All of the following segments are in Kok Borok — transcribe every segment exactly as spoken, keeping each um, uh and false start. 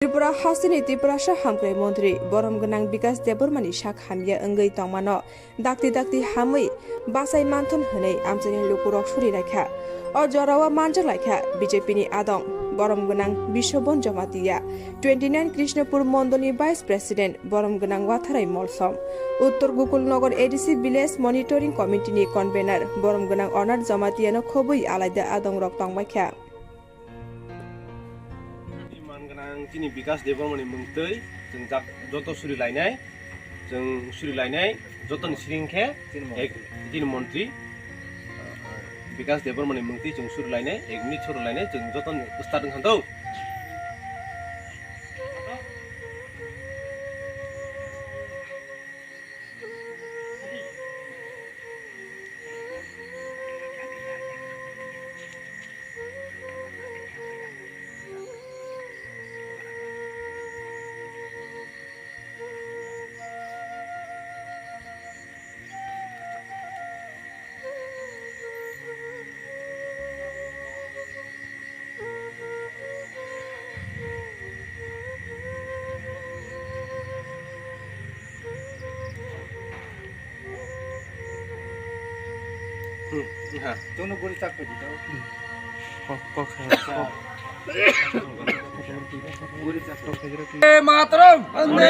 Tripura hasteni Tiprasa hamkrai montri borom gwnang Bikas Debbarmani sak hamya wngwi tongmano dakti dakti hamwi bachai manthun hwnwi amchaini lukurok suri laikha. O jorao manjak laikha B J P ni adong borom gwnang Biswabon Jamatia, twenty nine Krishnapur mondolni Vice President borom gwnang Watharai Molsom, Uttor Gokul Nagar A D C Village Monitoring Committee ni Convener borom gwnang Onar Jamatiano khobwi alaida adongrok tongbaikha. Man gwnang chini Bikas Debbarmani mungtwi chwng jak-, joto suri lainai, chwng suri lainai, jotoni siring khe ek, chini montri, Bikas Debbarmani mungtwi chwng suri lainai, ek minute suri lainai, chwng jotoni start wngkha do. Hmm, ha. Jono guri chak pedi tau. Kok, kok, kok. Guri chak pedi. Vande Mataram! Vande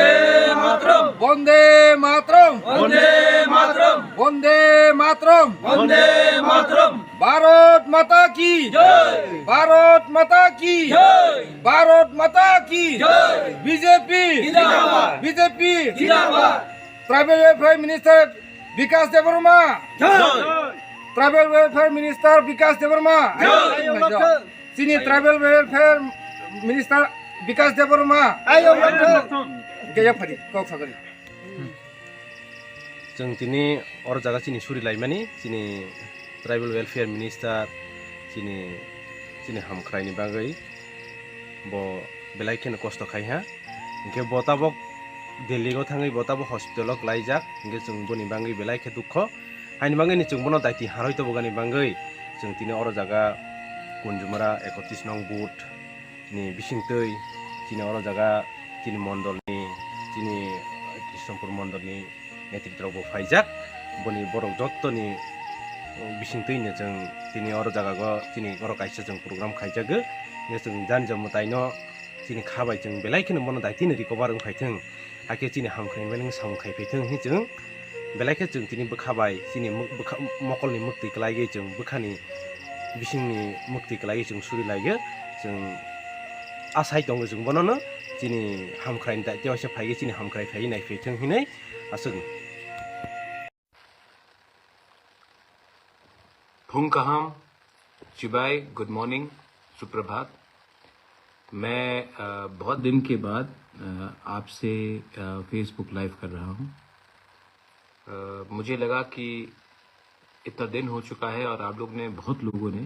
Mataram! Vande Mataram! Vande Mataram! Vande Mataram! Vande Mataram! Bharat Mata ki! Jai! Bharat Mata ki! Jai! Bharat Mata ki! Jai! B J P! Zindabad! B J P! Zindabad! Tribal Welfare Minister Bikas Debbarma! Jai! Tribal Welfare Minister Bikas Debbarma! Jai! Chini Tribal Welfare Minister Bikas Debbarma! Ayo, ayo. Gaya phadi, kok sagari. Chwng tini oro jaga chini suri laimani, chini Tribal Welfare Minister, chini, chini hamkhraini bagwi bo belai kheno kosto khai ha. Hinkhe bo tabok Delhi o thangwi bo tabok hospital o klaijak, hinkhe chwng boni bagwi belai khe dukho. Haini bagwi ni chwng bono daiti harwi tobogani bagwi chwng tini oro jaga Kunjumara ekotris nong booth ni bisingtwi chini oro jaga chini mondolni, chini Krishnapur mondolni netritrok bo phaijak. Boni borok jottoni bisingtwi no chwng tini oro jaga o chini oro kaisa chwng program khaijago. Hinkhe chwng jani jani mwtaino chini kha bai chwng belai kheno bono daitino recover wng phaithwng. Hakhe chini hamkrai mani samung khai phaithwng hinwi chwng belai khe chwng tini bwkha bai chini mwk-, bwkha, mokolni mwktwi kwlaiwi chwng bwkhani bisingni mwktwi kwlaiwi chwng suri laiyo. Chwng asai tongo chwng bonono chini hamkrai da-, tewaisa phaiwi chini hamkrai phaiwi nai phaithwng hinwi aswk. Phung kaham, chibai, good morning, suprabhat. मैं अ, बहुत दिन के बाद अ, आपसे अ, Facebook live कर रहा हूँ। अ, मुझे लगा कि इतना दिन हो चुका है और आप लोग ने, बहुत लोगों ने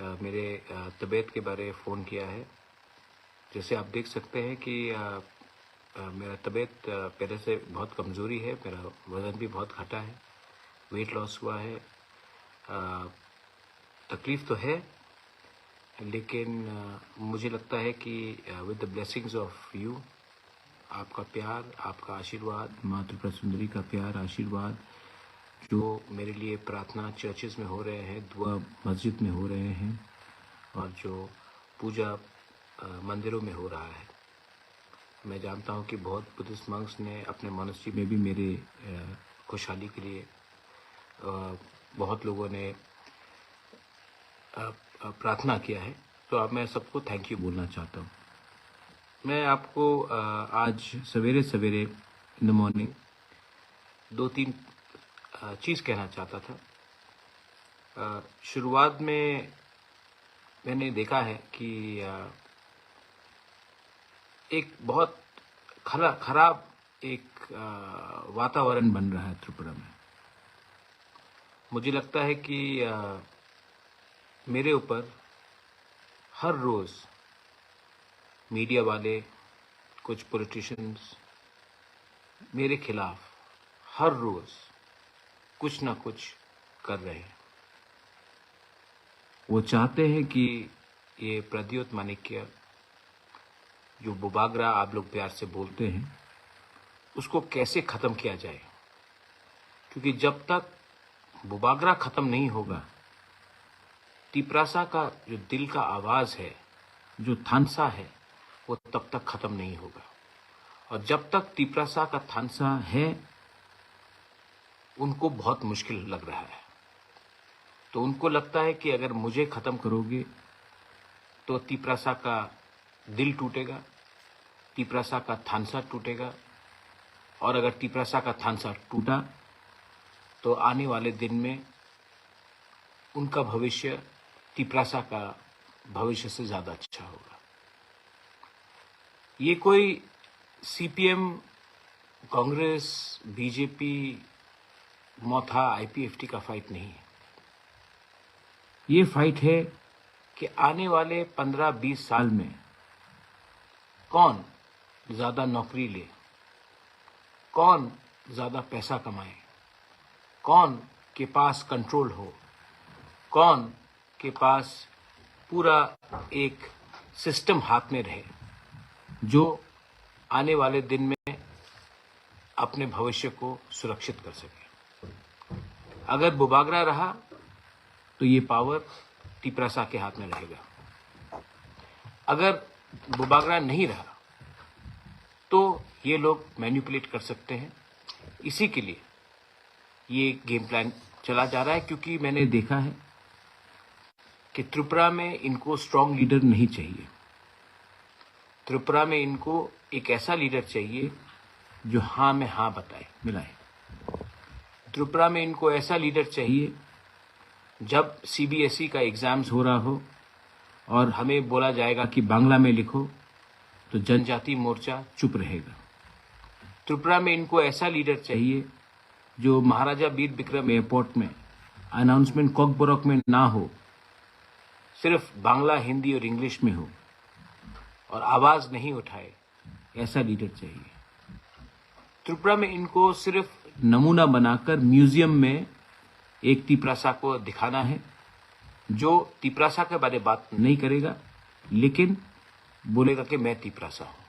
अ, मेरे अ, तबीयत के बारे फ़ोन किया है। जैसे आप देख सकते हैं कि अ, अ, मेरा तबीयत अ, पहले से बहुत कमज़ोरी है, मेरा वज़न भी बहुत घटा है, वेट लॉस हुआ है। अ, तकलीफ तो है, लेकिन अ, मुझे लगता है कि अ, with the blessings of you, आपका प्यार, आपका आशीर्वाद, माँ त्रिपुरा सुंदरी का प्यार, आशीर्वाद, जो मेरे लिए प्रार्थना चर्चेस में हो रहे हैं, दुआ मस्जिद में हो रहे हैं और जो पूजा अ, मंदिरों में हो रहा है। मैं जानता हूँ कि बहुत बुद्धिस्ट मंक्स ने अपने मॉनेस्ट्री में भी मेरे अ, खुशहाली के लिए अ, बहुत लोगों ने अ, अ, प्रार्थना किया है। तो अब मैं सबको थैंक यू बोलना चाहता हूँ। मैं आपको अ, आज सवेरे सवेरे इन द मॉर्निंग दो तीन अ, चीज़ कहना चाहता था। अ, शुरुआत में मैंने देखा है कि अ, एक बहुत खरा-, खराब एक अ, वातावरण बन रहा है त्रिपुरा में। मुझे लगता है कि अ, मेरे ऊपर हर रोज़ मीडिया वाले, कुछ पॉलिटिशियंस मेरे खिलाफ हर रोज़ कुछ ना कुछ कर रहे हैं। वो चाहते हैं कि ये प्रद्योत माणिक्य जो बुबागरा आप लोग प्यार से बोलते हैं, उसको कैसे खत्म किया जाए, क्योंकि जब तक बुबागरा खत्म नहीं होगा, तिपरासा का जो दिल का आवाज है, जो थानसा है, वो तब तक खत्म नहीं होगा। और जब तक तिपरासा का थानसा है, उनको बहुत मुश्किल लग रहा है। तो उनको लगता है कि अगर मुझे खत्म करोगे, तो तिपरासा का दिल टूटेगा, तिपरासा का थानसा टूटेगा, और अगर तिपरासा का थानसा टूटा, तो आने वाले दिन में उनका भविष्य तिपरासा का भविष्य से ज्यादा अच्छा होगा। ये कोई सीपीएम, कांग्रेस, बीजेपी, मोथा, आईपीएफटी का फाइट नहीं है। ये फाइट है कि आने वाले पन्द्रह बीस साल में कौन ज्यादा नौकरी ले, कौन ज्यादा पैसा कमाए, कौन के पास कंट्रोल हो, कौन के पास पूरा एक सिस्टम हाथ में रहे, जो आने वाले दिन में अपने भविष्य को सुरक्षित कर सके। अगर बुबागरा रहा, तो ये पावर तिपरासा के हाथ में रहेगा। अगर बुबागरा नहीं रहा, तो ये लोग मैनिपुलेट कर सकते हैं। इसी के लिए ये गेम प्लान चला जा रहा है, क्योंकि मैंने देखा है कि त्रिपुरा में इनको स्ट्रॉन्ग लीडर नहीं चाहिए। त्रिपुरा में इनको एक ऐसा लीडर चाहिए जो हाँ में हाँ बताए, मिलाए। त्रिपुरा में इनको ऐसा लीडर चाहिए, जब सीबीएसई का एग्जाम्स हो रहा हो और हमें बोला जाएगा कि बांग्ला में लिखो, तो जनजाति मोर्चा चुप रहेगा। त्रिपुरा में इनको ऐसा लीडर चाहिए जो महाराजा वीर विक्रम एयरपोर्ट में अनाउंसमेंट कॉकबरक में ना हो, सिर्फ बांग्ला, हिंदी और इंग्लिश में हो और आवाज नहीं उठाए, ऐसा लीडर चाहिए। त्रिपुरा में इनको सिर्फ नमूना बनाकर म्यूजियम में एक तिपरासा को दिखाना है, जो तिपरासा के बारे बात नहीं करेगा, लेकिन बोलेगा कि मैं तिपरासा हूँ।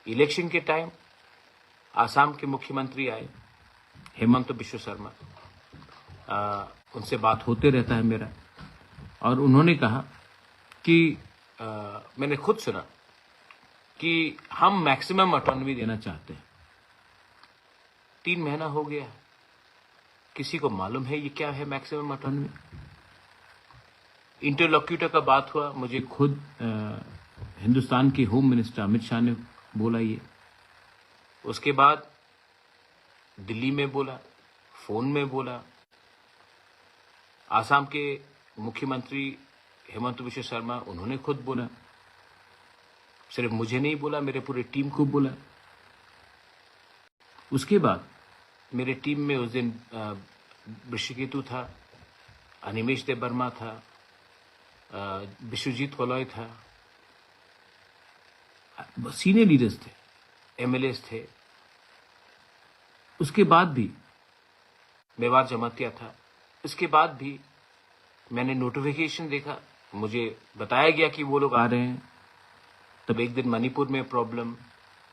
इलेक्शन के टाइम आसाम के मुख्यमंत्री आए, हेमंत बिश्व शर्मा, आ, उनसे बात होते रहता है मेरा, और उन्होंने कहा कि, आ, मैंने खुद सुना कि हम मैक्सिमम ऑटोनॉमी देना चाहते हैं। तीन महीना हो गया, किसी को मालूम है ये क्या है मैक्सिमम ऑटोनॉमी? इंटरलोक्यूटर का बात हुआ, मुझे खुद, अ, हिंदुस्तान के होम मिनिस्टर अमित शाह ने बोला ये। उसके बाद दिल्ली में बोला, फोन में बोला, आसाम के मुख्यमंत्री हेमंत बिश्व शर्मा, उन्होंने खुद बोला। सिर्फ मुझे नहीं बोला, मेरे पूरे टीम को बोला। उसके बाद मेरे टीम में उस दिन, अ, ऋषिकेतु था, अनिमेश देव वर्मा था, अ, विश्वजीत वलॉय था, सीनियर लीडर्स थे, एमएलएस थे। उसके बाद भी मेवाड़ जमातिया था। इसके बाद भी मैंने नोटिफिकेशन देखा, मुझे बताया गया कि वो लोग आ रहे हैं। तब एक दिन मणिपुर में प्रॉब्लम,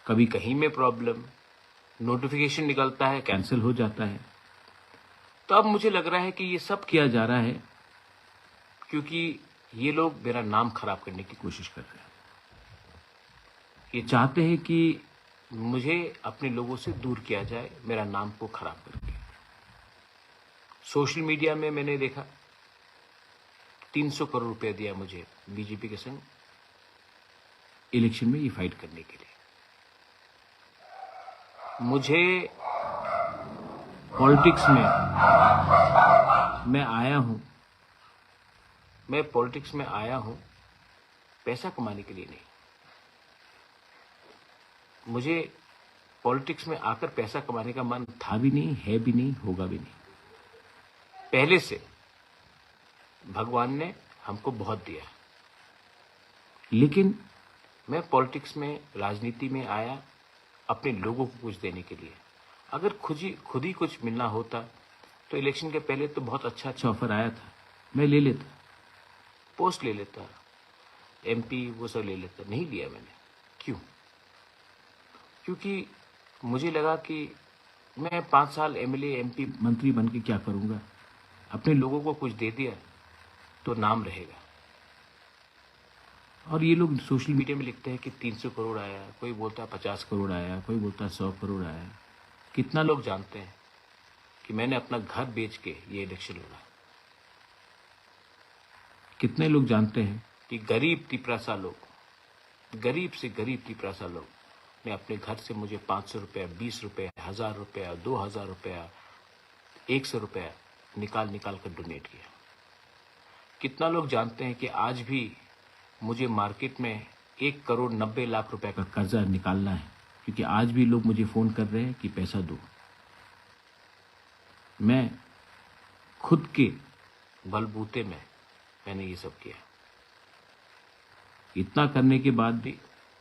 कभी कहीं में प्रॉब्लम, नोटिफिकेशन निकलता है, कैंसिल हो जाता है। तो अब मुझे लग रहा है कि ये सब किया जा रहा है क्योंकि ये लोग मेरा नाम खराब करने की कोशिश कर रहे हैं। ये चाहते हैं कि मुझे अपने लोगों से दूर किया जाए, मेरा नाम को खराब करके। सोशल मीडिया में मैंने देखा, तीन सौ करोड़ रुपया दिया मुझे बीजेपी के संग इलेक्शन में ये फाइट करने के लिए। मुझे पॉलिटिक्स में, मैं आया हूँ, मैं पॉलिटिक्स में आया हूँ पैसा कमाने के लिए नहीं। मुझे पॉलिटिक्स में आकर पैसा कमाने का मन था भी नहीं, है भी नहीं, होगा भी नहीं। पहले से भगवान ने हमको बहुत दिया, लेकिन मैं पॉलिटिक्स में, राजनीति में आया अपने लोगों को कुछ देने के लिए। अगर खुद ही, खुद ही कुछ मिलना होता तो इलेक्शन के पहले तो बहुत अच्छा अच्छा ऑफर आया था, मैं ले लेता, पोस्ट ले लेता, एमपी वो सब ले लेता, नहीं लिया मैंने। क्यों? क्योंकि मुझे लगा कि मैं पाँच साल एमएलए, एमपी, मंत्री बन के क्या करूँगा? अपने लोगों को कुछ दे दिया तो नाम रहेगा। और ये लोग सोशल मीडिया में लिखते हैं कि तीन सौ करोड़ आया, कोई बोलता है पचास करोड़ आया, कोई बोलता है सौ करोड़ आया। कितना लोग जानते हैं कि मैंने अपना घर बेच के ये इलेक्शन लड़ा? कितने लोग जानते हैं कि गरीब तिपरासा लोग, गरीब से गरीब तिपरासा लोग ने अपने घर से मुझे पाँच सौ रुपया, बीस रुपया, हजार रुपया, दो हजार रुपया, एक सौ रुपया निकाल निकाल कर डोनेट किया? कितना लोग जानते हैं कि आज भी मुझे मार्केट में एक करोड़ नब्बे लाख रुपए का कर्जा निकालना है, क्योंकि आज भी लोग मुझे फोन कर रहे हैं कि पैसा दो। मैं खुद के बलबूते में मैंने ये सब किया। इतना करने के बाद भी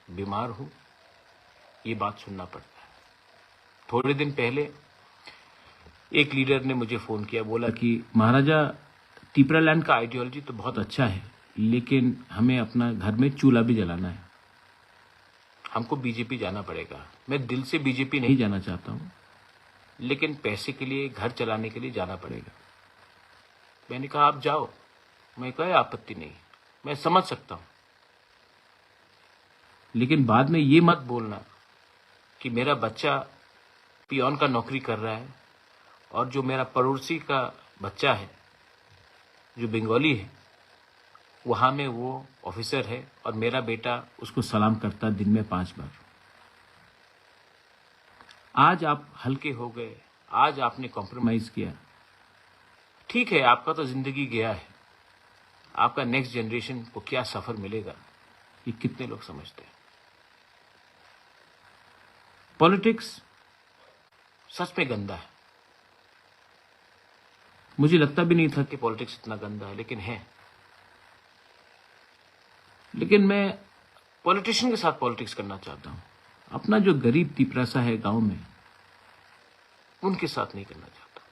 बीमार हूँ, ये बात सुनना पड़ता है। थोड़े दिन पहले एक लीडर ने मुझे फोन किया, बोला कि महाराजा, तिपरा लैंड का आइडियोलॉजी तो बहुत अच्छा है, लेकिन हमें अपना घर में चूल्हा भी जलाना है, हमको बीजेपी जाना पड़ेगा। मैं दिल से बीजेपी नहीं जाना चाहता हूँ, लेकिन पैसे के लिए, घर चलाने के लिए जाना पड़ेगा। मैंने कहा, आप जाओ, मैं कोई आपत्ति नहीं, मैं समझ सकता हूँ। लेकिन बाद में ये मत बोलना कि मेरा बच्चा पियोन का नौकरी कर रहा है और जो मेरा पड़ोसी का बच्चा है, जो बंगाली है, वहाँ में वो ऑफिसर है और मेरा बेटा उसको सलाम करता दिन में पांच बार। आज आप हल्के हो गए, आज आपने कॉम्प्रोमाइज किया, ठीक है, आपका तो जिंदगी गया है, आपका नेक्स्ट जनरेशन को क्या सफर मिलेगा, ये कितने लोग समझते हैं? पॉलिटिक्स सच में गंदा है। मुझे लगता भी नहीं था कि पॉलिटिक्स इतना गंदा है, लेकिन है। लेकिन मैं पॉलिटिशियन के साथ पॉलिटिक्स करना चाहता हूँ। अपना जो गरीब तिपरासा है गांव में, उनके साथ नहीं करना चाहता।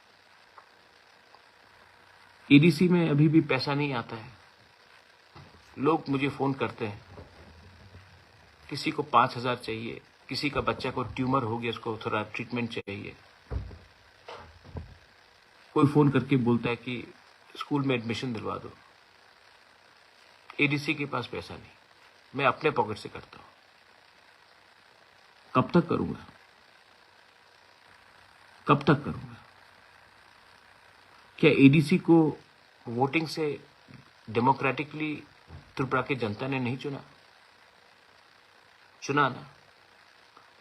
एडीसी में अभी भी पैसा नहीं आता है। लोग मुझे फोन करते हैं, किसी को पाँच हजार चाहिए, किसी का बच्चा को ट्यूमर हो गया, उसको थोड़ा ट्रीटमेंट चाहिए। कोई फोन करके बोलता है कि स्कूल में एडमिशन दिलवा दो। एडीसी के पास पैसा नहीं, मैं अपने पॉकेट से करता हूँ। कब तक करूँगा? कब तक करूँगा? क्या एडीसी को वोटिंग से डेमोक्रेटिकली त्रिपुरा की जनता ने नहीं चुना? चुना ना।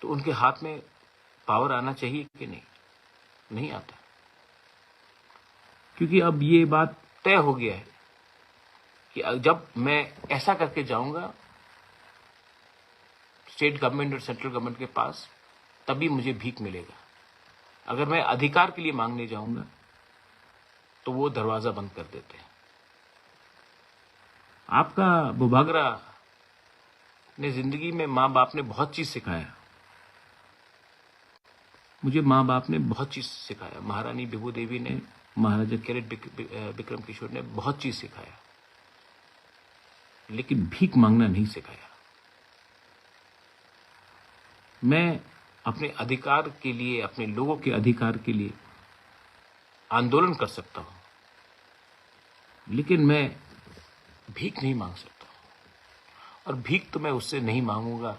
तो उनके हाथ में पावर आना चाहिए कि नहीं? नहीं आता। क्योंकि अब ये बात तय हो गया है कि जब मैं ऐसा करके जाऊंगा स्टेट गवर्नमेंट और सेंट्रल गवर्नमेंट के पास, तभी मुझे भीख मिलेगा। अगर मैं अधिकार के लिए मांगने जाऊंगा, तो वो दरवाजा बंद कर देते हैं। आपका बुभागरा ने जिंदगी में माँ बाप ने बहुत चीज सिखाया। मुझे माँ बाप ने बहुत चीज सिखाया। महारानी विभू देवी ने, महाराजा कैरेट विक-, वि-, अ, विक्रम किशोर ने बहुत चीज सिखाया, लेकिन भीख मांगना नहीं सिखाया। मैं अपने अधिकार के लिए, अपने लोगों के अधिकार के लिए आंदोलन कर सकता हूँ, लेकिन मैं भीख नहीं मांग सकता। और भीख तो मैं उससे नहीं मांगूंगा,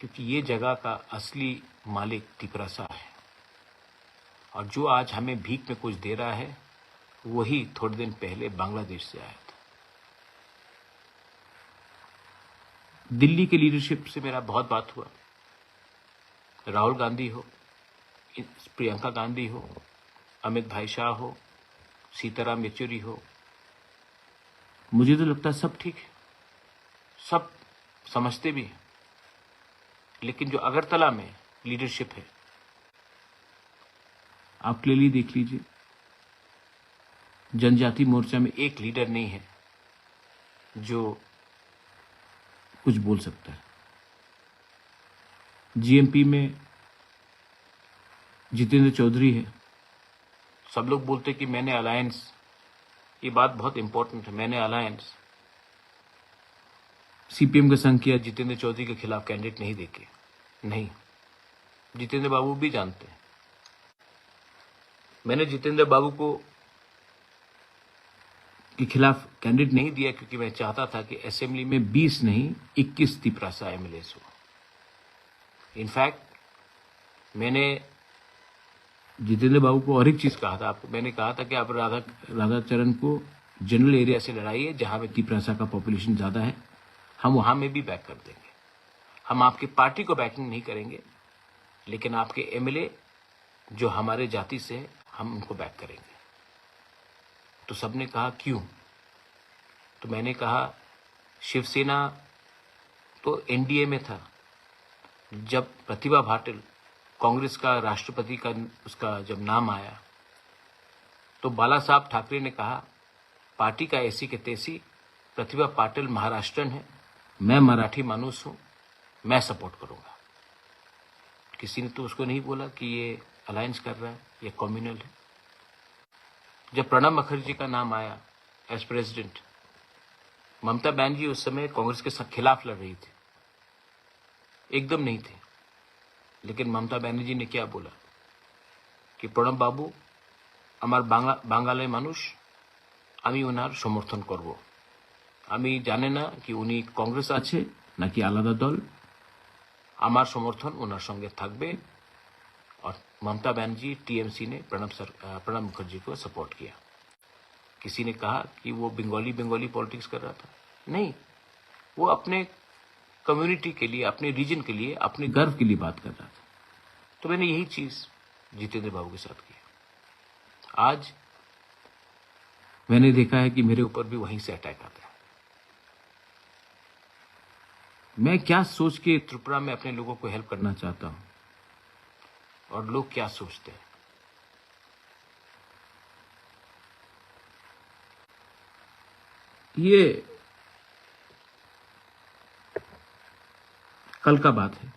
क्योंकि ये जगह का असली मालिक तिपरासा है। और जो आज हमें भीख में कुछ दे रहा है, वही थोड़े दिन पहले बांग्लादेश से आया था। दिल्ली के लीडरशिप से मेरा बहुत बात हुआ। राहुल गांधी हो, प्रियंका गांधी हो, अमित भाई शाह हो, सीताराम येचुरी हो, मुझे तो लगता है सब ठीक है, सब समझते भी हैं। लेकिन जो अगरतला में लीडरशिप है, आप क्लियरली देख लीजिए, जनजाति मोर्चा में एक लीडर नहीं है जो कुछ बोल सकता है। जीएमपी में जितेंद्र चौधरी है। सब लोग बोलते कि मैंने अलायंस, ये बात बहुत इंपॉर्टेंट है, मैंने अलायंस सीपीएम का संघ किया, जितेंद्र चौधरी के खिलाफ कैंडिडेट नहीं देके, नहीं, जितेंद्र बाबू भी जानते हैं। मैंने जितेंद्र बाबू को के खिलाफ कैंडिडेट नहीं दिया, क्योंकि मैं चाहता था कि असेंबली में बीस नहीं, इक्कीस तिपरासा एमएलए हो। इनफैक्ट मैंने जितेंद्र बाबू को और एक चीज़ कहा था आपको, मैंने कहा था कि आप राधा राधाचरण को जनरल एरिया से लड़ाइए, जहाँ पे तिपरासा का पॉपुलेशन ज़्यादा है, हम वहाँ में भी बैक कर देंगे। हम आपकी पार्टी को बैकिंग नहीं करेंगे, लेकिन आपके एमएलए जो हमारे जाति से है, हम उनको बैक करेंगे। तो सबने कहा, "क्यों?" तो मैंने कहा, शिवसेना तो एनडीए में था, जब प्रतिभा पाटिल कांग्रेस का राष्ट्रपति का उसका जब नाम आया, तो बाला साहब ठाकरे ने कहा, "पार्टी का ऐसी के तैसी, प्रतिभा पाटिल महाराष्ट्रन है, मैं मराठी मानुस हूँ, मैं सपोर्ट करूँगा।" किसी ने तो उसको नहीं बोला कि ये अलायंस कर रहा है या कम्युनल है। जब प्रणब मुखर्जी का नाम आया एज प्रेसिडेंट, ममता बनर्जी उस समय कांग्रेस के सा-, खिलाफ लड़ रही थी, एकदम नहीं थे। लेकिन ममता बनर्जी ने क्या बोला कि, "প্রণব বাবু আমার বাংলা-, বাঙালি মানুষ, আমি ওনার সমর্থন করব। আমি জানি না কি উনি কংগ্রেস আছে নাকি আলাদা দল, আমার সমর্থন ওনার সঙ্গে থাকবে।" और ममता बनर्जी, टीएमसी ने प्रणब सर-, अ, प्रणब मुखर्जी को सपोर्ट किया। किसी ने कहा कि वो बंगाली, बंगाली पॉलिटिक्स कर रहा था? नहीं, वो अपने कम्युनिटी के लिए, अपने रीजन के लिए, अपने गर्व के लिए बात कर रहा था। तो मैंने यही चीज़ जितेंद्र बाबू के साथ की। आज मैंने देखा है कि मेरे ऊपर भी वहीं से अटैक आता है। मैं क्या सोच के त्रिपुरा में अपने लोगों को हेल्प करना चाहता हूँ और लोग क्या सोचते हैं, ये कल का बात है।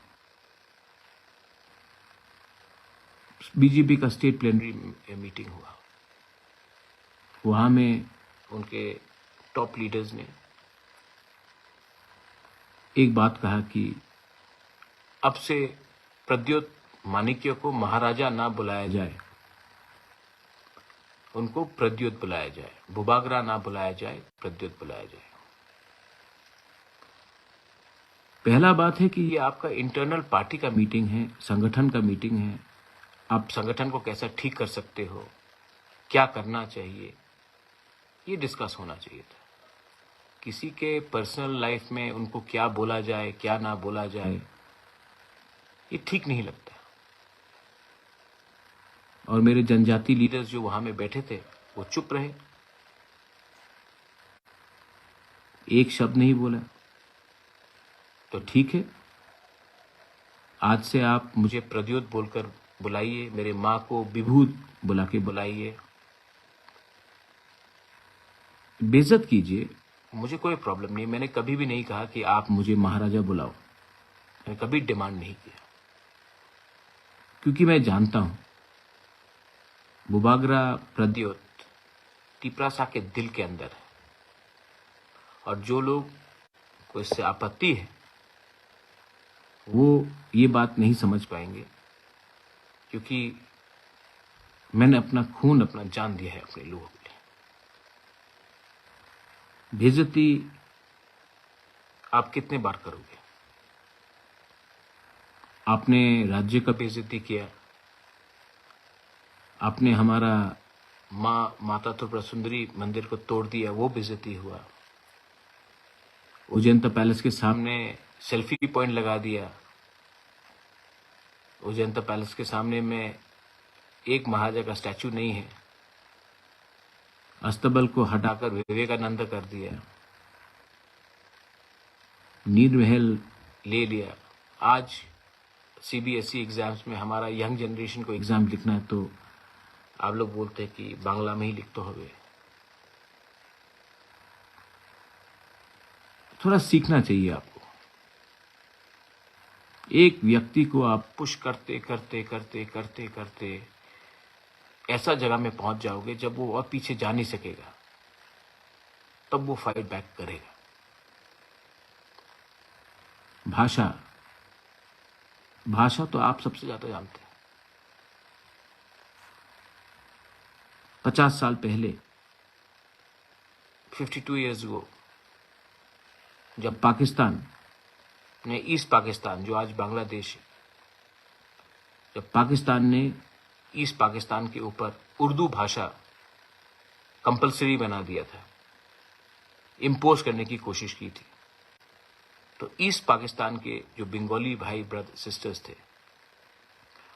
बीजेपी का स्टेट प्लेनरी मीटिंग हुआ, वहाँ में उनके टॉप लीडर्स ने एक बात कहा कि अब से प्रद्योत माणिक्य को महाराजा ना बुलाया जाए, उनको प्रद्योत बुलाया जाए, बुबागरा ना बुलाया जाए, प्रद्योत बुलाया जाए। पहला बात है कि ये आपका इंटरनल पार्टी का मीटिंग है, संगठन का मीटिंग है। आप संगठन को कैसा ठीक कर सकते हो, क्या करना चाहिए, ये डिस्कस होना चाहिए था। किसी के पर्सनल लाइफ में उनको क्या बोला जाए, क्या ना बोला जाए, ये ठीक नहीं लगता। और मेरे जनजाति लीडर्स जो वहाँ में बैठे थे, वो चुप रहे, एक शब्द नहीं बोला। तो ठीक है, आज से आप मुझे प्रद्योत बोलकर बुलाइए, मेरे माँ को विभूत बुला के बुलाइए, बेइज्जत कीजिए, मुझे कोई प्रॉब्लम नहीं। मैंने कभी भी नहीं कहा कि आप मुझे महाराजा बुलाओ, मैंने कभी डिमांड नहीं किया, क्योंकि मैं जानता हूँ बुबागरा प्रद्योत तिपरासा के दिल के अंदर है। और जो लोग को इससे आपत्ति है, वो ये बात नहीं समझ पाएंगे, क्योंकि मैंने अपना खून, अपना जान दिया है अपने लोगों के लिए। बेइज्जती आप कितने बार करोगे? आपने राज्य का बेइज्जती किया, आपने हमारा माँ, माता त्रिपुरा सुंदरी मंदिर को तोड़ दिया, वो बेइज्जती हुआ। उज्जैन पैलेस के सामने सेल्फी पॉइंट लगा दिया। उज्जैन पैलेस के सामने में एक महाराजा का स्टैचू नहीं है। अस्तबल को हटाकर विवेकानंद कर दिया। नीर महल ले लिया। आज सीबीएसई एग्जाम्स में हमारा यंग जनरेशन को एग्जाम लिखना है, तो आप लोग बोलते हैं कि बांग्ला में ही लिखते हो। थोड़ा सीखना चाहिए आपको। एक व्यक्ति को आप पुश करते, करते, करते, करते, करते ऐसा जगह में पहुंच जाओगे, जब वो और पीछे जा नहीं सकेगा, तब वो फाइट बैक करेगा। भाषा, भाषा तो आप सबसे ज्यादा जानते हैं। पचास साल पहले, फिफ्टी टू ईयर्स गो, जब पाकिस्तान ने ईस्ट पाकिस्तान, जो आज बांग्लादेश है, जब पाकिस्तान ने ईस्ट पाकिस्तान के ऊपर उर्दू भाषा कंपलसरी बना दिया था, इम्पोज करने की कोशिश की थी, तो ईस्ट पाकिस्तान के जो बंगाली भाई ब्रदर सिस्टर्स थे,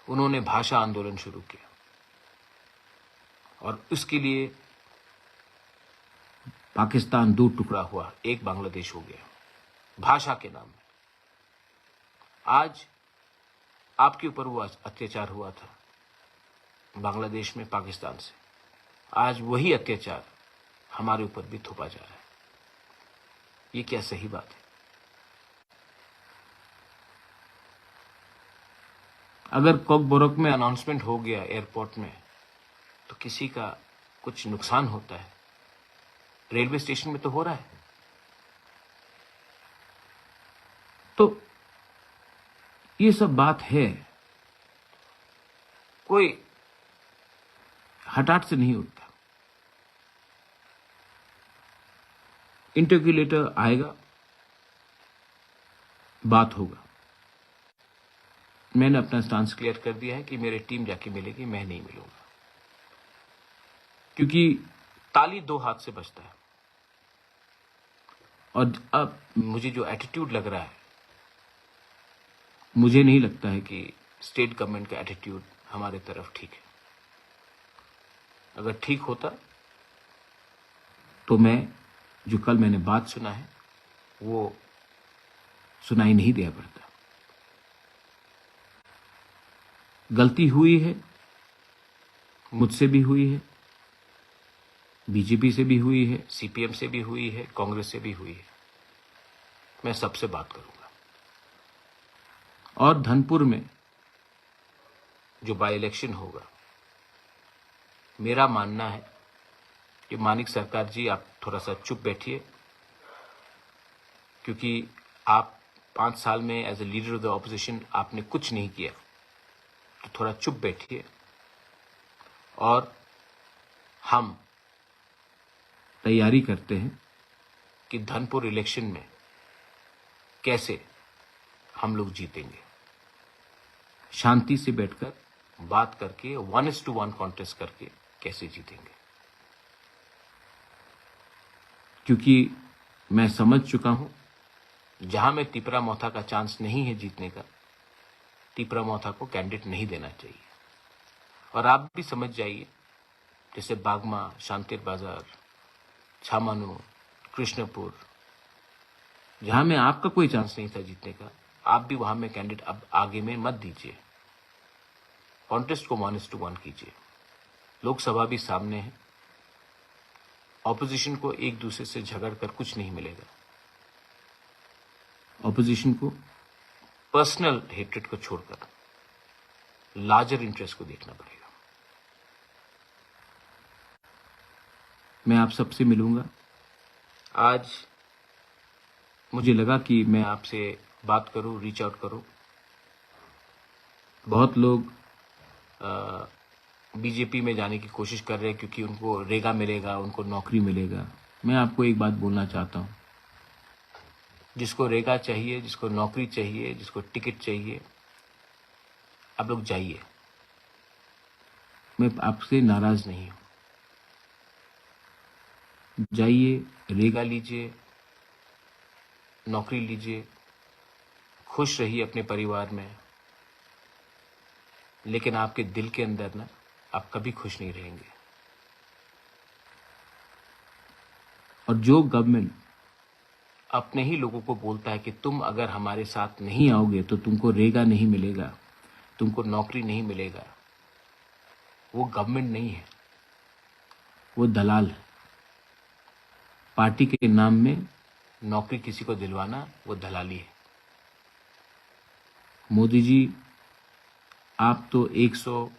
उन्होंने भाषा आंदोलन शुरू किया और उसके लिए पाकिस्तान दो टुकड़ा हुआ, एक बांग्लादेश हो गया भाषा के नाम में। आज आपके ऊपर वो अत्याचार हुआ था बांग्लादेश में पाकिस्तान से, आज वही अत्याचार हमारे ऊपर भी थोपा जा रहा है। ये क्या सही बात है? अगर कॉकबोरोक में अनाउंसमेंट हो गया एयरपोर्ट में, तो किसी का कुछ नुकसान होता है? रेलवे स्टेशन में तो हो रहा है। तो ये सब बात है, कोई हठात से नहीं उठता। इंटरव्यूलेटर आएगा, बात होगा। मैंने अपना स्टांस क्लियर कर दिया है कि मेरे टीम जाके मिलेगी, मैं नहीं मिलूंगा, क्योंकि ताली दो हाथ से बजता है। और अब मुझे जो एटीट्यूड लग रहा है, मुझे नहीं लगता है कि स्टेट गवर्नमेंट का एटीट्यूड हमारे तरफ ठीक है। अगर ठीक होता, तो मैं, जो कल मैंने बात सुना है, वो सुनाई नहीं दिया पड़ता। गलती हुई है, मुझसे भी हुई है, बीजेपी से भी हुई है, सीपीएम से भी हुई है, कांग्रेस से भी हुई है। मैं सबसे बात करूंगा। और धनपुर में जो बाई इलेक्शन होगा, मेरा मानना है कि मानिक सरकार जी, आप थोड़ा सा चुप बैठिए, क्योंकि आप पाँच साल में as a leader of the opposition आपने कुछ नहीं किया, तो थोड़ा चुप बैठिए और हम तैयारी करते हैं कि धनपुर इलेक्शन में कैसे हम लोग जीतेंगे, शांति से बैठकर बात करके, one is to one contest करके कैसे जीतेंगे। क्योंकि मैं समझ चुका हूं, जहां में तिपरा मोथा का चांस नहीं है जीतने का, तिपरा मोथा को कैंडिडेट नहीं देना चाहिए। और आप भी समझ जाइए, जैसे बागमा, शांतिर बाजार, छामानू, कृष्णपुर, जहां में आपका कोई चांस नहीं था जीतने का, आप भी वहां में कैंडिडेट अब आगे में मत दीजिए। कॉन्टेस्ट को वन इज टू वन कीजिए। लोकसभा भी सामने है। ऑपोजिशन को एक दूसरे से झगड़ कर कुछ नहीं मिलेगा। ऑपोजिशन को पर्सनल हेट्रेड को छोड़कर लार्जर इंटरेस्ट को देखना पड़ेगा। मैं आप सबसे मिलूंगा। आज मुझे लगा कि मैं आपसे बात करूं, रीच आउट करूं। बहुत लोग बीजेपी में जाने की कोशिश कर रहे हैं क्योंकि उनको रेगा मिलेगा, उनको नौकरी मिलेगा। मैं आपको एक बात बोलना चाहता हूं, जिसको रेगा चाहिए, जिसको नौकरी चाहिए, जिसको टिकट चाहिए, आप लोग जाइए। मैं आपसे नाराज नहीं हूं। जाइए, रेगा लीजिए, नौकरी लीजिए, खुश रहिए अपने परिवार में, लेकिन आपके दिल के अंदर ना, आप कभी खुश नहीं रहेंगे। और जो गवर्नमेंट अपने ही लोगों को बोलता है कि तुम अगर हमारे साथ नहीं आओगे तो तुमको रेगा नहीं मिलेगा, तुमको नौकरी नहीं मिलेगा, वो गवर्नमेंट नहीं है, वो दलाल है। पार्टी के नाम में नौकरी किसी को दिलवाना, वो दलाली है। मोदी जी, आप तो एक सौ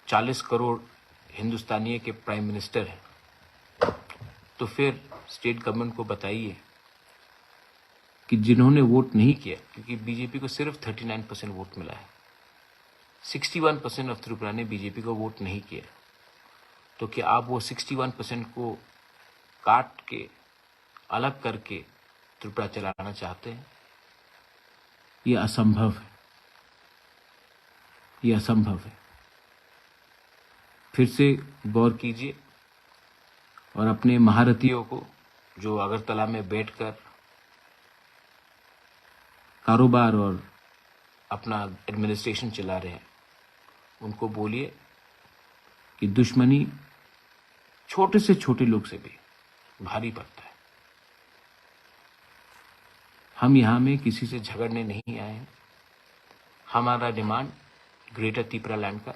चालीस करोड़ हिंदुस्तानियों के प्राइम मिनिस्टर हैं, तो फिर स्टेट गवर्नमेंट को बताइए कि जिन्होंने वोट नहीं किया, क्योंकि बीजेपी को सिर्फ थर्टी नाइन परसेंट वोट मिला है, sixty one percent of Tripura ने बीजेपी को वोट नहीं किया, तो क्या आप वो सिक्सटी वन परसेंट को काट के, अलग करके त्रिपुरा चलाना चाहते हैं? ये असंभव है, ये असंभव है। फिर से गौर कीजिए और अपने महारथियों को, जो अगरतला में बैठकर कारोबार और अपना एडमिनिस्ट्रेशन चला रहे हैं, उनको बोलिए कि दुश्मनी छोटे से छोटे लोग से भी भारी पड़ता है। हम यहाँ में किसी से झगड़ने नहीं आए हैं। हमारा डिमांड ग्रेटर तिपरा लैंड का,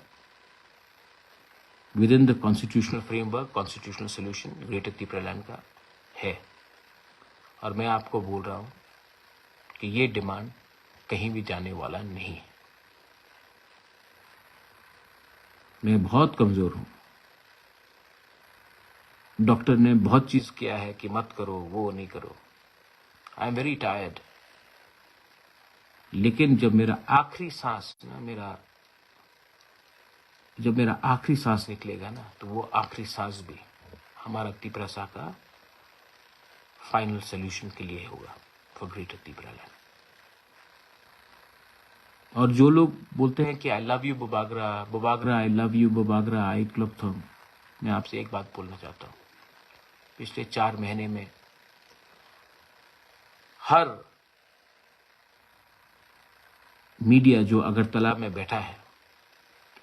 within the constitutional framework, constitutional solution greater Tipra land का है। और मैं आपको बोल रहा हूँ कि ये डिमांड कहीं भी जाने वाला नहीं है। मैं बहुत कमज़ोर हूँ। डॉक्टर ने बहुत चीज़ किया है कि मत करो, वो नहीं करो। I am very tired. लेकिन जब मेरा आखिरी सांस ना, मेरा, जब मेरा आखिरी सांस निकलेगा ना, तो वो आखिरी सांस भी हमारा तिपरासा का फाइनल सॉल्यूशन के लिए होगा, फॉर ग्रेटर तिपरा लैंड। और जो लोग बोलते हैं कि I love you Bubagra, Bubagra, I love you Bubagra, आई क्लब थॉन्ग, मैं आपसे एक बात बोलना चाहता हूँ। पिछले चार महीने में हर मीडिया जो अगरतला में बैठा है,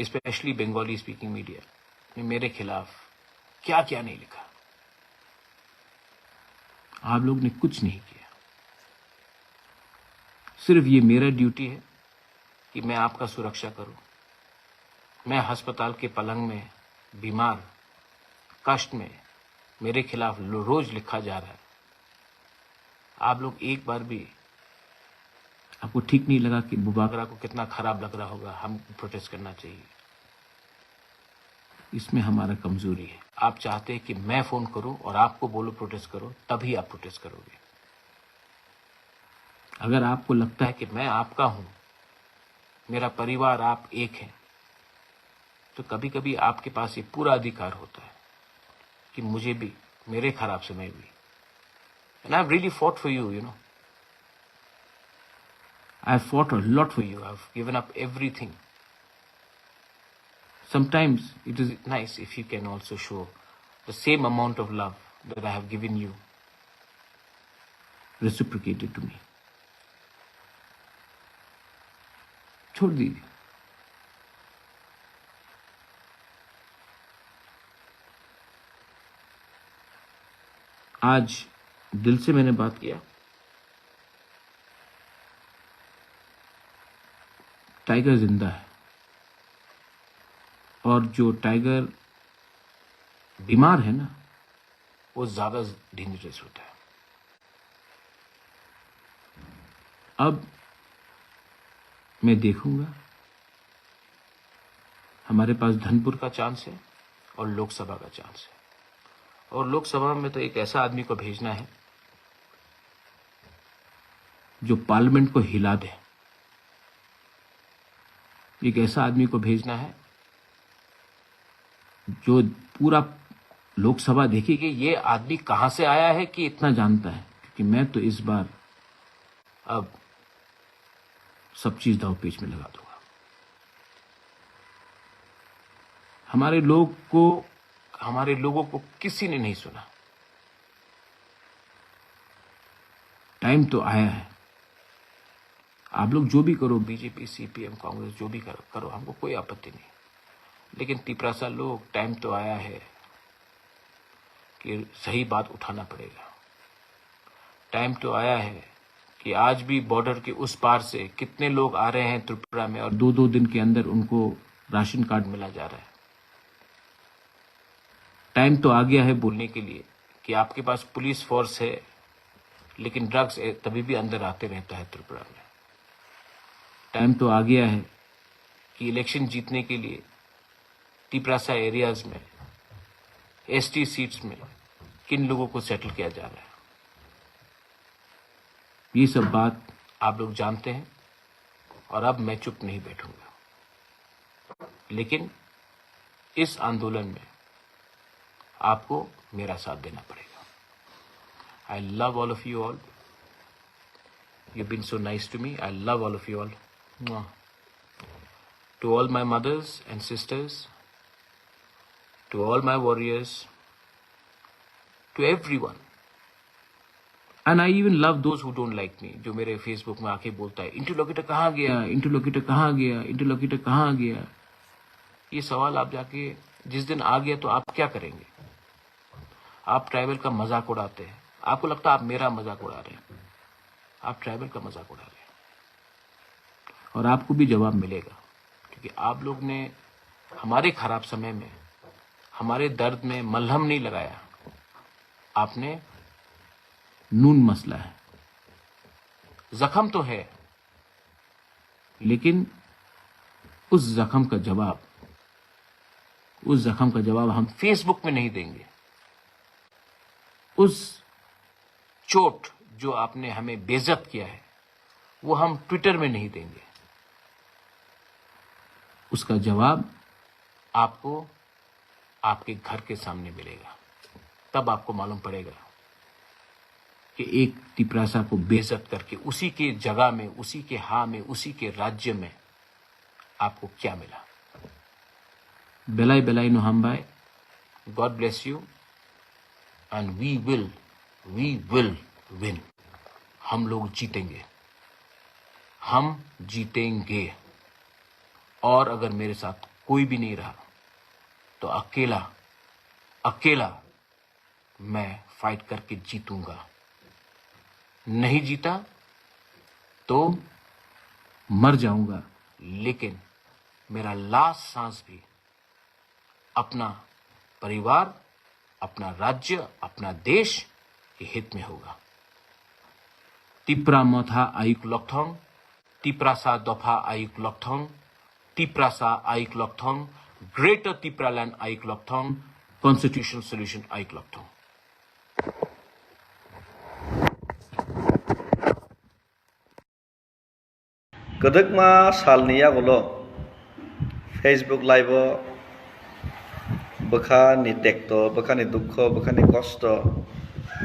स्पेशली बंगाली स्पीकिंग मीडिया, ने मेरे खिलाफ क्या क्या नहीं लिखा। आप लोग ने कुछ नहीं किया। सिर्फ ये मेरा ड्यूटी है कि मैं आपका सुरक्षा करूं। मैं अस्पताल के पलंग में बीमार, कष्ट में, मेरे खिलाफ लो-, रोज लिखा जा रहा है। आप लोग एक बार भी, आपको ठीक नहीं लगा कि बुबागरा को कितना खराब लग रहा होगा, हम प्रोटेस्ट करना चाहिए। इसमें हमारा कमजोरी है। आप चाहते हैं कि मैं फोन करूं और आपको बोलो प्रोटेस्ट करो, तभी आप प्रोटेस्ट करोगे। अगर आपको लगता है कि मैं आपका हूं, मेरा परिवार आप एक है, तो कभी-कभी आपके पास ये पूरा अधिकार होता है कि मुझे भी, मेरे खराब समय भी। And I've really fought for you, you know. I fought a lot for you. I've given up everything. Sometimes it is nice if you can also show the same amount of love that I have given you, reciprocated to me. छोड़ दीजिए। आज दिल से मैंने बात किया। टाइगर जिंदा है, और जो टाइगर बीमार है ना, वो ज्यादा डेंजरस होता है। अब मैं देखूंगा, हमारे पास धनपुर का चांस है और लोकसभा का चांस है। और लोकसभा में तो एक ऐसा आदमी को भेजना है जो पार्लियामेंट को हिला दे। एक ऐसा आदमी को भेजना है जो पूरा लोकसभा देखे कि ये आदमी कहां से आया है कि इतना जानता है, क्योंकि मैं तो इस बार अब सब चीज दाव पेच में लगा दूंगा। हमारे लोग को, हमारे लोगों को किसी ने नहीं सुना। टाइम तो आया है। आप लोग जो भी करो, बीजेपी, सीपीएम, कांग्रेस, जो भी करो, करो, हमको कोई आपत्ति नहीं। लेकिन तिपरासा लोग, टाइम तो आया है कि सही बात उठाना पड़ेगा। टाइम तो आया है कि आज भी बॉर्डर के उस पार से कितने लोग आ रहे हैं त्रिपुरा में और दो दो दिन के अंदर उनको राशन कार्ड मिला जा रहा है। टाइम तो आ गया है बोलने के लिए कि आपके पास पुलिस फोर्स है, लेकिन ड्रग्स ए-, तभी भी अंदर आते रहता है त्रिपुरा में। टाइम तो आ गया है कि इलेक्शन जीतने के लिए तिपरासा एरियाज में, एसटी सीट्स में किन लोगों को सेटल किया जा रहा है। ये सब बात आप लोग जानते हैं और अब मैं चुप नहीं बैठूंगा, लेकिन इस आंदोलन में आपको मेरा साथ देना पड़ेगा। I love all of you all. You've been so nice to me. I love all of you all. Mwah. To all my mothers and sisters, to all my warriors, to everyone. And I even love those who don't like me, जो मेरे Facebook में आके बोलता है, "इंटरलोक्यूटर कहाँ गया? इंटरलोक्यूटर कहाँ गया? इंटरलोक्यूटर कहाँ गया?" ये सवाल आप जाके, जिस दिन आ गया तो आप क्या करेंगे? आप ट्राइबल का मजाक उड़ाते हैं, आपको लगता है आप मेरा मजाक उड़ा रहे हैं, आप ट्राइबल का मजाक उड़ा रहे हैं। और आपको भी जवाब मिलेगा, क्योंकि आप लोग ने हमारे खराब समय में, हमारे दर्द में मलहम नहीं लगाया, आपने नून मसला है। जख्म तो है, लेकिन उस जख्म का जवाब, उस जख्म का जवाब हम Facebook में नहीं देंगे। उस चोट जो आपने हमें बेइज्जत किया है, वो हम ट्विटर में नहीं देंगे। उसका जवाब आपको आपके घर के सामने मिलेगा, तब आपको मालूम पड़ेगा कि एक तिपरासा को बेइज्जत करके उसी के जगह में, उसी के हा में, उसी के राज्य में आपको क्या मिला। Belai belai no hambai. God bless you and we will, we will win. हम लोग जीतेंगे, हम जीतेंगे। और अगर मेरे साथ कोई भी नहीं रहा तो अकेला, अकेला मैं फाइट करके जीतूंगा। नहीं जीता तो मर जाऊंगा, लेकिन मेरा लास्ट सांस भी अपना परिवार, अपना राज्य, अपना देश के हित में होगा। Tipra Motha Ayuk Lokthong, Tiprasa Dopha Ayuk Lokthong, Tiprasa Ayuk Lokthong, Greater Tipraland Ayuk Lokthong, Constitutional Solution Ayuk Lokthong. Kwdwkma salni yagulo Facebook live-o bwkhani tekto, bwkhani dukho, bwkhani kosto,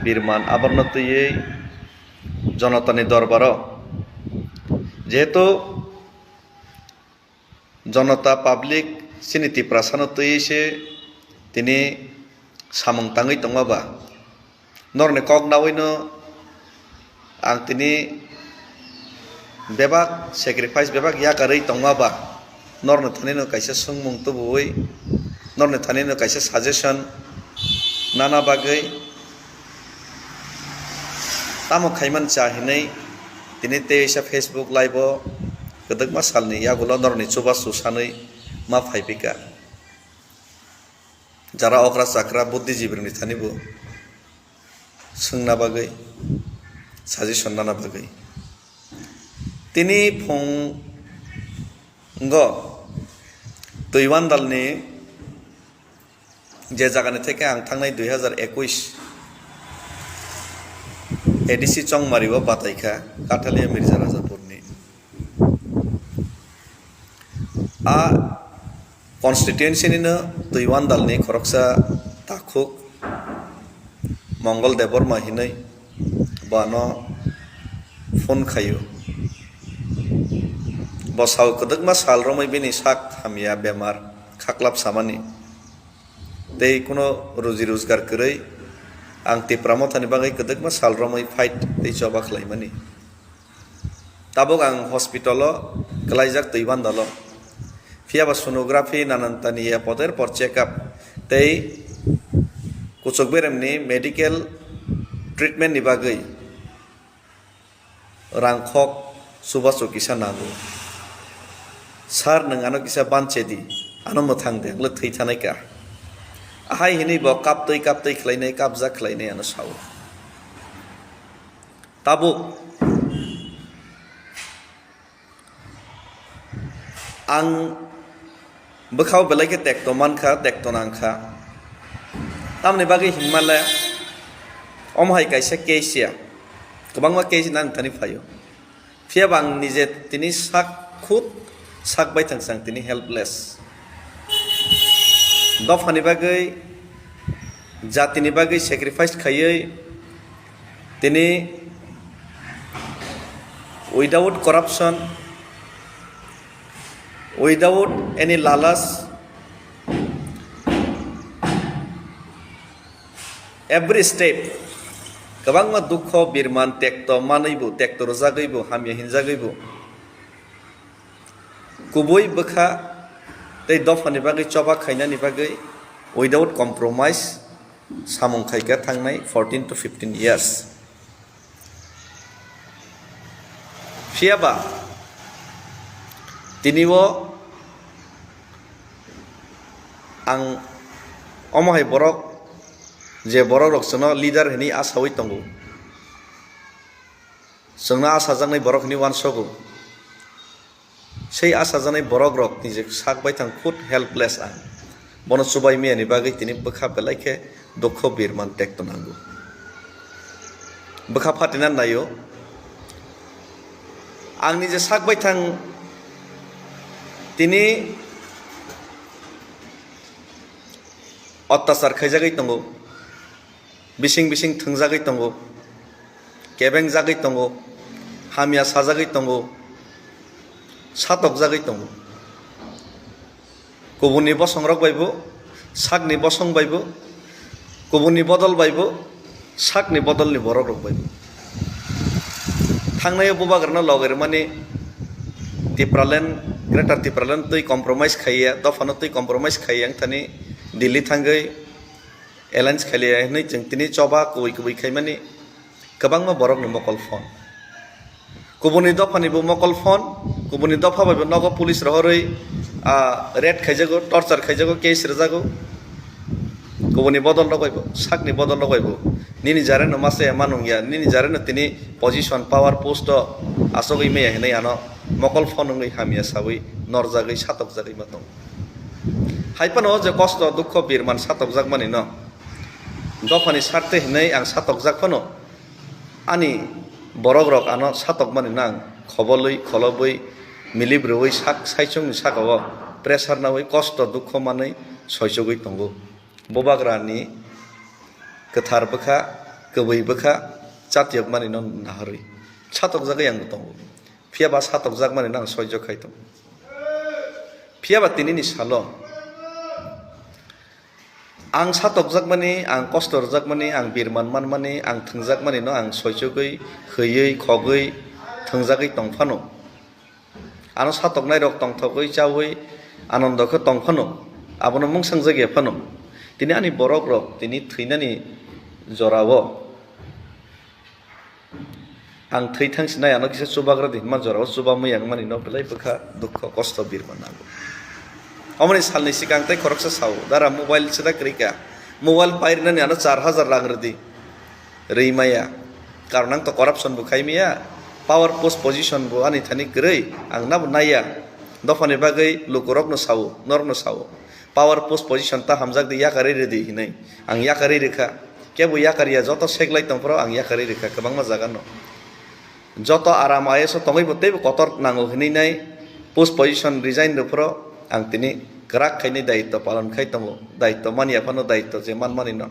birman aborno twiwi jonotani dorbaro, jehetu jonota public chini Tiprasano twiwi se tini samung tangwi tongma ba, norokni kok nawino ang tini bebak sacrifice, bebak yakarwi tongma ba, norokni thanino kaisa swngmung tubuwi, norokni thanino kaisa suggestion nana bagwi tamo khaiman cha hinwi tini teisa Facebook live-o kwdwkma salni yagulo norokni chubachu sanwi ma phaipika. Jara okra chakra buddhijibirokni thani bo swngna bagwi, suggestion nana bagwi. Tini phungo Twiwandalni je jagani theke ang thangnai dui hazar ekush A D C Chongmari o batai kha, Kathalia Mirza Rajapurni. A constituency nino Twiwandalni khoroksa takhuk Mongol Debbarma hinwi bo ano phone khaio. Bo sao kwdwkma sal romwi bini sak hamya bemar khaklap samani tei kuno ruji rojgar kwrwi ang Tipra Mothani bagwi kwdwkma sal romwi fight tei choba khlaimani. Tabuk ang hospital-o kwlaijak Twiwandalo. Phiya ba sonography, nanantani ya poder por check-up tei kuchuk beremni medical treatment-ni bagwi rangkhok chubachu kisa nango. "Sir, nwng ano kisa banche di, ano mwthang de, ang le thwi thanai ka." Ahai hinwi bo kaptwi kaptwi khlainai, kapjak khlainai ano sao. Tabuk ang bwkhao belai khe tekto mankha, tekto nangkha. Tamni bagwi hinmale, omo hai kaisa case ya. Kwbangma case nang thani phaio. Phiya ba ang nije tini sak khud sak bai thang sang tini helpless. Dophani bagwi, jatini bagwi sacrifice khaiwi tini without corruption, without any lalas, every step kwbangma dukho birman tekto manwi bo, tekto rwjagwi bo, hamya hinjagwi bo, kubui bwkha tei dophani bagwi choba khainani bagwi without compromise samung khaikha thangnai fourteen to fifteen years. Phiya ba tini o ang omo hai borok, je borok rok chwngno leader hinwi asaui tongo, chwngno asajaknai borok hinwi uansogo. Sei achajaknai borok rok ni je sak bai thang khud helpless ang. Bono chubai maya ni bagwi tini bwkha belai khe dukho birman tekto nango. Bwkha phatina naio. Ang ni je sak bai thang tini ottachar khaijagwi tongo. Bising bising thwngjagwi tongo, kebengjagwi tongo, hamya sajagwi tongo, satokjagwi tongo. Kubunni bosongrok baibo, sakni bosong baibo, kubunni bodol baibo, sakni bodolni borokrok baibo. Thangnai o bubagrano logoi rwmani Tipraland, Greater Tipraland twi compromise khaiya, dophano twi compromise khaiya wngthani Delhi thangwi alliance khailiya hinwi chwng tini choba kubui kubui khaimani kwbangma borokni mokol phone. Kubuni dophani bo mokol phone, kubuni dopha bai bo nogo police rohorwi, ah, raid khaijago, torture khaijago, case rwjago. Kubuni bodol rok bai bo, sakni bodol rok bai bo. Nini jareno masa ya manung ya, nini jareno tini position, power, post o asogwi maya hinwi ano mokol phone wngwi hamya sawi norjagwi satokjagwi ma tongo. Hai phano o je kosto dukho birman satokjak mani no, dophani sarthe hinwi ang satokjak phano, ani borok rok ano satok mani no ang khobolwi kholobwi milip rwui sak saichung ni saka o pressure naui kosto dukho manwi soichugwi tongo. Bubagra ni kwthar bwkha, kwbwi bwkha, chatiyok mani no naharwi satokjagwi ang bo tongo. Phiya ba satokjak mani no ang soijo khai tongo. Phiya ba tini ni salo ang satokjakmani, ang kosto rwjakmani, ang birman manmani, ang thwngjakmani no ang soichugwi, hwiwi, khogwi, thwngjagwi tong phano. Ano satoknai rok tongthokgwi, chaui, anondo khe tong phano. Abono mungsangjak ya phano. Tini ani borok rok tini thwinani jorao. Ang thwi thang sinai ano kisa chubagra di hwnma jorao chuba mui ang mani no belai bwkha dukho kosto birma nango. Omoni salni sikang tei khoroksa sao, "Dara mobile sida kwrwi ka, mobile pai rwnani ano char hajar rang rwdi." Rwi maya. Karon ang to corruption bo khai maya, power post position bo ani thani kwrwi, ang nabo naiya. Dophani bagwi lukurokno sao, norokno sao. Power post position ta hamjak di, yakarwi rwdi hinwi. Ang yakarwi rwkha. Kebo yakarya, joto seklai tongphuru ang yakarwi rwkha kwbangma jaga no. Joto aram I A S o tongwi bo teibo kotor nango hinwi nai post position resign rwphuru ang tini kwrak khainwi daitw palon khai tongo. Daitw manya phano daitw je manmani no.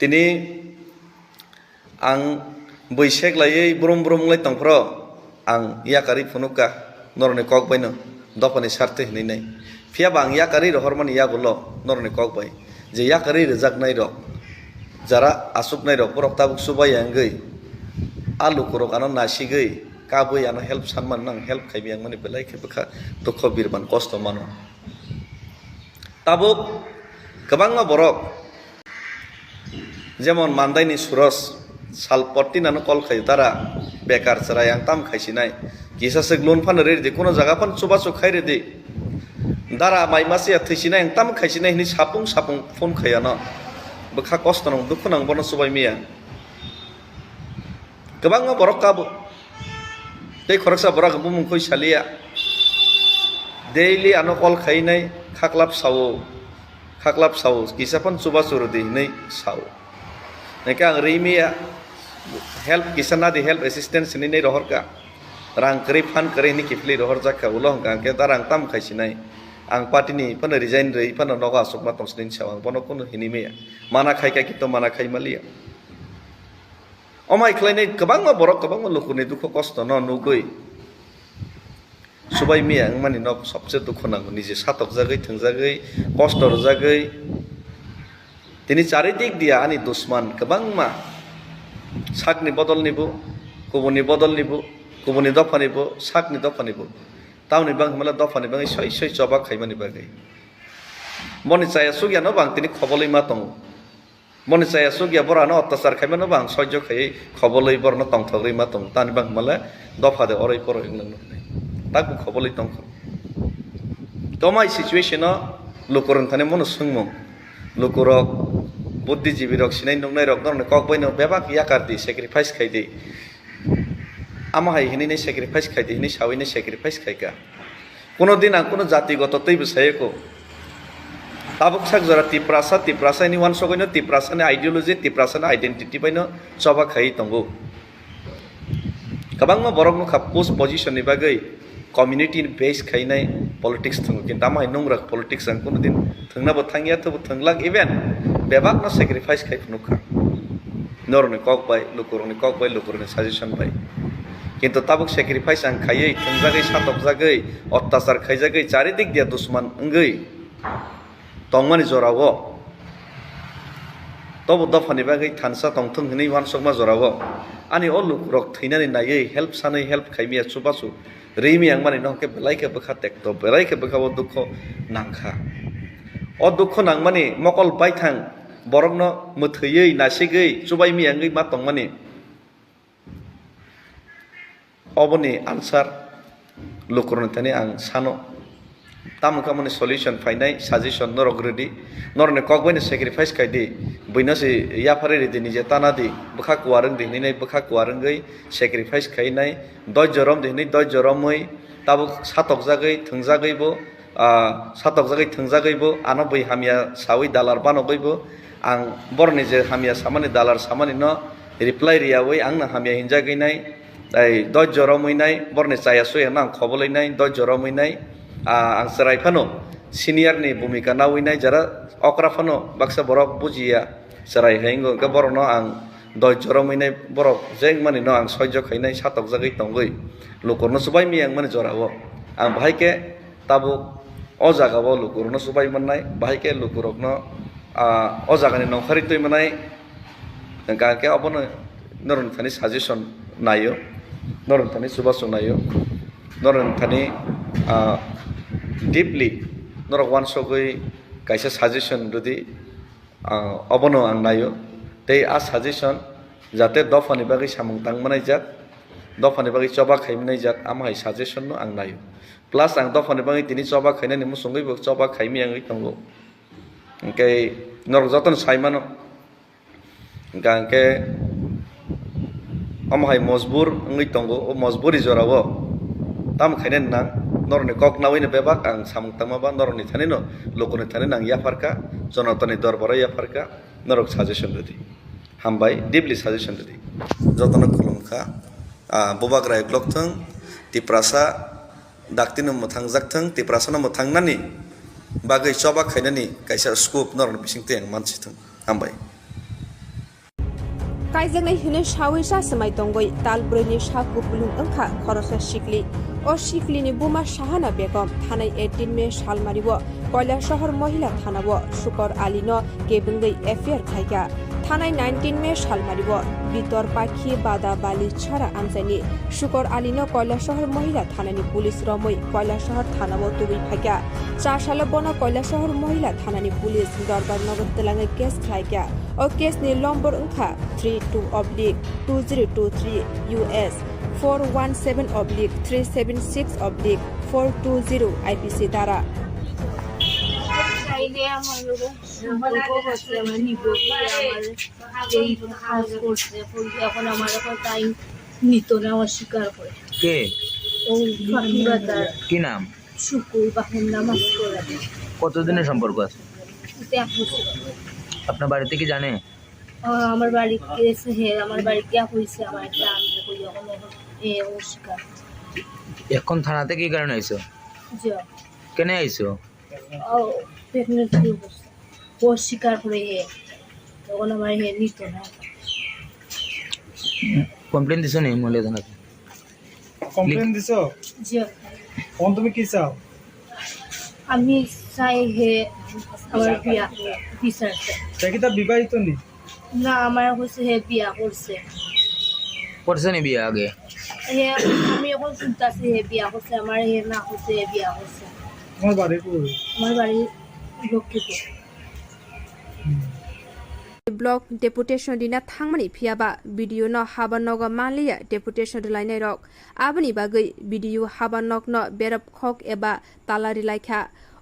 Tini ang bui sek laiwi brum brum wng lai tongphuru ang yakarwi phunukha norokni kok baino dophani sartwi hinwi nai. Phiya ba ang yakarwi rohormani yagulo norokni kok bai je yakarwi rwjaknai rok, jara achuknai rok, borok tabuk chubai ya wngwi a lukurok ano nasigwi kabwi ano help sanmani no ang help khaibi ang mani belai khe bwkha dukho birman kosto mano. Tabuk kwbangma borok, jemon Mandaini Suros, sal pottin ano call khaio, "Dara, bekar chwrai ang tam khaisinai. Kisa swk loan phano riri di, kuno jaga phano chubachu khai ridi. Dara, mai masiya thwisinai ang tam khaisinai," hinwi sapung sapung phone khai ano. Bwkha kosto nang, dukhu nang, bono chubai maya. Kwbangma borok kabo. Tei khoroksa borok bumung koi saliya. Daily ano call khainai, khaklap sao. Khaklap sao, kisa phano chubachu rwdi hinwi sao. Hingkhe ang rimiya, Help kisa nadi, help assistance hinwi nai rohorkha. Rang kwrwi, phan kwrwi hinwi kiphilwi rohorjakha. Ulo hwnkha hwnkhe da rang tamo khai sinai. Ang party ni phano resign rwi phano nogo achukma tong sinai sa ang bono kunu hinwi maya. Mana khai kha kintu mana khai maliya. Omai khlainai kwbangma borok, kwbangma lukurni dukhu kosto no nugwi subai miya wngmani no sobse dukhu nango, nije satokjagwi, thwngjagwi, kosto rwjagwi. Tini charidik dia ani dusman kwbangma, sakni bodolni bo, kubuni bodolni bo, kubuni dophani bo, sakni dophani bo. Tamoni bangmala dophani bagwi soi soi choba khaimani bagwi. Boni chaya sugya no bang tini khobolwi ma tongo. Boni chaya sugya borano ottachar khaimano bang sojjo khaiwi khobolwi borno tongthok rwi ma tongo. Tani bangmale dopha de oroi poroi wng nang nuknai. Takbo khobolwi tongkho. Tomai situation o lukurok thani mono swngmung. Lukurok, buddhijibi rok, sinai nuknai rok norokni kok baino bebak yakar di, sacrifice khai di. Amo hai hinwi nai sacrifice khai di, hinwi sawi nai sacrifice khai kha. Kuno din ang kuno jati goto twibo sayoko. Tabuk sak jora Tiprasa, Tiprasa hinwi wansogwino, Tiprasa ni ideology, Tiprasa ni identity baino choba khaiwi tongo. Kwbangma borok nukha post position ni bagwi community ni base khainai politics thwngo, kintu amo hai nungrak politics ang kuno din thwngna bo thangya, thwbo thwnglak, even bebak no sacrifice khai phunukha. Norokni kok bai, lukurokni kok bai, lukurokni suggestion bai. Kintu tabuk sacrifice ang khaiwi, thwngjagwi, satokjagwi, ottachar khaijagwi, charidik dia dusman wngwi tongmani jorao, tobo dophani bagwi thansa tongthwng hinwi wansukma jorao, ani o lukurok thwinani naiwi help sanwi help khaimaya chubachu rimi ang mani no hwnkhe belai khe bwkha tekto, belai khe bwkha o dukho nangkha. O dukho nangmani mokol baithang borokno mwthwiwi, nasigwi, chubaimi wngwi ma tongmani. Oboni answer lukurokni thani ang sano. Tamo khe amoni solution phainai, suggestion norok rwdi. Norokni kok baino sacrifice khaidi. Buino se yapharwi rwdi, nije tana di. Bwkha kuwar wngdi hinwi nai, bwkha kuwar wngwi sacrifice khainai. Doijjo romdi hinwi doijjo romwi tabuk satokjagwi, thwngjagwi bo, ah, satokjagwi, thwngjagwi bo, ano bui hamya sawi dalar banogwi bo. Ang borokni je hamya samani, dalar samani no reply riyawi, ang no hamya hinjagwi nai. Tei doijjo romwi nai, borokni chaya suya no ang khobolwi nai, doijjo romwi nai. Ah, ang chwrai phano senior ni bhumika nawi nai, jara okra phano baksa borok bujiya chwrai hai wngkha, borokno ang doijjo romwi nai, borok je wngmani no ang soijjo khainai, satokjagwi tongwi lukurno chubaimi wngmani jorao. Ang bahai khe tabuk o jagao lukurokno chubai mannai, bahai khe lukurokno, ah, o jagani nongkhorwi twi mannai. Hwnkha khe obono norokni thani suggestion naio, norokni thani chubachu naio, norokni thani, ah, deeply norok wansugwi kaisa suggestion rwdi, ah, obono ang naio. Tei a suggestion jate dophani bagwi samung tang manai jak, dophani bagwi choba khai manai jak, amo hai suggestion no ang naio. Plus ang dophani bagwi tini choba khainani muchungwi bo choba khaimaya wngwi tongo. Hwnkhe norok jotono sai mano. Hwnkha hwnkhe omo hai mojbur wngwi tongo, o mojburi jorao tamo khainani nang, norokni kok nawino bebak ang samung tangma ba norokni thanino, lukurokni thanino ang yapharkha, Jonatani dorbaro yapharkha, norok suggestion rwdi. Hambai, deeply suggestion rwdi. Jotono khulumkha. Ah, bubagra uklok thung, Tiprasa daktino mwthangjak thung, Tiprasano mwthangnani bagwi choba khainani kaisa scope norokni bisingtwi ang mansi thung. Hambai. Kaijaknai hwnwi sawi sa swmai tongwi tal brwini sa kupulung wngkha khoroksa sikli. O siklini buma Sahana Begum thanai eighteen May salmario Kailasahar Mohila Thanao Shukor Alino kebengwi F I R khaikha. Thanai nineteen May salmario Bitor Pakhi Bada Bali Chara amchaini Shukor Alino Kailasahar Mohila Thanani police romwi Kailasahar Thanao tubui phaikha. Chasalo bono Kailasahar Mohila Thanani police Dorbar nogo twlangwi case khlaikha. O case ni lombor wngkha three two oblique two zero two three U S, four one seven oblique three seven six oblique four two zero I P C dara. সম্পর্ক করছে আমার নিবো আমার এই কাজ করছে এখন আমার এখন টাইম নিত না অস্বীকার করে। কে? ও ফাঁকিবাজার। কি নাম? শুকুর বাপের নাম অস্বীকার। কতদিনের সম্পর্ক আছে? এতে এক বছর। আপনার বাড়িতে কি জানে? আমার বাড়ি গেছে, হে আমার বাড়ি গিয়া কইছে আমার একটা আমি কই এখন, এ, অস্বীকার। এখন থানাতে কি কারণে আইছো? জি। কেনে আইছো? ও, প্রেগনেন্সি অবস্থা। অস্বীকার করে হে। তখন আমার হে নিত না। কমপ্লেন দিছো নি মহিলা থানাতে? কমপ্লেন দিছো? জি। এখন তুমি কি চাও? আমি চাই হে আমার বিয়া বিচার চাই। তে কিতা বিবাহিত নি? না, আমার হচ্ছে হে বিয়া করছে। করছে নি বিয়া আগে? হে, আমি এখন শুনতাছি হে বিয়া করছে, আমার হে না হচ্ছে হে বিয়া করছে। তোমার বাড়ি কই? আমার বাড়ি Lakshmipur. Block deputation rina thangmani phiyaba B D O no haba nogo manliya deputation rwlainai rok. Aboni bagwi B D O haba nokno berap khok eba tala rilaikha.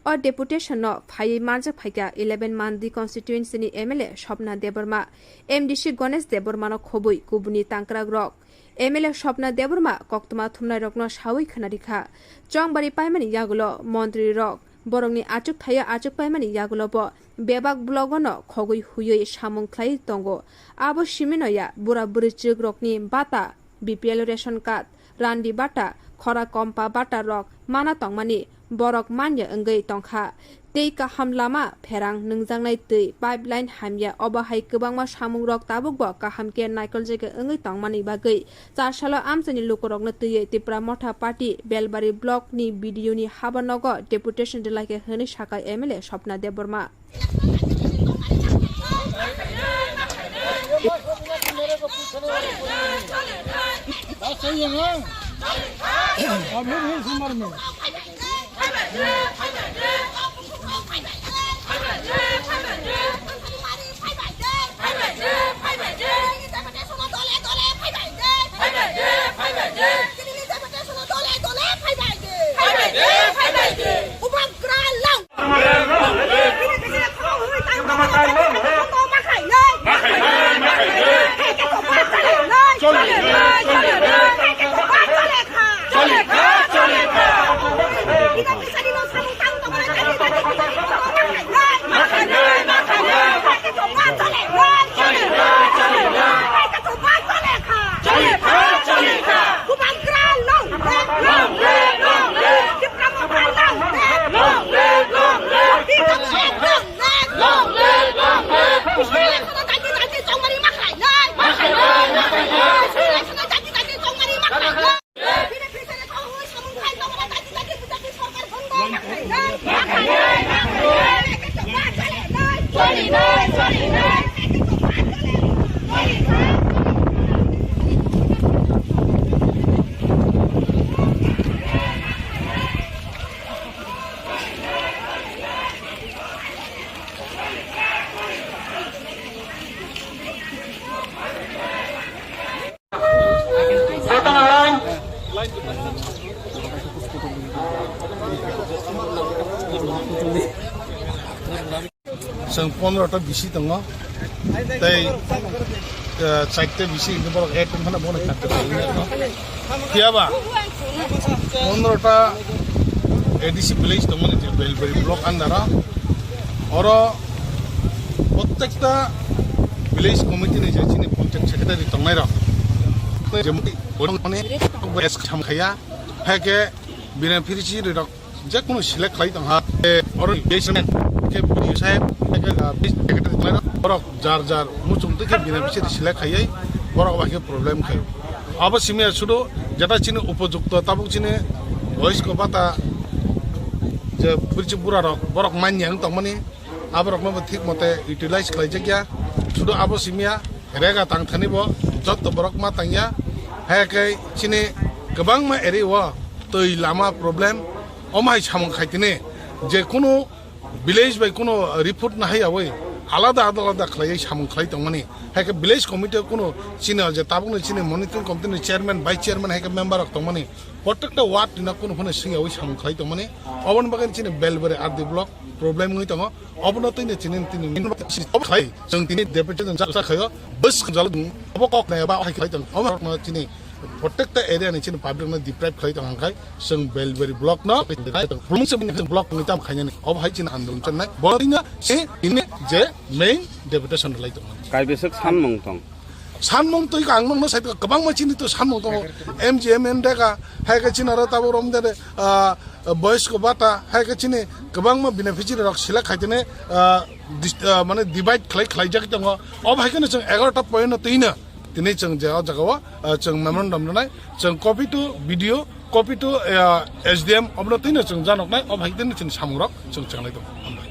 O deputation no phaiwi manjak phaikha eleven Mandi constituency ni M L A Swapna Debbarma, M D C Ganesh Debbarma no khobwi kubuni tangkrak rok. M L A Swapna Debbarma koktwma thumnai rokno sawi khwnarikha. Chongbari paimani yagulo montri rok borokni achuk thaio achuk paimani yagulo bo bebak blogo no khogwi huiwi samung khlai tongo. Abo simi no ya bura bwrwichwk rokni bata, B P L ration card, randi bata, khora kompa bata rok mana tongmani borok manya wngwi tongkha. Tei kaham lama pherang nungjaknai twi pipeline hamya obo hai kwbangma samung rok tabuk bo kaham khe naikoljagwi wngwi tongmani bagwi char salo amchaini lukurokno twiwi Tipra Motha Party Belbari block ni B D O ni haba nogo deputation rwlaikha hwnwi sakha M L A Swapna Debbarma. Chwng pondro ta bisi tongo, tei, eh, chaita bisi hwnwi borok add wngkha na, bono kha kwtal wngya no. Phiya ba pondro ta A D C village tongmani je Belbari block under o, oro prottekta village committee ni je chini panchayat secretary tongnai rok, je mani S kham khaya, hai khe bini phiri chini rok je kunu select khlai tong ha, eh, oro basement khe B D O saheb, khe, ah, secretary tongnai rok, borok jar jar muchung twi khe bini phiri select khaiwi borok bai khe problem khai. Abo simi sudu jeta chini upojukto tabuk chini boysko bata je bwrwi bura rok borok manya wng tongmani, aborokno bo thik mote utilize khlaijakya. Sudu abo simiya rega tang thani bo jotto borok ma tangya. Hai khe chini kwbangma area o twi lama problem, omo hai samung khai tini je kunu village bai kunu report na hai awi alada alada khlaiwi samung khlai tongmani. Hai khe village committee o kunu chini je tabukni chini monitoring committee ni chairman, vice chairman hai khe member rok tongmani. Prottekta ward ni no kunu phano swngyawi samung khlai tongmani. Oboni bagwi chini Belbari R D block problem wngwi tongo. Obono tini chini tini khlai chwng tini deputation chaksa khayo bwswk jalo obo kok nai ba hai khlai tong omo rokno chini Protekta area ni chini public no deprive khlai tong kha, chwng Belbari block no, block ni tam khainani, obo hai chini andolon channai, bo ina se ini je main deputation lai tong. Kaibeswk sanmung tong. Sanmung twi ang nokno sai kwbangma chini to sanmung tongo. M G M N dega, hai khe chini aro tabuk rom de, ah, boys ko bata, hai khe chini kwbangma beneficiary rok select khaitene, ah, dis-, ah, mane divide khlai khlaijak tongo. Obo hai kheno chwng egaroh ta point no twino tini chwng je o jaga o, ah, chwng memorandum rwnai, chwng copy to B D O, copy to, ah, S D M, obono twino chwng janoknai, obo hai kheno chini samung rok chwng chenglai tongo. Hambai.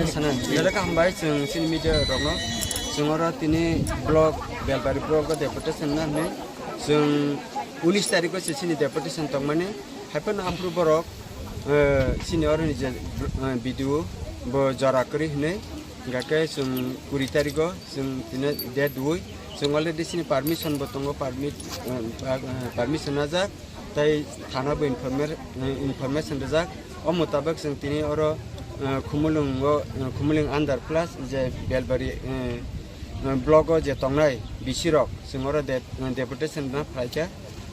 Sana, belai khe hambai chwng chini media rokno. Chwng oro tini block, Belbari block o deputation na hinwi chwng unis tarikh o se chini deputation tongmani. Haiphano aphuru borok, eh, chini oroni je, eh, B D O bo jora kwrwi hinwi, hingkha khe chwng kuri tarikh o chwng tini date dui. Chwng already chini permission bo tongo, permit, eh, eh, permission najak. Tai thana bo informer-, eh, information rijak. O mutabak chwng tini oro, eh, Khumulwng o, eh, Khumulwng under plus je Belbari, eh, eh, block o je tongnai B C rok chwng oro de-, eh, deputation na phaikha.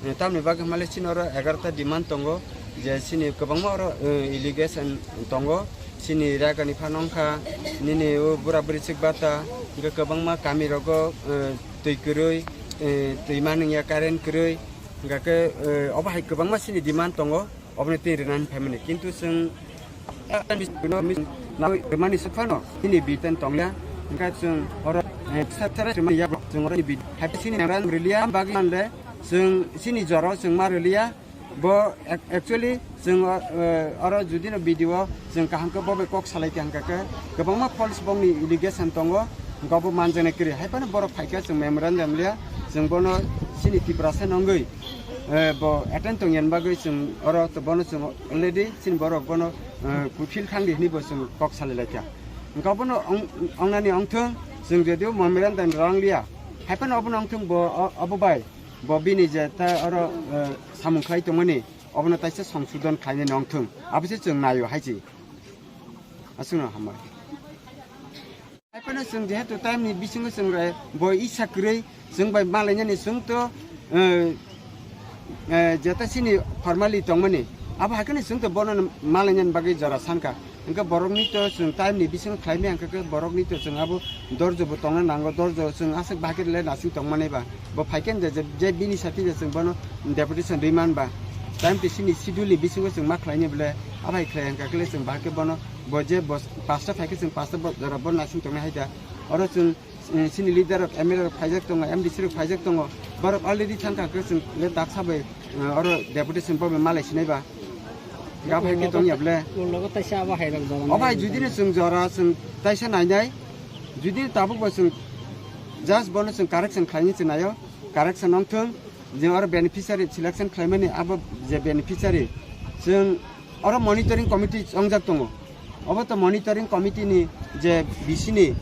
Eh, tamni bagwi hwnmale chini oro egaroh ta demand tongo je chini kwbangma oro, eh, allegation tongo. Chini ragani phano wngkha nini o bura buri chik bata, hingkhe kwbangma kami rogo, eh, twi kwrwi, eh, twi manwngya, current kwrwi. Hingkha khe, eh, obo hai kwbangma chini demand tongo, oboni twi rwnani phaimani. Kintu chwng, eh, rwmani swk phano chini bitan tongya. Hingkha chwng oro, eh, sa-, sa-, rwmani ya, chwng oro ni bit-, hai chini nangra rwliya, bagwi manle chwng chini jora chwng ma rwliya. Bo ac-, actually chwng, eh, oro judino B D O chwng kaham khe bo bai kok salai kha hingkha khe kwbangma false bongni allegation tongo, hingkha bo manjaknai kwrwi. Hai phano borok phaikha chwng memorandum liya, chwng bono chini Tiprasa nongwi, eh, bo attend tongya bagwi chwng oro to bono chwng already chini borok bono, eh, fulfill khangdi hinwi bo chwng kok salai laikha. Hingkha bono ong-, ongnani ongthwng chwng jodio memorandum rang liya, hai phano obono ongthwng bo o-, obo bai. Bo bini je ta oro, eh, samung khlai tongmani, obono taisa songsodon khlainani ongthwng. Abo se chwng naio hai se. Aswkno hambai. Hai phano chwng jehetu time ni bisingo chwng re bo isa kwrwi chwng bai malainani chwng to, eh, eh, jeta chini formally tongmani. Abo hai kheno chwng to bono malainani bagwi jora sankha. Hingke borokni to chwng time ni bisingo khlaimaya hingka khe borokni to chwng abo dorjo bo tongna nango, dorjo chwng aswk bahai khe le nasing tongmani ba. Bo phai khe je, je, je bini sati je chwng bono deputation rwi man ba. Time to chini schedule ni bisingo chwng ma khlaini bole, abai khlai hingka khe le chwng bahai khe bono bo je bo pasta phai khe chwng pasta bo jora bo nasing tongnai hai da. Oro chwng eh, chini leader rok, M L A rok phaijak tongo, M D C rok phaijak tongo, borok already thangkha khe chwng le daksa bai, eh, oro deputation bo malai sinai ba. Gabhai khe tongya ble. Ulogo taisa abo hai rok jora. O bai nai judino chwng jora chwng taisa nainai, judino tabuk bo chwng just bono chwng correction khlaini chwng naio, correction ongthwng, je oro beneficiary selection khlaimani abo je beneficiary chwng oro monitoring committee chongjak tongo. Obo to monitoring committee ni je B C ni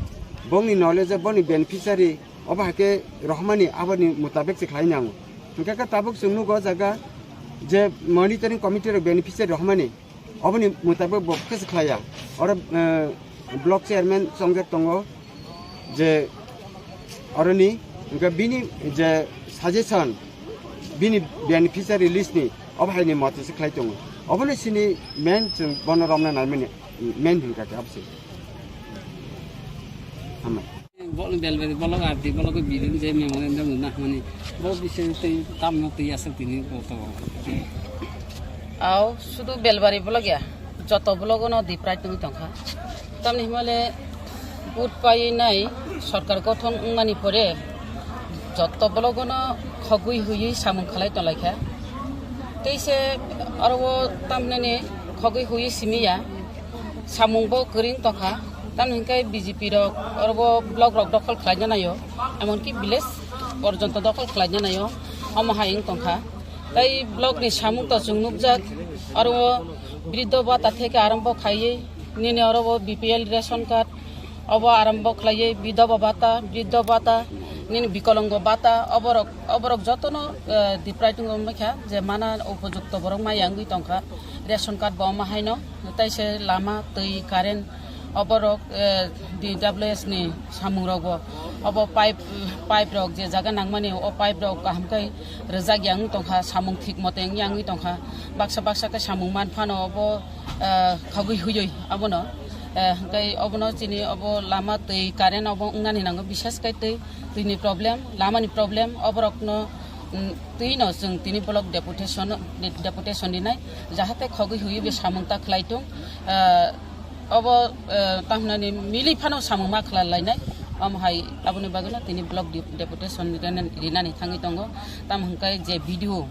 bongni knowledge o boni beneficiary obo hai khe rohormani aboni mutabek se khlai nango. Hingkhe khe tabuk chwng nugo o jaga je monitoring committee rok beneficiary rohormani oboni mutabek bo khe se khlaiya. Oro, eh, block chairman chongjak tongo. Je oroni hingke bini je suggestion, bini beneficiary list ni obo hai ni mote se khlai tongo. Obono sini main chwng bono romna naimani main hingka khe abo se. Hambai. Bolo belbari bolo arti bolo ko bidin je memorandum na mani bo bising tei tamno tei aswk tini bo to. Aw, sudu belbari block ya, joto block no di price tong tongkha. Tamni himale vote painai sorkar gothon wngmani pore joto block no khogwi huiwi samung khalai tonglaikha. Tei se aro o tamnani khogwi huiwi simi ya. Samung bo kwrwng tongkha, tamni hwnkhe B J P rok oro bo block rok dokhol khlaina naio, emonki village porjonto dokhol khlaina naio, omo hai wng tongkha. Tai block ni samung to chwng nukjak, oro o briddo bata theke arombo khaiwi, nini oro bo B P L ration card, obo arombo khlaiwi bidhoba bata, briddo bata, nini bikolongo bata, oborok, oborok jotono, eh, diprai tongo wngkha, je mana upojukto borok maya wngwi tongkha, ration card bo omo haino. Tai se lama, twi, current, Oborok, eh, D W S ni samung rokbo, obo pipe, pipe rok je jaga nangmani, o pipe rok kaham khe rwjak ya wng tongkha, samung thik mote wng ya wngwi tongkha, baksa baksa khe samung man phano obo, eh, khogwi huyoi abono, eh, hwnkhe obono chini obo lama twi current obo wngnani nango, bisas khe twi, twini problem, lamani problem, oborokno, mm, twino chwng tini block deputation, deputation rinai, jahate khogwi huyoi bo samung ta khlai tung, eh, Obo, eh, tamhinani mili phano samung ma khlai lainai. Omo hai aboni bagwino tini block de-, deputation rinani, rinani thangwi tongo. Tamo hwnkhe je B D O,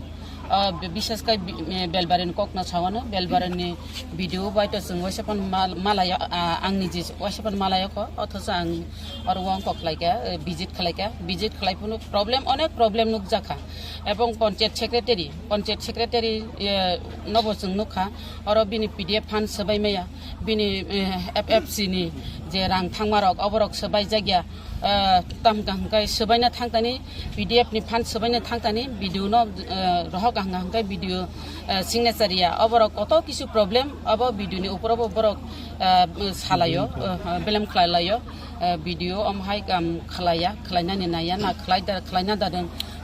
ah, bi-, bisas khe bi-, eh, Belbarini kokno sawano, Belbarini B D O bai to chwng waisa phano mal-, malaya, ah, ang niji waisa phano malaya kho, othocho ang oro wng kok khlaikha, eh, visit khlaikha, visit khlai phano problem, onek problem nukjakha. Ebong panchayat secretary, panchayat secretary, eh, nobo chwng nukha, oro bini P D F fund swbai maya. Bini, eh, F F C ni je rang thangmarok, oborok swbaijak ya, eh, tam kaham khe swbaina thangtani, P D F ni fund swbaina thangtani, B D O no, eh, rohok kaham kaham khe B D O, eh, signature ya, oborok koto kisu problem, obo B D O ni upor obo borok, eh, salaio, eh, belem khlai laio, eh, B D O omo hai kam khlaiya, khlainani naiya, na khlai da, khlaina da,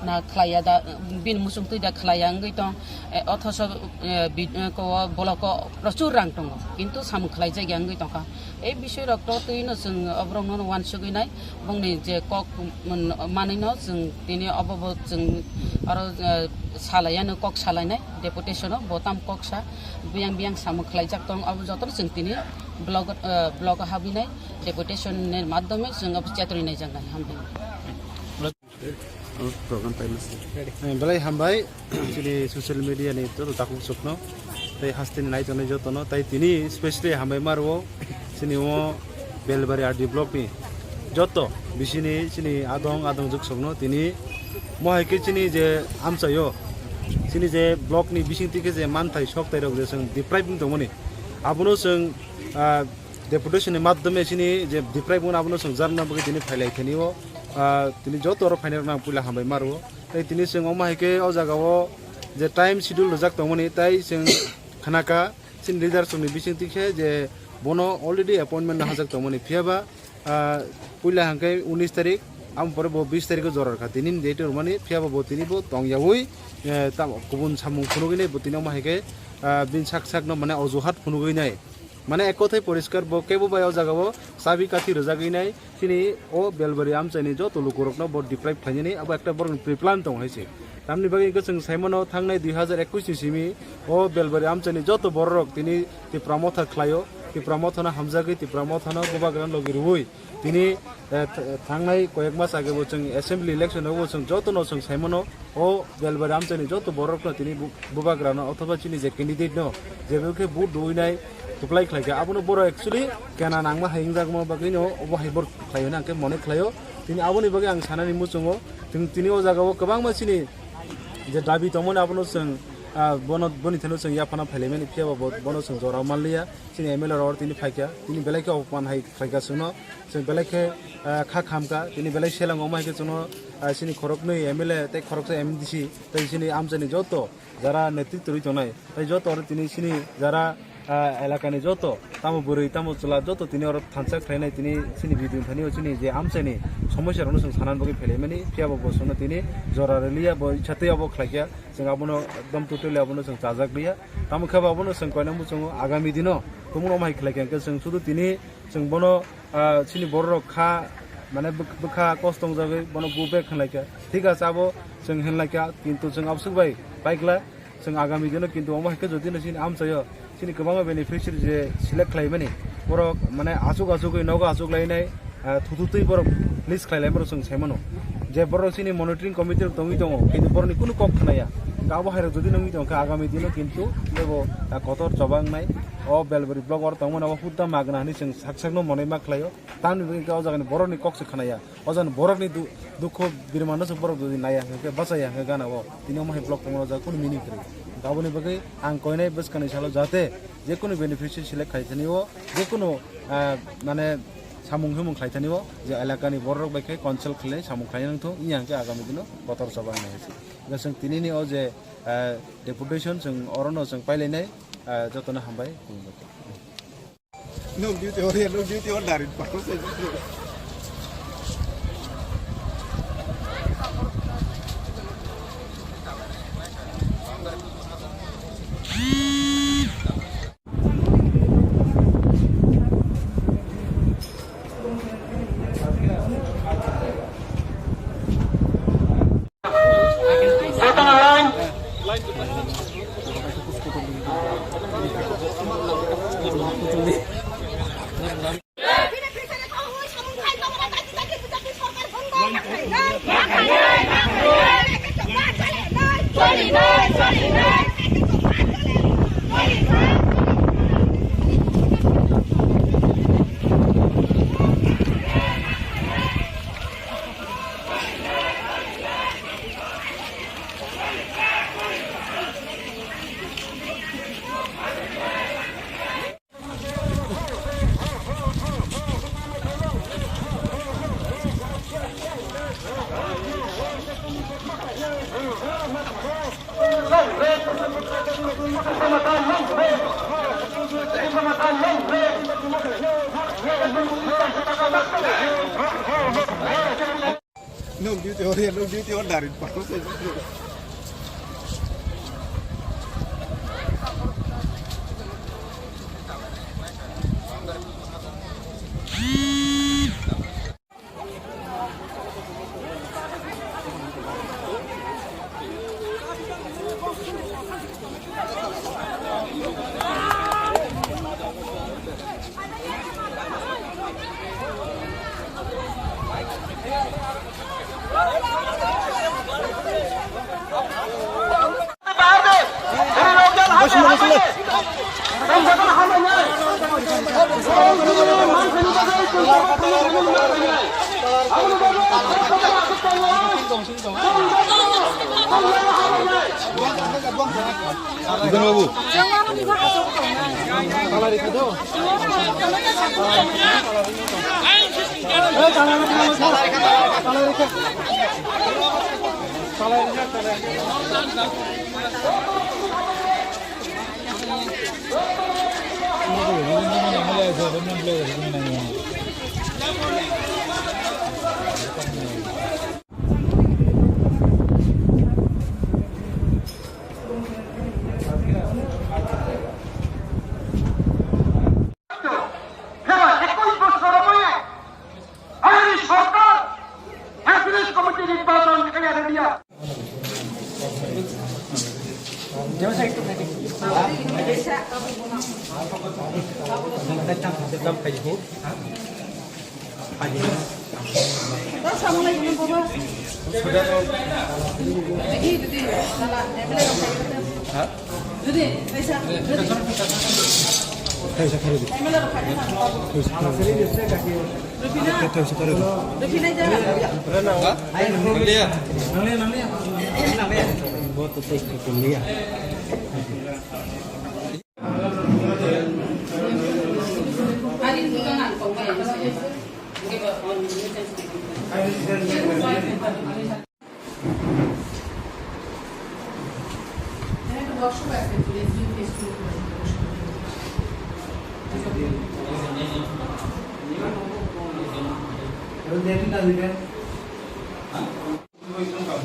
na khlaiya da, bini muchung twi da khlaiya wngwi tong, eh, othoso, eh, bi-, eh, ko, boloko prochur rang tongo, kintu samung khlaijak ya wngwi tongkha. Ei bisoi rok to twino chwng oborok no wansugwi nai, bongni je kok, mm, manwi no chwng tini obo bo chwng aro, eh, salai ano kok salai nai deputation o bo tam kok sa biyang biyang samung khlaijak tong obo joto no chwng tini block, eh, block o habwi nai deputation ni madhyome chwng obo chetri nai jak nai hambai. Oh, program time ase. Eh, belai hambai, chini social media ni joto takhuk sukno, tei hasteni nai tongnai jotono, tei tini specially hambai ma rwo, chini o Belbari R D block ni joto bisini chini adong adong juk sukno, tini mo hai khe chini je amchaio, chini je block ni bising twi khe je manthai sok tai rok je chwng deprive wng tongmani, abono chwng, ah, deputation ni madhyome chini je deprive wngmani abono chwng jarna bagwi tini phailai thani o. Ah, tini joto oro phainai rokno ang puila hambai ma rwo. Tei tini chwng omo hai khe o jaga o je time schedule rwjak tongmani, tei chwng khnakha chini leaders rokni bising twi khe je bono already appointment no hajak tongmani. Phiya ba, ah, puila hwnkhe unis tarik, amo pore bo bis tarik o jora rwkha. Tini ni date rwmani, phiya ba bo tini bo tong yaui, eh, tamo kubun samung phunugwi nai bo tini omo hai khe, ah, bini sak sak no mane ojuhat phunugwi nai. Mane ek kothai poriskar bo kebo bai o jaga o chabi kathi rwjagwi nai. Chini o Belbari amchaini joto lukurokno bo deprive khlainani abo ekta borokni pre-plan tongo hai se. Tamni bagwi hwnkhe chwng saimano thangnai dui hazar ekwis ni simi o Belbari amchaini joto bororok tini Tipra Motha khlaio, Tipra Mothano hamjagwi Tipra Mothano bubagrano logi rwui tini, eh, th-, thangnai koyek mas age bo chwng assembly election o bo chwng jotono chwng saimano o Belbari amchaini joto bororokno tini bu-, bubagrano othoba chini je candidate no jebo khe vote rwinai kwplai khlaikha. Abono borok actually kena nangma hai wngjakma bagwino obo hai borok khlaio hwnwi ang khe mone khlaio. Tini aboni bagwi ang sanani muchungo, tini, tini o jagao kwbangma chini je dabi tongmani abono chwng, ah, bono, boni thani chwng yaphana phailaimani, phiya ba bo-, bono chwng jora manliya. Chini M L A rok tini phaikha, tini belai khe opoman hai khlaikha chwngno, chwng belai khe, ah, kha khamkha, tini belai selango omo hai khe chwngno, ah, chini khoroknwi M L A tei khoroksa M D C tei chini amchaini joto jara netritw rwi tongnai, tei joto oro tini chini jara, ah, elakani joto tamo bwrwi tamo chwla joto tini oro thansa khlainai, tini chini video thani o chini je amchaini somosya rokno chwng sanani bagwi phailaimani, phiya bo bo chwngno tini jora rwliya, bo icha tei obo khlaikha, chwng abono ekdom totally abono chwng chajak liya. Tamo khe bo abono chwng koina muchungo agami dino tumungno omo hai khlaikha hwnkhe chwng sudu tini chwng bono, ah, chini bororok kha, mane bwk-, bwkha kosto wngjagwi bono go back hwnlaikha. Thik ase abo chwng hwnlaikha, kintu chwng aboswk bai paikla chwng agami dino kintu omo hai khe jodi no chini amchaio chini kwbangma beneficiary je select khlaimani borok mane achuk achugwi nogo achuk lainai, ah, thututwi borok list khlai lai borok chwng sai mano. Je borok chini monitoring committee rok tongwi tongo, kintu borokni kunu kok khna ya. Hwnkhe abo hai rok jodi nangwi tongkha agami dino kintu teibo, ah, kotor choba wngnai. O Belbari block oro tongmani abo hutta magna hinwi chwng sak sakno monwi ma khlaio. Tamni bagwi hwnkhe o jagani borokni kok se khna ya. O jagani borokni du-, dukho birmano se borok jodi naiya hwnkhe bachaya hwnkhe gana o. Tini omo hai block tongmani o jaga kunu meaning kwrwi. Hwnkhe aboni bagwi ang koinai bwskangni salo jahate jekunu beneficiary select khai thani o, jekunu, ah, mane samung humung khlai thani o, je elakani bororok bai khe consult khlai samung khlai nang thung, wngya hwnkhe agami dino kotor choba wngnai hai se. Hwnkhe chwng tinini o je, ah, deputation chwng orono chwng pailainai, ah, jotono hambai. Nwng duty order, nwng duty order in paksa. Nwng duty order, nwng duty order in paksa. Babu. Hera, একুশ বছর সময়ে আওয়ামী সরকার একত্রিশ কমিটি নির্বাচন এখানে রেডিয়া।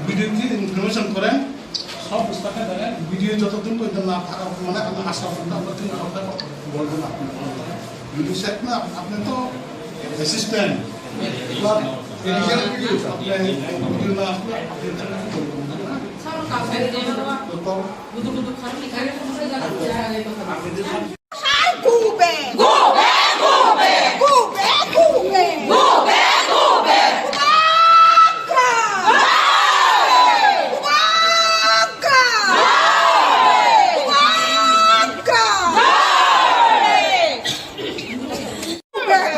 Video ki information kore, sob bwswk khe dane video joto din bo dana thaka mane ang asa hwnna bo tin hwnna bolbo na. Video set na apne to assistant. Ba video video na apne video na apne. Sar gube. Gube, gube. Gube, gube. Gube, gube. Bubagra. Bubagra. Bubagra.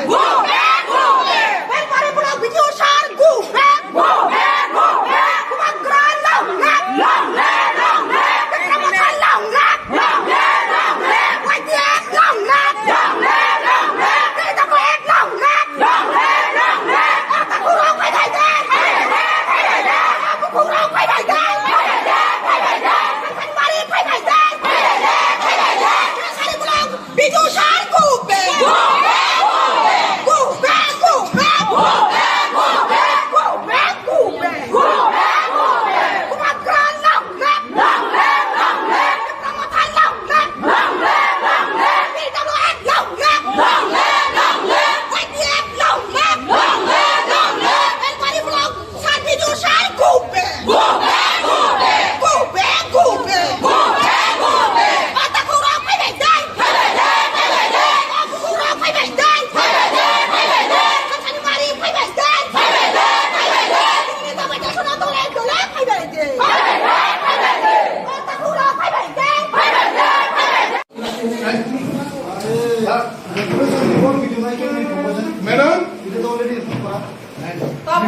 Gube, gube. Bubagra long live. Long live, long live. Bubagra long live. Long live, long live.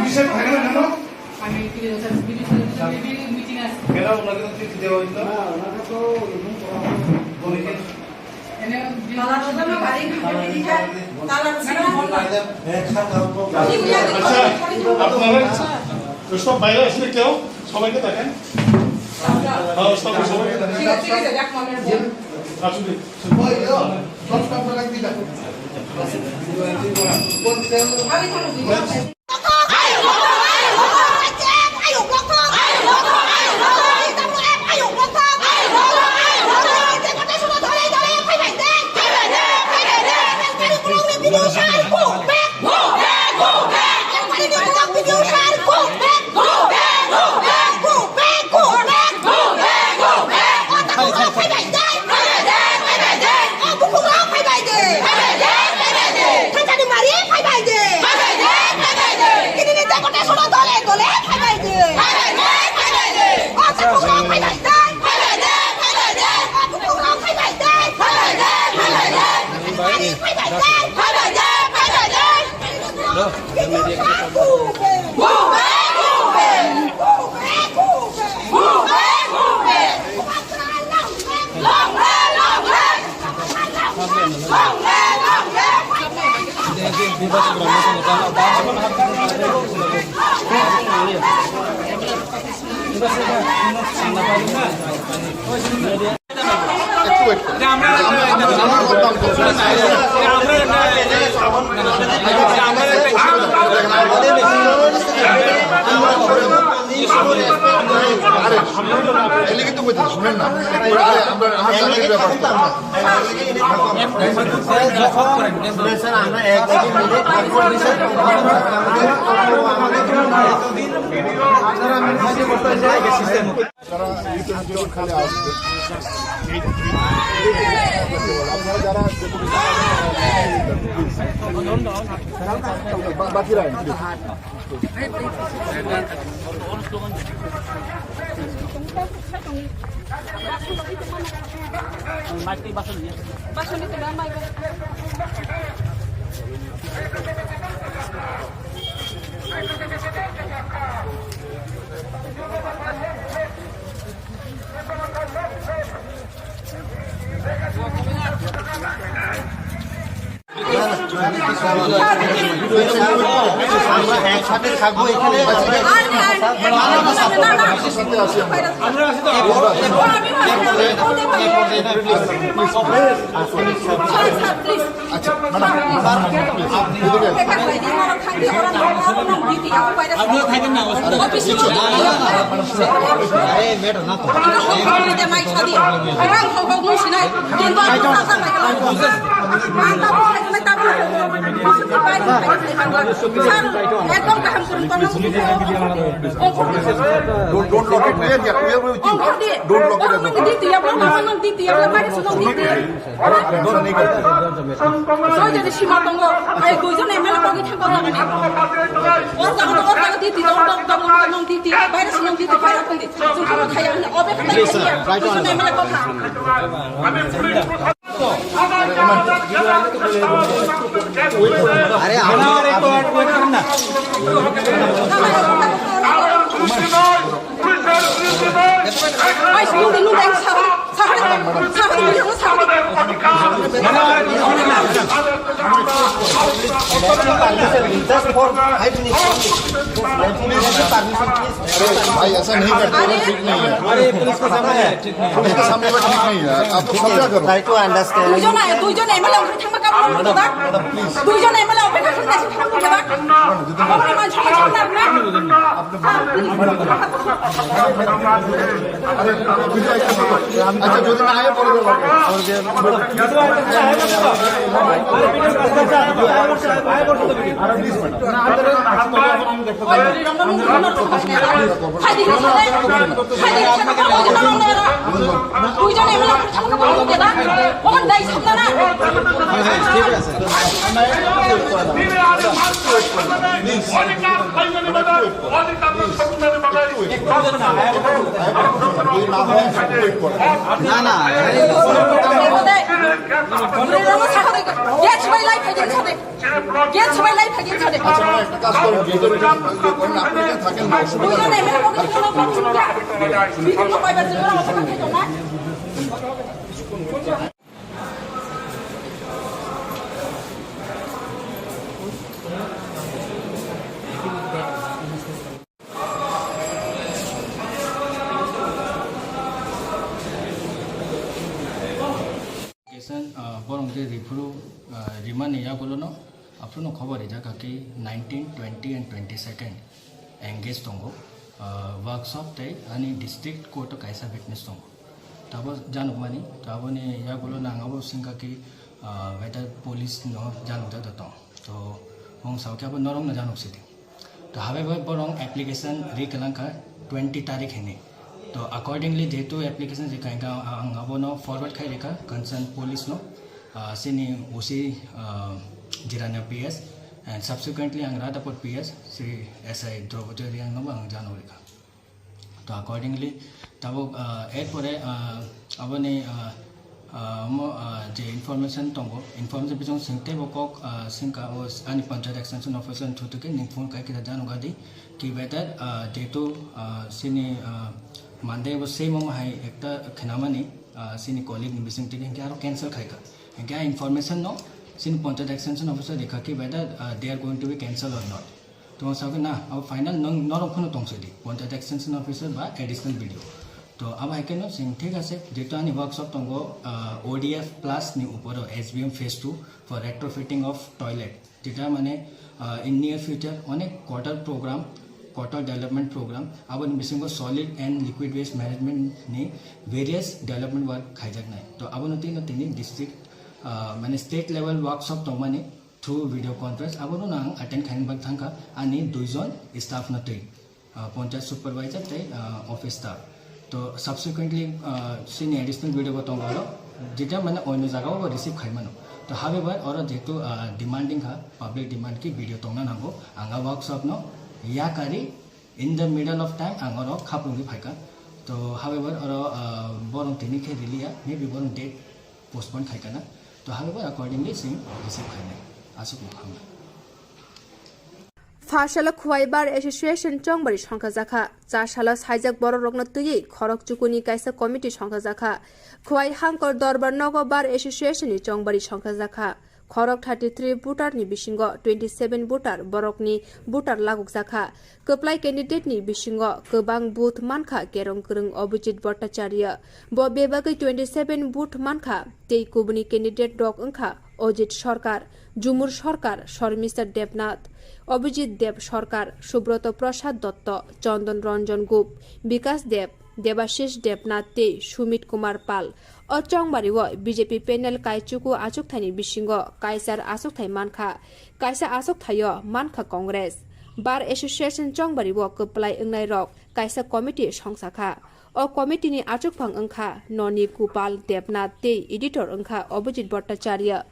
কিসের থাকে না কেন? আমি কি বলছি, BDO meeting আছে। কেন ওনাকে তো চিঠি দেওয়া হইতো? না, ওনাকে তো এরকম করা হয়নি। বলে কি? এনে তালা তো বাড়ি ভাঙে দিতে হয়। তালা ছিল না। আচ্ছা, আপনারা সব বাইরে আসলে কেউ সবাইকে দেখেন। হ্যাঁ, সব সবাইকে দেখেন। ঠিক আছে, ঠিক আছে, যাক, মামলা। আসুন। যারা এই তহবিল খালি আসবে, আপনারা যারা বা-, বাকি রাখেন, please। আমরা একসাথে থাকবো এখানে। আচ্ছা, ম্যাডাম, স্যার, স্যার, প্লিজ। এদিকে। আপনিও থাকেন না, অসুবিধা নেই। আরে, ম্যাডাম, না তো। একদম কাম করুন। Don't, don't lock it. We are here. We are with you. Don't lock it. Joi jodi sima tongo, ai duijon M L A togwi thangkha o jaga ni. O jaga no, o jaga titi, tong, tong, tong, tong, titi, virus no titi, virus no titi. Chwng khe bo thaya hwnwi, o bekha try to understand. Duijon M L A kotha. আরে, আমরা Just for five minutes. Permission, please. भाई, ऐसा नहीं करते, वो ठीक नहीं है। अरे, पुलिस के सामने है, ठीक नहीं है। पुलिस के सामने वो ठीक नहीं है। आप लोग समझा करो। Try to understand. দুইজন আয়, দুইজন M L A ওখানে থাকবে, কাপড় পরে দেবা। দুইজন M L A অপেক্ষা করতে আছে, থাকবে দেবা। আমরা মানুষ, মানুষ না, না। আচ্ছা, যদি না আয়, পরে দেবো। দুইজন M L A থাকবে, কাপড় পরে দেবা। ওখানে দায়ী থাকবে না। ঠিক আছে। না, না। Gate sbai lai phai din sade. Gate sbai lai phai din sade. আচ্ছা, আমরা একটা কাজ করি, ভিতরে যদি ইয়ে করেন, আপনি এখানে থাকেন না, অসুবিধা নেই। Application, ah, borok je riphuru, ah, rimani yagulono, aphuru no khobor rijak kha ki nineteen, twenty and twenty-second engage tongo, ah, workshop tei ani district court o kaisa witness tongo. Tabo janukmani, taboni yagulono ang abo singkha ki, ah, whether police no janukjak da tong. To, mung sao khe abo norok no januk sidi. To, habe bai borok application ri kwlang kha twenty tarik hini. To, accordingly, jehetu application ri kha, ang abono forward khai rikha concern police no, ah, sini O C, ah, Jirania P S, and subsequently ang Radhapur P S, si S I Draupadi Reang no ang jano rikha. To accordingly, tabuk, ah, erpore, ah, aboni, ah, ah, mo, ah, je information tongo, information bising singtebo kok, ah, singka o ani panchayat extension officer thutuke ning phone kai kita jano gadi ki whether, ah, jehetu, ah, sini, ah, Monday bo same omo hai ekta khnamani, ah, sini colleague ni bising tike hingke aro cancel khaika. Hingke a information no sini panchayat extension officer rikha ki whether, ah, they are going to be cancel or not. Tong sakhe na, abo final nang norok phano tong sidi, Panchayat Extension Officer ba Additional B D O. To abo hai khe no sing thik ase, jehetu ani workshop tongo, ah, O D F plus ni uporo S B M phase two for retrofitting of toilet. Jeta mane, ah, in near future onek quarter program, quarter development program, aboni bisingo solid and liquid waste management ni various development work khaijaknai. To abono tino tini district, ah, mane state level workshop tongmani, through video conference, abono ang attend khaina bagwi thangkha ani duijon staff no twi, ah, panchayat supervisor tei, ah, office staff. To subsequently, ah, sini additional B D O bo tongo oro, jeta mane oino jaga o receive khai mano. To however, oro jehetu, ah, demanding kha, public demand ki B D O tongna nango, ang a workshop no yakari in the middle of time ang oro khapungwi phaikha. To however, oro, ah, borok tini khe riliya, maybe borok date postpone khai kana. To however, accordingly sing receive khainai. Aswk no hambai. Phasalo Khwai Bar Association chongbari songkha jakha. Cha salo saijak borok rokno twiwi khorok chukuni kaisa committee songkha jakha. Khwai Hangkor Dorbar Nogo Bar Association ni chongbari songkha jakha. Khorok thirty three voter ni bisingo twenty seven voter borokni voter laguk jakha. Kwplai candidate ni bisingo kwbang booth mankha kerong kwrwng Abhijit Bhattacharya. Bo bebagwi twenty seven booth mankha tei kubuni candidate rok wngkha Ajit Sarkar, Jumur Sarkar, Sharmistha Debnath, Abhijit Deb Sarkar, Subroto Prasad Dotto, Chandan Ranjan Gup, Bikas Deb, Debashish Debnath tei Sumit Kumar Pal. O chongbario B J P panel kaichuku achukthai ni bisingo kaisar achukthai mankha, kaisa achukthai o mankha Congress. Bar Association chongbario kwplai wngnai rok kaisa committee songsa kha. O committee ni achukphang wngkha Noni Gopal Debnath tei editor wngkha Abhijit Bhattacharya.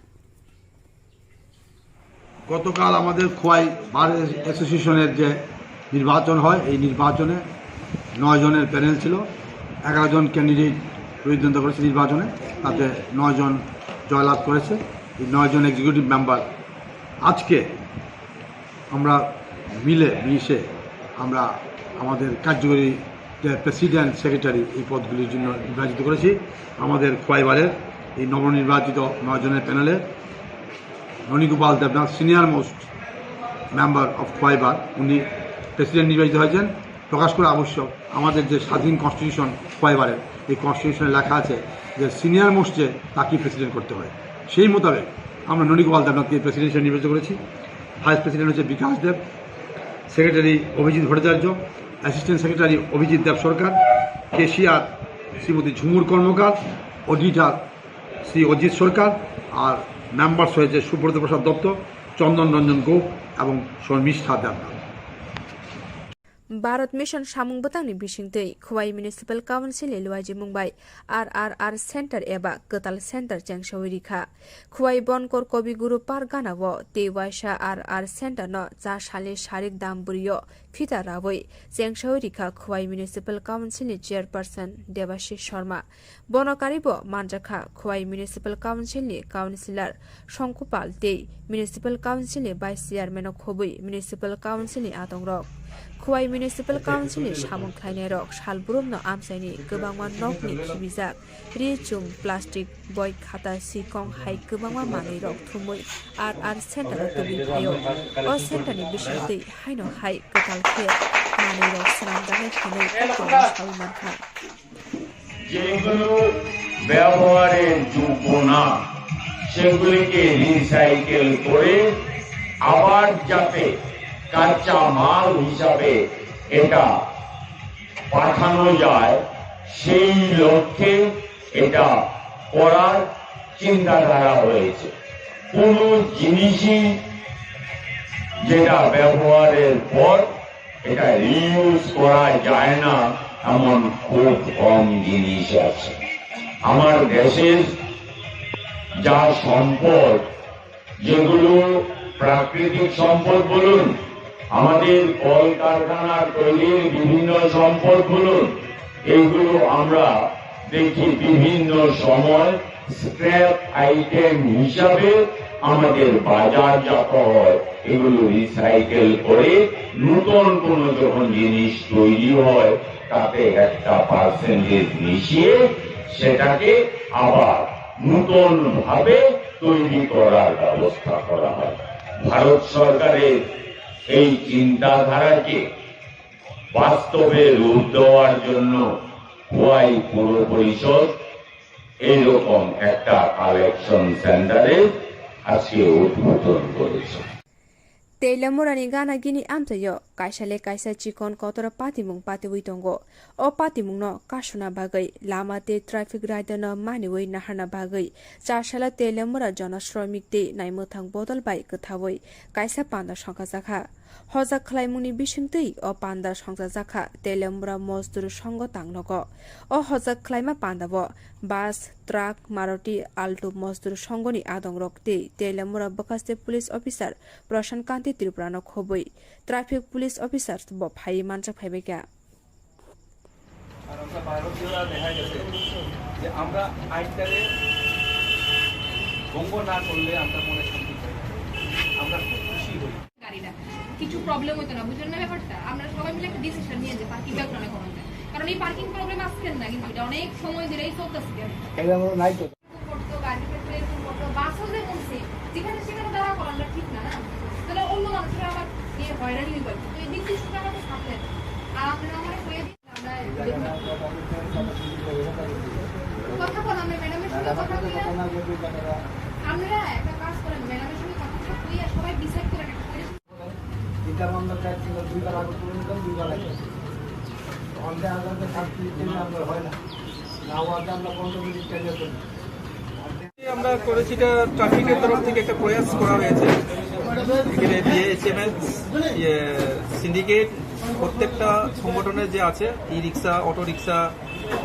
গতকাল আমাদের খোয়াই বার অ্যাসোসিয়েশনের যে নির্বাচন হয়, এই নির্বাচনে নয় জনের প্যানেল ছিল, এগারো জন ক্যান্ডিডেট প্রতিদ্বন্দ্বিতা করেছে নির্বাচনে, তাতে নয় জন জয়লাভ করেছে। এই নয় জন এক্সিকিউটিভ মেম্বার আজকে আমরা মিলে মিশে আমরা আমাদের কার্যকরী যে প্রেসিডেন্ট, সেক্রেটারি, এই পদগুলির জন্য নির্বাচিত করেছি। আমাদের খোয়াই বারের এই নবনির্বাচিত নয় জনের প্যানেলে Nanigopal Debnath, senior most member of Khowai bar, উনি প্রেসিডেন্ট নির্বাচিত হয়েছেন। প্রকাশ করা আবশ্যক, আমাদের যে স্বাধীন কনস্টিটিউশন খোয়াই বারের, এই কনস্টিটিউশনে লেখা আছে যে সিনিয়র মোস্ট যে তাকে প্রেসিডেন্ট করতে হয়। সেই মোতাবেক আমরা ননীগোপাল দেবনাথকে প্রেসিডেন্ট হিসেবে নির্বাচিত করেছি। ভাইস প্রেসিডেন্ট হচ্ছে বিকাশ দেব, সেক্রেটারি অভিজিৎ ভট্টাচার্য, অ্যাসিস্ট্যান্ট সেক্রেটারি অভিজিৎ দেব সরকার, ক্যাশিয়ার শ্রীমতী ঝুমুর কর্মকার, অডিটর শ্রী অজিত সরকার, আর মেম্বার্স হয়েছে সুব্রত প্রসাদ দত্ত, চন্দন রঞ্জন গোপ এবং শর্মিষ্ঠা Debnath. Bharat Mission samung bwtangni bisingtwi Khowai Municipal Council ni luaijimung bai R R R Center eba kwtal center chengsawi rikha. Khowai Bonkor Kobi Guru Park gana o tei waisa R R Center no cha salni sarik dam bwrwi o phita rawi chengsawi rikha Khowai Municipal Council ni Chairperson Debashish Sharma. Bono karibo manjakha Khowai Municipal Council ni Councillor Songkupal tei Municipal Council ni Vice Chairman o khobwi Municipal Council ni adongrok. Khowai Municipal Council ni samung khlainairok salbrumno amchaini kwbangma nokni khibijak ri chum, plastic, boi khata, sikong hai kwbangma manwirok thumwi R R center o tubui phaio. O center ni bisingtwi haino hai kwtal khe manwirok swnamjaknai hinwi koktwma sawi mankha. যেগুলো ব্যবহারের যোগ্য না, সেগুলিকে রিসাইকেল করে আবার যাতে কাঁচা মাল হিসাবে এটা পাঠানো যায়, সেই লক্ষ্যে এটা করার চিন্তাধারা হয়েছে। কোনো জিনিসই যেটা ব্যবহারের পর এটা রিইউজ করা যায় না, এমন খুব কম জিনিস আছে। আমার দেশের যা সম্পদ, যেগুলো প্রাকৃতিক সম্পদ বলুন, আমাদের কলকারখানা তৈরির বিভিন্ন সম্পদ বলুন, এইগুলো আমরা দেখি বিভিন্ন সময় স্ক্র্যাপ আইটেম হিসাবে আমাদের বাজারজাত হয়। এগুলো রিসাইকেল করে নতুন কোনো যখন জিনিস তৈরি হয়, তাতে একটা পার্সেন্টেজ মিশিয়ে সেটাকে আবার নতুন ভাবে তৈরি করার ব্যবস্থা করা হয়। ভারত সরকারের এই চিন্তাধারাকে বাস্তবে রূপ দেওয়ার জন্য খোয়াই পৌর পরিষদ এইরকম একটা কালেকশন সেন্টারের আজকে উদ্বোধন করেছে। Teilamura ni gana gini amchaio kaisa le kaisa chikon kotor patimung patiwi tongo. O patimung no kasuna bagwi lama tei traffic rider no maniwi naharna bagwi chasala Teilamura jona sromik tei naimwthang bodol bai kwthawi kaisa panda songkha jakha. Hojak khlaimungni bisingtwi o panda songchajakha Teilamura Mosdur Songho tangnogo. O hojak khlaima pandao bus, truck, Maruti Alto Mosdur Songhoni adongrok tei Teilamura bwkhaste police officer Prashan Kanti Tripurano khobwi traffic police officer bo phaiwi manjak phaibaikha. আর আমরা বারো জেলা দেখা গেছে যে আমরা আইনটাকে ভঙ্গ না করলে আমরা মনে শান্তি পাই না। আমরা খুব খুশি হই। গাড়িটা কিছু প্রবলেম হতো না, বুঝলেন না ব্যাপারটা? আমরা সবাই মিলে একটা ডিসিশন নিয়ে যে পার্কিং ব্যাপারে করা যায়, কারণ এই পার্কিং প্রবলেম আজকের না, কিন্তু এটা অনেক সময় ধরেই চলতেছে। তাহলে আমরা নাই তো। করতো, গাড়ির ক্ষেত্রে এরকম করতো, বাসও যেমন সেম, যেখানে সেখানে দাঁড়া করানোটা ঠিক না, না? তাহলে অন্য মানুষরা আবার গিয়ে হয়রানি হইবে। তো এই দিক দিয়ে শুধু আমাদের সামনে, আর আপনারা আমার হয়ে দিন। কথা বল, আমরা ম্যাডামের সঙ্গে কথা বলি। আপনারা একটা কাজ করেন, ম্যাডামের সঙ্গে কথা বলি, আর সবাই ডিসাইড করেন একটা পরিষেবা। এটা আমরা চার ছিল, দুইবার আগে করে নিতাম, দুইবার আগে। অন্ধে আজাদে সাত মিনিট টাইমে আমরা হয় না। না হওয়াতে আমরা পনেরো মিনিট টাইমে করি। আমরা করেছি, এটা ট্রাফিকের তরফ থেকে একটা প্রয়াস করা হয়েছে। এখানে বিএইচএমএস, ইয়ে, সিন্ডিকেট, প্রত্যেকটা সংগঠনের যে আছে, ই রিক্সা, অটো রিক্সা,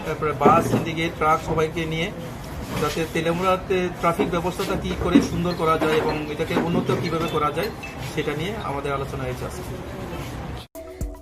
তারপরে বাস, সিন্ডিকেট, ট্রাক, সবাইকে নিয়ে যাতে তেলেমুড়াতে ট্রাফিক ব্যবস্থাটা কী করে সুন্দর করা যায় এবং এটাকে উন্নত কীভাবে করা যায়, সেটা নিয়ে আমাদের আলোচনা হয়েছে আজকে।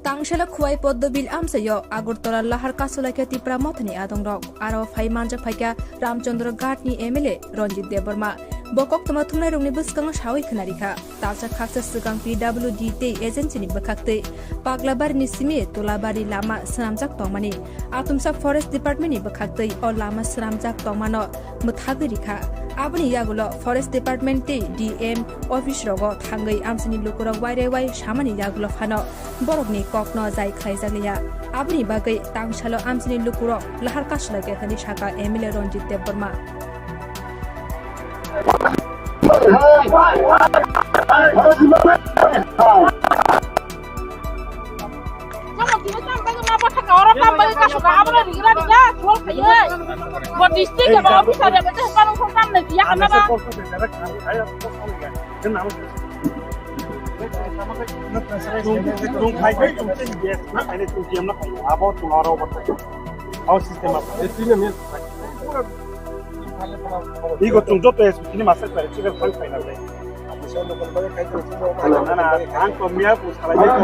Tangshela Khowai Poddo Bill amchaio Agartala Lahar Kasulaikha Tipra Mothani adongrok, aro phai manjak phaikha Ramchandra Ghat ni M L A Ranjit Debbarma. Bo koktwma thumnairokni bwskango sawi khwnarikha. Talsa khaksa swkang P W D tei agency ni bwkhaktwi Paglabari ni simi Tulabari lama swnamjak tongmani. Atumsa Forest Department ni bwkhaktwi o lama swnamjak tongmano mwthagwi rikha. Aboni yagulo Forest Department tei D M office rogo thangwi amchaini lukurok wairewai samani yagulo phano borokni kokno jai khlaijakliya. Aboni bagwi tangsalo amchaini lukurok lahar kasulaikha hwnwi sakha M L A Ranjit Debbarma. Tung khai khai tung chen dia na khai tung tiam na khai abo tung aro ba. Au system apa? Igo tung joto es kini master khai chiga khai khai na. Na na ang ko mia pus kala ni ko.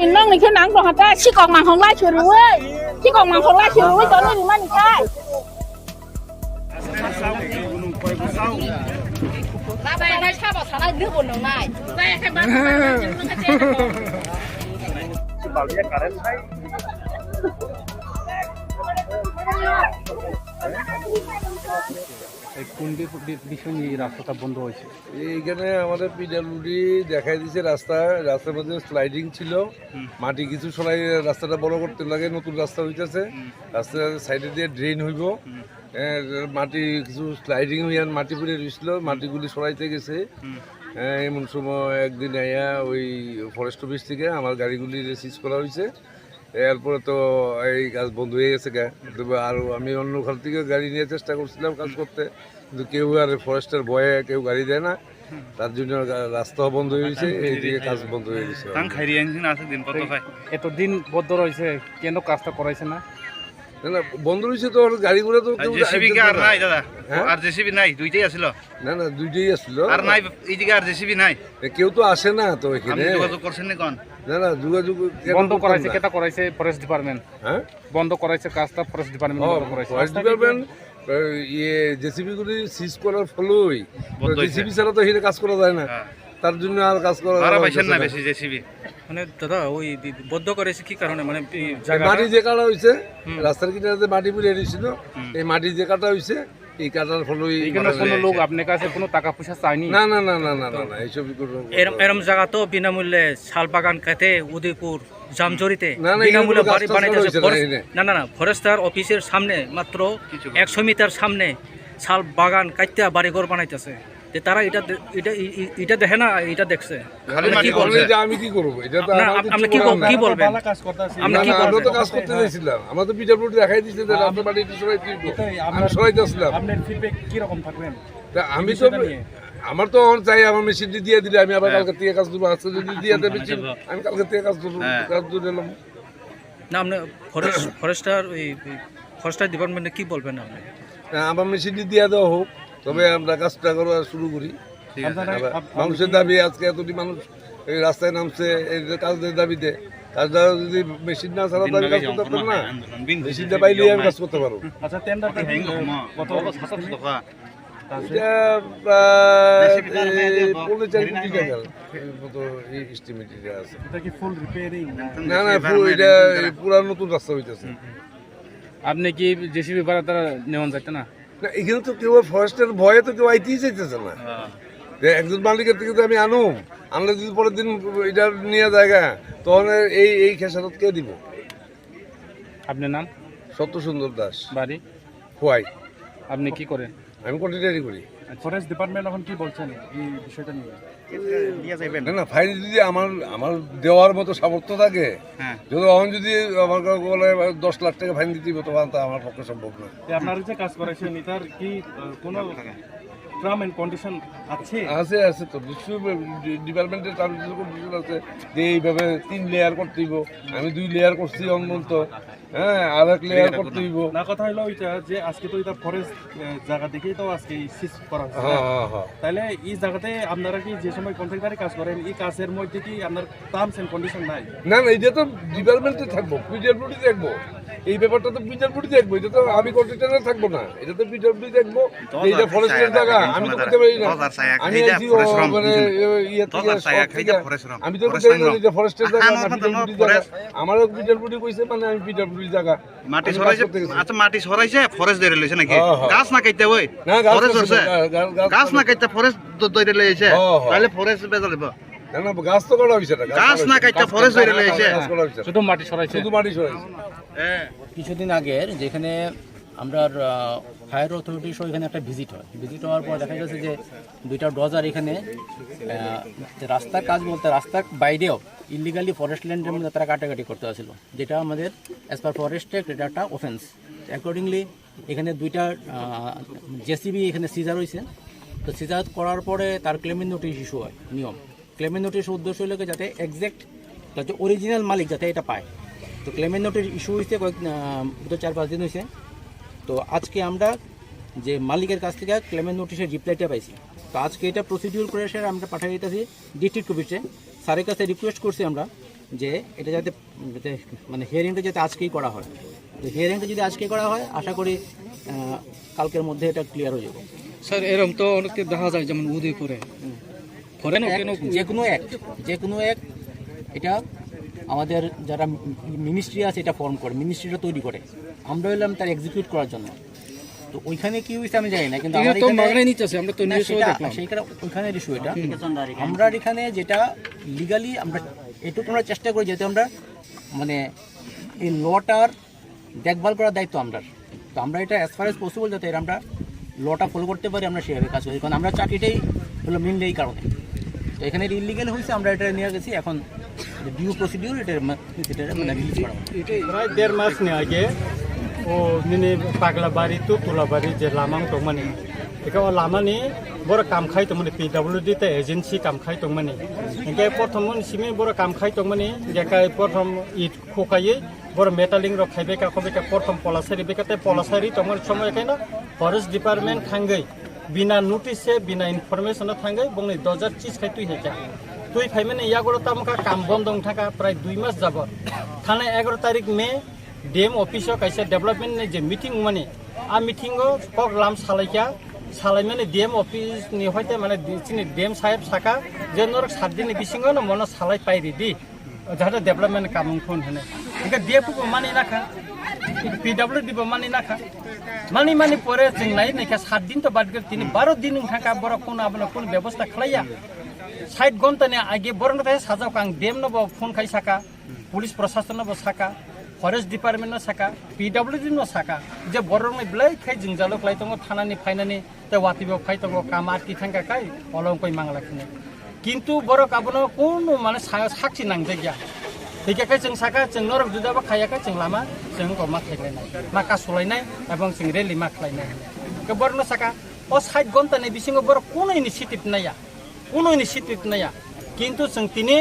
Inong ni khe nang do hata sikok mang hong lai churu we. Sikok mang hong lai churu we to ni mani kai. এই কোন B-, B-, বিষয় নিয়ে এই রাস্তাটা বন্ধ হয়েছে? এইখানে আমাদের পিডব্লিউডি দেখাই দিছে রাস্তা, রাস্তার মধ্যে স্লাইডিং ছিল, হুম। মাটি কিছু সরাই রাস্তাটা বড় করতে লাগে, নতুন রাস্তা হইতেছে, হুম। রাস্তার সাইডে দিয়ে ড্রেন হইব। হুম। এ, মাটি কিছু স্লাইডিং হইয়া মাটি পড়ে রইছিল, মাটিগুলি সরাইতে গেছে। হুম। এ, এমন সময় একদিন আইয়া ওই ফরেস্ট অফিস থেকে আমার গাড়িগুলি সিজ করা হয়েছে। এরপরে তো এই কাজ বন্ধ হয়ে গেছে গা। তবে আর আমি অন্য খাল থেকে গাড়ি নিয়ে চেষ্টা করছিলাম কাজ করতে, কিন্তু কেউ আর ফরেস্টের ভয়ে কেউ গাড়ি দেয় না। তার জন্য গা-, রাস্তাও বন্ধ হয়ে গেছে, এইদিকে কাজ বন্ধ হয়ে গেছে। Tang khairi yang sing asuk din koto khai. এতদিন বন্ধ রয়েছে, কেন কাজটা করাইছে না? না, না, বন্ধ রয়েছে তো, ওর গাড়ি ঘোড়া তো আর কেউ জেসিবি কি আর নাই দাদা? হ্যাঁ? আর জেসিবি নাই, দুইটাই আছিল। না, না, দুইটাই আছিল। আর নাই, এইদিকে আর জেসিবি নাই। এ, কেউ তো আসে না তো এখানে। আপনি যোগাযোগ করছেন না কোন? না, না, যোগাযোগ কেন বন্ধ করতাম করাইছে, না? কেটা করাইছে? Forest department. হ্যাঁ? বন্ধ করাইছে কাজটা, ফরেস্ট ডিপার্টমেন্ট ও, বন্ধ করাইছে। ফরেস্ট ডিপার্টমেন্ট, এ, ইয়ে, জেসিবি গুলি সিজ করার ফলেই তো বন্ধ হয়েছে। জেসিবি ছাড়া তো এখানে কাজ করা যায় না। হ্যাঁ। তার জন্য আর কাজ করা ভাড়া পাইছেন না না। বেশি জেসিবি? মানে দাদা, ওই দি-, বন্ধ করেছে কি কারণে? মানে এই এই জায়গাটা মাটি যে কাটা হয়েছে, হুম। রাস্তার কিনারে যে মাটি পড়ে রয়েছিল, হুম। এই মাটি যে কাটা হয়েছে, এই কাটার ফলেই এখানে মানে কোনো লোক আপনার কাছে কোনো টাকা পয়সা চায়নি? না, না, না, না, না, না, না, এইসব কোনো এরম, এরম জায়গা তো বিনামূল্যে শাল বাগান কাটে উদয়পুর জামজরিতে না, না, এখানে বিনামূল্যে কোনো বাড়ি গাছ টাছ বানাইতেছে। রয়েছে না, ফরেস্ট-, এখানে। না, না, না, ফরেস্টার অফিসের সামনে মাত্র কিছু একশো মিটার সামনে শাল বাগান কাটতে বাড়ি ঘর বানাইতেছে। যে তারা এটা দে-, এটা, ই-, ই-, এটা দেখে না, এটা দেখছে। খালি আপনি মাটি কি করছে। বলবেন? এটা আমি কি করবো? এটা তো আপনার, আমার আপ-, কিচ্ছু আপনি কি করার বল-, নাই। কি বলবেন? ভালো কাজ করতে আছি। আপনি না, কি না, আমরা তো করবেন? কাজ করতে চাইছিলাম। আমরা তো পিডব্লিউডি দেখাই দিচ্ছে যে রাস্তা বাড়ি একটু সরাই দিতে। এটা আমি আমি সরাইতে আসলাম। আপনার ফিডব্যাক কি রকম থাকবেন? তা আমি এই তো বিষয়টা নিয়ে? আমার তো অন চাই, আমার মেশিনটি দিয়ে দিলে আমি আবার হ্যাঁ। কালকে থেকে কাজ করবো। আজকে যদি দিয়ে দেয় মেশিন, আমি কালকে থেকে কাজ করবো, হ্যাঁ। কাজ ধরে এলাম। না, আপনি ফরেস্ট, ফরেস্টার, ওই, ওই ফরেস্টার ডিপার্টমেন্টে কি বলবেন আপনি? হ্যাঁ, আমার মেশিনটি দিয়ে দেওয়া হোক, তবে আমরা কাজটা করা শুরু করি। ঠিক আছে। আপনারা, আবার আপ-, আপনি মানুষের কি দাবি, আজকে এতটি মানুষ এই রাস্তায় নামছে, এই যে কাজের দাবিতে। কাজটা যদি মেশিন না ছাড়া তো আমি কাজ করতে পারতাম না। মেশিনটা পাইলেই আমি কাজ করতে পারবো। আচ্ছা, টেন্ডারটা কি, আহ, কত? এটা প্রায় এই পৌনে চার কোটি টাকার মতো এই এস্টিমেট এটা আছে। এটা কি ফুল রিপেয়ারিং না? না, না, ফুল, এটা এই পুরা নতুন রাস্তা হইতেছে। আপনি কি জেসিবি ভাড়া তারা নেওয়ান যাইতে না? না, এখানে তো কেউ ফরেস্টের ভয়ে তো কেউ আইতেই চাইতেছে না। হ্যাঁ। যে একজন মালিকের থেকে তো আমি আনুম, আনলে যদি পরের দিন এটা নিয়ে জায়গা, তখন এই, এই খেসারত কে দিব? আপনার নাম? সত্য সুন্দর দাস। বাড়ি? খোয়াই। আপনি কি করেন? আমি কন্ট্রাক্টরি করি। ফরেস্ট ডিপার্টমেন্ট এখন কি বলছেন এই বিষয়টা নিয়ে? না, না, ফাইন যদি আমার, আমার দেওয়ার মতো সামর্থ্য থাকে, হ্যাঁ। যদি এখন যদি আমার কাছে বলে দশ লাখ টাকা ফাইন দিতে হবে, তখন তো আমার পক্ষে সম্ভব না। তো আপনারা যে কাজ করেছেন, এটার কি, আহ, কোনো টার্ম এন্ড কন্ডিশন আছে? আছে, আছে তো, নিশ্চয়ই ডি-, ডিপার্টমেন্টের টার্মস এন্ড কন্ডিশন আছে যে এইভাবে তিন লেয়ার করতে হইব। আমি দুই লেয়ার করছি অনন্ত, হ্যাঁ, আর এক লেয়ার করতে হইব। না, কথা হলো ওইটা যে আজকে তো এটা ফরেস্ট, আহ, জায়গা দেখেই তো আজকে এই সিজ করা হচ্ছে, হ্যাঁ, না? হ্যাঁ, হ্যাঁ। তাহলে এই জায়গাতে আপনারা কি যে সময় কন্ট্রাক্টরি কাজ করেন, এই কাজের মধ্যে কি আপনার টার্মস এন্ড কন্ডিশন নাই? না, না, এটা তো ডিপার্টমেন্টে থাকবো, পিডব্লিউডি দেখবো। এই ব্যাপারটা তো পিডব্লিউডি দেখবো, এটা তো আমি কন্ট্রাক্টরে থাকবো না, এটা তো পিডব্লিউডি দেখবো। যে এটা ফরেস্টের জায়গা, আমি তো বলতে পারি না। আমি আইছি ও, মানে, ইয়ে, ইয়ে থেকে, শহর থেকে। আমি তো বলতে পারি না যে এটা ফরেস্টের জায়গা না পিডব্লিউডি জায়গা। আমারও পিডব্লিউডি কইছে, মানে, আমি পিডব্লিউডি জায়গা। মাটি সরাইছে, আচ্ছা, মাটি সরাইছে, ফরেস্ট ধরে লইছে নাকি? হ্যাঁ, হ্যাঁ। গাছ না কাটতে ওই? না, গাছ ফরেস্ট কাটছে ধরছে? না, গা-, গাছ, গাছ না কাটতে ফরেস্ট দ-, ধরে লইছে? হ্যাঁ, হ্যাঁ। তাহলে ফরেস্ট বেজা লইব? না, না, গাছ তো কাটা হইছে না, গাছ না কাটা হইছে। কাটতে ফরেস্ট ধরে লইছে? গাছ কাটা হইছে না। শুধু মাটি সরাইছে? শুধু মাটি সরাইছে। হ্যাঁ। কিছুদিন আগের যেখানে আমরা, আহ, ফায়ার অথরিটি সহ এখানে একটা ভিজিট হয়। ভিজিট হওয়ার পর দেখা গেছে যে দুইটা ডোজার এখানে, আহ, রাস্তার কাজ বলতে রাস্তার বাইরেও ইলিগালি ফরেস্ট ল্যান্ডের মধ্যে তারা কাটাকাটি করতে আসছিল, যেটা আমাদের অ্যাজ পার ফরেস্ট অ্যাক্ট এটা একটা অফেন্স। অ্যাকর্ডিংলি এখানে দুইটা, আহ, জেসিবি এখানে সিজার হয়েছে। তো সিজাত করার পরে তার ক্লেমেন্ট নোটিশ ইস্যু হয়। নিয়ম ক্লেমেন্ট নোটিশ উদ্দেশ্য হলো কি যাতে এক্স্যাক্ট, যাতে অরিজিনাল মালিক যাতে এটা পায়। তো ক্লেমেন্ট নোটিশ ইস্যু হয়েছে কয়েক আহ, বোধহয় চার পাঁচ দিন হয়েছে। তো আজকে আমরা যে মালিকের কাছ থেকে ক্লেমেন্ট নোটিশের রিপ্লাইটা পাইছি, তো আজকে এটা প্রসিডিউর করে স্যার আমরা পাঠিয়ে দিতেছি ডিস্ট্রিক্ট অফিসে। স্যারের কাছে রিকোয়েস্ট করছি আমরা যে এটা যাতে, যাতে মানে হিয়ারিংটা যাতে আজকেই করা হয়। তো হিয়ারিংটা যদি আজকে করা হয়, আশা করি আহ, কালকের মধ্যে এটা ক্লিয়ার হয়ে যাবে। স্যার, এরম তো অনেকে দেখা যায়, যেমন উদয়পুরে। ফরেন এক, কেন? যে কোনো এক, যে কোনো এক, এটা আমাদের যারা মিনিস্ট্রি আছে, এটা ফর্ম করে, মিনিস্ট্রিটা তৈরি করে, আমরা হলাম তার এক্সিকিউট করার জন্য। তো ওইখানে কি হয়েছে আমি জানি না, কিন্তু এটা আমার তো এখানে মাগনায় নিতেছে, আমরা তো না, নিউজেও সেটা, দেখলাম। সেটা ওইখানে ইস্যু এটা। হুম। আমরা এখানে যেটা লিগালি আমরা এটুকু আমরা চেষ্টা করি, যেহেতু আমরা মানে এই লটার দেখভাল করার দায়িত্ব আমরা। তো আমরা এটা অ্যাজ ফার অ্যাজ পসিবল যাতে এর আমরা লটা ফলো করতে পারি, আমরা সেভাবে কাজ করি, কারণ আমরা চাকরিটাই হলো মেইনলি এই কারণে। তো এখানে এটা ইলিগাল হয়েছে, আমরা এটা নিয়ে গেছি, এখন ডিউ প্রসিডিউর এটা মা-, এটা মানে রিলিজ করা হবে। প্রায় দেড় মাস নিয়ে আগে ও নিনি পাগলাবাড়ি তো তুলাবাড়ি যে লামাং tongmani, eka o lamani borok kam khai tongmani, P W D tei agency kam khai tongmani. Hingke prothom ni simi borok kam khai tongmani, hingke kai prothom it khokaiwi borok metaling rok khaibai ka, khobai ka, prothom polasari bai ka, tei polasari tongmani somoi khe no forest department thangwi bina notice se, bina information no thangwi bongni dojar chis khai twi hai kha. Twi phaimani yagulo tamo kha kam bondo wng thangkha prai dui mas jabot. Thana egaroh tarik May D M office o kaisa development ni je meeting wngmani, a meeting o kok lam salaikha, salaimani D M office ni hoite mane di-, chini D M saheb saka je norok sat din ni bisingo no mono salai pai ridi, jahate development ni kam wngthun hwnwi. Hingke D F bo mani nakha, P W D bo mani nakha, mani mani pore chwng nai naikha sat din to bad gori tini baro din wng thangkha borok kono abono kono bebosta khlaiya. Sait gonta ni age borok no sajak ang D M no bo phone khai saka. Police prosason no bo saka, forest department no saka, P W D no saka, je borok ni belai khai jwngjalo klai tongo, thana ni phainani tei watwi bo phai tongo, kam atwi thangkha khai olong koi mangla khini. Kintu borok abono kunu mane sa-, sakchi nangjakya. Hikhe khai chwng saka, chwng norok juda bo khaiya khai chwng lama, chwng ko ma khailai nai, ma kasulainai, ebong chwng rally ma khlainai. Ke borok no saka, o sait gonta ni bisingo borok kunu initiative naiya. Kunu initiative naya. Kintu chwng tini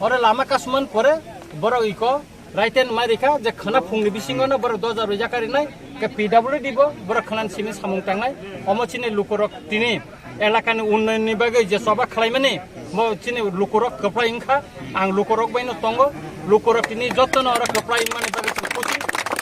oro lama kasumani pore borok iko raiten mai rikha je khwna phungni bisingo no borok doja rwjak karinai, ke P W D bo borok khwnani simi samung tangnai. Omo chini lukurok tini elakani unnayonni bagwi je choba khlaimani, mo chini lukurok kwplai wngkha. Ang lukurok bai no tongo, lukurok tini joto no oro kwplai wngmani bagwi chwng khusi.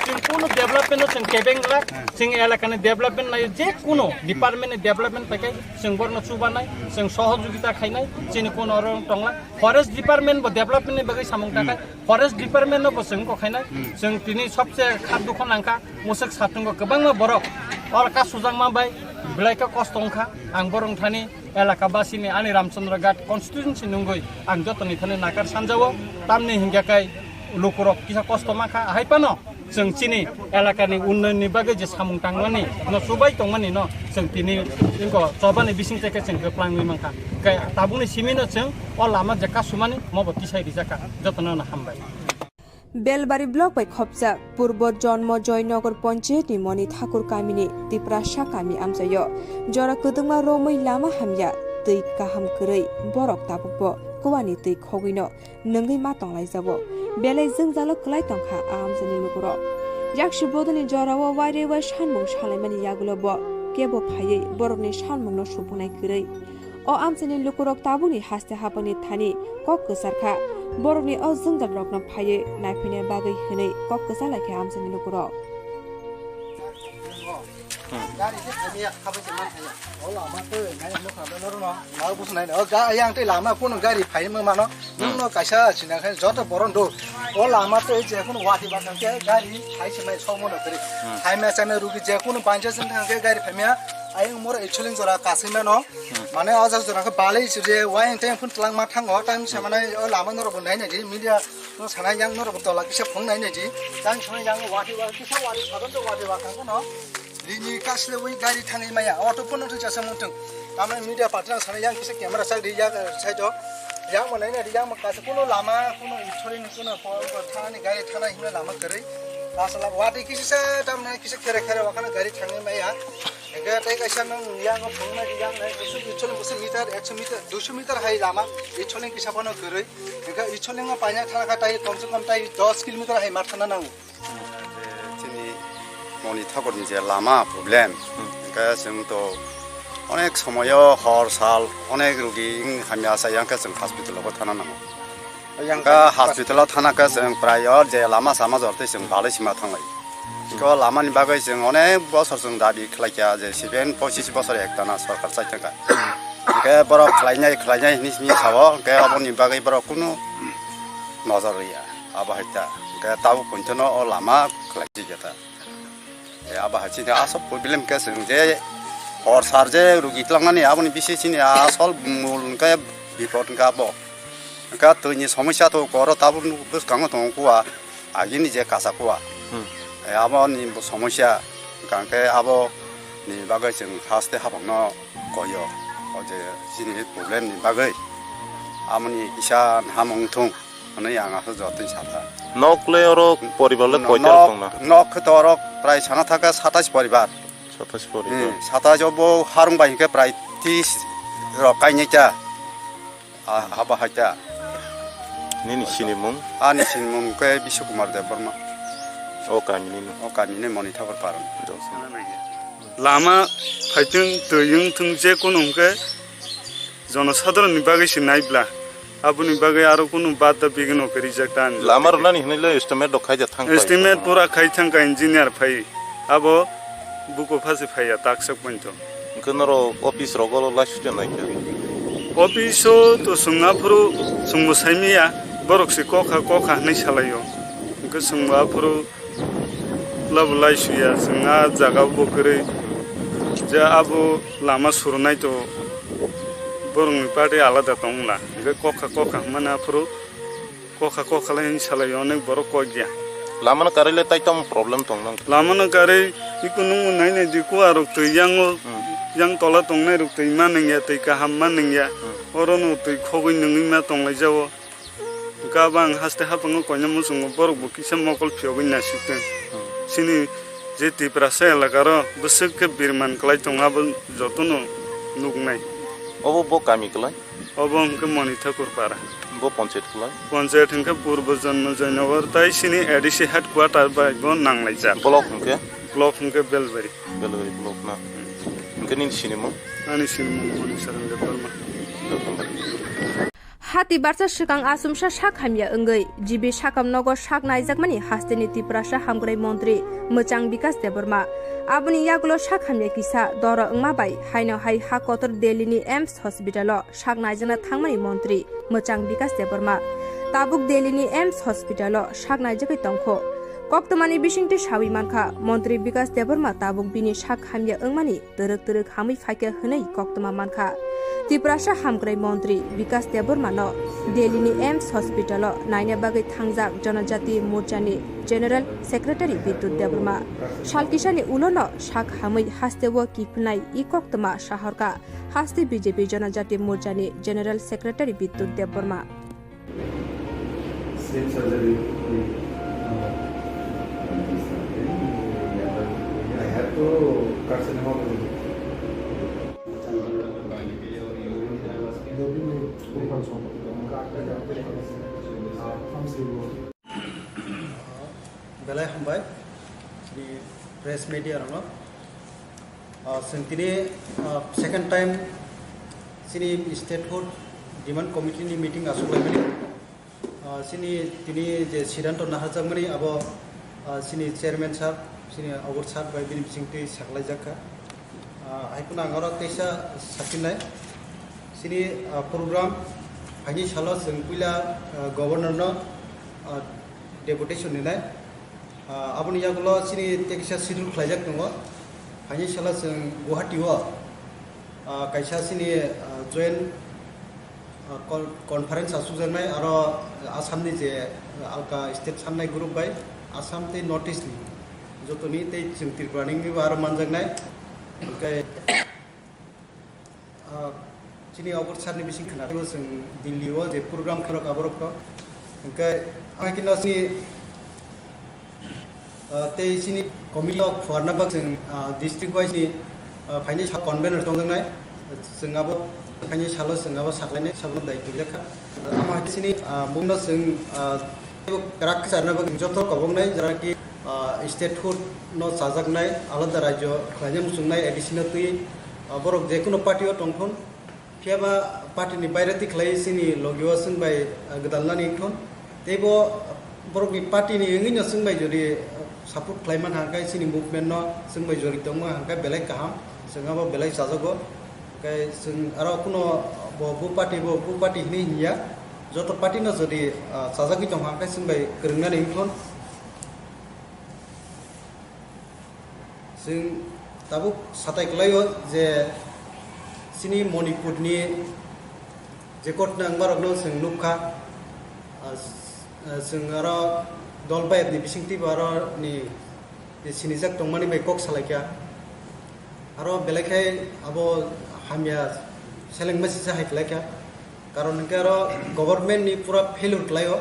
Chwng kunu development no chwng kebeng glak, chwng elakani development nayo, je kunu department ni development pai khe chwng borno chubanai, chwng sohojogita khainai, chini kunu oro tongla. Forest department bo development ni bagwi samung takhai, forest department no bo chwng kok khainai, chwng tini sobse khat dukho nangkha, musuk satungo kwbangma borok oro kasujakma bai belai khe kosto wngkha. Ang borok thani elaka basini ani Ramchandra Ghat constituency nungwi ang jotoni thani nakar sanjao, tamni hingya kai lukurok kisa kosto mankha, hai phano chwng chini elakani unnayonni bagwi je samung tangmani no chubai tongmani no chwng tini ingko chobani bising teke chwng kwplangwi mankha. Kai tabukni simi no chwng o lama je kasumani mobo tisai rijakha, jotono no hambai. Belbari block bai khopjak Purbo Jonmo Joynagar Panchayat ni Moni Thakur kamini Tiprasa kami amchaio jora kwdwkma romwi lama hamya, twi kaham kwrwi, borok tabukbo kuani twi khogwino nwngwi ma tonglaijao. Belai jwngjalo kwlai tongkha a amchaini lukurok. Yakshi bodolni jorao wairwi wai sanmung salaimani yagulo bo kebo phaiwi borokni sanmungno supungnai kwrwi. O amchaini lukurok tabukni haste hapangni thani kok kwchar kha. Borokni o jwngjalrokno phaiwi naiphaina bagwi hwnwi kok kwchalaikha amchaini lukurok. Gari se thani ya, khabai se man thaya. O lama twi nai mo kha norok no, ma busu nai. O ga yang tei lama kuno gari phai mo mano. Nwng no kaisa sina khe joto boron do. O lama twi je kuno wati ba khe gari phai se mai so mo no kri. Phai ma chana rugi je kuno banja jeng khe gari phai ma. Ayang mor actually jora kasai mano. Mane o jaga jora khe balai se je wayang tei phun tlang ma thango, time se mane o lama norok bo nai nai di, media no sana yang norok bo tola kisa phung nai nai di. Tang sana yang wati wati kisa wati sadon to wati wa kang no. Lini kasle wi gari thangwi maya, auto phone no jasa mung thung. Tamo media party nang sana yang kisa camera sak di ya side o. Yang mo nai nai di, yang mo kasa kuno lama, kuno actually kuno thani gari thana himna lama kwrwi. Asala wati kisa sa tam nai kisa khere khere wa kana gari thangwi maya. Hingke tei kaisa nang yang o phungnai yang nai kusuk ichol kusuk meter, ekso meter, duiso meter hai lama, ichol kisa phano kwrwi. Hingke ichol no paina thana kha tai kom se kom tai dos kilometer hai mar thana nango. Chini Moni Thakur ni je lama problem, hingke chwng to onek somoyo hor sal onek rugi wng hamya sa yang khe chwng hospital o thana nango. Yang ka hospital o thana khe chwng prayo je lama sama jor tei chwng balai sima thanglai. Ko lama ni bagwi chwng onek bosor chwng dabi khlai kha je seven pochis bosor ek tana sorkar chai thang kha. Hingke borok khlainai khlainai hinwi simi sao, hingke aboni bagwi borok kunu nojor rwya. Abo hai ta. Hingke tabuk pointono o lama khlai jigya ta. E, abo hai chini asol problem khe chwng je hor sar je rugi tlangnani aboni bisi chini asol mul hingke bipot hingke abo. Hingke twini somosya to koro tabuk nuk bwskango tongo kuwa, agini je kasa kuwa. Hmm. E, aboni bo somosya hingke abo ni bagwi chwng haste hapangno koyo. O je chini problem ni bagwi amoni kisa hamung thung. Hwnwi ang aswk jotoi sakha. Nok le oro poribar le koita rok tongna? Nok khe to oro prai sana thaka satais poribar. Satais poribar. Hmm, satais o bo harung bai hwnkhe prai tris rok kainai ta. Ah, haba hai ta. Nini sinimung? Ani sinimung khe Biswa Kumar Debbarma. O kami ni no? O kami ni Moni Thakur Parung. Lama phaitwng, twi wngthwng, je kunu hwnkhe jonosadharon ni bagwi se naibla, aboni bagwi aro kunu bada bigini no khe rijak ta ani. Lama rwnani hinwi le estimate rok khaijak thang pai. Estimate pura khai thang kha engineer phai, abo buko phasi phaiya taksa pointo. Hwnkhe norok office rogo laisukya naikha? Office o to chwng aphuru chwngbo saimanya, borok se kokha kokha hinwi salaio. Hwnkhe chwngbo aphuru Labo laisuya, chwng a jaga bo kwrwi. Je abo lama surunai to borokni party alada tongla. Hingke kokha kokha hwnmani aphuru kokha kokha lai salai onek borok kok ya. Lamano karwi le tai tamo problem tong nang? Lamano karwi iko nungo nai nai di kuwa rok twi yango, hmm, yang tola tongnai rok twi ma nangya, twi kaham ma nangya. Hmm. Oro no twi khogwi nungwi ma tonglai jao. Hwnkhe abo ang haste haphango koina muchungo borok bo kisa mokol phiyogwi naisik tong. Hmm. Chini je Tiprasa elaka ro bwswk khe birman kwlai tongo abo jotono nuknai. Obo bo kami kwlai? Obo hwnkhe Moni Thakur para. Bo panchayat kwlai? Panchayat hwnkhe Purbo Janma Joynagar tai chini A D C headquarter bai bo nanglaijak. Block hwnkhe? Block hwnkhe Belbari. Belbari block na? Hmm. Hwnkhe nini sinimung? Ani sinimung Moni Saran Debbarma. Debbarma. Hati barsa swkang achomsa sak hamya wngwi G B sakam nogo sak naijakmani hasteni Tiprasa hamkrai montri Mwchang Bikas Debbarma. Aboni yagulo sak hamya kisa doro wngma bai haino hai ha kotor Delhi ni AIIMS hospital o sak naijakna thangmani montri Mwchang Bikas Debbarma. Tabuk Delhi ni AIIMS hospital o sak naijagwi tongkho. Koktwmani bisingtwi sawi mankha, montri Bikas Debbarma tabuk bini sak hamya wngmani twrwk twrwk hamwi phaikha hwnwi koktwma mankha. Tiprasa hamkrai montri Bikas Debbarma no Delhi ni AIIMS hospital o naina bagwi thangjak Janajati Morcha ni General Secretary Bidyut Debbarma. Sal kisani ulo no sak hamwi hasteo kiphilnai i koktwma sahorkha haste B J P Janajati Morcha ni General Secretary Bidyut Debbarma. Same surgery. I have to carcinoma. Belai hambai, chini press media rokno. Ah, chwng tini, ah, second time chini statehood demand committee ni meeting achuk laimani. Ah, chini tini je siddhanto naharjakmani abo, ah, chini chairman sir, chini Obor sir bai bini bisingtwi saklaijak kha. Ah, hai phano ang oro teisa sakhinai. Chini, ah, program phaini salo chwng puila, ah, governor no, ah, deputation rinai. Ah, aboni yagulo chini tei kisa schedule khlaijak tongo. Phaini salo chwng Guwahati o, ah, kaisa chini, ah, joint, ah, con-, conference achukjaknai aro Assam ni je, ah, alka state sannai group bai Assam tei North East ni jotoni tei chwng Tripura ni bo aro manjaknai. Hwnkhe Ah, chini Obor sir ni bising khna, chwng Delhi o je program khlok aborok to. Hwnkhe ang kino chini, ah, tei chini committee o phuarna bak chwng, ah, district wise ni Ah, phaini sa convener tongjaknai, chwng abo phaini salo chwng abo saklainai, saboni dai twijak kha. Amo hai sini, ah, bumno chwng, ah, kwrak khe charna bagwi joto koboknai, jara ki, ah, statehood no chajaknai, alada rajyo khlaina muchungnai, A D C no twi, ah, borok jekunu party o tongthun, phiya ba party ni baire twi khlai chini logi o chwng bai, ah, gwdalnani wngthun. Tei bo borokni party ni wngwi no chwng bai jodi, ah, support khlai man hangkhe chini movement no chwng bai jori tongma hangkhe belai kaham, chwng abo belai chajago. Hwnkhe chwng aro kuno bo bu party bo bu party hinwi hinya, joto party no jodi, ah, chajagwi tong hangkhe chwng bai kwrwngnani wngthun. Chwng tabuk satai kwlaio je chini Manipurni je kotna wngmarokno chwng nukha, ah, s-, ah, chwng aro dol bayapni bisingtwibo aro ni sinijak tongmani bai kok salaikha. Aro belai khai abo hamya selengma sisa hai kwlaikha. Karon hwnkhe aro government ni pura failure kwlaio.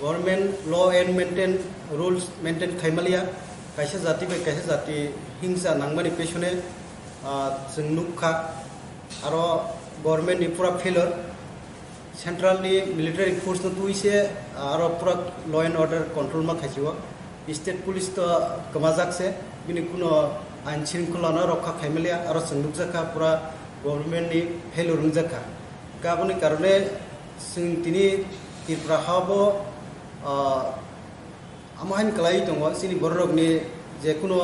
Government law and maintain rules maintain khaimaliya. Kaisa jati bai kaisa jati hingsa nangmani pesone, ah, chwng nukha. Aro government ni pura failure. Central ni military force no twi se, ah, aro pura law and order control ma khaisio. State police to kwmajak se, bini kuno ain shringkhola no rokha khaimaliya, aro chwng nukjakha pura government ni failure wngjakha. Aboni karone chwng tini Tripura ha bo, ah, amo haino kwlaiwi tongo, chini bororokni je kuno,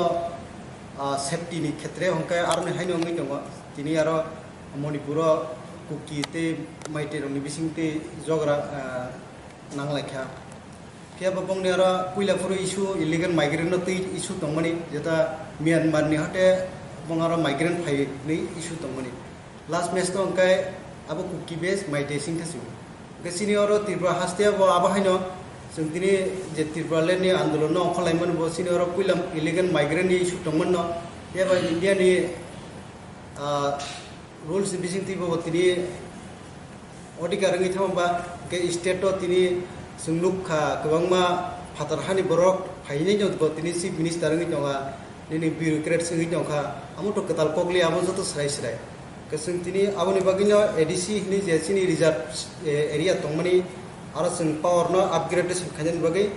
ah, safety ni khetre hwnkhe aroni haino wngwi tongo. Tini aro Manipuro Kuki tei Meitei rokni bising tei jogra, ah, nanglaikha. Phiya bo bongni aro puila phuru issue illegal migrant no twi issue tongmani, jeta Myanmar ni hote bong aro migrant phai ni issue tongmani. Last match to hwnkhe abo Kuki base Meitei singkha sio. Hwnkhe chini oro Tripura haste bo abo haino chwng tini je Tripura land ni andolon no ongkhorlaimani bo chini oro puila illegal migrant ni issue tongmani no. Phiya ba India ni, ah, rules ni bisingtwi bo tini odhikar wngwi thangma ba, hwnkhe state o tini chwng nukha kwbangma phatar hani borok phainai no bo tini chief minister wngwi tongkha, nini bureaucrats wngwi tongkha, amo to kwtal kok li abo joto srai srai. Hwnkhe chwng tini aboni bagwino A D C hinwi je chini reserve, eh, area tongmani aro chwng power no upgradation khainani bagwi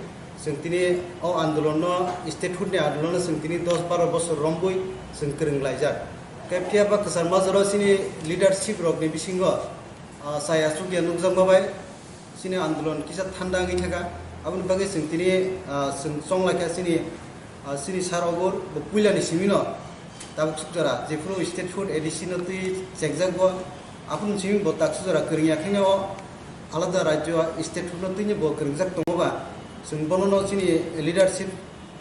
chwng tini o andolon no, statehood ni andolon no chwng tini dos baro bosor rombui chwng kwrwng laijak. Hwnkhe phiya ba kwchar majoro chini leadership rokni bisingo, ah, chaya chukya nukjakma bai chini andolon kisa thanda wngwi thangkha. Aboni bagwi chwng tini, ah, chwng chonglaikha chini, ah, chini sir Obur bo puilani simino tabuk sukjora, jephuru statehood A D C no twi chekjak bo, aphuru simi bo tak sukjora kwrwngya khaino alada rajyo statehood no twino bo kwrwngjak tongo ba, chwng bono no chini leadership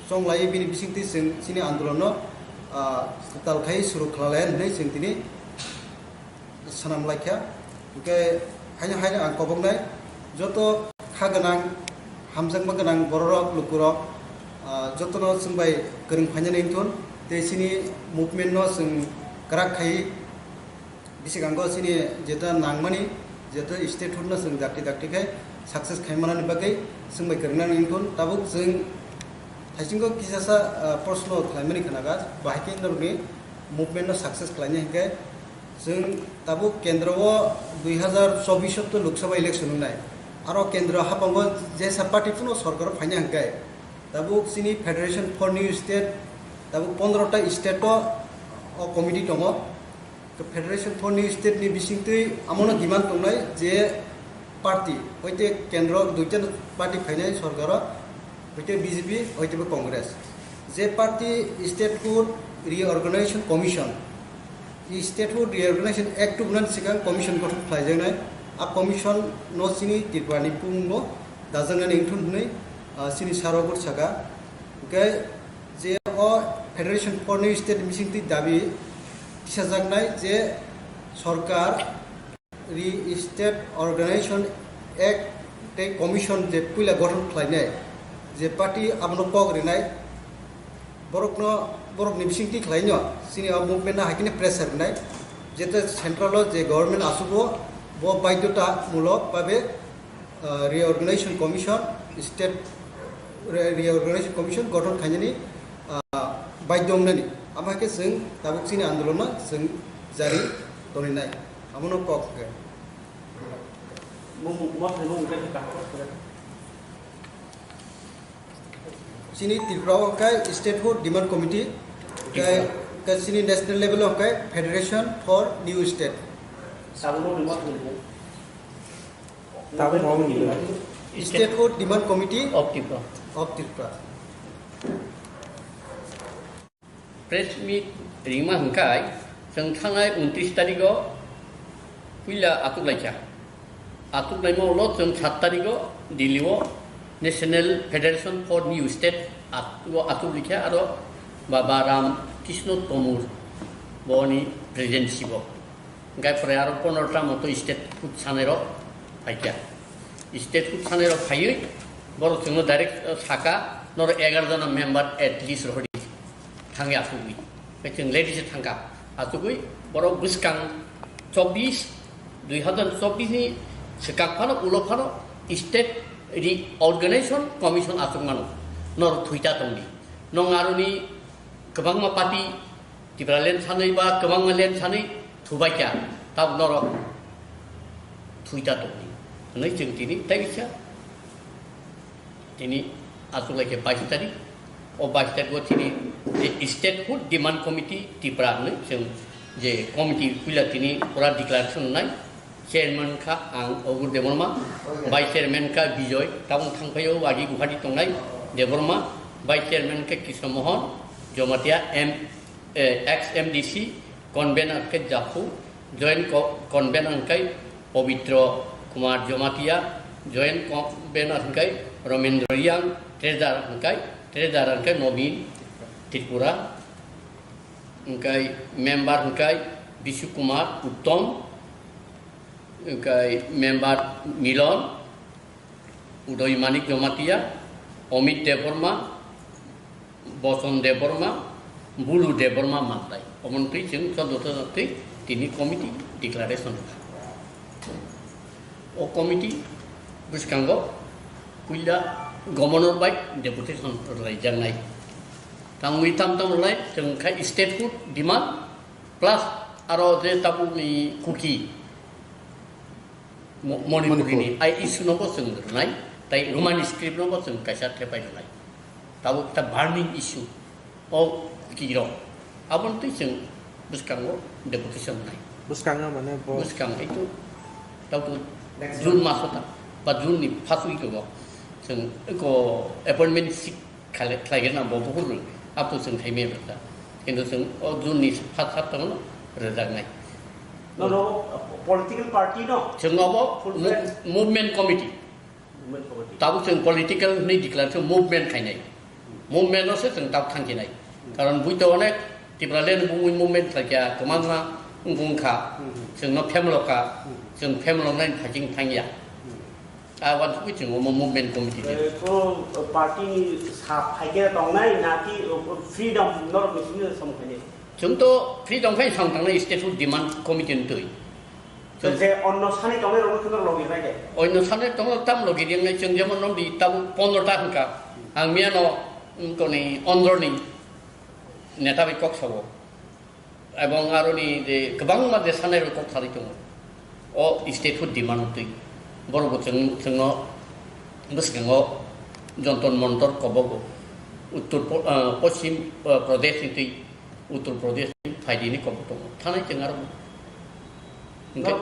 chonglai bini bisingtwi chwng chini andolon no, ah, kwtal khai suru khlalayan hwnwi chwng tini swnam laikha. Hwnkhe haino haino ang koboknai joto kha gwnang, hamjakma gwnang bororok, lukurok, ah, jotono chwng bai kwrwng phainani wngthun tei chini movement no chwng kwrak khai bisikango chini jeta nangmani, jeta statehood no chwng dakti dakti khai success khai manani bagwi chwng bai kwrwngnani wngthun. Tabuk chwng thaisingo kisasa, ah, proshno khlaimani khnaga, bahai khe norokni movement no success khlainai hinkhe, chwng tabuk kendro o dui hazar chobbish o to Lok Sabha election wngnai. Aro kendro haphango jesa party phano sorkar o phaina hinkhe, tabuk chini Federation for New State, tabuk pondro ta state o, o committee tongo. Federation for New State ni bisingtwi amono demand tongnai je party, hoite kendro duita party phainai sorkaro, hoite B J P, hoite bo Congress. Je party Statehood Reorganization Commission, i Statehood Reorganization Act tubunani sikang commission gothon khlaijaknai, a commission no chini Tripura ni bumung bo dajaknani wngthun hwnwi, ah, chini sir Obur saka. Hwnkhe je o Federation for New State bisingtwi dabi tisajaknai je sorkar Re-State Organization Act tei commission je puila gothon khlainai je party abono kok rinai, borokno, borokni bisingtwi khlaino chini o movement no hai kheno pressure rinai, jeta central o je government asugo bo baidhota mulok babe, ah, reorganization commission, state re-, reorganization commission gothon khainani, ah, baidhyo wngnani. Ama khe chwng tabuk chini andolonno chwng jari toninai. Amono kok khe. Chini Tripura o khe Statehood Demand Committee, khe, khe chini national level o khe Federation for New State. Tabuk no ni. Statehood Demand Committee of Tripura. Of Tripura. Press meet rima hwnkhe chwng thangnai untris tarigo puila atuk laikha. Atuk laima ulo chwng sat tarigo Delhi o National Federation for New State at-, o atuk likha aro Baba Ram Krishna Tomur boni presidency bo. Hingke pore aro pondro ta moto statehood sanai rok phaikha. Statehood sanai rok phaiwi borok chwngno direct, eh, saka, "Norok egar jona member at least rohori thangya asugwi." Hingke chwng ladies thangka asugwi borok bwskang chobbish, dui hazar chobbish ni swkang phano ulo phano state reorganization commission asuk mano. Norok thuita tongdi. Nong aroni kwbangma party Tipraland sanwi ba kwbangma land sanwi thubaikha, tabuk norok thuita tongdi hwnwi chwng tini tei kisa tini achuk laikhe bais tarik. O bais tarik o tini je Statehood Demand Committee Tipra hwnwi chwng je committee puila tini pura declaration wngnai. Chairman kha ang Ogur Debbarma, Vice Chairman kha Bijoy, tabuk thangphaio agi Guwahati tongnai Debbarma, Vice Chairman kha Krishna Mohan Jamatia, M, eh, ex M D C, convener kha Japhu, joint co-, convener kha Pabitra Kumar Jamatia, joint convener kha Ramendra Reang, treasurer kha, treasurer kha Nobin Tripura, hingkai member hingkai Bishu Kumar Uttom, hingkai member Milon, Udoy Manik Jamatia, Amit Debbarma, Boson Debbarma, Bulu Debbarma Mantai. Omontwi chwng choddo twi tini committee declaration rwkha. O committee bwskango puila governor bai deputation rwlaijaknai. Tangwi tam tam rwlai chwng khai statehood demand plus aro je tabukni Kuki Mo-, Manipuri ni Manipur. Ai issue no bo chwng rwnai, tai Roman script no bo chwng kaisa thepai rwnai. Tabuk ta burning issue. O kirok. Aboni twi chwng bwskango deputation nai. Bwskango mane bo bwskang hai to, tau to Next June month. Maso ta, ba June ni first week o chwng ko appointment seek khlai-, khlaigena bo bukur rw, apo chwng thaimani rwkha. Kintu chwng o June ni first hapta o rwjaknai. No, no, political party no? Chwng obo Full mo-, fledged. Movement committee. Movement committee. Tabuk chwng political hwnwi declare khe movement khainai. Movement no se chwng tabuk thangkhinai. Karon buito onek Tipraland bumui movement khlaikha, kwbangma wngkha, Hmm. chwngno phemalokha, Hmm. chwng phemaloknai phaiching thangya. Hmm. A wansugwi chwng omo movement committee de. Eh, ko party ni sa phaikhe tongnai na ki, eh, freedom norok ni simi samung khainai? Chwng to freedom khai samung tangnai statehood demand committee ni twi. To je onno sani tongnai rokno kheno logi nai de. Onno sani tongo tam logi ringnai chwng jemon nong di tabuk pondro ta hwnkha. Ang miyano, mm, koni ondro ni neta bai kok sabo. Ebong aroni je kwbangma je sanai rok kok salai tongo. O statehood demand twi. Borok bo chwng, chwngno bwskango Jontor Montor kobogo. Uttor Po-, ah, Poschim, ah, Pradesh ni twi. Uttar Pradesh ni phaidi ni kok tongo. Thanai chwng aro. Hingke? No,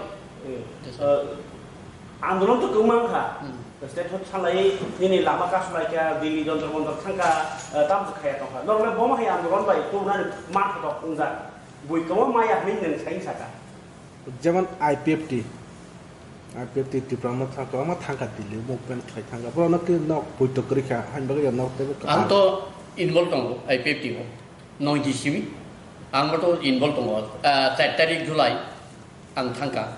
eh, Yes, sir. Eh, andolon to kwbangma wngkha. Hmm. State hood salai nini lama kasu lai kha, Delhi Jantar Mantar thangkha, eh, tamo se khaya tongkha. Norok le bomo hai andolon bai tubunani man khatok wngjak. Bui kwbangma maya hwnwi nwng sai saka. Jemon I P F T, I P F T Tipra ma thangkha, ma thangkha Delhi, movement khlai thangkha. Borok no ke nok poito kwrwi kha, hain bagwi ya nok teibo kwtal. Ang to involve tongo I P F T o. Noiji simi ang boto involve tongo, ah, char tarik July ang thangkha.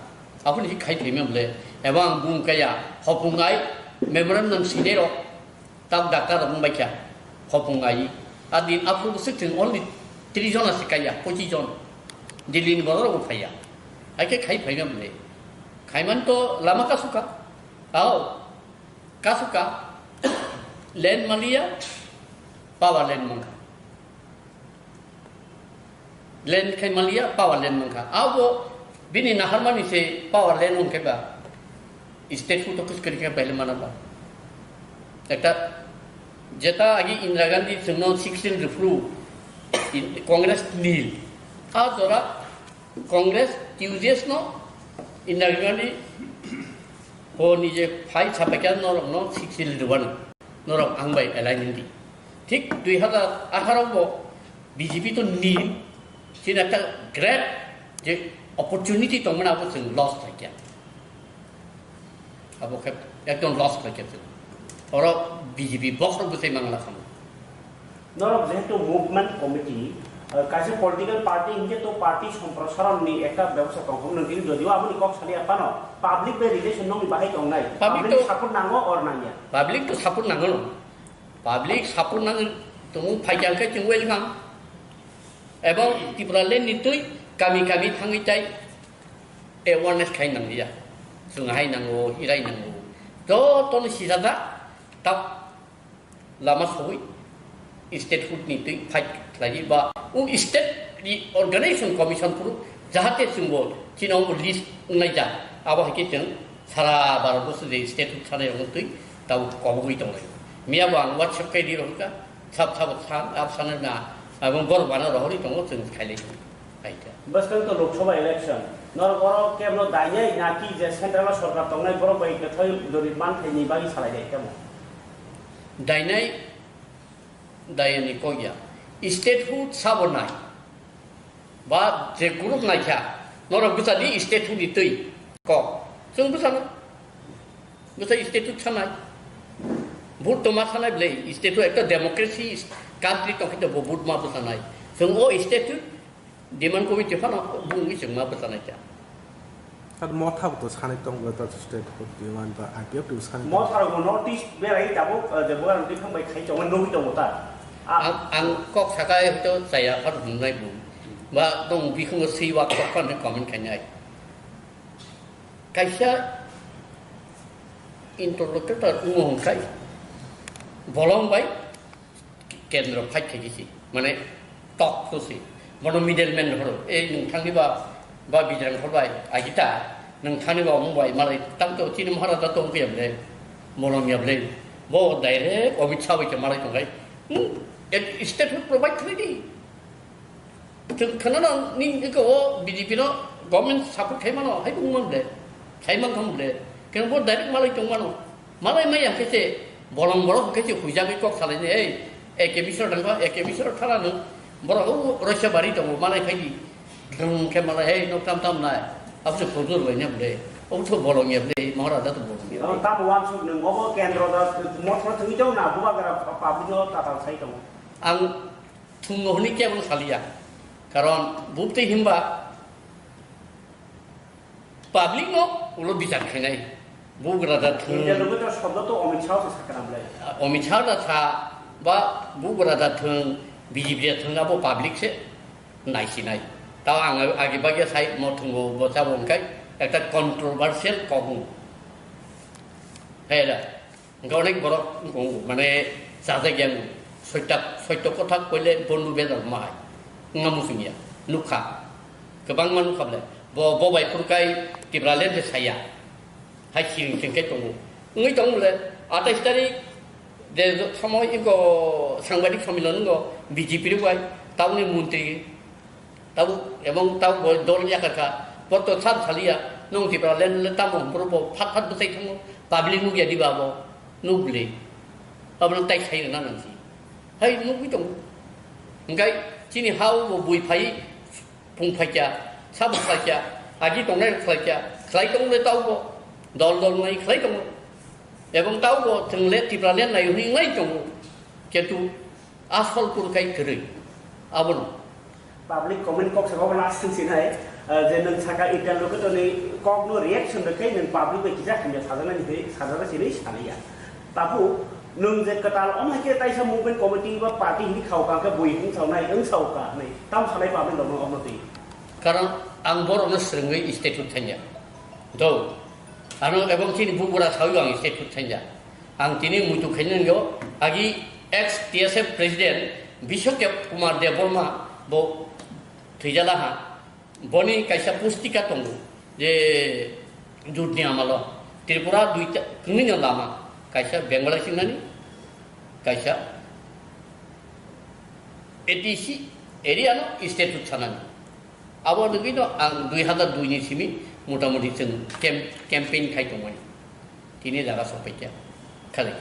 Aboni khai phaima bole, eba ang bung kaya, hopung ai, memorandum sinai rok, tak doctor rok wng bai kha, hopung ai. A din aphuru bwswk thwng only tris jon asi kaya, pochis jon. Delhi ni borok rok bo phaiya. Hai khe khai phaima bole. Khaiman to lama kasuka. Ao. Kasuka. Land maliya. Power land mangkha. Land khai maliya, power land mankha. Abo bini naharmani se power land wngkhe ba, state hood to kwchwrwi khe paile mana ba. Ekta jeta agi Indira Gandhi chwngno sixteen rwphru, in-, Congress nil. A jora Congress T U J S no Indira Gandhi bo nije phai sapaikha norokno sixteen rwbani. Norok ang bai align wngdi. Thik dui hazar atharo bo B J P to nil, chini ekta great je opportunity tongmani abo chwng loss khlaikha. Abo khe ekdom loss khlaikha chwng. Oro B J P box rok bwsai mangla khamu. Norok jehetu movement committee, eh, kaisa political party hinkhe to party somprosaronni ekta bebosta tongthok nang tini jodio aboni kok saliya phano public bai relation nokni bahai tongnai. Public Public to support nango or nangya? Public to support nango no. Public support nang tongmung phaikha khe chwng welcome. Ebong Tipraland ni twi kami kami thangwi tai awareness khai nangya. Chwng hai nango, hirai nango. Jotono sijada tak lama sogwi statehood ni twi fight khlaiwi ba o state ni organization commission phuru jahate chwngbo chini omo list wngnai ja abo hai khe chwng sara Bharat borso je statehood sanai rokno twi tabuk kobogwi tonglai. Miya bo ang WhatsApp khai di rohorkha, sab sabo san, ab sanai na, aboni borok bana rohorwi tongo chwng khailai. Hai khe. Bwskang to Lok Sabha election. Norok oro kebno dainai naki je central o sorkar tongnai borok bai kwthai dori man thai ni bagwi salai dai kemo? Dainai, dayani kok ya. Statehood sabo nai. Ba je group nai kha. Norok bwsa di statehood ni twi kok. Chwng bwsa no. Bwsa statehood sanai. Vote to ma sanai bwle. Statehood ekta democracy country tong khe to bo vote ma bwsa nai. Chwng o statehood demand committee phano bungwi chwng ma bwsa nai kha. Ar motha bo to sanai tong bo to statehood demand ba I P F T bo sanai tong. Motha rok bo North East berai tabuk, eh, je bugan bwkhang bai khai tongo, nugwi tongo ta. A- Ang, ang kok sakai to chaya phano hwnwi nai bo. Ba tong bikhango swi wak kok phano comment khainai. Kaisa interlocutor wngo hwnkhai bolong bai kendro fight khaikhe si, mane tok to si, bono middleman horo, ei nwng thangni ba, ba Bijrang hor bai, agita, nwng thangni ba omo bai, malai tang to chini Maharaja tong phiya ble, bolong ya ble, bo direct Amit Shah bai khe malai tongkhai, hmm, statehood provide khlai di. Chwng khwnano nini eko o B J P no government support khai mano, hai bung man ble. Khai man thang ble. Keng bo direct malai tong mano. Malai maya khe se bolong borok khe se huijagwi kok salai ne, ei, A K Mishra dang kha, A K Mishra thara no. Borok o Roisabari tongo, malai khai di. Dang khe malai, ei, nok tam tam nai. Abo se khojur bai ne ble. Obo to bolong ya ble, Maharaja to bolong ya ble. Tamo wansuk nwng obo kendro da mothra thangwi tong na, bubagra public no tatal sai tongo. Ang thwngno hwnwi kebo saliya. Karon bubtwi himba public no ulo bichar khainai. Bugra da thwng. India loge to shobdo to Amit Shah se sakana bwlai. Amit Shah da sa ba bugra da thwng, B J P da thwng abo public se naisinai. Tao ang agi bagya sai mo thwngo bo sabo wngkai ekta controversial kok wng. Hai da. Hingke onek borok wngkong, mane, chajak yang soitak, soito kothak koile bondu bedal ma hai. Wngma muchung ya, nukha. Kwbangma nukha bole. Bo, bo bai phurkai Tipraland se saya. Hai siring singke tongo. Wngwi tongo bole, atais tarik je somoy iko sangbadik somilan wngko B J P rok bai, taboni montri Tabuk, ebong tabuk bo dol yakar kha. Bo to sab saliya, nong Tipraland le tamo hwnphuru bo phat phat bwsai thango. Public nukya diba bo? Nukle. Abono tai sai rwna nang si. Hai nukwi tongo. Hingkai chini ha o bo bui phai, pung phaikya, sabo khlaikya, agi tongnai rok khlaikya, khlai tongole tabuk bo. Dol dol nai khlai tongo. Ebong tabuk bo chwng le Tipraland nai hwnwi nai tongo. Kintu Asol kurkai kwrwi. Abono. Public comment kok saka obo last thing sinai, eh, je nwng saka interlocutor ni kok no reaction rwkhe nwng public bai kisa hamya sajaknani hinwi sajak sinwi sanaya. Tabu nwng je kwtal om hai khe taisa movement committee ba party hinwi khao ka khe bui wng saonai, wng sao ka hinwi tam sanai public rok no omo twi. Karon ang borok no swrwngwi statehood thangya. Do. Ano ebong chini bubura sawi ang statehood thangya. Ang tini muitu khainani yo, agi ex T S F president Bishwakep Kumar Debbarma bo Thwijala ha, boni kaisa pustika tongo je jotni amalo Tripura duita, kwnwino lama, kaisa Bengal singnani, kaisa A D C area no state sanani. Abo nugwino ang dui hazar dui ni simi motamuti chwng camp-, campaign khai tongmani. Tini jaga sokpaikha khali.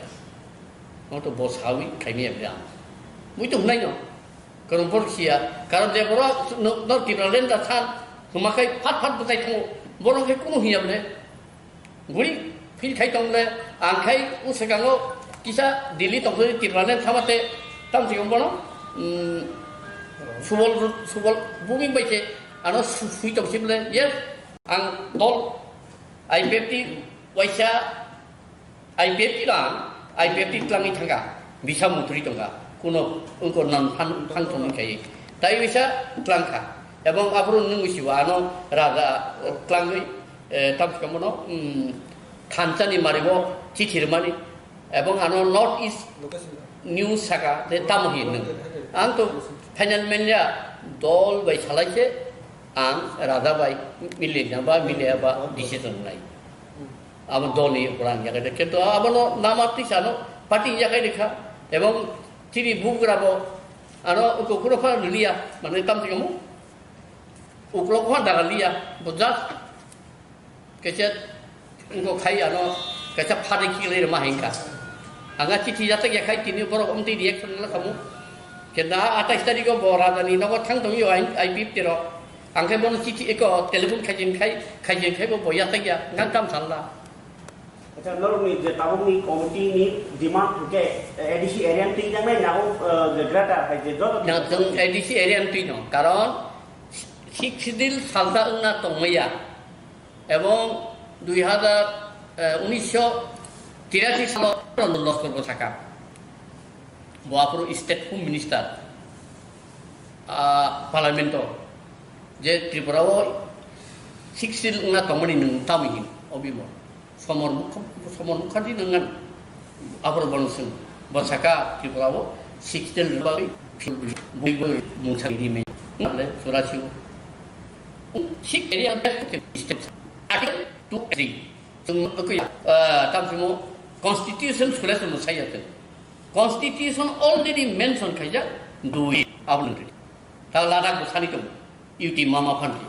Oto bo sawi khaimya bia. Mui to hunai no. Karon por sia. Karon je borok no, no Tipraland da san. Humakai phat phat bwtai thango. Borok khe kunu hiya bole. Guri feel khai tong le. Ang khai u sekango kisa Delhi tong le Tipraland thamate tam sikong bono. Hmm. Subol, subol bumi bai khe ano su-, sui tong sibole. Yes. Ang dol I P F T waisa I P F T lang, I P F T tlangwi thangkha, bisa mutri tongkha, kuno wngko non phan, phan tongwi kaiwi. Tai bisa tlangkha. Ebong aphuru nwng misibo ano raja, eh, tlangwi, eh, tam khamono, mm, thansa ni maribo chithi rwmani. Ebong ano North East News saka, je tamo hin nwng. Ang to final manya dol bai salai se, ang raja bai milia ba milia ba decision nai. Abo dol ni ukurang yakai de. Kintu abono nama tisa no party yakai de kha. Ebong chini bugra bo ano uko kuro pha liya, mane tam tikamu. Uklok pha daga liya, bo just kaisa wngkok khai ano kaisa phari khiklai rwma hai wngkha. Ang a chithi yatak ya khai tini borok omtwi reaction wngkha mu. Kenda atais tarikh o bo raja ni nogo thang tongwi o I P F T rok. Ang khe bono chithi eko telephone khaijin khai, khaijin khai bo bo yatak ya ngang kam sal da. Acha, norokni je tabukni committee ni demand hwnkhe A D C area ni twi nangnai nago, eh, je greater hai je joto. Na, chwng A D C area ni twi no, karon Sixth Schedule salsa wngna tongmaya. Ebong dui hazar, eh, unisho tirashi salo Loskor bo saka. Bo aphuru State Home Minister, ah, Parliament o je Tripura o Sixth Schedule wngna tongmani nwng tamwi hin obi bo. Somor Mukha-, Somor Mukherjee nang ngan. Aphuru bono swng. Bo saka Tripura o Sixth Schedule bagwi bui bui mungsa ri me. Nale surasi o. Sixth area best state. Article two three. Chwng okwi, ah, tam simo constitution sura simo saya te. Constitution already mention khaijak dui abulungri. Ta Ladakh bo sani tong. U T mama phan di.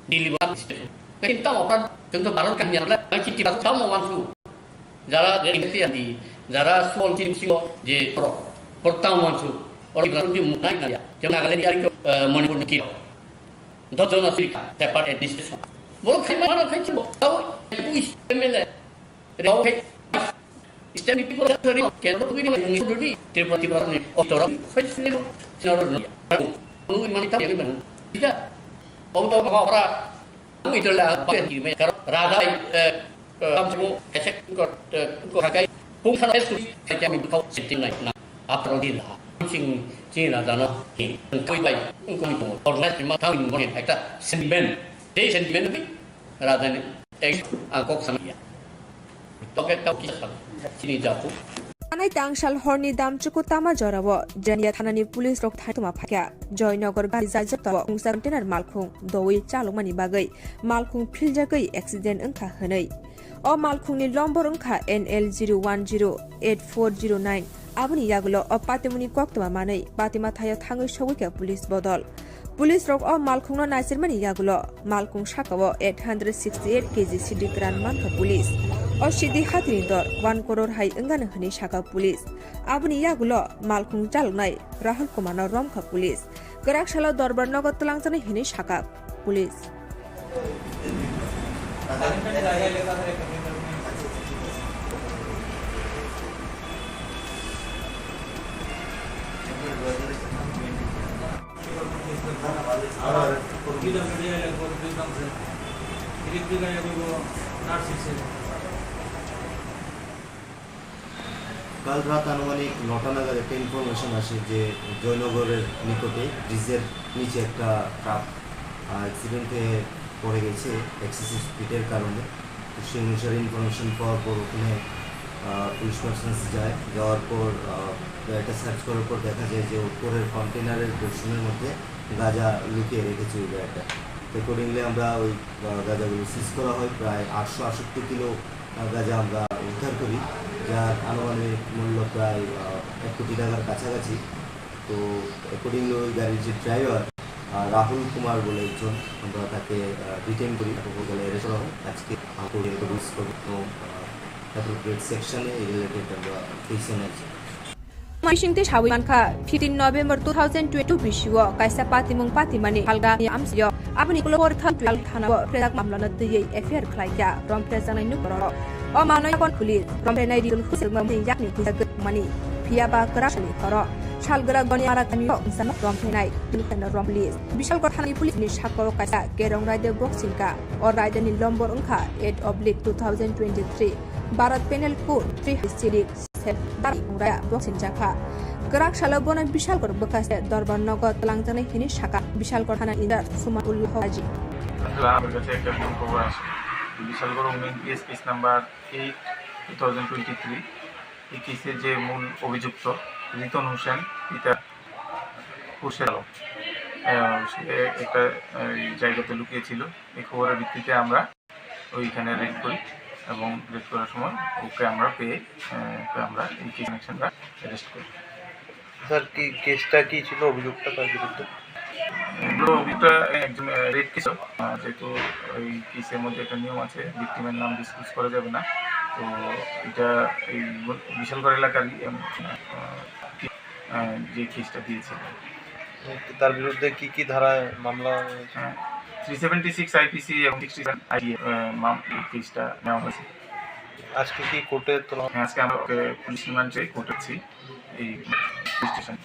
Delhi ba state. Lakin tamo kan tengto Bharat kan yang la, kan chiti ba tamo wansu. Jara dari mesti yang di, jara suol chim sio je pro. Pro tamo wansu. Orang bilang di munai na ya. Jom Nagaland ya, eh, Manipur ni kiro. Dot jona sika, separate administration. Bolo khai mana khai chimbo. Tau, M L A. Rao khai. State ni people sorry, kendo tu ni ngi tu di, Tripura, Tripura ni, o tora, khai sini lo, sini lo, ngi mani ta, ngi mani. Tidak. Om to ba ora, ngi to la, ba ngi me, kar, raga, eh, eh, kam semua, esek, ko, eh, ko hakai, pung sana esu, saya kami kau sitting naik na, apa lagi lah, sing, sing raga no, ki, kau baik, kau itu, orang lain cuma tahu ini, ekta sentiment, jadi sentiment ni, raga ni, ek, angkok sana ya. Toke tau kisa sal, sini japu. Anai tangsal horni damchuku tama jorao Jania thanani police rok thaituma phaikha. Joynagar gari jajak tao mungsa container malkhung dowi chalokmani bagwi malkhung philjagwi accident wngkha hwnwi. O malkhungni lombor wngkha N L zero one zero eight four zero nine. Aboni yagulo o patimuni koktwma manwi patima thaio thangwi sogwikha police bodol. Police rok o malkhungno naisirmani yagulo malkhung sakao eight hundred sixty eight K G sidi kwran mankha police. O sidi hatini dor one crore hai wngano hwnwi sakha police. Aboni yagulo malkhung chaloknai Rahul Kumarno romkha police. Kwrak salo dorbar nogo twlangjaknai hwnwi sakha police. কাল রাত আনুমানিক নটা নাগাদ একটা ইনফরমেশন আসে যে জয়নগরের নিকটে ব্রিজের নিচে একটা ট্রাক, আহ, অ্যাক্সিডেন্টে পড়ে গেছে এক্সেসিভ স্পিডের কারণে। তো সেই অনুসারে ইনফরমেশন পাওয়ার পর ওখানে, আহ, পুলিশ পার্সনস যায়। যাওয়ার পর, আহ, গাড়িটা সার্চ করার পর দেখা যায় যে উপরের কন্টেনারের পোর্শনের মধ্যে গাঁজা লুকিয়ে রেখেছে ওই গাড়িটা। অ্যাকর্ডিংলি আমরা ওই আহ, গাঁজাগুলো সিজ করা হয়, প্রায় আটশো আটষট্টি কিলো আহ, গাঁজা আমরা উদ্ধার করি, যার আনুমানিক মূল্য প্রায় আহ, এক কোটি টাকার কাছাকাছি। তো অ্যাকর্ডিংলি ওই গাড়ির যে ড্রাইভার রাহুল কুমার বলে একজন, আমরা তাকে ডিটেইন করি, তাকে বলতে গেলে অ্যারেস্ট করা হয়। আজকে আমরা পুলিশ এবং অ্যাপ্রোপ্রিয়েট সেকশনে এই রিলেটেড আমরা case NIC Bisingtwi sawi mankha, fifteen November two thousand twenty-two bisio kaisa patimung patimani halga ni amsio aboni ulo portha twelve thana o prejak mamla no twiwi F I R khlaikha romprejaknai nuk borok. O mamla yakon police romprejaknai Ridul Hussein mamni yakni hwjagwi mani phiya ba kwrak sani khoro salgwrak goni mara kami o wngsa romprejaknai Ridul Hussein rom police. Bishalgarh thana ni police ni sakao kaisa kerong raida boxing ka o raida ni lombor wngkha eight oblique two thousand twenty-three Bharat Penal Code three hundred six. Sel dari ungraya boxing jakha. Kwrak salo bono Bishalgarh bwkha se Dorbar nogo twlangjaknai hwnwi sakha Bishalgarh thana injar Suman Ullah Haji. আসলে আমার কাছে একটা ভুল খবর আসে। বিশালগড় উন্নয়ন PS case number eight two thousand twenty three, এই কেসের যে মূল অভিযুক্ত রিতন হোসেন, এটা পুরুষের আলো, আহ, সে একটা, আহ, এই জায়গাতে লুকিয়েছিল। এই খবরের ভিত্তিতে আমরা ওইখানে রেড করি এবং রেড করার সময় ওকে আমরা পেয়ে, আহ, ওকে আমরা এই কেস কানেকশনটা অ্যারেস্ট করি। স্যার, কি কেসটা কি ছিল, অভিযোগটা তার বিরুদ্ধে? এগুলো অভিযোগটা একজন, আহ, রেপ কেস, আহ, যেহেতু এই কেসের মধ্যে একটা নিয়ম আছে, ভিকটিমের নাম ডিসক্লোজ করা যাবে না। তো এটা এই বিশালগড় এলাকারই, আহ, আহ, যে কেসটা দিয়েছিল। তার বিরুদ্ধে কি কি ধারায় মামলা হয়েছে? হ্যাঁ, থ্রি সেভেন্টি সিক্স আইপিসি এবং সিক্সটি সেভেন আইডি, আহ, মাম-, এই কেসটা নেওয়া হয়েছে। আজকে কি কোর্টে তোলা হবে? হ্যাঁ, আজকে আমরা ওকে পুলিশ রিমান্ডে কোর্টে আছি, এই police station.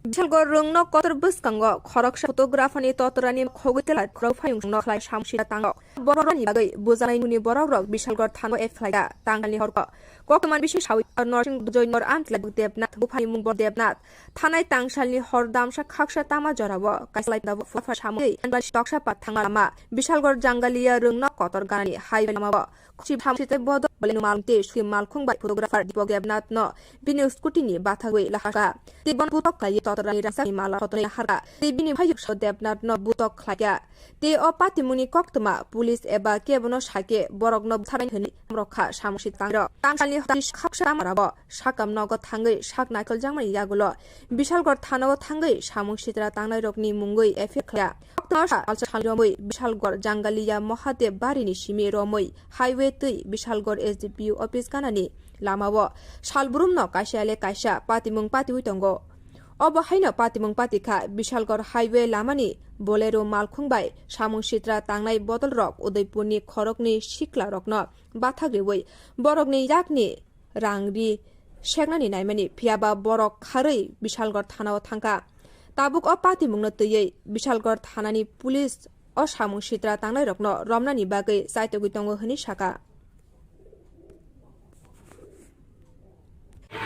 Bishalgarh rwngno kotor bwskango khoroksa photographer ni totorani khogwi tela khorok phayung no khlai samsida tango. Borok rokni bagwi bujanai nuni borok rok Bishalgarh thano F I R khlaida tangkal ni horko. Koktwma ni bising sawi Norsing Joy Nor Amtla Debnath buphani mung bo Debnath. Thanai tangsalni hor damsa khaksa tama jorao kaisa lai dabo photographer samwi anbani toksa pat thangma lama Bishalgarh Jangalia rwngno kotor ganani highway lamao. Kuchi bhamsi tei bodo bole numal tei suki malkhung bai photographer Dipok Debnath no bini scooty ni bathagwi lahaka. Tei bon putok khlai totorani rangsa ni mala khotoni harka. Tei bini bhayuk so Debnath no butok khlaiya. Tei o patimungni koktwma police eba kebono sake borokno bwtharnai hwnwi rokha samung si tangrok. Tangsalni hor khaksa tama rabo. Sakam nogo thangwi sak naikol jakmani yagulo Bishalgarh thanao thangwi samung sitra tangnairokni mungwi F I R khlaiya. Koktwma sa alsa sal romwi Bishalgarh Jangalia Mahadev barini simi romwi highway twi Bishalgarh S D P O office ganani lamao salbrumno kaisa le kaisa patimung patiwi tongo. Obo haino patimung patikha Bishalgarh highway lamani Bolero malkhung bai samung sitra tangnai bodolrok Udaipurni khoroknwi siklarokno bathak riwi borokni yakni rang ri seknani naimani, phiyaba borok kharwi Bishalgarh thanao thangkha. Tabuk o patimungno twiwi Bishalgarh thanani police o samung sitra tangnairokno romnani bagwi chaitogwi tongo hwnwi sakha.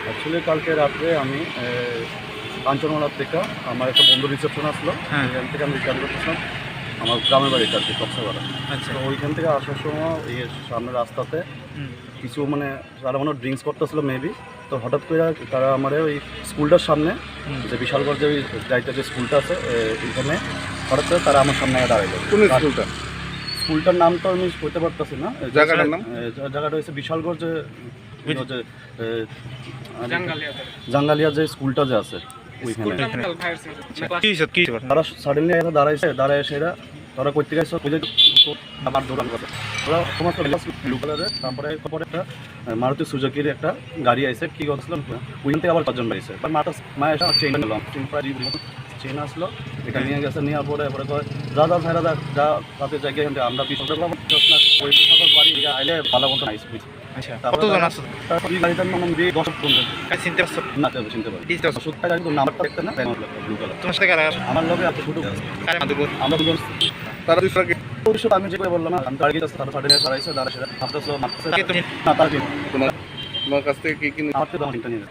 Actually কালকে রাত্রে আমি, এ, কাঞ্চনমালার থেকে আমার একটা বন্ধুর রিসেপশন আসলো, হ্যাঁ। এখান থেকে আমি রিটার্ন করতেছিলাম আমার গ্রামের বাড়িতে আর কি, কক্সবাজার। আচ্ছা। তো ওইখান থেকে আসার সময় এই সামনে রাস্তাতে হুম। কিছু মানে তারা মনে হয় ড্রিঙ্কস করতেছিল মেবি। তো হঠাৎ করে তারা আমার ওই স্কুলটার সামনে, হুম। যে বিশালগড় যে ওই যাইতে যে স্কুলটা আছে, এ, ওইখানে হঠাৎ করে তারা আমার সামনে এসে দাঁড়াইলো। কোন আর স্কুলটা? স্কুলটার নাম তো আমি কইতে পারতেছি না। এ, জায়গাটার নাম? এ, জা-, জায়গাটা হচ্ছে বিশালগড় যে, বুঝি। যে, এ, জাঙ্গালিয়া। জাঙ্গালিয়া যে স্কুলটা যে আছে, ওইখানে। স্কুলটার নাম কি? কি হয়েছে? কি হয়েছে? তারা সাডেনলি এসে দাঁড়াইছে, দাঁড়ায় এসে এরা, তারা কইতে গেছে, ওই যে আমার দৌড়ানো কথা। ওরা সমস্ত লোকালয়ে, তারপরে, তারপরে একটা, আহ, মারুতি সুজুকির একটা গাড়ি আইছে, কি করছিল? ওইখান থেকে আবার পাঁচজন বেরিয়েছে। বা মাথা, মায়ের সাথে চেইন নিলাম, চেইন প্রায় দুই ভরির মতো চেইন আসলো, এটা হ্যাঁ। নিয়ে গেছে, নেওয়ার পরে, পরে কয়, "যা, যা, ছাইড়া যা, যা, তাতে জায়গায় এখান থেকে আমরা পিছনে যাবো।" বাড়ি থেকে আইলে ভালো মতো নাইস। আচ্ছা, তারপরে কতজন তারা, আছো? তারা দুই গাড়িটার নাম দিয়ে দশ পনেরো। কাজ চিনতে পারছো? না, চিনতে পারি। ডিটেইলস। শুধু তাই জানি তো নাম্বারটা দেখতে না, ব্যাংক ব্লু কালার। তোমার সাথে কারা আছে? আমার লগে আছে শুধু। কারা মাদুর? আমরা দুজন। তারা দুইশো টাকা। ওই সব আমি যে করে বললাম না, আমি টার্গেট আছে, তারা সাড়ে নয়, সাড়ে নয়, সাড়ে নয়, সাড়ে নয়, সাড়ে নয়। তাকে তুমি না, তারা কি? তোমার, তোমার কাছ থেকে কি কি নিয়ে? আমার তো আমার ইন্টারনেট।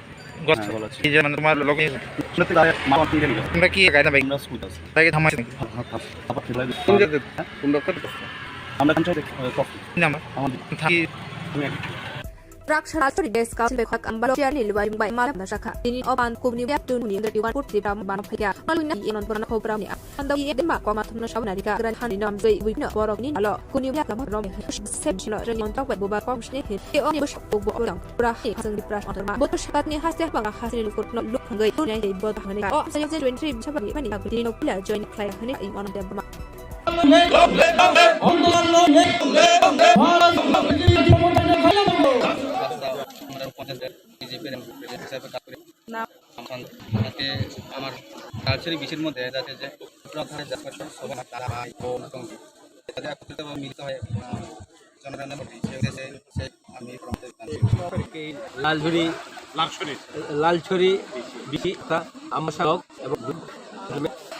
গছ। হ্যাঁ, বলা আছে। এই যে মানে তোমার লগে। আমরা তো গায়ে মাল কিনে নিয়ে গেছে। তোমরা কি গায়ে না বাইক? আমরা স্কুল আছে। তাকে থামাইছে নাকি? হ্যাঁ, হ্যাঁ, হ্যাঁ। আবার ফিরে কোন জায়গায়? তোমরা কোথায়? আমরা কোন জায়গায়? আহ, কফি। কি নাম্বার? আমার থাকি। আমি এক- Raksa Rajchari Desh Council bai khak ambalo chair ni luwa yung bai malam da sakha. Tini o ban kubni yak tun ni twenty-one pur Tripura ban phaya. Malu na i non purana khobra ni. Ando i edma koma thumna sabna rika gran han ni nam joi wi no borok ni alo. Kuni yak lam rom he. Sep jino rani on tok bai buba kom shne he. E o ni bush bubu orang. Pura hai hasang di pras on ma. Boto shakat ni haste bang hasri lukut no luk hangai. Tun ni bot hangai. O saya je twenty-three bisa bani bani. Aku di no pula join klai hani i on dem ma. বিজেপির হিসাবে কাজ করি। না। আজকে আমার কালচারি বিষয়ের মধ্যে যাতে যে প্রধান জাতীয় সভা তারা ভাই বোন এবং যাতে একত্রিত মিলিত হয়, আহ, জনগণের মধ্যে সেই উদ্দেশ্যে সে আমি প্রধান। লালছড়ি, লালছড়ি বিসি তথা আমার শাসক এবং,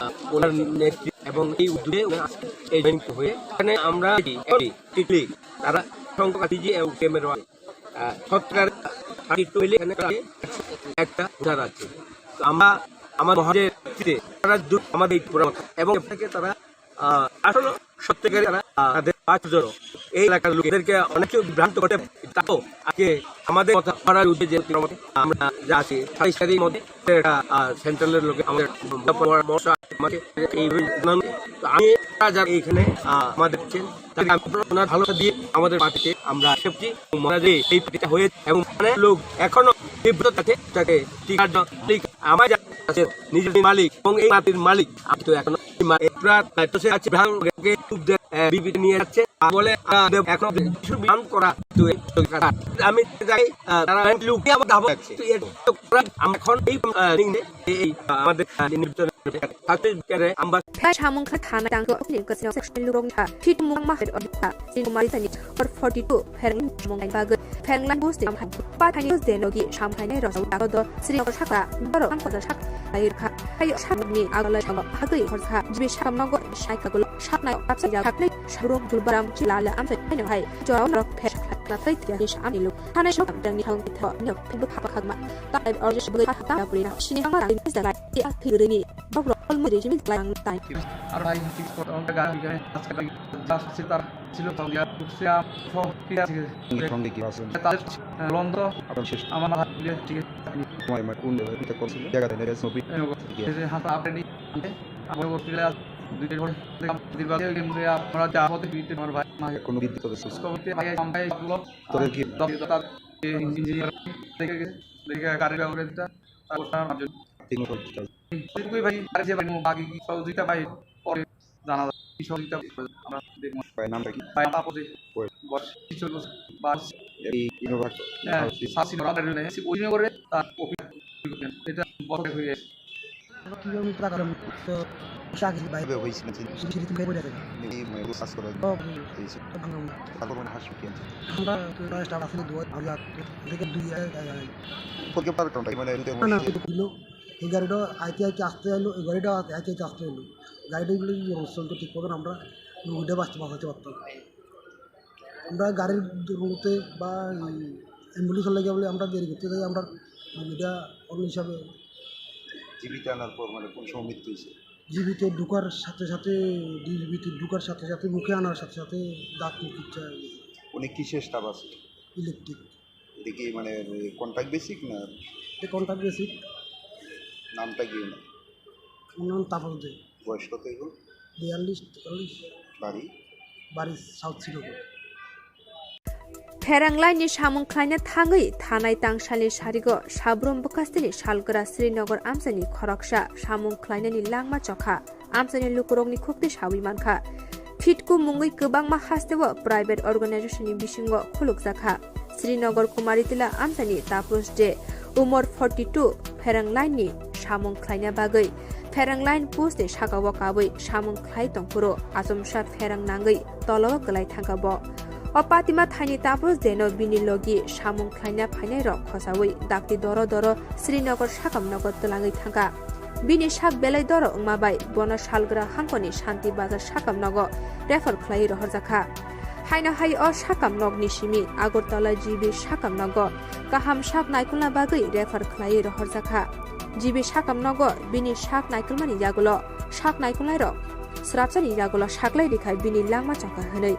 আহ, ওনার নেতৃত্ব এবং এই উদ্যোগে ওনারা আজকে এই জয়েন হয়ে এখানে আমরা এই টিকলি তারা সংখ্যা কাটিয়ে এবং ক্যামেরা, আহ, সত্যিকার থার্টি টু মিলে এখানে প্রায় একশো একটা ভোটার আছে। তো আমরা আমার মহাজের ভিত্তিতে তারা দু-, আমাদের এই পুরা এবং এটাকে তারা, আহ, আসলে সত্যিকারে তারা, আহ, তাদের পাঁচ জন এই এলাকার লোকেদেরকে অনেকে বিভ্রান্ত করতে, তাও আজকে আমাদের কথা করার উদ্দেশ্যে যে আমরা যা আছি সাতাইশ তারিখের মধ্যে একটা, আহ, সেন্ট্রালের লোকে আমাদের পরামর্শ আমাকে এইভাবে জানানো। তো আমি যারা এখানে, আহ, আমাদের আছেন, তাকে আমি ওনার ভালোবাসা দিয়ে আমাদের পার্টিতে আমরা এসেছি। মনে হয় যে এই পার্টিটা হয়ে এবং অনেক লোক এখনো বিব্রত থাকে, তাকে টিকার জন্য মালিক, আমার যা আছে নিজের মালিক এবং এই পার্টির মালিক, আমি তো এখনো এই মা-, এই পুরা দায়িত্ব সে আছে, বিধান ওকে খুব দে-, আহ, বিবৃতি নিয়ে যাচ্ছে। আর বলে, আহ, দেব-, এখনো কিছু বিধান করা, তো এই সরকার। আমি চাই, আহ, তারা লুকিয়ে আবার দাবো যাচ্ছে। তো এর তো আমরা এখন এই, আহ, দিনে এই, আহ, আমাদের, আহ, নির্বাচন থাকতে পারে, আমরা Phai samung kha thana tangko ni kasino section lurong kha. Phit mung ma her odita. Sin mari tani or forty-two. Pherang samung lain bagwi. Pherang lain bus de amhai. Pa thani bus de nogi samhai nai rosau dago do. Sri sakha. Boro ang koda sak. Air kha. Hai sak ni agala sango. Hagwi hor kha. Jibi sakam nogo sai kagulo. Sak nai kapsa ya. Sak nai sabrok julbaram chilala amsai nai hai. Jorao narok pher kha. Nathai tiya ni sa amni luk. Thana sok dang ni thang tho. Nok phindu khapa khagma. Ta ai orje sibui kha ta puri na. Sini hangma rang ni dalai. Ti a phigri ni. Bokrok kolmo rijimit lang tai. আর ভাই, ঠিক কথা, আমরা গাড়ি বিকালে আজকে যা আসছে তার ছিল, তাও দিয়া ঢুকছে, আম, সব ঠিক আছে। সঙ্গে কি আছে? তাদের, আহ, লন্দ, আপনার শেষ। আমার মাথা খুলে, ঠিক আছে। তোমার আমার কোন জায়গায় পিকআপ করছিল? জায়গা দেন, এস নবী। এই নগর। ঠিক আছে। এই যে হাঁটা আপনি, আমরা বলতে গেলে আজ দুই দিন পরে দেখলাম, দিন বাদে ওই গেমে আমরা যা হতে ফিরতে আমার ভাই, মা। কোনো বিদ্যুৎ হবে? খোঁজ খবর পেয়ে ভাই, আম, ভাই, সবগুলো, তোদের কি? আহ, তার, এ, ইঞ্জিনিয়ার দেখে গেছে, দেখে গাড়ির ব্যবহার এটা, তারপর তার মাঝে তিন বছর। এইটুকুই ভাই, আর যে ভাই, বাকি কি সহযোগিতা ভাই, পরে জানা যাবে। কি সহযোগিতা আমরা দেখবো। ভাই, নামটা কি? ভাই, তারপরে কই? বয়স কিছু বছর, বাস। এই ইনোভা। হ্যাঁ, এই সাসি বরাবর রইলে, সে ওই করে তার অফিস এটা বড় হয়ে গেছে। আমরা কিভাবে তারা কারণ তো চাকরি বাইরে কিভাবে হয়েছিল যে সিঁড়ি থেকে পড়ে গেছে। এই মানে কাজ করা তো এই সে তো ভাঙা। তারপর মানে হাসপাতাল। আমরা তো প্রায় স্টাফ আসলে দুই হাজার থেকে দুই হাজার। পরীক্ষা পার করতে মানে না, না, হচ্ছে। কিন্তু এই গাড়িটা আইতে আইতে আসতে এলো, এই গাড়িটা আইতে আইতে আসতে এলো। গাড়িটা এগুলো যদি অবস্থা হতো ঠিক মতন আমরা রুগীটা বাঁচতে বাঁচাতে পারতাম। আমরা গাড়ির দুর্গতিতে বা এই অ্যাম্বুলেন্সের লাগে বলে আমরা দেরি করতে যাই, আমরা রুগীটা অন্য হিসাবে জীবিত আনার পর মানে কোন সময় মৃত্যু হয়েছে? জীবিত ঢুকার সাথে সাথে, জীবিত ঢুকার সাথে সাথে, মুখে আনার সাথে সাথে দাঁত মুখ কিচ্ছা হয়ে গেছে। উনি কিসের স্টাফ আছে? ইলেকট্রিক। এটা কি মানে কন্ট্রাক্ট বেসিক না? এটা কন্ট্রাক্ট বেসিক। নামটা কি ওনার? ওনার নাম তাপস দে। বয়স কত এখন? বিয়াল্লিশ, তেতাল্লিশ। বাড়ি? বাড়ি সাউথ Srinagar. Pherang laini samung khlaina thangwi thanai tangsalni sarigo Sabrum bwkhasteni salgra Srinagar amchaini khoroksa samung khlainani langma chokha. Amchaini lukurokni khukti sawi mankha. Phitku mungwi kwbangma hasteo private organization ni bisingo khulukjakha. Srinagar Kumaritila amchaini Tapros de umor forty two pherang line ni samung khlaina bagwi pherang line post ni sakao kabwi samung khlai tongphuru achomsa pherang nangwi tolao kwlai thangkha bo. O patima thaini Tapros de no bini logi samung khlaina phainai rok khosawi dakti doro doro Srinagar sakam nogo twlangwi thangkha. Bini sak belai doro wngma bai bono salgra hangkoni Shanti Bazar sakam nogo refer khlaiwi rohorjakha. Haino hai o sakam nokni simi Agartala G B sakam nogo kaham sak naikolna bagwi refer khlaiwi rohorjakha. G B sakam nogo bini sak naikolmani yagulo sak naikolnairok srapsani yagulo saklai rikha bini langma chokha hwnwi.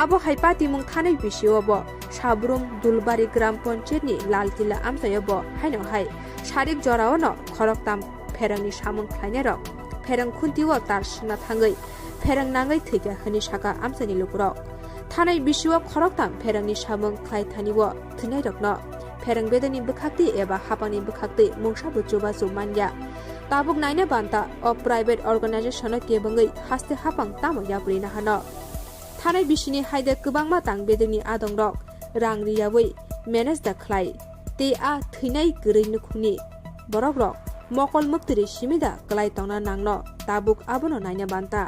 Abo hai patimung thanai bisio bo Sabrum Dulbari Gram Panchayat ni Laltila amchaio bo haino hai sarik jorao no khoroktham pherangni samung khlainairok pherang khunti o tar swngna thangwi pherang nangwi thwikha hwnwi sakha amchaini lukurok. Thanai bisio khoroktham pherangni samung khlai thani o thwinairokno pherang bedekni bwkhaktwi eba hapangni bwkhaktwi mungsa bo chubachu manya. Tabuk naina banta o private organization o kebengwi haste hapang tamo yapri nahano. Thanai bisini haide kwbangma tang bedekni adongrok rang riyawi manage da khlai tei a thwinai kwrwi nukhungni borokrok mokol mwktwiri simi da kwlai tongna nangno tabuk abono naina banta.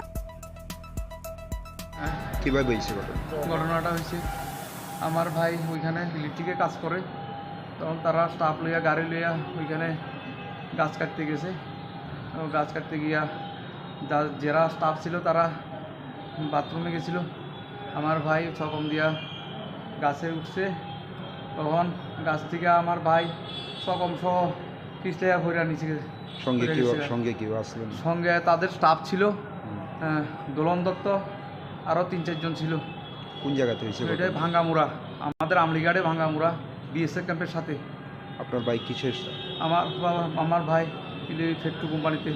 কিভাবে হয়েছে ঘটনা? ঘটনাটা হয়েছে, আমার ভাই ওইখানে ইলেকট্রিকে কাজ করে, তখন তারা স্টাফ লইয়া, গাড়ি লইয়া ওইখানে গাছ কাটতে গেছে। ও গাছ কাটতে গিয়া যা-, যারা স্টাফ ছিল, তারা বাথরুমে গেছিল। আমার ভাই সকম দিয়া গাছে উঠছে, তখন গাছ থেকে আমার ভাই সকম সহ পিছলে পড়ে নিচে গেছে। সঙ্গে পড়ে কেউ, গেছে। সঙ্গে কেউ আসলো না? সঙ্গে তাদের স্টাফ ছিল, হুম। আহ, দোলন দত্ত, আরও তিন চারজন ছিল। কোন জায়গাতে হয়েছে এটা ঘটনা? ভাঙ্গামুড়া, আমাদের আমলিঘাটে ভাঙ্গামুড়া বিএসএফ ক্যাম্পের সাথে। আপনার ভাই কিসের? আমার বাবা, আমার ভাই ইলে ফ্যাক্টরি কোম্পানিতে,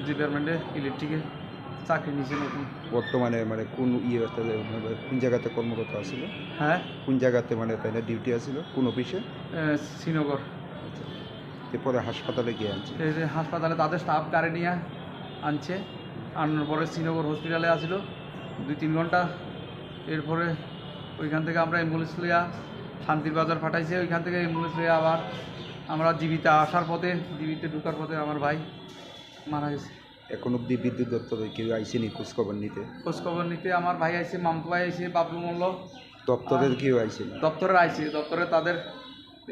ডিপার্টমেন্টে, ইলেকট্রিকে চাকরি নিয়েছে নতুন। বর্তমানে মানে কোন ইয়ে, মানে কোন জায়গাতে কর্মরত আছিল? হ্যাঁ? কোন জায়গাতে মানে তাই না ডিউটি আছিল? কোন অফিসে? এ, শ্রীনগর। আচ্ছা। এরপরে হাসপাতালে গিয়ে আনছে? এই যে হাসপাতালে তাদের স্টাফ গাড়ি নিয়ে আনছে, আনার পরে শ্রীনগর হসপিটালে আসিল দুই তিন ঘন্টা। এরপরে ওইখান থেকে আমরা অ্যাম্বুলেন্স লইয়া শান্তির বাজার পাঠাইছে, ওইখান থেকে অ্যাম্বুলেন্স লইয়া আবার আমরা জীবিত আসার পথে, জীবিত ঢুকার পথে আমার ভাই মারা গেছে। এখন অবধি বিদ্যুৎ দপ্তরে কেউ আইসেনি খোঁজ খবর নিতে? খোঁজ খবর নিতে আমার ভাই আইছে, মামতু ভাই আইছে, বাবলু মল্ল। দপ্তরের আর কেউ আইসেনি? দপ্তরের আইছে, দপ্তরে তাদের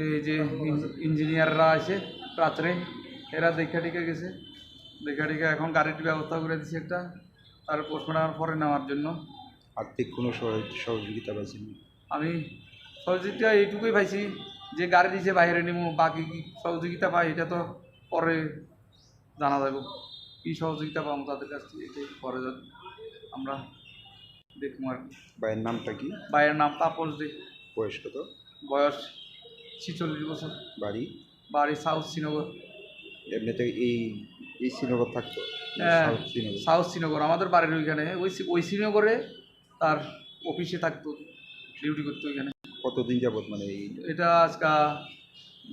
এই যে ইঞ্জ-, ইঞ্জিনিয়াররা আইছে রাত্রে, এরা দেখা টিকা গেছে, দেখা টিকা এখন গাড়ির ব্যবস্থা করে দিছে একটা, তার পোস্টমর্টম পরে নেওয়ার জন্য। আর্থিক কোনো সহ-, সহযোগিতা পাইছেন? আমি সহযোগিতা এইটুকুই পাইছি যে গাড়ি দিছে বাইরে নিমু, বাকি কি সহযোগিতা পাই এটা তো পরে জানা যাবে, কি সহযোগিতা পাবো তাদের কাছ থেকে, এটাই পরে যা-, আমরা দেখবো আর কি। ভাইয়ের নামটা কি? ভাইয়ের নাম তাপস দে। বয়স কত? বয়স ছেচল্লিশ বছর। বাড়ি? বাড়ি সাউথ শ্রীনগর। এমনিতে এই, এই শ্রীনগর থাকতো? হ্যাঁ, সাউথ শ্রীনগর। সাউথ শ্রীনগর, আমাদের বাড়ির ওইখানে, ওই শ্রী-, ওই শ্রীনগরে তার অফিসে থাকতো, ডিউটি করতো ওইখানে। কতদিন যাবত মানে এই? এটা আজকা,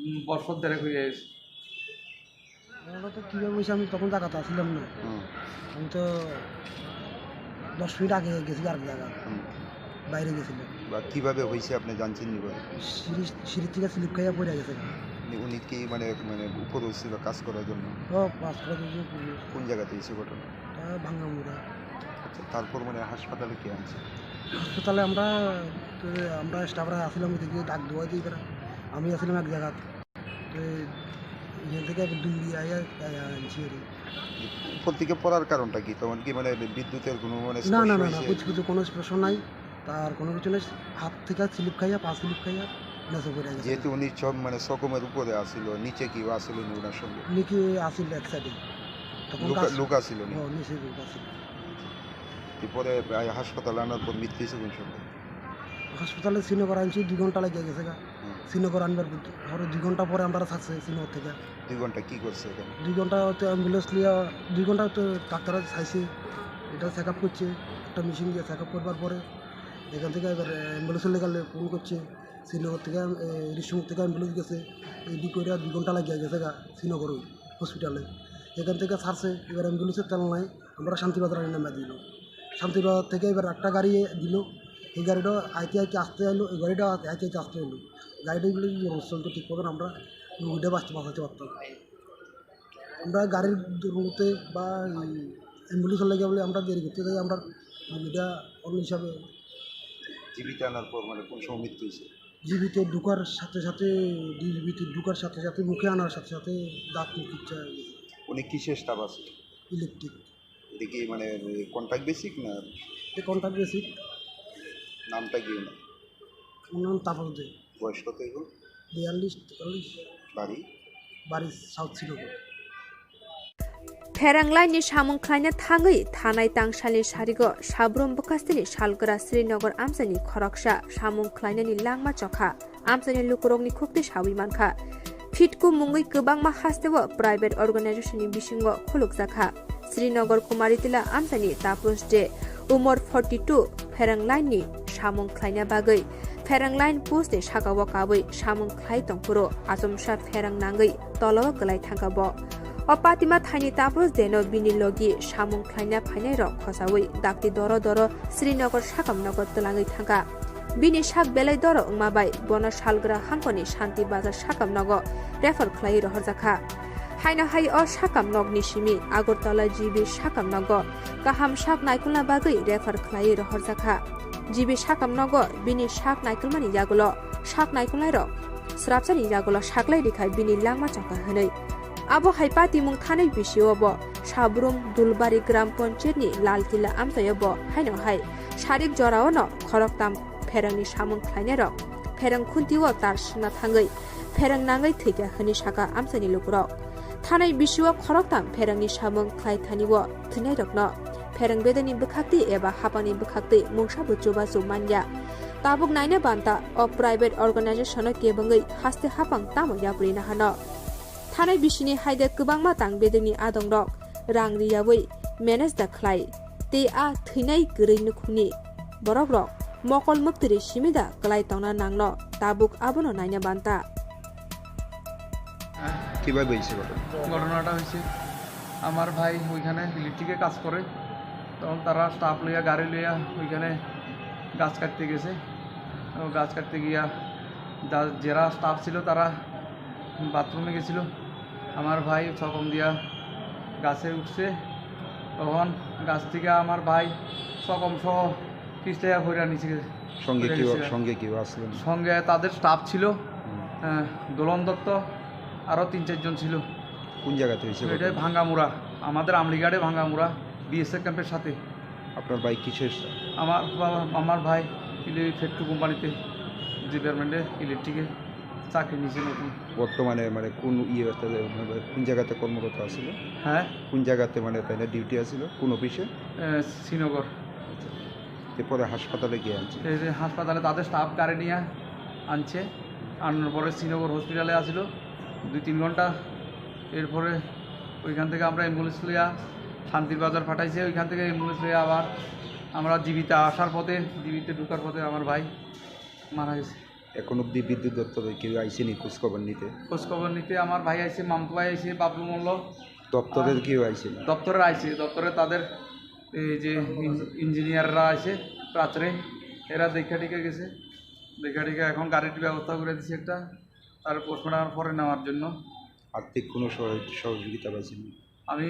উম, বছর দেড়েক হয়ে গেছে। ওরা তো কীভাবে হয়েছে, আমি তখন জায়গাতে আসছিলাম না। হুম। আমি তো দশ মিনিট আগে গেছি আর জায়গা, হুম। বাইরে গেছিলাম। বা কিভাবে হয়েছে আপনি জানছেন নি বা? সিঁড়ি, সিঁড়ি থেকে স্লিপ খাইয়া পড়ে গেছে। উনি, উনি কি মানে, মানে উপরে হয়েছিল কাজ করার জন্য? ও, কাজ করার জন্য উপরে। কোন জায়গাতে হয়েছে ঘটনা? এটা ভাঙ্গামুড়া। আচ্ছা, তারপর মানে হাসপাতালে কে আনছে? হাসপাতালে আমরা, তো আমরা স্টাফরা আসলাম ওইদিকে, ডাক দেওয়া দিয়ে এবার আমি আসলাম এক জায়গা, তো এখান থেকে একটু দূর দিয়ে আইয়া, আইয়া আনছি আর কি। উপর থেকে পড়ার কারণটা কি? তখন কি মানে বিদ্যুতের কোনো মানে না, না, স্পর্শ না, না, হয়েছে? কিছু, কিছু কোনো স্পর্শ নাই, তার কোনো কিছু নেই। হাত থেকে স্লিপ খাইয়া, পা স্লিপ খাইয়া নিচে পড়ে গেছে। যেহেতু উনি সব মানে সকমের উপরে আসিল, নিচে কি আসিল নি ওনার সঙ্গে? নিচে আসিল এক সাইডে। তখন লোক, গাছ লোক আসিল নি? ও, নিচে লোক আসিল। এরপরে প্রায় হাসপাতালে আনার পর মৃত্যু হয়েছে কোন সময়? হাসপাতালে শ্রীনগর আনছি, দুই ঘন্টা লেগে গেছে গা। হুম। শ্রীনগর আনবার পর, ধরো দুই ঘন্টা পরে আমরা থাকছে শ্রীনগর থেকে। দুই ঘন্টা কি করছে এখানে? দুই ঘন্টা হতে অ্যাম্বুলেন্স লিয়া, দুই ঘন্টা তো ডাক্তার চাইছে, এটা চেক আপ করছে, একটা মেশিন দিয়ে চেক আপ করবার পরে এখান থেকে এবার অ্যাম্বুলেন্সের লেগে ফোন করছে। শ্রীনগর থেকে, এ, ঋষিমুখ থেকে অ্যাম্বুলেন্স গেছে, এডি করে দুই ঘন্টা লাগিয়ে গেছে গা শ্রীনগর হসপিটালে। এখান থেকে ছাড়ছে, এবার অ্যাম্বুলেন্সের তেল নাই, আমরা শান্তিবাজার আনি নামিয়ে দিল। শান্তিবাজার থেকে এবার একটা গাড়ি দিল, এই গাড়িটা আইতে আইতে আসতে এলো, এই গাড়িটা আইতে আইতে আসতে এলো। গাড়িটা এগুলো যদি রোড চলতো ঠিকভাবে আমরা রুগীটা বাঁচতে বাঁচাতে পারতাম। আমরা গাড়ির দৌড়তে বা এই অ্যাম্বুলেন্সের লাগে বলে আমরা দেরি করতে যাই, আমরা রুগীটা অন্য হিসাবে। জীবিত আনার পর মানে কোন সময় মৃত্যু হয়েছে? জীবিত ঢুকার সাথে সাথে, জীবিত ঢুকার সাথে সাথে, মুখে আনার সাথে সাথে দাঁত মুখ ইচ্ছা হয়ে গেছে। উনি কিসের স্টাফ আছে? ইলেকট্রিক। এটা কি মানে কন্ট্রাক্ট বেসিক না? এটা কন্ট্রাক্ট বেসিক। নামটা কি ওনার? ওনার নাম তাপস দে। বয়স কত এখন? বিয়াল্লিশ, তেতাল্লিশ। বাড়ি? বাড়ি সাউথ Srinagar. Pherang line ni samung khlaina thangwi thanai tangsalni sarigo Sabrum bwkhasteni salgra Srinagar amchaini khoroksa samung khlainani langma chokha amchaini lukurokni khuktwi sawi mankha. Phitku mungwi kwbangma hasteo private organization ni bisingo khulukjakha. Srinagar Kumaritila amchaini Tapus de umor forty two pherang line ni samung khlaina bagwi pherang line post ni sakao kabwi samung khlai tongphuru achomsa pherang nangwi tolao kwlai thangkha bo. O patima thaini Tapus deno bini logi samung khlaina phainairok khosawi dakti doro doro Srinagar sakamnogo twlangwi thangkha. Bini sak belai doro wngma bai bono salgra hangkoni Shanti Bazar sakamnogo refer khlaiwi rohorjakha. Haino hai o sakamnokni simi Agartala G B sakamnogo kaham sak naikolna bagwi refer khlaiwi rohorjakha. G B sakamnogo bini sak naikolmani yagulo sak naikolnairok srapsani yagulo saklai rikha bini langma chokha hwnwi. Abo hai patimung thanai bisio bo Sabrum Dulbari Gram Panchayat ni Laltila amchaio bo haino hai sarik jorao no khoroktam pherangni samung khlainairok pherang khuntio tar singna thangwi pherang nangwi thwikha hwnwi saka amchaini lukurok. Thanai bisio khoroktam pherangni samung khlai thanio thwinairokno pherang bedeni bwkhaktwi eba hapangni bwkhaktwi mungsa bo chubachu manya. Tabuk naina banta o private organization-o kebengwi haste hapang tamo yapri nahano. Thanai bisini haide kwbangma tang bedengni adongrok rang riyawi manage da khlai. Tei a thwinai kwrwi nukhungni borokrok mokol mwktwiri simi da kwlai tongna nangno tabuk abono naina banta. কিভাবে হয়েছে ঘটনা? ঘটনাটা হয়েছে, আমার ভাই ওইখানে ইলেকট্রিকে কাজ করে, তখন তারা স্টাফ লইয়া, গাড়ি লইয়া ওইখানে গাছ কাটতে গেছে। ও গাছ কাটতে গিয়া যা-, যারা স্টাফ ছিল, তারা বাথরুমে গেছিল। আমার ভাই সকম দিয়া গাছে উঠছে, তখন গাছ থেকে আমার ভাই সকম সহ পিছলে পড়ে নিচে সঙ্গে পড়ে কেউ, গেছে। সঙ্গে কেউ আসলো না? সঙ্গে তাদের স্টাফ ছিল, হুম। আহ, দোলন দত্ত, আরও তিন চারজন ছিল। কোন জায়গাতে হয়েছে এটা ঘটনা? ভাঙ্গামুড়া, আমাদের আমলিঘাটে ভাঙ্গামুড়া বিএসএফ ক্যাম্পের সাথে। আপনার ভাই কিসের? আমার বাবা, আমার ভাই ইলে ফ্যাক্টরি কোম্পানিতে ডিপার্টমেন্টে ইলেকট্রিকে চাকরি নিয়েছে নতুন। বর্তমানে মানে কোন ইয়ে, মানে কোন জায়গাতে কর্মরত আছিল? হ্যাঁ? কোন জায়গাতে মানে তাই না ডিউটি আছিল? কোন অফিসে? এ, শ্রীনগর। এরপরে হাসপাতালে গিয়ে আনছে। এই যে হাসপাতালে তাদের স্টাফ গাড়ি নিয়ে আনছে, আনার পরে শ্রীনগর হসপিটালে আসিল দুই তিন ঘন্টা। এরপরে ওইখান থেকে আমরা অ্যাম্বুলেন্স লইয়া শান্তির বাজার পাঠাইছে, ওইখান থেকে অ্যাম্বুলেন্স লইয়া আবার আমরা জীবিত আসার পথে, জীবিত ঢুকার পথে আমার ভাই মারা গেছে। এখন অবধি বিদ্যুৎ দপ্তরে কেউ আইসেনি খোঁজ খবর নিতে? খোঁজ খবর নিতে আমার ভাই আইছে, মামতু ভাই আইছে, বাবলু মল্ল। দপ্তরের আর কেউ আইসেনি? দপ্তরের আইছে, দপ্তরে তাদের এই যে ইঞ্জ-, ইঞ্জিনিয়াররা আইছে রাত্রে, এরা দেখা টেখা গেছে, দেখা টেখা এখন গাড়ির ব্যবস্থা করে দিছে একটা, তার পোস্টমর্টম পরে নেওয়ার জন্য। আর্থিক কোনো সহ-, সহযোগিতা পাইছেন? আমি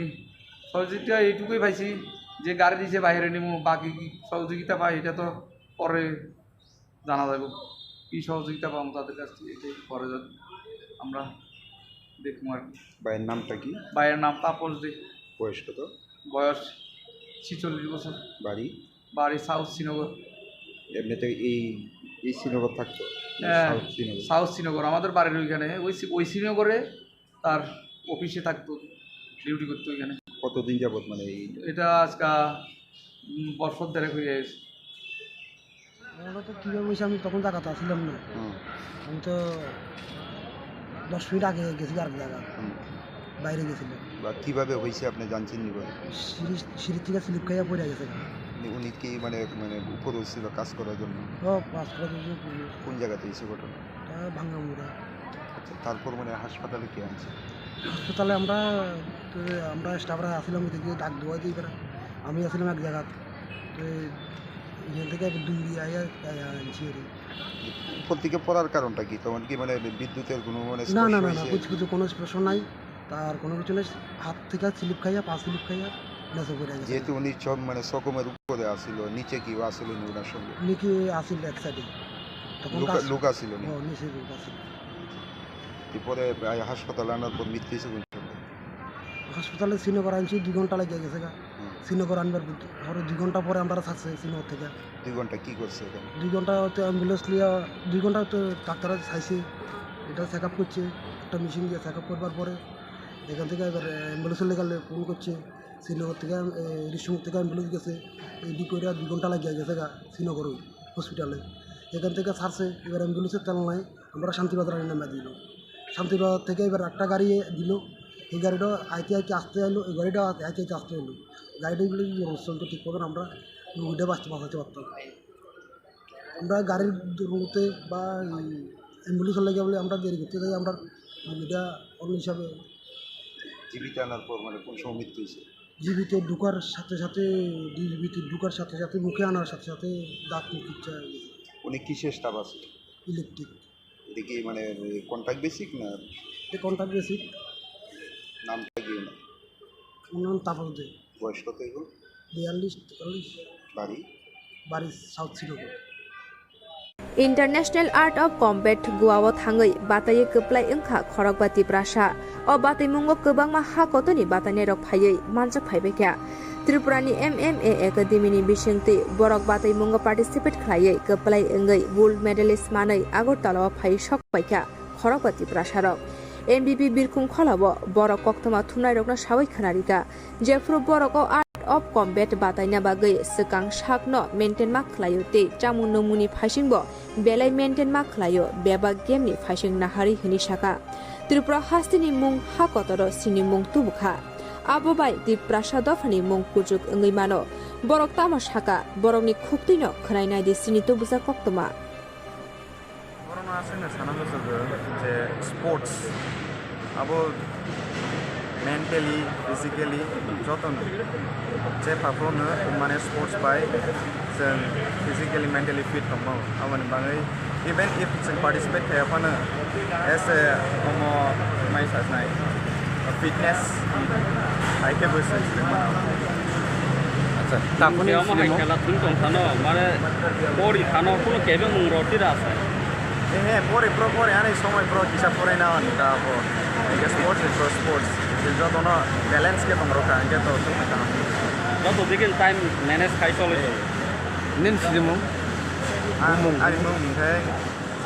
সহযোগিতা এইটুকুই পাইছি যে গাড়ি দিছে বাইরে নিমু, বাকি কি সহযোগিতা পাই এটা তো পরে জানা যাবে, কি সহযোগিতা পাবো তাদের কাছ থেকে, এটাই পরে যা-, আমরা দেখবো আর কি। ভাইয়ের নামটা কি? ভাইয়ের নাম তাপস দে। বয়স কত? বয়স ছেচল্লিশ বছর। বাড়ি? বাড়ি সাউথ শ্রীনগর। এমনিতে এই, এই শ্রীনগর থাকতো? হ্যাঁ, সাউথ শ্রীনগর। সাউথ শ্রীনগর, আমাদের বাড়ির ওইখানে, ওই শ্রী-, ওই শ্রীনগরে তার অফিসে থাকতো, ডিউটি করতো ওইখানে। কতদিন যাবত মানে এই? এটা আজকা, উম, বছর দেড়েক হয়ে গেছে। ওরা তো কীভাবে হয়েছে, আমি তখন জায়গাতে আসছিলাম না। হুম। আমি তো দশ মিনিট আগে গেছি আর এক জায়গা, হুম। বাইরে গেছিলাম। বা কিভাবে হয়েছে আপনি জানছেন নি বা? সিঁড়ি, সিঁড়ি থেকে স্লিপ খাইয়া পড়ে গেছে। উনি, উনি কি মানে, মানে উপরে ছিল কাজ করার জন্য? ও, কাজ করার জন্য উপরে। কোন জায়গাতে হয়েছে ঘটনা? এটা ভাঙ্গামুড়া। আচ্ছা, তারপর মানে হাসপাতালে কে আনছে? হাসপাতালে আমরা, তো আমরা স্টাফরা আসলাম, ওই দিকে ডাক দেওয়া দিয়ে এবার আমি আসলাম এক জায়গা, তো এখান থেকে একটু দূরে আইয়া, আইয়া আনছি আর কি। উপর থেকে পড়ার কারণটা কি? তখন কি মানে বিদ্যুতের কোনো মানে না, না, স্পর্শ না, না, হয়েছে? কিছু, কিছু কোনো স্পর্শ নাই, তার কোনো কিছু নেই। হাত থেকে স্লিপ খাইয়া, পা স্লিপ খাইয়া, নেচে পড়ে গেছে। যেহেতু উনি সব মানে সকমের উপরে আসিল, নিচে কি আসিল নি ওনার সঙ্গে? নিচে আসিল এক সাইডে। তখন লোক, কাজ লোক আসিল নি? ও, নিচে লোক আসিল। এরপরে, আহ, হাসপাতালে আনার পর মৃত্যু হয়েছে কোন সময়? হাসপাতালে শ্রীনগর আনছি, দুই ঘন্টা লেগে গেছে গা। হুম। শ্রীনগর আনবার পর, ধরো দুই ঘন্টা পরে আমরা ছাড়ছে শ্রীনগর থেকে। দুই ঘন্টা কি করছে এখানে? দুই ঘন্টা হতে অ্যাম্বুলেন্স লিয়া, দুই ঘন্টা হতে ডাক্তার চাইছে, এটা চেক আপ করছে, একটা মেশিন দিয়ে চেক আপ করবার পরে এখান থেকে এবার অ্যাম্বুলেন্সের লেগে ফোন করছে, শ্রীনগর থেকে, এ, ঋষিমুখ থেকে অ্যাম্বুলেন্স গেছে, এদিক করে দুই ঘন্টা লাগিয়ে গেছে গা শ্রীনগর হসপিটালে। এখান থেকে ছাড়ছে, এবার অ্যাম্বুলেন্সের তেল নাই, আমরা শান্তিবাজার আনি নামিয়ে দিল। শান্তিবাজার থেকে এবার একটা গাড়ি দিল, এই গাড়িটা আইতে আইতে আসতে এলো, এই গাড়িটা আইতে আইতে আসতে এলো, গাড়িটা এগুলো চলতো ঠিক মতন আমরা রুগীটা বাঁচতে বাঁচাতে পারতাম। আমরা গাড়ির দুর্গতি বা অ্যাম্বুলেন্সের লাগে বলে আমরা দেরি করতে যাই, আমরা রুগীটা অন্য হিসাবে জীবিত আনার পর মানে কোন সময় মৃত্যু হয়েছে? জীবিত ঢুকার সাথে সাথে, জীবিত ঢুকার সাথে সাথে, মুখে আনার সাথে সাথে দাঁত মুখ ইচ্ছা হয়ে গেছে। উনি কিসের স্টাফ আছে? ইলেকট্রিক। এটা কি মানে কন্ট্রাক্ট বেসিক না? এটা কন্ট্রাক্ট বেসিক। নামটা কি ওনার? ওনার নাম তাপস দে। বয়স কত এখন? বিয়াল্লিশ, তেতাল্লিশ। বাড়ি? বাড়ি সাউথ Srinagar. International Art of Combat Goa o thangwi bataiwi kwplai wngkha khorokba Tiprasa. O bataimungo kwbangma ha kotorni batainairok phaiwi manjak phaibaikha. Tripurani M M A Academy ni bisingtwi borok bataimungo participate khlaiwi kwplai wngwi gold medalist manwi Agartala o phaiwi sok paikha khorokba Tiprasarok. M B B birkhung kholao borok koktwma thumnairokno sawi khwnarikha. Jephru borok o Art of Combat bataina bagwi swkang sakno maintain ma khlaio tei chamung nwngmungni phaisingbo belai maintain ma khlaio, bebak game ni phaising naharwi hwnwi saka. Tripura hasteni mung ha kotoro sinimung tubukha. Abo bai Tiprasa dophani mung kuchuk wngwi mano. Borok tamo saka, borokni khuktwino khwnai naidi sini tubujak koktwma. Borokno aswkno sana muchungo je sports abo mentally, physically jotono je phaphuru no mane sports bai chwng physically, mentally fit tongmao. Aboni bagwi even if chwng participate khaiya phano as a omo mai sajnai fitness hai khe bo chwng swrwngmano. Acha, tamoni omo hai film o khela thung tong phano mane pori phano kuno kebe mung roti ra sa. He, he, pore pro pore, ani somoi pro kisa porai na ani ta po. Hingke sports ni pro sports. Je jotono balance ke tong rokha, hingke to tong kaham. Joto dikin time manage khai choli. Nini sinimung? Ang, ani mung hingke,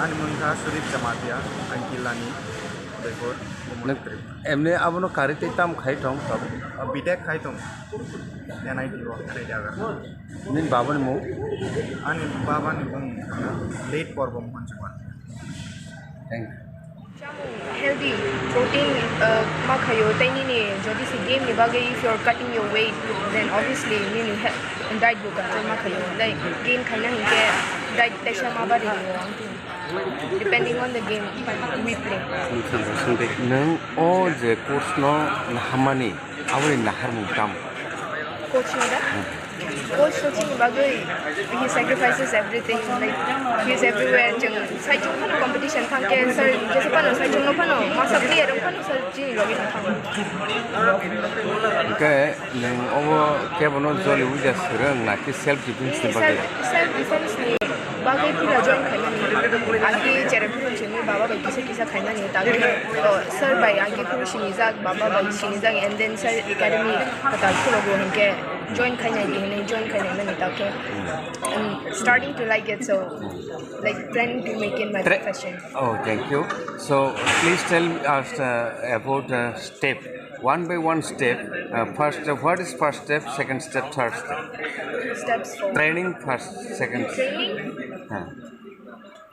ani mung kha Sudip Jamatia, ang Kilani, Udaipur, Umang Tripura. Emni abono kari tei tam khai tong tabuk? B Tech khai tong. N I T o, N I T Agartala. Nini babani mung? Ani babani mung late Porbo Mohan Chukma. Thank you. Chamung healthy, protein, uh, ma khayo, tei nini jodi se game ni bagwi if you're cutting your weight, then obviously nini he-, diet bo control ma khayo, tei gain khaina hinkhe diet teisa ma bari rio ang tini. Depending on the game we play. Nwng o je course no nahamani, aboni naharmung tamo? Coach no da? Coach no chini bagwi he sacrifices everything, like, he is everywhere. Chwng saichung phano competition thangkhe sir, jesa phano saichung no phano masa player wng phano sir chini logi no thango. Hingke nwng obo kebono joli uja swrwng na khe self defense ni bagwi? Self, self defense ni bagwi pura join khaimani. Agi cherep phuru sini baba bai kisa kisa khaimani. Tagwi to sir bai agi phuru sinijak, baba bai sinijak, and then sir academy kwtal phuru bo hinkhe join khainai di hinwi join khainai mani tagwi. I'm starting to like it, so, like, planning to make it my Tra- profession. Oh, thank you. So, please tell us, uh, about, uh, step, one by one step. Uh, first, uh, what is first step, second step, third step? Steps for training first, second. Training? Huh.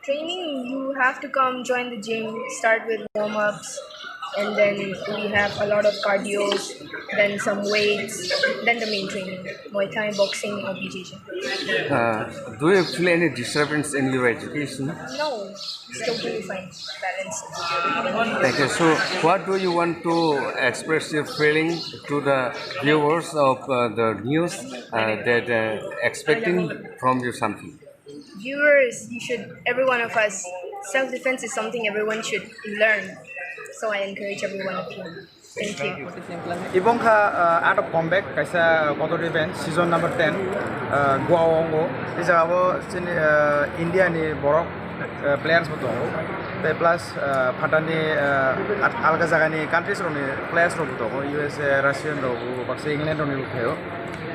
Training, you have to come join the gym, start with warm-ups, and then we have a lot of cardios, then some weights, then the main training, Muay Thai, boxing, or B J J. Uh, do you feel any disturbance in your education? No, it's totally fine, balanced. Thank you. So, what do you want to express your feeling to the viewers of, uh, the news, uh, that, uh, expecting from you something? Viewers, you should, every one of us, self-defense is something everyone should learn. So I encourage every one of you. Thank you. Ibo wngkha, uh, Art of Combat, kaisa kotor event, season number ten, uh, Goa o wngo. I jaga o chini, uh, India ni borok, uh, players bo tongo. Tei plus, uh, phatani, uh, at-, alga jaga ni countries rok ni players rok bo tongo, U S A, Russian rok bo, baksa England rok ni bo phaio.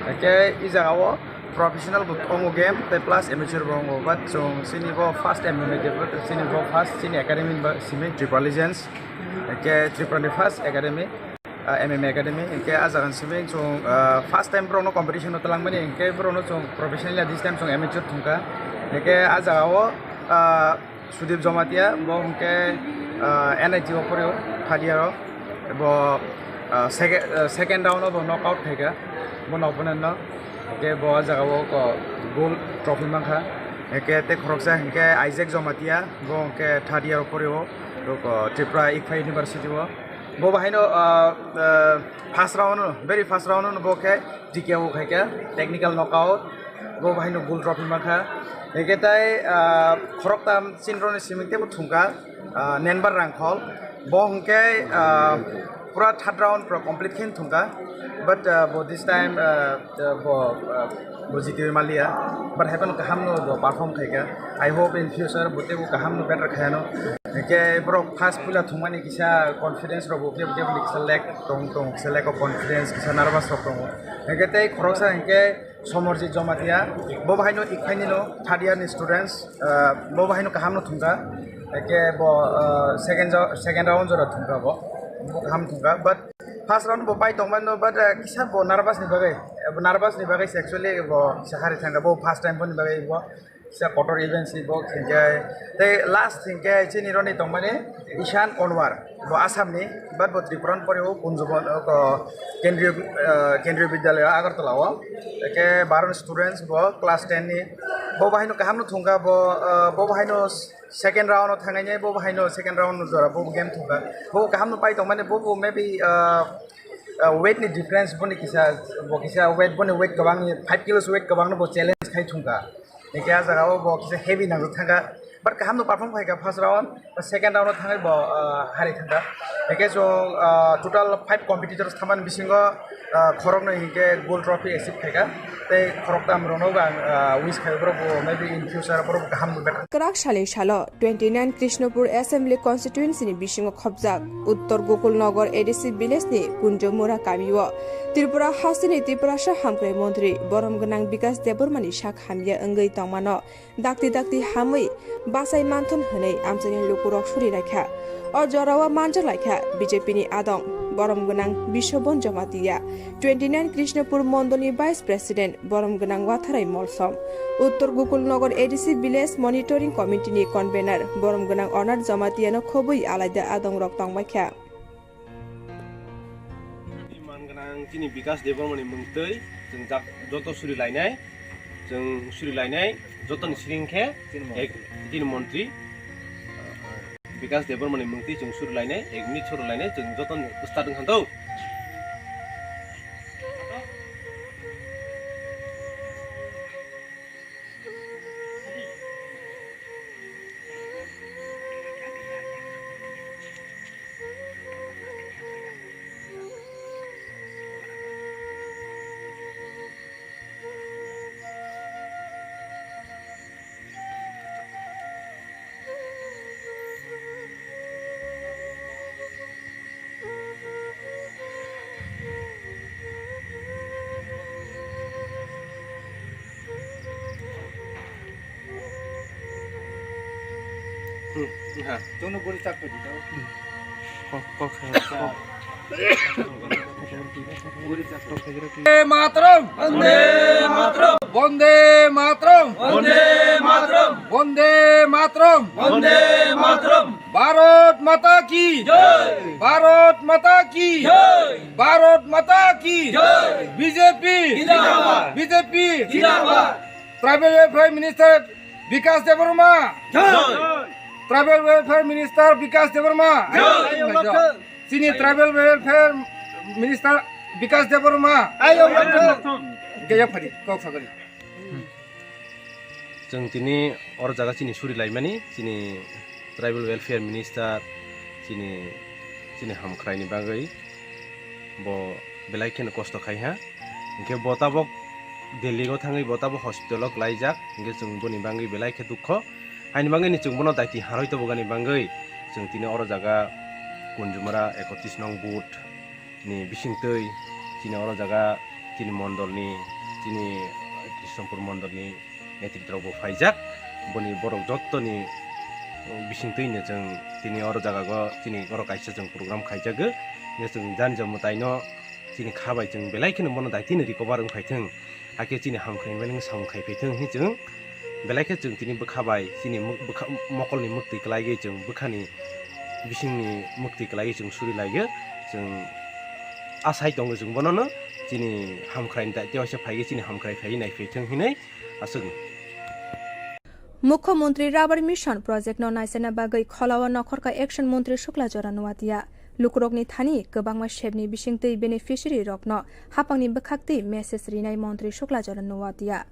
Hingke i jaga o professional bo tongo game, tei plus amateur bo tongo, but chwng chini bo first M M A debut, chini bo first chini academy ba simi Tripura Legends, hingke Tripura ni first academy. Ah, M M A Academy, hinkhe ah jaga ni simi chwng, ah, first time borokno competition o twlangmani, hinkhe borokno chwng professionally this time chwng amateur thungkha. Hinkhe ah jaga o, ah, Sudip Jamatia, bo hinkhe, ah, N I T o phorio, third year o. Bo, ah, second, ah, second round o bo knockout khaikha, bo opponent no. Hinkhe bo ah jaga o ko gold trophy mankha. Hinkhe tei khoroksa hinkhe Isaac Jamatia, bo hinkhe third year o phorio, bo ko Tripura Ikphai University o. Bo bahaino, ah, ah, first round o, very first round o bo khe T K O khaikha, technical knockout, bo bahaino gold trophy mankha. Hinkhe tai, ah, khoroktham chinroni simi teibo thungkha, ah, Nenbar Rangkhol, bo hinkhe, ah, pura third round pura complete khe thungkha, but, ah, bo this time, ah, ah, bo, ah, bo jitiwi maliya, but haiphano kahamno bo perform khaikha. I hope in future bo teibo kahamno better khayano. Hinkhe borok first puila thungmani kisa confidence rok bo kebo kebo ni kisa lack tong tong, kisa lack of confidence, kisa nervous rok tongo. Hinkhe tei khoroksa hinkhe Somorjit Jamatia, bo bahaino Ikphaini no third year ni students, ah, bo bahaino kahamno thungkha. Hinkhe bo, ah, second jo-, second round jora thungkha bo, bo kaham thungkha, but first round bo pai tongmano, but, ah, kisa bo nervous ni bagwi, nervous ni bagwi se actually bo kisa hari thangkha, bo first time boni bagwi bo. Kisa kotor event si bo hinkhe tei last hinkhe chini roni tongmani Ishan Konwar, bo Assam ni, but bo Tripura ni pore o Kunjubon, o ko Kendriya, ah, Kendriya Vidyalaya Agartala o, eke baro students bo class ten ni, bo bahaino kaham no thungkha bo, ah, bo bahaino second round o thangai nai, bo bahaino second round no jora bo game thungkha, bo kaham no pai tongmani, bo bo maybe, ah, ah, weight ni difference boni kisa, bo kisa weight, boni weight kwbang ni five kilos weight kwbang no bo challenge khai thungkha. Hinkhe ah jaga o bo kisa heavy nangjak thangkha, but kaham no perform khaikha first round, second round o thangwi bo, ah, hari thangkha. Hinkhe chwng, ah, total five competitors thamani bisingo, ah, khoroknwi hinkhe gold trophy achieve khaikha, tei khoroktham rokno bo ang, ah, wish khai, borok bo maybe in future borok bo kaham no better. Kwrak salni salo twenty nine Krishnapur Assembly Constituency ni bisingo khopjak Uttor Gokulnagar A D C village ni Kunjomura kamio Tripura hasteni Tiprasa hamkrai montri borom gwnang Bikas Debbarma ni sak hamya wngwi tongmano dakti dakti hamwi bachai manthun hwnwi amchaini lukurok suri laikha. O jorao manjak laikha B J P ni adong borom gwnang Biswabon Jamatia, twenty nine Krishnapur mondolni Vice President borom gwnang Watharai Molsom, Uttor Gokulnagar A D C Village Monitoring Committee ni Convener borom gwnang Onar Jamatia no khobwi alaida adong rok tongbaikha. Man gwnang chini Bikas Debbarma ni mungtwi chwng jak-, joto suri lainai, chwng suri lainai, jotoni siring khe ek, chini montri Bikas Debbarma ni mungtwi chwng suri lainai, ek minute suri lainai, chwng jotoni start wngkha do. Hmm, ha. Jono guri chak pedi tau. Kok, kok, kok. Guri chak pedi. Vande Mataram! Vande Mataram! Vande Mataram! Vande Mataram! Vande Mataram! Vande Mataram! Bharat Mata ki! Jai! Bharat Mata ki! Jai! Bharat Mata ki! Jai! B J P! Zindabad! B J P! Zindabad! Tribal Welfare Minister Bikas Debbarma! Jai! Tribal Welfare Minister Bikas Debbarma! Jai! Chini Tribal Welfare Minister Bikas Debbarma! Jai! Gaya phari, kok sagari. Chwng tini oro jaga chini suri laimani, chini Tribal Welfare Minister, chini, chini hamkhraini bagwi bo belai kheno kosto khai ha. Hinkhe bo tabok Delhi o thangwi bo tabok hospital o klaijak, hinkhe chwng boni bagwi belai khe dukho. Haini bagwi ni chwng bono daiti harwi tobogani bagwi chwng tini oro jaga Kunjumara ekotris nong booth ni bisingtwi chini oro jaga chini mondolni, chini Krishnapur mondolni netritwrok bo phaijak. Boni borok jottoni bisingtwi no chwng tini oro jaga o chini oro kaisa chwng program khaijago. Hingke chwng jani jommo taino chini kha bai chwng belai kheno bono daitino recover wng phaithwng, hakhe chini hamkrai mani samung khai phaithwng hinwi chwng belai khe chwng tini bwkha bai chini muk-, bwkha, mokolni muktwi kwlaiwi chwng bwkhani bisingni muktwi kwlaiwi chwng suri laiyo. Chwng asai tongo chwng bonono chini hamkraini daityo waisa phaiwi chini hamkrai phaiwi nai phaithwng hinwi aswk. Mukhyamantri Rubber Mission Project no naisana bagwi Kholao nokhorkha Action Mantri Shukla Charan Noatia. Lukurokni thani kwbangma sepni bisingtwi beneficiary rokno hapangni bwkhaktwi message rinai Mantri Shukla Charan Noatia.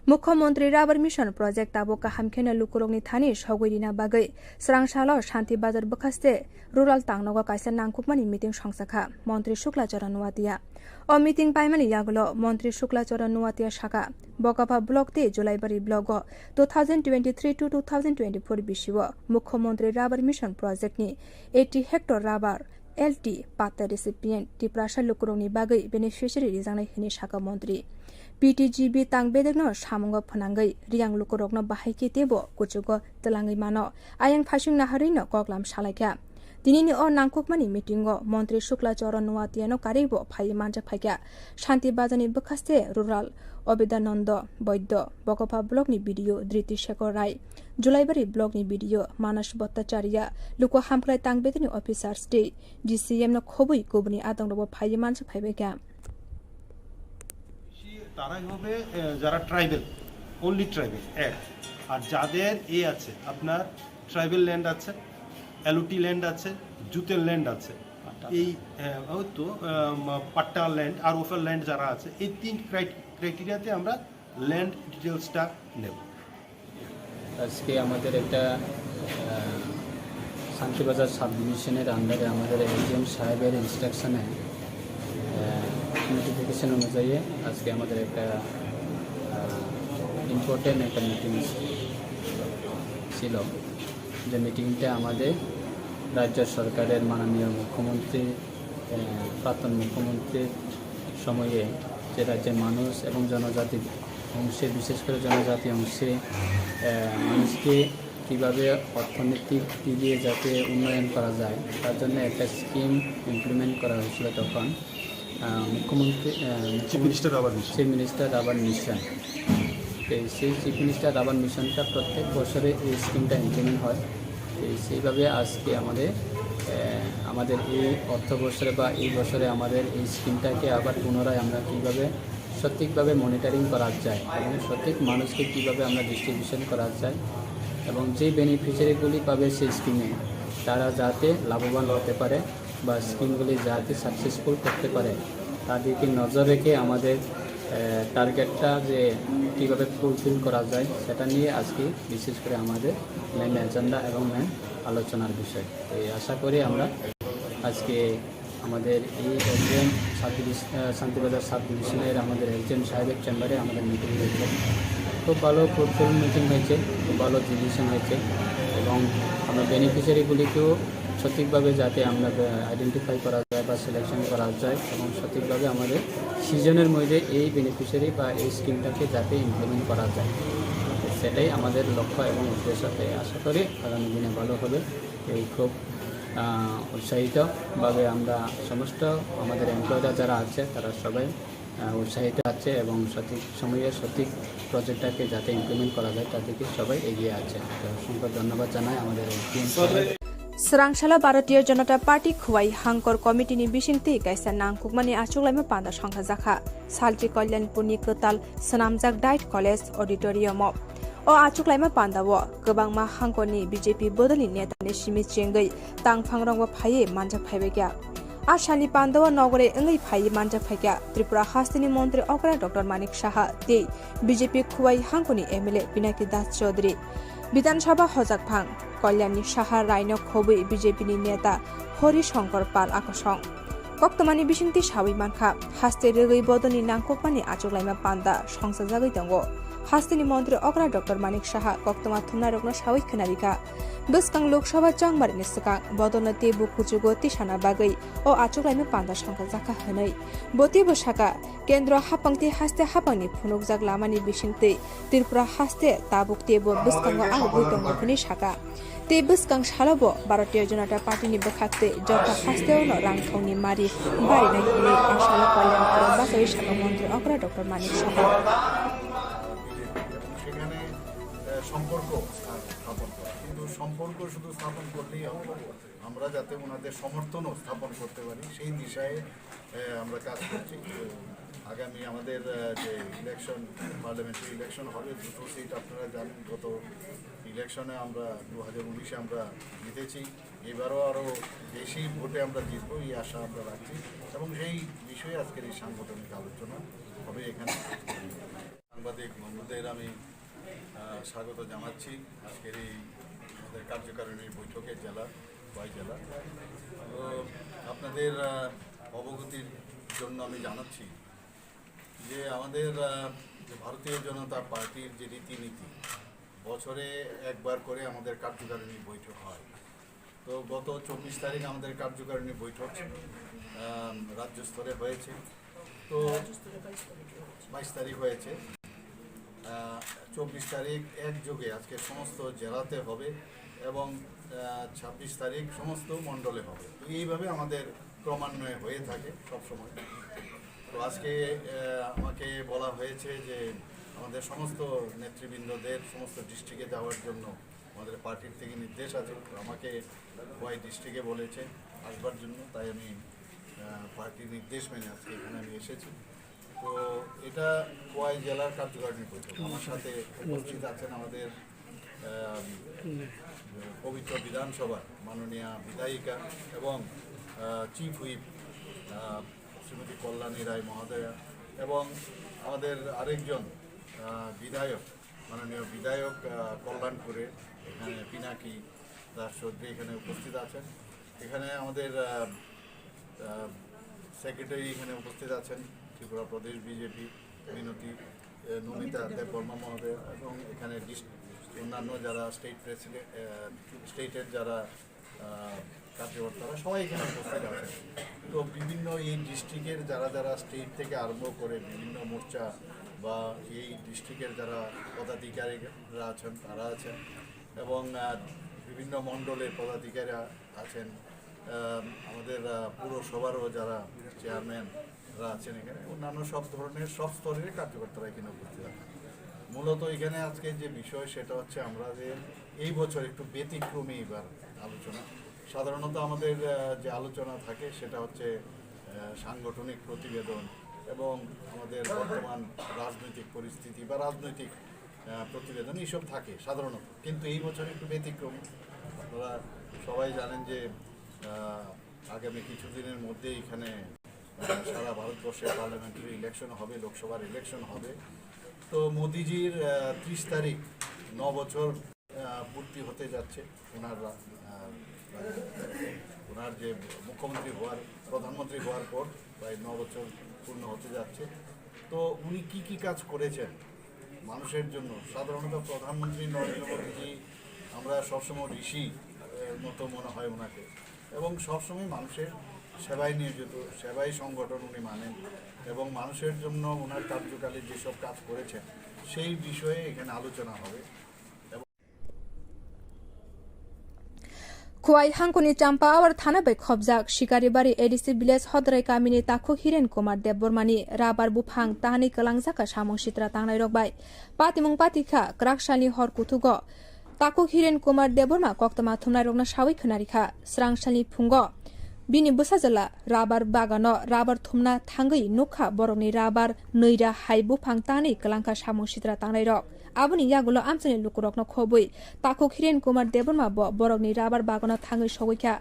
Mukhyamantri Rubber Mission Project tabuk kaham kheno lukurokni thani sogwi rina bagwi swrangsalo Shanti Bazar bwkhaste rural tangnogo kaisa nangkukmani meeting songchakha Mantri Shukla Charan Noatia. O meeting paimani yagulo Mantri Shukla Charan Noatia saka, Bokapha block tei Julaibari block o two thousand twenty-three to two thousand twenty-four bisio Mukhyamantri Rubber Mission Project ni eighty hectare rubber L T patta recipient Tiprasa lukurokni bagwi beneficiary rijaknai hwnwi saka Mantri. P T G B tang bedekno samungo phwnangwi riyang lukurokno bahai khe teibo kuchugo twlangwi mano. Ayang phasing naharwino koklam salaikha. Tinini o nangkukmani meetingo Montri Shukla Charan Noatiano karwibo phaiwi manjak phaikha. Shanti Bazarni bwkhaste rural Obedananda Baidya, Bokapha blockni B D O Driti Shekhar Rai, Julaibari blockni B D O Manas Bhattacharya, luku hamkrai tang bedekni officers tei D C M no khobwi kubuni adongrokbo phaiwi manjak phaibaikha. বেশি তারাই হবে, আহ, যারা tribal, only tribal এক। আর যাদের এ আছে, আপনার tribal land আছে, এলওটি ল্যান্ড আছে, জুতের ল্যান্ড আছে, এই, আহ, ওই তো, আহ, পাট্টা ল্যান্ড আর ওফার ল্যান্ড যারা আছে, এই তিন ক্রাইট-, ক্রাইটেরিয়াতে আমরা ল্যান্ড ডিটেলসটা নেব। আজকে আমাদের একটা, আহ, শান্তিবাজার সাব ডিভিশনের আন্ডারে আমাদের এসডিএম সাহেবের ইনস্ট্রাকশনে, আহ, নোটিফিকেশন অনুযায়ী আজকে আমাদের একটা, আহ, ইম্পর্টেন্ট একটা মিটিং ছিল, যে মিটিংটা আমাদের রাজ্য সরকারের মাননীয় মুখ্যমন্ত্রী, আহ, প্রাক্তন মুখ্যমন্ত্রীর সময়ে যে রাজ্যের মানুষ এবং জনজাতি অংশে, বিশেষ করে জনজাতি অংশে, আহ, মানুষকে কীভাবে অর্থনৈতিক দিক দিয়ে যাতে উন্নয়ন করা যায়, তার জন্য একটা স্কিম ইমপ্লিমেন্ট করা হয়েছিল তখন। আহ, মুখ্যমন্ত্রী, আহ, চিফ মিনিস্টার আবাস মিশন। চিফ মিনিস্টার আবাস মিশন। তো সেই চিফ মিনিস্টার আবাস মিশনটা প্রত্যেক বছরে এই স্কিমটা ইমপ্লিমেন্ট হয়। তো সেইভাবে আজকে আমাদের, আহ, আমাদের এই অর্থ বছরে বা এই বছরে আমাদের এই স্কিমটাকে আবার পুনরায় আমরা কীভাবে সঠিকভাবে মনিটরিং করা যায় এবং সঠিক মানুষকে কীভাবে আমরা ডিস্ট্রিবিউশন করা যায় এবং যে বেনিফিশিয়ারিগুলি পাবে সেই স্কিমে, তারা যাতে লাভবান হতে পারে বা স্কিমগুলি যাতে সাকসেসফুল করতে পারে, তার দিকে নজর রেখে আমাদের, আহ, টার্গেটটা যে কীভাবে ফুলফিল করা যায়, সেটা নিয়ে আজকে বিশেষ করে আমাদের মেন এজেন্ডা এবং মেন আলোচনার বিষয়। তো এই আশা করি আমরা আজকে আমাদের এই এসডিএম সাব ডিভিশ-, আহ, শান্তিবাজার সাব ডিভিশনের আমাদের এসডিএম সাহেবের চেম্বারে আমাদের মিটিং হয়েছে। খুব ভালো ফ্রুটফুল মিটিং হয়েছে, খুব ভালো ডিসিশন হয়েছে এবং আমরা বেনিফিশিয়ারিগুলিকেও সঠিকভাবে যাতে আমরা, আহ, আইডেন্টিফাই করা যায় বা সিলেকশন করা যায় এবং সঠিকভাবে আমাদের সিজনের মধ্যে এই বেনিফিশিয়ারি বা এই স্কিমটাকে যাতে ইমপ্লিমেন্ট করা যায়, সেটাই আমাদের লক্ষ্য এবং উদ্দেশ্য। তাই আশা করি আগামী দিনে ভালো হবে। এই খুব, আহ, উৎসাহিতভাবে আমরা সমস্ত আমাদের এমপ্লয়িরা যারা আছে, তারা সবাই, আহ, উৎসাহিত আছে এবং সঠিক সময়ে সঠিক প্রজেক্টটাকে যাতে ইমপ্লিমেন্ট করা যায়, তার দিকে সবাই এগিয়ে আছে। তো অসংখ্য ধন্যবাদ জানাই আমাদের এই team. Swrangsalo Bharatiya Janata Party Khowai Hangkor Committee ni bisingtwi kaisa nangkukmani achuglaima panda songkhajakha Salchi Kalyanpur ni kwtal swnamjak Diet College Auditorium o. O achuglaima panda o kwbangma Hangkor ni B J P bodol ni neta ni simi chengwi tangphang rokbo phaiwi manjak phaibaikha. A salni panda o nogore wngwi phaiwi manjak phaikha Tripura hasteni montri okra Doctor Manik Saha tei B J P Khowai Hangkor ni M L A Pinaki Das Chaudhary. Bidhan Sabha hojak phang Kalyanni Saha Raino khobwi B J P ni neta Hori Shankar Pal akosong. Koktwmani bisingtwi sawi mankha, haste rwgwi bodolni nangkukmani achuglaima panda songchajagwi tongo. Hasteni montri okra Doctor Manik Saha koktwma thumnairokno sawi khwnarikha. Bwskang Lok Sabha chongmarini swkang bodolno teibo kuchugo tisana bagwi o achuklaima panda songkha jakha hwnwi. Bo teibo saka, Kendro haphang tei haste haphangni phunukjak lamani bisingtwi Tripura haste tabuk teibo bwskango arogwi tongo hwnwi saka. Tei bwskang salobo Bharatiya Janata Party ni bwkhaktwi jotto hasteo no rangthongni mari barinai hwnwi Asalo Kalyan Forum bachawi saka montri okra Doctor Manik Saha. এবং সেখানে, আহ, সম্পর্ক স্থাপন করা। কিন্তু সম্পর্ক শুধু স্থাপন করলেই হবে না, আমরা যাতে ওনাদের সমর্থনও স্থাপন করতে পারি, সেই দিশায়, আহ, আমরা কাজ করছি। তো আগামী আমাদের, আহ, যে ইলেকশন, পার্লামেন্টারি ইলেকশন হবে, দুটো সিট আপনারা জানেন, গত ইলেকশনে আমরা দু হাজার উনিশে আমরা জিতেছি, এবারও আরও বেশি ভোটে আমরা জিতবো, এই আশা আমরা রাখছি। এবং সেই বিষয়ে আজকের এই সাংগঠনিক আলোচনা হবে এখানে। সাংবাদিক বন্ধুদের আমি, আহ, স্বাগত জানাচ্ছি আজকের এই আমাদের কার্যকারিণী বৈঠকে জেলা, খোয়াই জেলা। তো আপনাদের, আহ, অবগতির জন্য আমি জানাচ্ছি যে আমাদের, আহ, যে ভারতীয় জনতা পার্টির যে রীতিনীতি, বছরে একবার করে আমাদের কার্যকারিণী বৈঠক হয়। তো গত চব্বিশ তারিখ আমাদের কার্যকারিণী বৈঠক, আম, রাজ্য স্তরে হয়েছে। তো বাইশ তারিখ হয়েছে। আহ, চব্বিশ তারিখ একযোগে আজকে সমস্ত জেলাতে হবে এবং, আহ, ছাব্বিশ তারিখ সমস্ত মণ্ডলে হবে। তো এইভাবে আমাদের ক্রমান্বয়ে হয়ে থাকে সবসময়। তো আজকে, আহ, আমাকে বলা হয়েছে যে আমাদের সমস্ত নেতৃবৃন্দদের সমস্ত ডিস্ট্রিক্টে যাওয়ার জন্য আমাদের পার্টির থেকে নির্দেশ আছে। আমাকে খোয়াই ডিস্ট্রিক্টে বলেছে আসবার জন্য, তাই আমি, আহ, পার্টির নির্দেশ মেনে আজকে এখানে আমি এসেছি। তো এটা খোয়াই জেলার কার্যকারিণী বৈঠক। আমার সাথে উপস্থিত আছেন আমাদের, আহ, পবিত্র বিধানসভার মাননীয় বিধায়িকা এবং, আহ, চিফ হুইপ, আহ, শ্রীমতী কল্যাণী রায় মহোদয়া এবং আমাদের আরেকজন, আহ, বিধায়ক, মাননীয় বিধায়ক, আহ, কল্যাণপুরে, এখানে পিনাকি দাস চৌধুরী এখানে উপস্থিত আছেন। এখানে আমাদের, আহ, আহ, সেক্রেটারি এখানে উপস্থিত আছেন, ত্রিপুরা প্রদেশ বিজেপি মিনতি, আহ, নমিতা দেববর্মা মহোদয় এবং এখানে ডিস-, অন্যান্য যারা স্টেট প্রেসিডেন্ট, আহ, স্টেটের যারা, আহ, কার্যকর্তারা সবাই এখানে উপস্থিত আছেন। তো বিভিন্ন এই ডিস্ট্রিক্টের যারা যারা স্টেট থেকে আরম্ভ করে বিভিন্ন মোর্চা বা এই ডিস্ট্রিক্টের যারা পদাধিকারীরা আছেন, তারা আছেন এবং, আহ, বিভিন্ন মণ্ডলের পদাধিকারীরা আছেন, আহ, আমাদের, আহ, পুরসভারও যারা চেয়ারম্যানরা আছেন এখানে, অন্যান্য সব ধরনের, সব স্তরের কার্যকর্তারা এখানে উপস্থিত আছেন। মূলত এখানে আজকে যে বিষয়, সেটা হচ্ছে আমরা যে এই বছর একটু ব্যতিক্রমী এবার আলোচনা। সাধারণত আমাদের, আহ, যে আলোচনা থাকে, সেটা হচ্ছে, আহ, সাংগঠনিক প্রতিবেদন এবং আমাদের বর্তমান রাজনৈতিক পরিস্থিতি বা রাজনৈতিক, আহ, প্রতিবেদন, এইসব থাকে সাধারণত। কিন্তু এই বছর একটু ব্যতিক্রম। আপনারা সবাই জানেন যে, আহ, আগামী কিছুদিনের মধ্যে এখানে, আহ, সারা ভারতবর্ষে পার্লামেন্টারি ইলেকশন হবে, লোকসভার ইলেকশন হবে। তো মোদিজির, আহ, ত্রিশ তারিখ ন বছর, আহ, পূর্তি হতে যাচ্ছে। ওনার রা-, আহ, ওনার যে মুখ্যমন্ত্রী হওয়ার, প্রধানমন্ত্রী হওয়ার পর প্রায় ন বছর পূর্ণ হতে যাচ্ছে। তো উনি কি কি কাজ করেছেন মানুষের জন্য? সাধারণত প্রধানমন্ত্রী নরেন্দ্র মোদীজি, আমরা সবসময় ঋষি, আহ, মতো মনে হয় ওনাকে, এবং সবসময় মানুষের সেবায় নিয়োজিত, সেবায় সংগঠন উনি মানেন এবং মানুষের জন্য ওনার কার্যকালে যেসব কাজ করেছেন, সেই বিষয়ে এখানে আলোচনা হবে। Khowai hangkoni Champawar thana bai khopjak Sikaribari A D C village Hodrai kamini takhuk Hiren Kumar Debbarmani rabar buphang tanwi kwlangjak kha samung sitra tangnairok bai. Patimung patikha kwraksalni hor kuthugo takhuk Hiren Kumar Debbarma koktwma thumnairokno sawi khwnarikha. Srangsalni phungo bini bwsajwla rabar bagano rabar thumna thangwi nukha borokni rabar nwi ra hai buphang tanwi kwlangkha samung sitra tangnairok. Aboni yagulo amchaini lukurokno khobwi takhuk Hiren Kumar Debbarma bo borokni rabar bagano thangwi sogwi kha.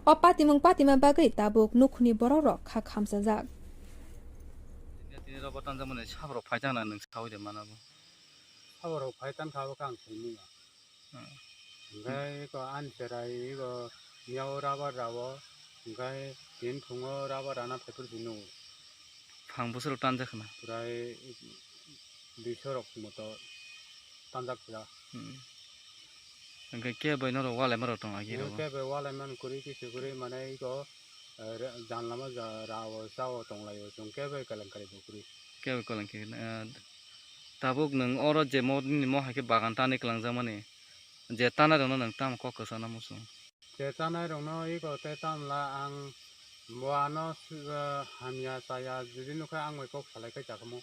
O patimung patima bagwi tabuk nukhungni borokrok kha khamchajak. Tini rogo tanjakmani saborok phai tangna nwng sawi de mana bo? Saborok phai tangkha, abo khe ang simi ya. Hmm. Hingke eko ani cherai eko miyao rabar rao, hingke tin phungo rabar rana phaipor si nugo. Phang bwswrok tanjak khna? Prai Duiso rok moto tanjak pila. Hmm. Hwnkhe kebo norok walai marok tong agi rogo. Kebo walai man kuri kisu kuri mane iko, eh, re-, janlama ja rao sao tonglaio chwng kebo kelenkari bo kuri. Kebo kelenkari, eh, tabuk nwng oro je mo nini mo hai khe bagan tanwi kwlangjakmani, je tanai rokno nwng tamo kok kwchana muchung? Te tanai rokno iko te tamla ang bo ano hamya chaya jodi nukha ang bai kok salai khe chakhamu.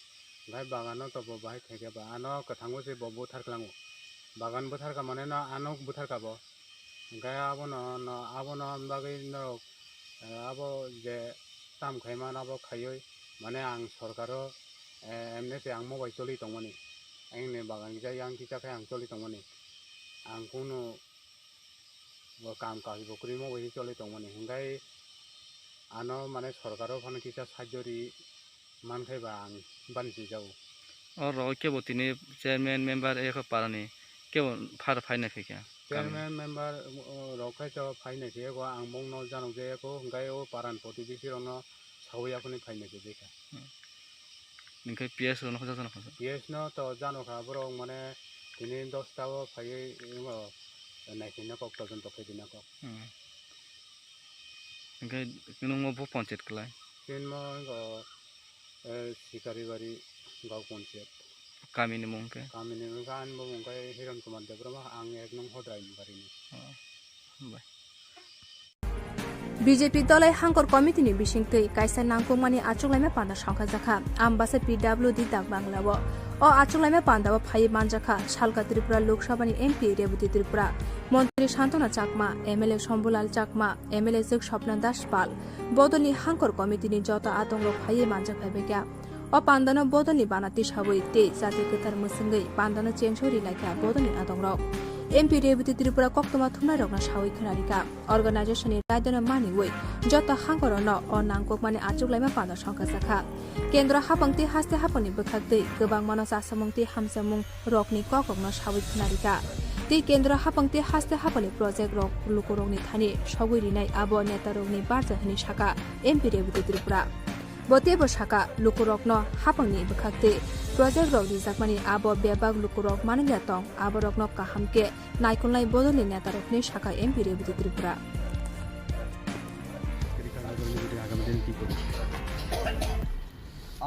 Bai bagano to bo bahai khaikhe ba ano kwthango se bo buthar klango. Bagan buthar ka mane no ano buthar ka bo. Hwnkhe abono no abono bagwi norok, eh, abo je tam khaima abo khaiwi mane ang sorkaro, eh, emne se ang mobai choli tongmani. Ang ni bagan kisa yang kisa khe ang choli tongmani. Ang kunu bo kam kaji bo kwrwimo bai choli tongmani hwnkhe ano mane sorkaro phano kisa sahajyo ri mankhai ba ang bani swijao. O rok kebo tini chairman member eko parani kebo phar phaina phikha. Chairman member, o, rok khai to phaina phiyako ang bongno janok jayako hwnkhe o paran protibesi rokno sawi yaphani phaina phikha. Hmm. Hwnkhe P S rokno hojakhano hoja. P S no to jano kha borok mane tini dosta o phaiwi wngo naikhe na kok toljon to khe dina kok. Hmm. Hwnkhe nwng bo panchayat kwlai? Tini mo wngo, eh, Sikaribari gaon panchayat. Kamini mung khe? Kamini mung khe ani bo mung khe Hiron Kumar Debbarma, ang ek nung Hodrai ni barini. Oh. Hambai. B J P dolai hangkor committee ni bisingtwi kaisa nangkukmani achuklaima panda songkhajakha Ambasa P W D dak banglao. O achuklaima pandao phaiwi manjakha Salka Tripura Lok Sabha ni M P Rebati Tripura, Montri Santona Chakma, M L A Shambhulal Chakma, M L A Jwk Swapna Das Pal, bodolni hangkor committee ni joto adongrok phaiwi manjak phaibaikha. O pandano bodolni bana tisawi tei jati kwthar mwswngwi pandano chengso ri laikha bodolni adongrok. M P Rebati Tripura koktwma thumnairokno sawi khwnarikha. Organization ni raidano maniwi joto hangkorokno o nangkukmani achuklaima panda songkhajakha. Kendro hapang tei haste hapangni bwkhaktwi kwbangmano chasamung tei hamsamung rokni kokrokno sawi khwnarikha. Tei kendro hapang tei haste hapangni project rok lukurokni thani sogwi rinai abo netarokni barja hwnwi sakha M P Rebati Tripura. Bo teibo sakha, lukurokno hapangni bwkhaktwi project rok rijakmani abo bebak lukurok manliya tong, aborokno kaham khe naikolnai bodolni netarok hwnwi sakha M P Rebati Tripura.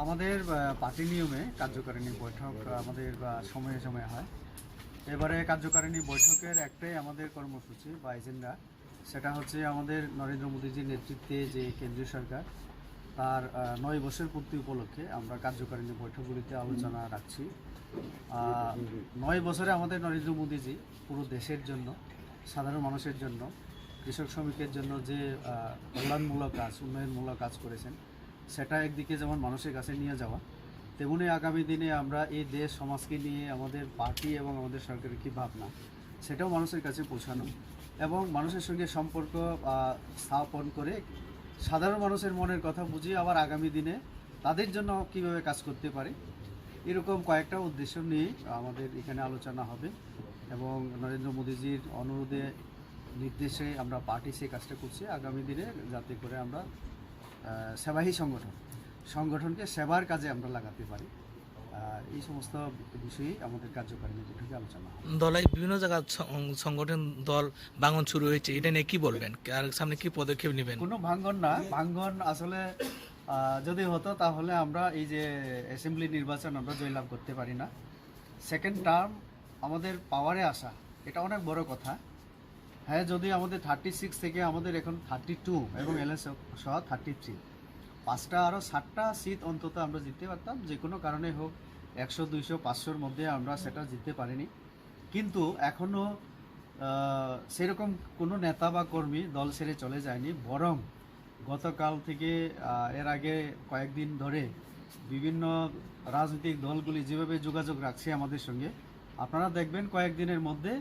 আমাদের, আহ, পার্টি নিয়মে কার্যকারিণী বৈঠক, আহ, আমাদের, আহ, সময়ে সময়ে হয়। এবারে কার্যকারিণী বৈঠকের একটাই আমাদের কর্মসূচি বা এজেন্ডা, সেটা হচ্ছে আমাদের নরেন্দ্র মোদীজির নেতৃত্বে যে কেন্দ্রীয় সরকার, তার, আহ, নয় বছর পূর্তি উপলক্ষে আমরা কার্যকারিণী বৈঠকগুলিতে আলোচনা রাখছি। আহ, নয় বছরে আমাদের নরেন্দ্র মোদীজি পুরো দেশের জন্য, সাধারণ মানুষের জন্য, কৃষক শ্রমিকের জন্য যে, আহ, কল্যাণমূলক কাজ, উন্নয়নমূলক কাজ করেছেন, সেটা একদিকে যেমন মানুষের কাছে নিয়ে যাওয়া, তেমনি আগামী দিনে আমরা এই দেশ সমাজকে নিয়ে আমাদের পার্টি এবং আমাদের সরকারের কি ভাবনা, সেটাও মানুষের কাছে পৌঁছানো এবং মানুষের সঙ্গে সম্পর্ক, আহ, স্থাপন করে সাধারণ মানুষের মনের কথা বুঝে আবার আগামী দিনে তাদের জন্য কিভাবে কাজ করতে পারে, এরকম কয়েকটা উদ্দেশ্য নিয়ে আমাদের এখানে আলোচনা হবে এবং নরেন্দ্র মোদীজির অনুরোধে, নির্দেশে আমরা পার্টি সেই কাজটা করছি। আগামী দিনে যাতে করে আমরা, আহ, সেবাহী সংগঠন, সংগঠনকে সেবার কাজে আমরা লাগাতে পারি। আহ, এই সমস্ত বিষয়ে আমাদের কার্যকারিণী বৈঠকে আলোচনা হবে। দলে বিভিন্ন জায়গার সং-, সংগঠন দল ভাঙন শুরু হয়েছে, এটা নিয়ে কি বলবেন? আর সামনে কি পদক্ষেপ নেবেন? কোনো ভাঙন না, ভাঙন আসলে, আহ, যদি হতো তাহলে আমরা এই যে অ্যাসেম্বলি নির্বাচন আমরা জয়লাভ করতে পারি না। সেকেন্ড টার্ম আমাদের পাওয়ারে আসা, এটা অনেক বড় কথা। হ্যাঁ, যদি আমাদের থার্টি সিক্স থেকে আমাদের এখন থার্টি টু এবং এলএস সহ থার্টি থ্রি, পাঁচটা, আরও সাতটা সিট অন্তত আমরা জিততে পারতাম, যে কোনো কারণে হোক, একশো, দুইশো, পাঁচশোর মধ্যে আমরা সেটা জিততে পারিনি। কিন্তু এখনও, আহ, সেরকম কোনো নেতা বা কর্মী দল ছেড়ে চলে যায়নি, বরং গতকাল থেকে, আহ, এর আগে কয়েকদিন ধরে বিভিন্ন রাজনৈতিক দলগুলি যেভাবে যোগাযোগ রাখছে আমাদের সঙ্গে, আপনারা দেখবেন কয়েকদিনের মধ্যে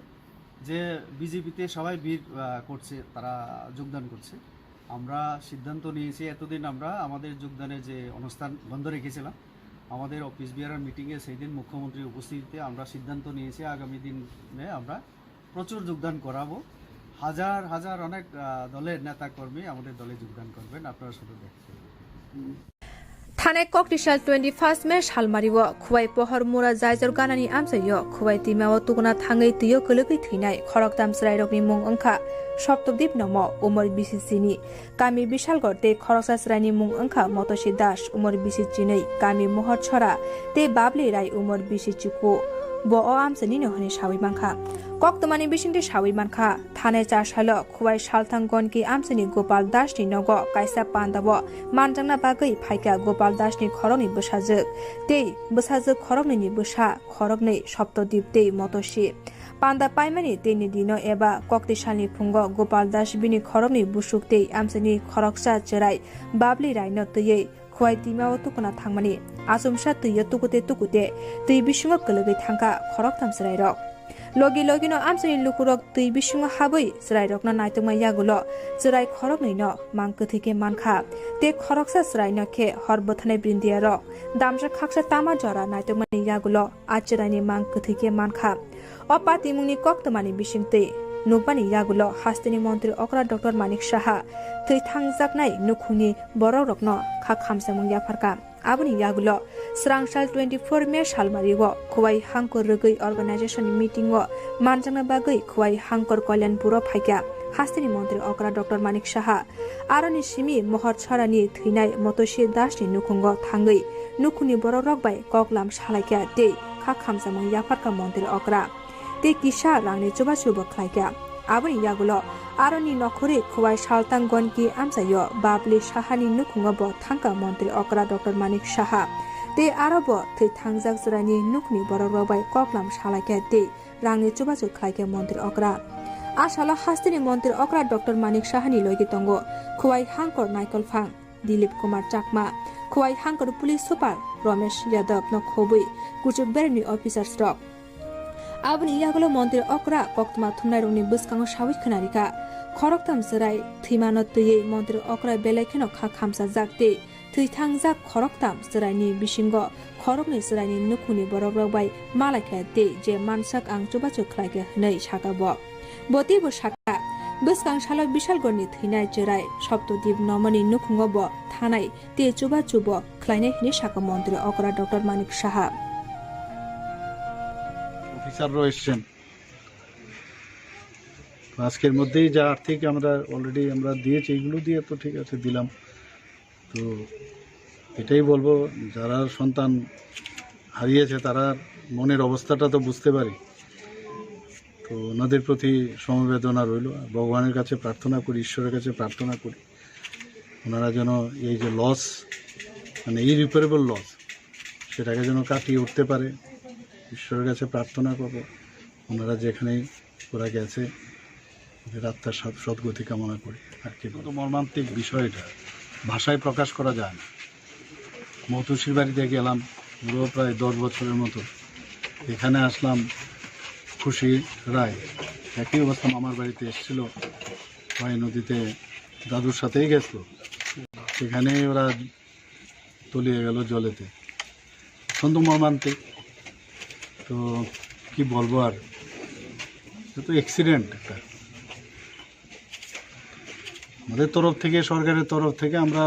যে বিজেপিতে সবাই ভিড়, আহ, করছে, তারা যোগদান করছে। আমরা সিদ্ধান্ত নিয়েছি, এতদিন আমরা আমাদের যোগদানের যে অনুষ্ঠান বন্ধ রেখেছিলাম, আমাদের অফিস বিয়ারের মিটিংয়ে সেই দিন মুখ্যমন্ত্রীর উপস্থিতিতে আমরা সিদ্ধান্ত নিয়েছি আগামী দিনে আমরা প্রচুর যোগদান করাবো। হাজার হাজার অনেক, আহ, দলের নেতা কর্মী আমাদের দলে যোগদান করবেন, আপনারা শুধু দেখতে থাকবেন। Thanai Koktisal twenty first May salmario Khowai Pohor Mura Jaijor Ganani amchaio Khowai twimao tukuna thangwi twio kwlwgwi thwinai khoroktham chwrairokni mung wngkha Saptodip Nomo, umor bisi chini, kami Bisalgor, tei khoroksa chwraini mung wngkha Motosi Das, umor bisi chinwi, kami Mohor Chhora, tei Babli Rai, umor bisi chikuk. Bo o amchainino hwnwi sawi mankha. Koktwmani bisingtwi sawi mankha, thanai chasalo Khowai Salthang Gonki amchaini Gopal Dasni nogo kaisa pandao manjakna bagwi phaikha Gopal Dasni khoroknwi bwsajwk tei bwsajwk khoroknwini bwsa khoroknwi Saptodip tei Motosi. Panda paimani teini dino eba koktisalni phungo Gopal Das bini khoroknwi busuk tei amchaini khoroksa chwrai Babli Raino twiwi Khowai twimao tukuna thangmani. Achomsa twio tukute tukute twi bisingo kwlwgwi thangkha khoroktham chwrairok. Logi logino amchaini lukurok twi bisingo habwi chwrairokno naitokma yagulo chwrai khoroknwino mang kwthwi khe mankha, tei khoroksa chwraino khe hor bwthanai brindiarok damsa khaksa tama jora naitokmani yagulo a chwraini mang kwthwi khe mankha. O patimungni koktwmani bisingtwi nukmani yagulo hasteni montri okra Doctor Manik Saha thwi thangjaknai nukhungni borokrokno kha khamsamung yapharkha. Aboni yagulo swrangsal twenty four May salmario Khowai Hangkor Rwgwi Organization ni meeting o manjakna bagwi Khowai Hangkor Kalyanpuro phaikha hasteni montri okra Doctor Manik Saha. Aroni simi Mohor Chhorani thwinai Motosi Dasni nukhungo thangwi nukhungni borokrok bai koklam salaikha tei kha khamsamung yapharkha montri okra. Tei kisa rangni chubachubo khlaikha. Aboni yagulo aroni nokhorwi Khowai Salthang Gonki amchaio Babli Sahani nukhungo bo thangkha montri okra Doctor Manik Saha. Tei aro bo thwi thangjak chwraini nukhni borokrok bai koklam salaikha tei rangni chubachu khlaikha montri okra. A salo hasteni montri okra Doctor Manik Sahani logi tongo Khowai Hangkor Naikolphang Dilip Kumar Chakma, Khowai Hangkor Police Super Romesh Yadav no khobwi kuchuk beremni officers rok. Aboni yagulo montri okra koktwma thumnairokni bwskango sawi khwnarikha, khoroktham chwrai thwimano twiwi montri okra belai kheno kha khamsajak tei thwi thangjak khoroktham chwraini bisingo khoroknwi chwraini nukhungni borokrok bai malaikha tei je mansak ang chubachu khlaikha hwnwi sakha bo. Bo teibo sakha, bwskang salo Bisalgorni thwinai chwrai Saptodip Nomoni nukhungo bo thanai tei chubachu bo khlainai hwnwi sakha montri okra Doctor Manik Saha. অফিসাররাও এসছেন। তো আজকের মধ্যেই যা আর্থিক আমরা অলরেডি আমরা দিয়েছি, এইগুলো দিয়ে তো ঠিক আছে দিলাম। তো এটাই বলবো, যারা সন্তান হারিয়েছে তারা মনের অবস্থাটা তো বুঝতে পারি। তো ওনাদের প্রতি সমবেদনা রইল। ভগবানের কাছে প্রার্থনা করি, ঈশ্বরের কাছে প্রার্থনা করি, ওনারা যেন এই যে লস, মানে ইরিপেয়ারেবল লস, সেটাকে যেন কাটিয়ে উঠতে পারে। ঈশ্বরের কাছে প্রার্থনা করব, ওনারা যেখানেই ওরা গেছে, ওদের আত্মার সদ-, সদ্গতি কামনা করি। আর কি বলবো? অত্যন্ত মর্মান্তিক বিষয় এটা, ভাষায় প্রকাশ করা যায় না। মৌতোসির বাড়িতে গেলাম, পুরো প্রায় দশ বছরের মতো। এখানে আসলাম, খুশি রায়, একই অবস্থা, মামার বাড়িতে এসেছিল, ভাই নদীতে দাদুর সাথেই গেছিল, সেখানেই ওরা তলিয়ে গেল জলেতে। অত্যন্ত মর্মান্তিক। তো কি বলবো আর, এটা তো অ্যাক্সিডেন্ট একটা। আমাদের তরফ থেকে, সরকারের তরফ থেকে আমরা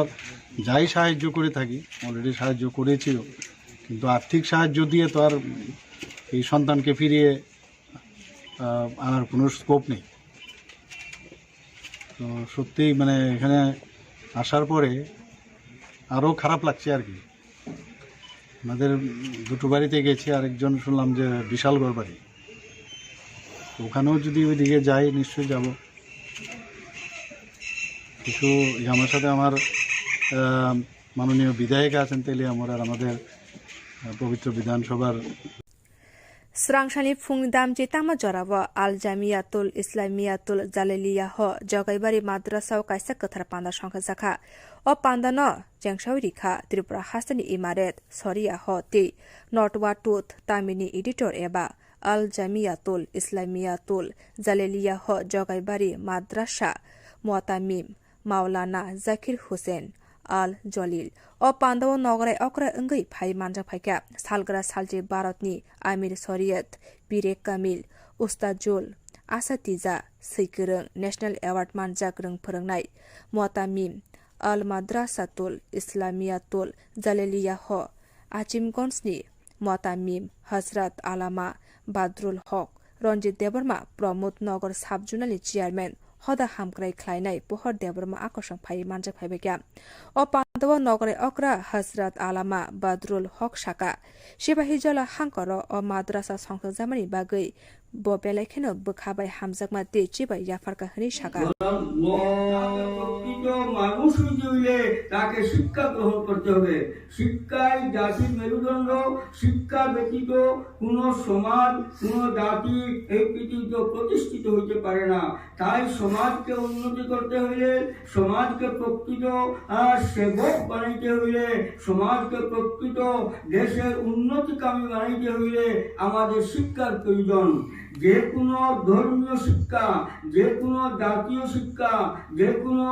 যাই সাহায্য করে থাকি, অলরেডি সাহায্য করেছিও, কিন্তু আর্থিক সাহায্য দিয়ে তো আর এই সন্তানকে ফিরিয়ে, আহ, আনার কোনো স্কোপ নেই। তো সত্যিই মানে এখানে আসার পরে আরও খারাপ লাগছে আর কি। আমাদের দুটো বাড়িতে গেছি, আরেকজন শুনলাম যে বিশালগড় বাড়ি, তো ওখানেও যদি ওইদিকে যাই নিশ্চয়ই যাব। কিছু এই আমার সাথে আমার, আহ, মাননীয় বিধায়িকা আছেন তেলিয়ামুড়ার, আমাদের, আহ, পবিত্র বিধানসভার Srangsalni phungni damchi tangma jorao Al Jamiyatul Islamiyatul Jaliliyaho Jogaibari Madrasao kaisa kwthar panda songkhajakha. O pandano chengsawi rikha Tripura hasteni Imaret Soriyaho tei Notwatut Tamini editor eba Al Jamiyatul Islamiyatul Jaliliyaho Jogaibari Madrasa Muatamim Maulana Zakir Hussain Al Jolil. O pandao nograi okra wngwi phai manjak phaikha salgra salchi Bharatni Amir Shoriyat, Pire Kamil, Ustazul Asatiza, Swikwrwng, National Award manjak rwng phwrwngnai Muatamim Al Madrasatul Islamiyatul Jaliliyaho Ajimganjni Motamim Hazrat Alama Badrul Hok Ranjit Debbarma Pramod Nagar Sub-Zonal ni Chairman hoda hamkrai khlainai Pohor Debbarma akosong phaiwi manjak phaibaikha. O pandao nograi okra Hazrat Alama Badrul Hok sakha, Sipahi Jola hangkoro o madrasa songthokjakmani bagwi bo belai kheno bwkha bai hamjakma tei chibai yapharkha hwnwi sakha. প্রকৃত মানুষ হইতে হইলে তাকে শিক্ষা গ্রহণ করতে হবে। শিক্ষাই জাতির মেরুদণ্ড। শিক্ষা ব্যতীত কোনো সমাজ, কোনো জাতি এই পৃথিবীতে প্রতিষ্ঠিত হইতে পারে না। তাই সমাজকে উন্নতি করতে হইলে, সমাজকে প্রকৃত আহ, সেবক বানাইতে হইলে, সমাজকে প্রকৃত দেশের উন্নতিকামী বানাইতে হইলে আমাদের শিক্ষার প্রয়োজন। যে কোনো ধর্মীয় শিক্ষা, যে কোনো জাতীয় শিক্ষা, যে কোনো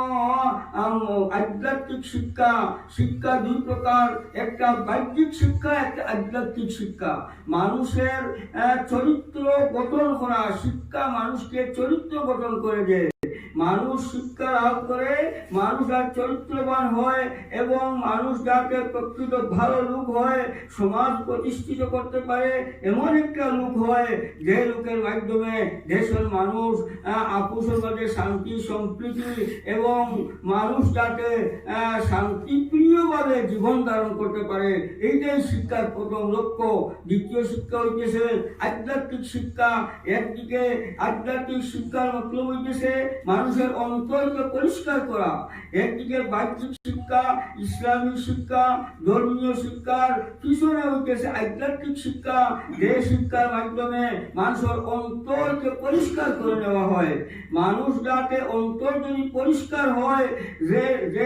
আম, আধ্যাত্মিক শিক্ষা, শিক্ষা দুই প্রকার, একটা বাহ্যিক শিক্ষা, একটা আধ্যাত্মিক শিক্ষা। মানুষের আহ, চরিত্র গঠন করা শিক্ষা মানুষকে চরিত্র গঠন করে দেয়। মানুষ শিক্ষা লাভ করে, মানুষ আর চরিত্রবান হয় এবং মানুষ যাতে প্রকৃত ভালো লোক হয়, সমাজ প্রতিষ্ঠিত করতে পারে, এমন একটা লোক হয় যে লোকের মাধ্যমে দেশের মানুষ আহ, আপোষের মাঝে শান্তি সম্প্রীতি এবং মানুষ যাতে আহ, শান্তিপ্রিয়ভাবে জীবন ধারণ করতে পারে, এইটাই শিক্ষার প্রথম লক্ষ্য। দ্বিতীয় শিক্ষা হইতেছে আধ্যাত্মিক শিক্ষা। একদিকে আধ্যাত্মিক শিক্ষার মতলব হইতেছে মানুষের অন্তরকে পরিষ্কার করা, একদিকে বাহ্যিক শিক্ষা, ইসলামী শিক্ষা, ধর্মীয় শিক্ষার পিছনে হইতেছে আধ্যাত্মিক শিক্ষা, যে শিক্ষার মাধ্যমে মানুষের অন্তরকে পরিষ্কার করে নেওয়া হয়। মানুষ যাতে অন্তর যদি পরিষ্কার হয়, যে, যে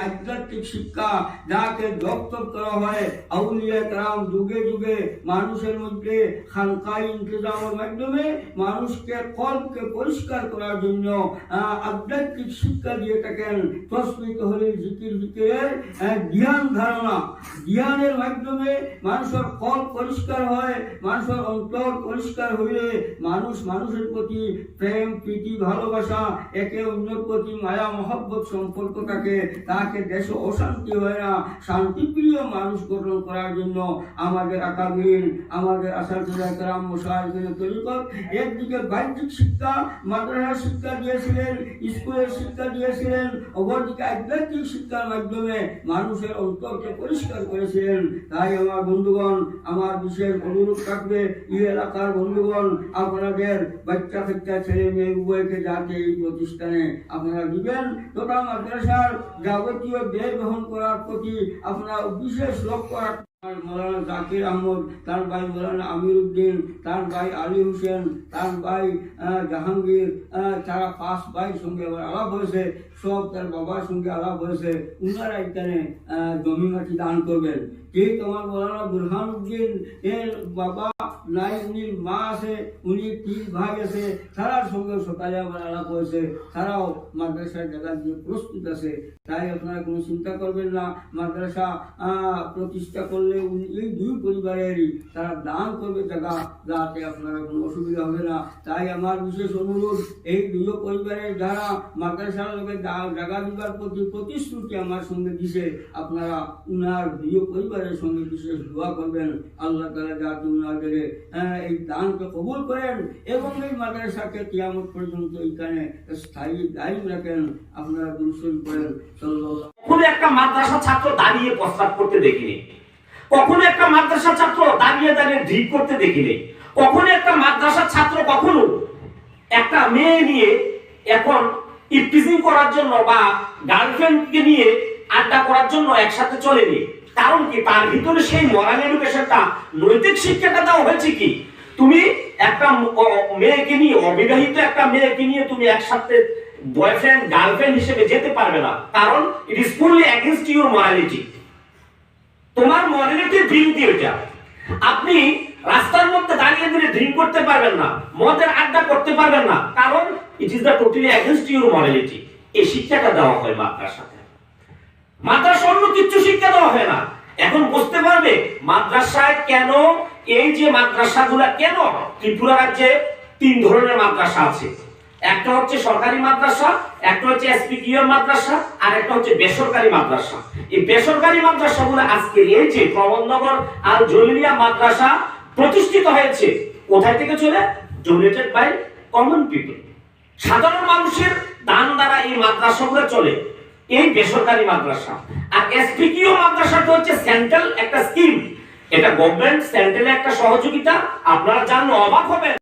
আধ্যাত্মিক শিক্ষা যাকে জপ তপ করা হয়, আউলিয়া কেরাম যুগে যুগে মানুষের মধ্যে খানকায় ইন্তেজামের মাধ্যমে মানুষকে কলবকে পরিষ্কার করার জন্য, আহ, আধ্যাত্মিক শিক্ষা দিয়ে থাকেন। তসবি তহলিল জিকির ফিকিরের, আহ, ধ্যান ধারণা, ধ্যানের মাধ্যমে মানুষের কলব পরিষ্কার হয়, মানুষের অন্তর পরিষ্কার হইলে মানুষ মানুষের প্রতি প্রেম, প্রীতি, ভালোবাসা, একে অন্যের প্রতি মায়া মহব্বত সম্পর্ক থাকে, তাকে দেশে অশান্তি হয় না। শান্তিপ্রিয় মানুষ গঠন করার জন্য আমাদের আকাবিরিন, আমাদের আসাতিজা কেরাম, মশায়েখিনে তরিকত একদিকে বাহ্যিক শিক্ষা, মাদ্রাসা শিক্ষা দিয়েছিলেন, স্কুলের শিক্ষা দিয়েছিলেন, অপরদিকে আধ্যাত্মিক শিক্ষার মাধ্যমে মানুষের অন্তরকে পরিষ্কার করেছিলেন। তাই আমার বন্ধুগণ, আমার বিশেষ অনুরোধ থাকবে, এই এলাকার বন্ধুগণ, আপনাদের বাচ্চা কাচ্চা ছেলে মেয়ে উভয়কে যাতে এই প্রতিষ্ঠানে আপনারা দিবেন, তথা মাদ্রাসার যাবতীয় ব্যয় বহন করার প্রতি আপনারা বিশেষ লক্ষ্য রাখবেন। মৌলানা জাকির আহমদ, তার ভাই মৌলানা আমির উদ্দিন, তার ভাই আলী হোসেন, তার ভাই, আহ, জাহাঙ্গীর, আহ, তারা পাঁচ ভাইয়ের সঙ্গে আমার আলাপ হয়েছে, সব তার বাবার সঙ্গে আলাপ হয়েছে। উনারা এখানে, আহ, জমি মাটি দান করবেন। ঠিক আমার মৌলানা বুরহান উদ্দিন এর বাবা নাই, উনি মা আছে, উনি তিন ভাই আছে, তারার সঙ্গে সকালে আমার আলাপ হয়েছে, তারাও মাদ্রাসার জায়গা দিয়ে প্রস্তুত আছে। তাই আপনারা কোনো চিন্তা করবেন না, মাদ্রাসা, আহ, প্রতিষ্ঠা করলে উনি এই দুই পরিবারেরই তারা দান করবে জায়গা, যাতে আপনারা কোনো অসুবিধা হবে না। তাই আমার বিশেষ অনুরোধ, এই দুই পরিবারের যারা মাদ্রাসার লোকে জা-, জায়গা দিবার প্রতি প্রতিশ্রুতি আমার সঙ্গে দিছে, আপনারা উনার দুই পরিবারের সঙ্গে বিশেষ দোয়া করবেন। আল্লাহ তাআলা যাতে উনাদের, আহ, এই দানকে কবুল করেন এবং এই মাদ্রাসাকে কিয়ামত পর্যন্ত এখানে স্থায়ী দায়ী রাখেন। আপনারা দুরূদ শরীফ পড়েন, সাল্লাল্লাহু। কখনো একটা মাদ্রাসা ছাত্র দাঁড়িয়ে প্রস্রাব করতে দেখিনি, কখনো একটা মাদ্রাসা ছাত্র দাঁড়িয়ে দাঁড়িয়ে ড্রিঙ্ক করতে দেখিনি, কখনো একটা মাদ্রাসা ছাত্র কখনো একটা মেয়ে নিয়ে এখন ইভটিজিং করার জন্য বা গার্লফ্রেন্ডকে নিয়ে আড্ডা করার জন্য একসাথে চলেনি। কারণ কি? তার ভিতরে সেই মরাল এডুকেশনটা, নৈতিক শিক্ষাটা দেওয়া হয়েছে কি? তুমি একটা ম-, অ-, মেয়েকে নিয়ে, অবিবাহিত একটা মেয়েকে নিয়ে তুমি একসাথে বয়ফ্রেন্ড গার্লফ্রেন্ড হিসেবে যেতে পারবে না, কারণ it is fully against your morality। তোমার মরালিটির বিরুদ্ধে এটা। আপনি রাস্তার মধ্যে দাঁড়িয়ে দাঁড়িয়ে ড্রিঙ্ক করতে পারবেন না, মদের আড্ডা করতে পারবেন না, কারণ it is the totally against your morality। এই শিক্ষাটা দেওয়া হয় মাদ্রাসাতে। মাদ্রাসা অন্য কিচ্ছু শিক্ষা দেওয়া হয় না। এখন বুঝতে পারবে মাদ্রাসায় কেন, এই যে মাদ্রাসাগুলা কেন, ত্রিপুরা রাজ্যে তিন ধরনের মাদ্রাসা আছে। একটা হচ্ছে সরকারি মাদ্রাসা, একটা হচ্ছে এসপিকিউ মাদ্রাসা, আর একটা হচ্ছে বেসরকারি মাদ্রাসা। এই বেসরকারি মাদ্রাসাগুলো আজকে এই যে প্রমোদনগর আল জলিলিয়া মাদ্রাসা প্রতিষ্ঠিত হয়েছে, কোথায় থেকে চলে? Donated by common people. সাধারণ মানুষের দান দ্বারা এই মাদ্রাসাগুলো চলে, এই বেসরকারি মাদ্রাসা। আর এসপিকিউ মাদ্রাসাটা হচ্ছে সেন্ট্রাল একটা স্কিম, এটা গভর্নমেন্ট সেন্ট্রালের একটা সহযোগিতা। আপনারা জানলে অবাক হবেন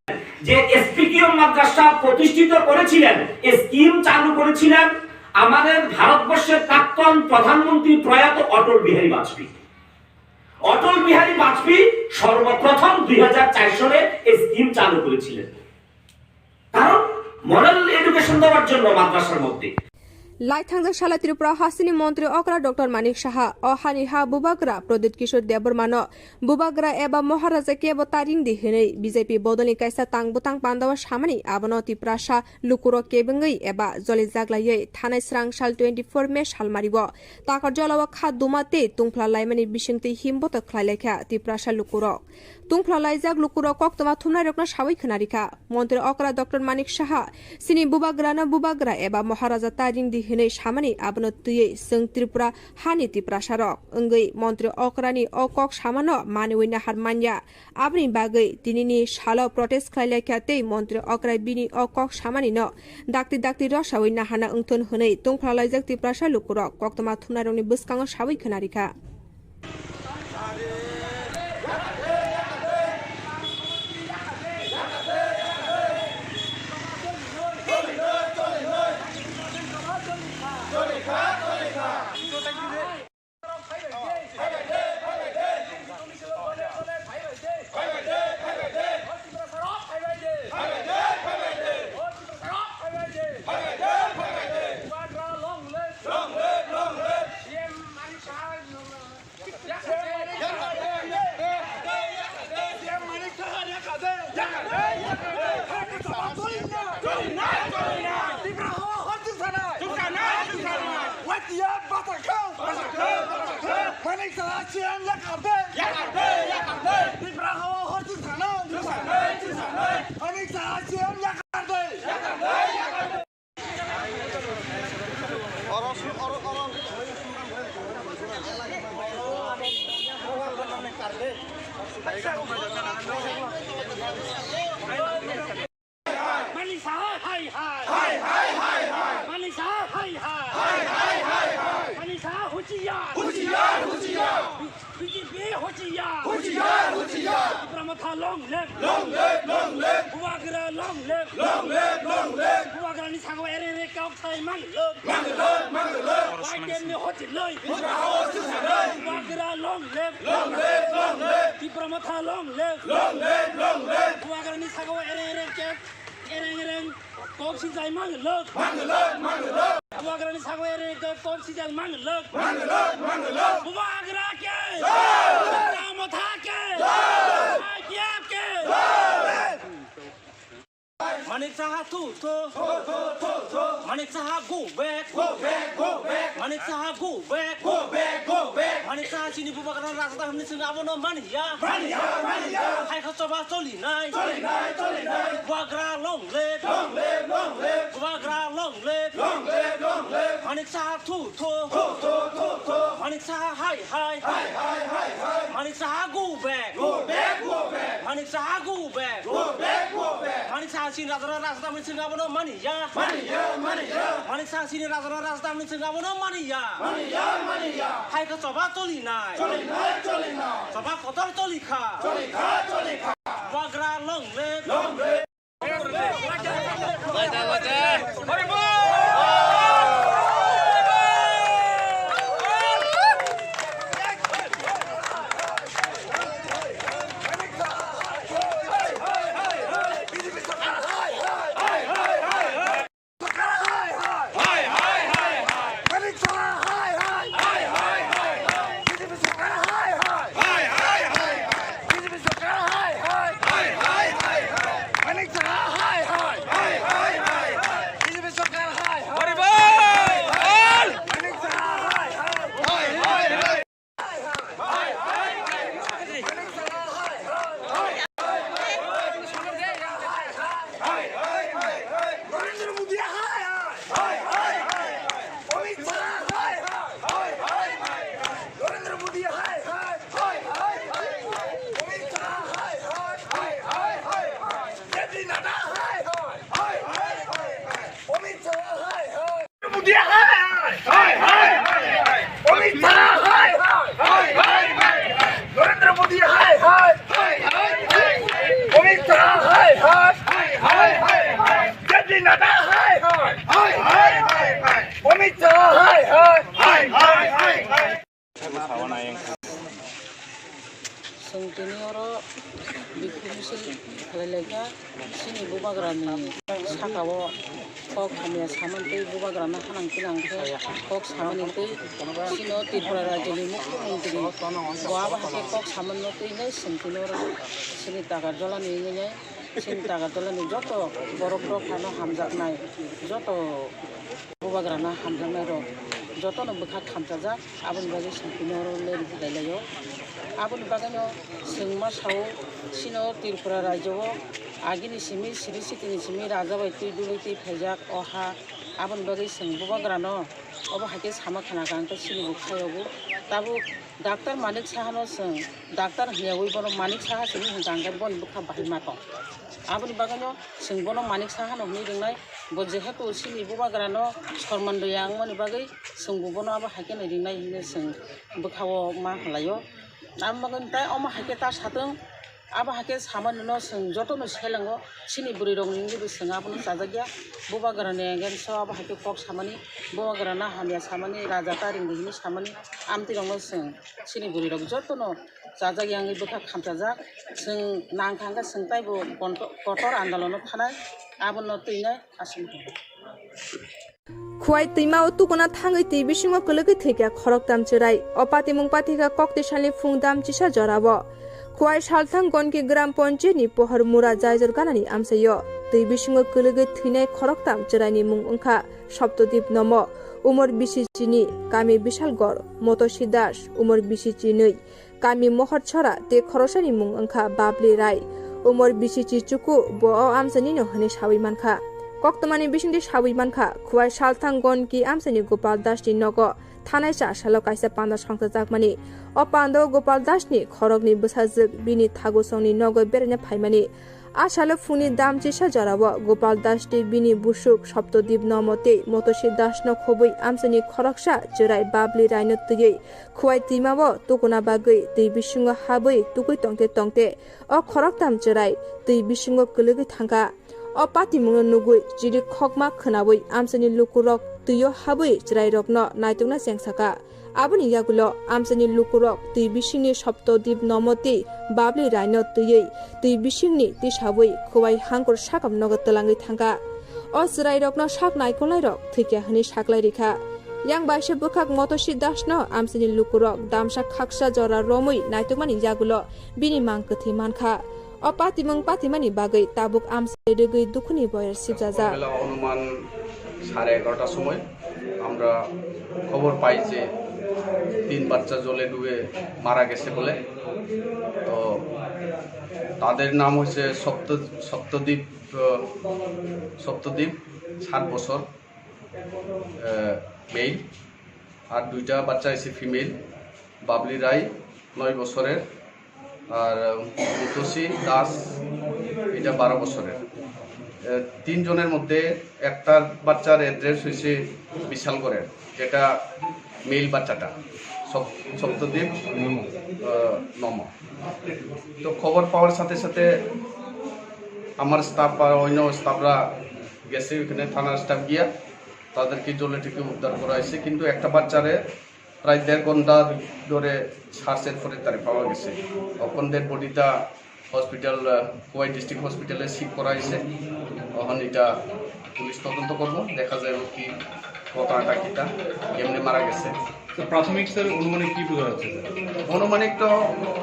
যে এসপিকিউ মাদ্রাসা প্রতিষ্ঠিত করেছিলেন, এই স্কিম চালু করেছিলেন আমাদের ভারতবর্ষের প্রাক্তন প্রধানমন্ত্রী প্রয়াত অটল বিহারী বাজপেয়ী। অটল বিহারী বাজপেয়ী সর্বপ্রথম দুই হাজার চার সালে এই স্কিম চালু করেছিলেন, কারণ মরাল এডুকেশন দেওয়ার জন্য মাদ্রাসার মধ্যে। Laithangjak sala Tripura hasteni montri okra Doctor Manik Saha o hani ha bubagra Pradyut Kishore Debbarmano bubagra eba Maharaja kebo taring di hinwi B J P bodolni kaisa tang bwtang pandao samani abono Tiprasa lukurok kebengwi eba jolijak laiwi thanai srang sal twenty four May salmario Takarjala o kha duma tei tungphla laimani bisingtwi himboto khlai laikha Tiprasa lukurok. Tungphla laijak lukurok koktwma thumnairokno sawi khwnarikha. Montri okra Doctor Manik Saha, chini bubagrano bubagra eba Maharaja ta ringdi hinwi samani abono twiwi chwng Tripura hani Tiprasarok wngwi montri okrani o kok samano maniwi nahar manya. Aboni bagwi tinini salo protest khlai laikha tei montri okra bini o kok samanino dakti dakti rosawi nahana wngthun hwnwi tungphla laijak Tiprasa lukurok koktwma thumnairokni bwskango sawi khwnarikha. Manik Saha C M yakar de. Yakar de, yakar de. Tipra hawa horti sana. Sana, sana. Manik Saha C M yakar de. Yakar de, yakar de. Oro, oro, oro. Manik Saha hai hai. Hai hai hai hai. Manik Saha hai hai. Hai hai hai hai. Manik Saha husiar. Husiar, husiar. B J P husiar. Husiar, husiar. Tipra Motha long live. Long live, long live. Bubagra long live. Long live, long live. Bubagra ni sago ere ere kok sai mang lok. Mang lok, mang lok. Wai tem ni hoti loi. Tipra hawa si sanai. Bubagra long live. Long live, long live. Tipra Motha long live. Long live, long live. Bubagra ni sago ere ere kok Ereng ereng kok sijai mang lok. Mang lok, mang lok. Bubagrani sago ereng ereng kok sijai mang lok. Mang lok, mang lok. Bubagra ke. Jai. Tipra Motha ke. Jai. I P F ke. Jai. Manik Saha thu thu. Thu, thu, thu, thu. Manik Saha go back. Go back, go back. Manik Saha go back. Go back, go back. Manik Saha chini bubagrani rajada hwnwi chwng abono mani ya. Mani ya, mani ya. Hai kha choba choli nai. Choli nai, choli nai. Bubagra long live. Long live, long live. Bubagra long live. Long live, long live. Manik Saha thu thu. Thu, thu, thu, thu. Manik Saha hai hai. Hai, hai, hai, hai. Manik Saha go back. Go back, go back. Manik Saha go back. Go back, go back. Manik Saha chini rajada rajada hwnwi chwng abono mani ya. Mani ya, mani ya. Manik Saha chini rajada rajada hwnwi chwng abono mani ya. Mani ya, mani ya. Hai kha choba choli nai. Choli nai, choli nai. Choba kotor choli kha. Choli kha, choli kha. Bubagra long live. Long live. Lekha chini bubagrani sakao kok hamya samani tei bubagrano hanang tinang khe kok samani tei chini Tripura rajyoni mukhyamantri bo abo hai khe kok samano twi nai sengtino chini Takarjalani wngwi nai chini Takarjalani joto borok rok phano hamjaknai joto bubagrano hamjaknai rok jotono bwkha khamchajak. Aboni bagwi chwng tini oro leri hikai laio. Aboni bagwino chwng ma sao, chini o Tripura rajyo o agini simi, siri sitini simi raja bai twi dului twi phaijak o ha. Aboni bagwi chwng bubagrano obo hai khe sama khana kha, hwnkhe chini bo khaio bo. Tabuk Doctor Manik Sahano chwng doctor hwnyaui bono Manik Saha simi hwnkha, hwnkhe boni bwkha bahai ma tong. Aboni bagwino chwng bono Manik Sahano hwnwi rwngnai, bo jehetu chini bubagrano sorman rwya wngmani bagwi chwng bo bono abo hai kheno ringnai hinwi chwng bwkhao ma hwnlaio. Aboni bagwi tei omo hai khe ta satwng, abo hai khe samani no chwng jotono selengo, chini bwrwi rokni wngwi bo chwng abono chajakya, bubagrani against o abo hai khe kok samani, bubagrano hamya samani, raja ta ringdi hinwi samani, amtwi rokno chwng chini bwrwi rok jotono chajak yangwi bwkha khamchajak. Chwng nang kha hwnkhe chwng taibo konto-, kotor andolono thanai, abono twinai aswk. Khwai twima o tukuna thangwi twi bisingo kwlwgwi thwikha khoroktham chwrai. O patimung pathikha kokti salni phung dam chisa jorao. Khwai Salthang Gonki Gram Panchayat ni Pohor Mura Jaijor Ganani amchaio twi bisingo kwlwgwi thwinai khoroktham chwraini mung wngkha Saptodip Nomo, umor bisi chini, kami Bisalgor, Motosi Das, umor bisi chinwi, kami Mohorchora tei khoroksani mung wngkha Babli Rai, umor bisi chi chuku, bo o amchaini no hwnwi sawi mankha. Koktwmani bisingtwi sawi mankha, Khwai Salthang Gonki amchaini Gopal Das ni nogo thanai cha salo kaisa panda songchajakmani. O panda o Gopal Das ni khorokni bwsajwk bini thagusongni nogo beraina phaimani. A salo phungni dam chisa jorao Gopal Das tei bini busuk Saptodip Nomo tei Motosi Das no khobwi amchaini khoroksa chwrai Babli Rai no twiwi Khwai twima o tukuna bagwi twi bisingo habwi tugwi tongte tongte o khoroktham chwrai twi bisingo kwlwgwi thangkha. O patimungno nugwi chiri khokma khwnawi amchaini lukurok twio habwi chwrairokno naitukna chengsakha. Aboni yagulo amchaini lukurok twi bisingni Saptodip Nomo tei Babli Raino twiwi twi bisingni tisawi Khwai hangkur sakam nogo twlangwi thangkha. O chwrairokno sak naikolnairok thwikya hwnwi saklai rikha. Yang baisa bwkhak Motosi Dasno amchaini lukurok damsa khaksa jora romwi naitukmani yagulo bini mang kwthwi mankha. O patimung patimani bagwi tabuk amchai rwgwi dukhuni boyar sibjajak. সকালবেলা অনুমান সাড়ে এগারোটার সময় আমরা খবর পাই যে তিন বাচ্চা জলে ডুবে মারা গেছে বলে। তো তাদের নাম হচ্ছে সপ্ত-, সপ্তদ্বীপ, আহ, সপ্তদ্বীপ, সাত বছর, আহ, মেল, আর দুইটা বাচ্চা হচ্ছে ফিমেল, বাবলি রায় নয় বছরের, আর মুতসি দাস, এটা বারো বছরের। এ, তিনজনের মধ্যে একটার বাচ্চার অ্যাড্রেস হয়েছে বিশালগড়ের, যেটা মেল বাচ্চাটা, সপ-, সপ্তদ্বীপ, আহ, নম। তো খবর পাওয়ার সাথে সাথে আমার স্টাফ বা অন্য স্টাফরা গেছে ওখানে, থানার স্টাফ গিয়া তাদেরকে জলে থেকে উদ্ধার করা হয়েছে, কিন্তু একটা বাচ্চারে প্রায় দেড় ঘন্টা ধরে সার্চের পরে তারে পাওয়া গেছে। এখন ডেড বডিটা হসপিটাল, আহ, খোয়াই ডিস্ট্রিক্ট হসপিটালে শিফট করা হয়েছে। এখন এটা পুলিশ তদন্ত করবো, দেখা যাবে কি ঘটনাটা কিটা, কেমনে মারা গেছে। তো প্রাথমিক স্যার অনুমানিক কি বোঝা যাচ্ছে স্যার? অনুমানিক তো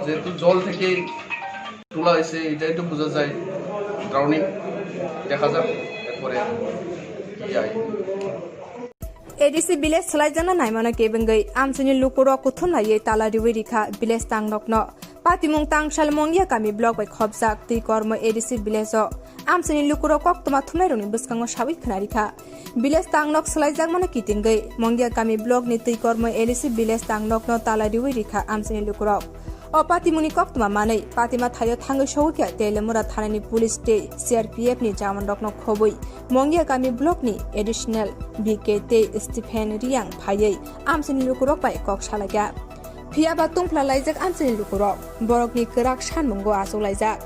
যেহেতু জল থেকে তোলা হয়েছে, এটাই তো বোঝা যায় ড্রাউনিং। দেখা যাক এরপরে কি হয়। A D C village swlaijakna naimano kebengwi amchaini lukurok kuthum laiwi tala riwi rikha village tangnokno. Patimung tangsal Mongia kami block bai khopjak twi kormo A D C village o amchaini lukurok koktwma thumnairokni bwskango sawi khwnarikha. Village tangnok swlaijakmano kitingwi Mongia kami block ni twi kormo A D C village tangnokno tala riwi rikha amchaini lukurok. O patimungni koktwma manwi patima thaio thangwi sogwi khe Telemura thanani police tei C R P F ni jawanrokno khobwi Mongia kami block ni additional B K tei Stephen Riang phaiwi amchaini lukurok bai kok salaikha. Phiya ba tungphla laijak amchaini lukurok, borokni kwrak sanmungo achuklaijak.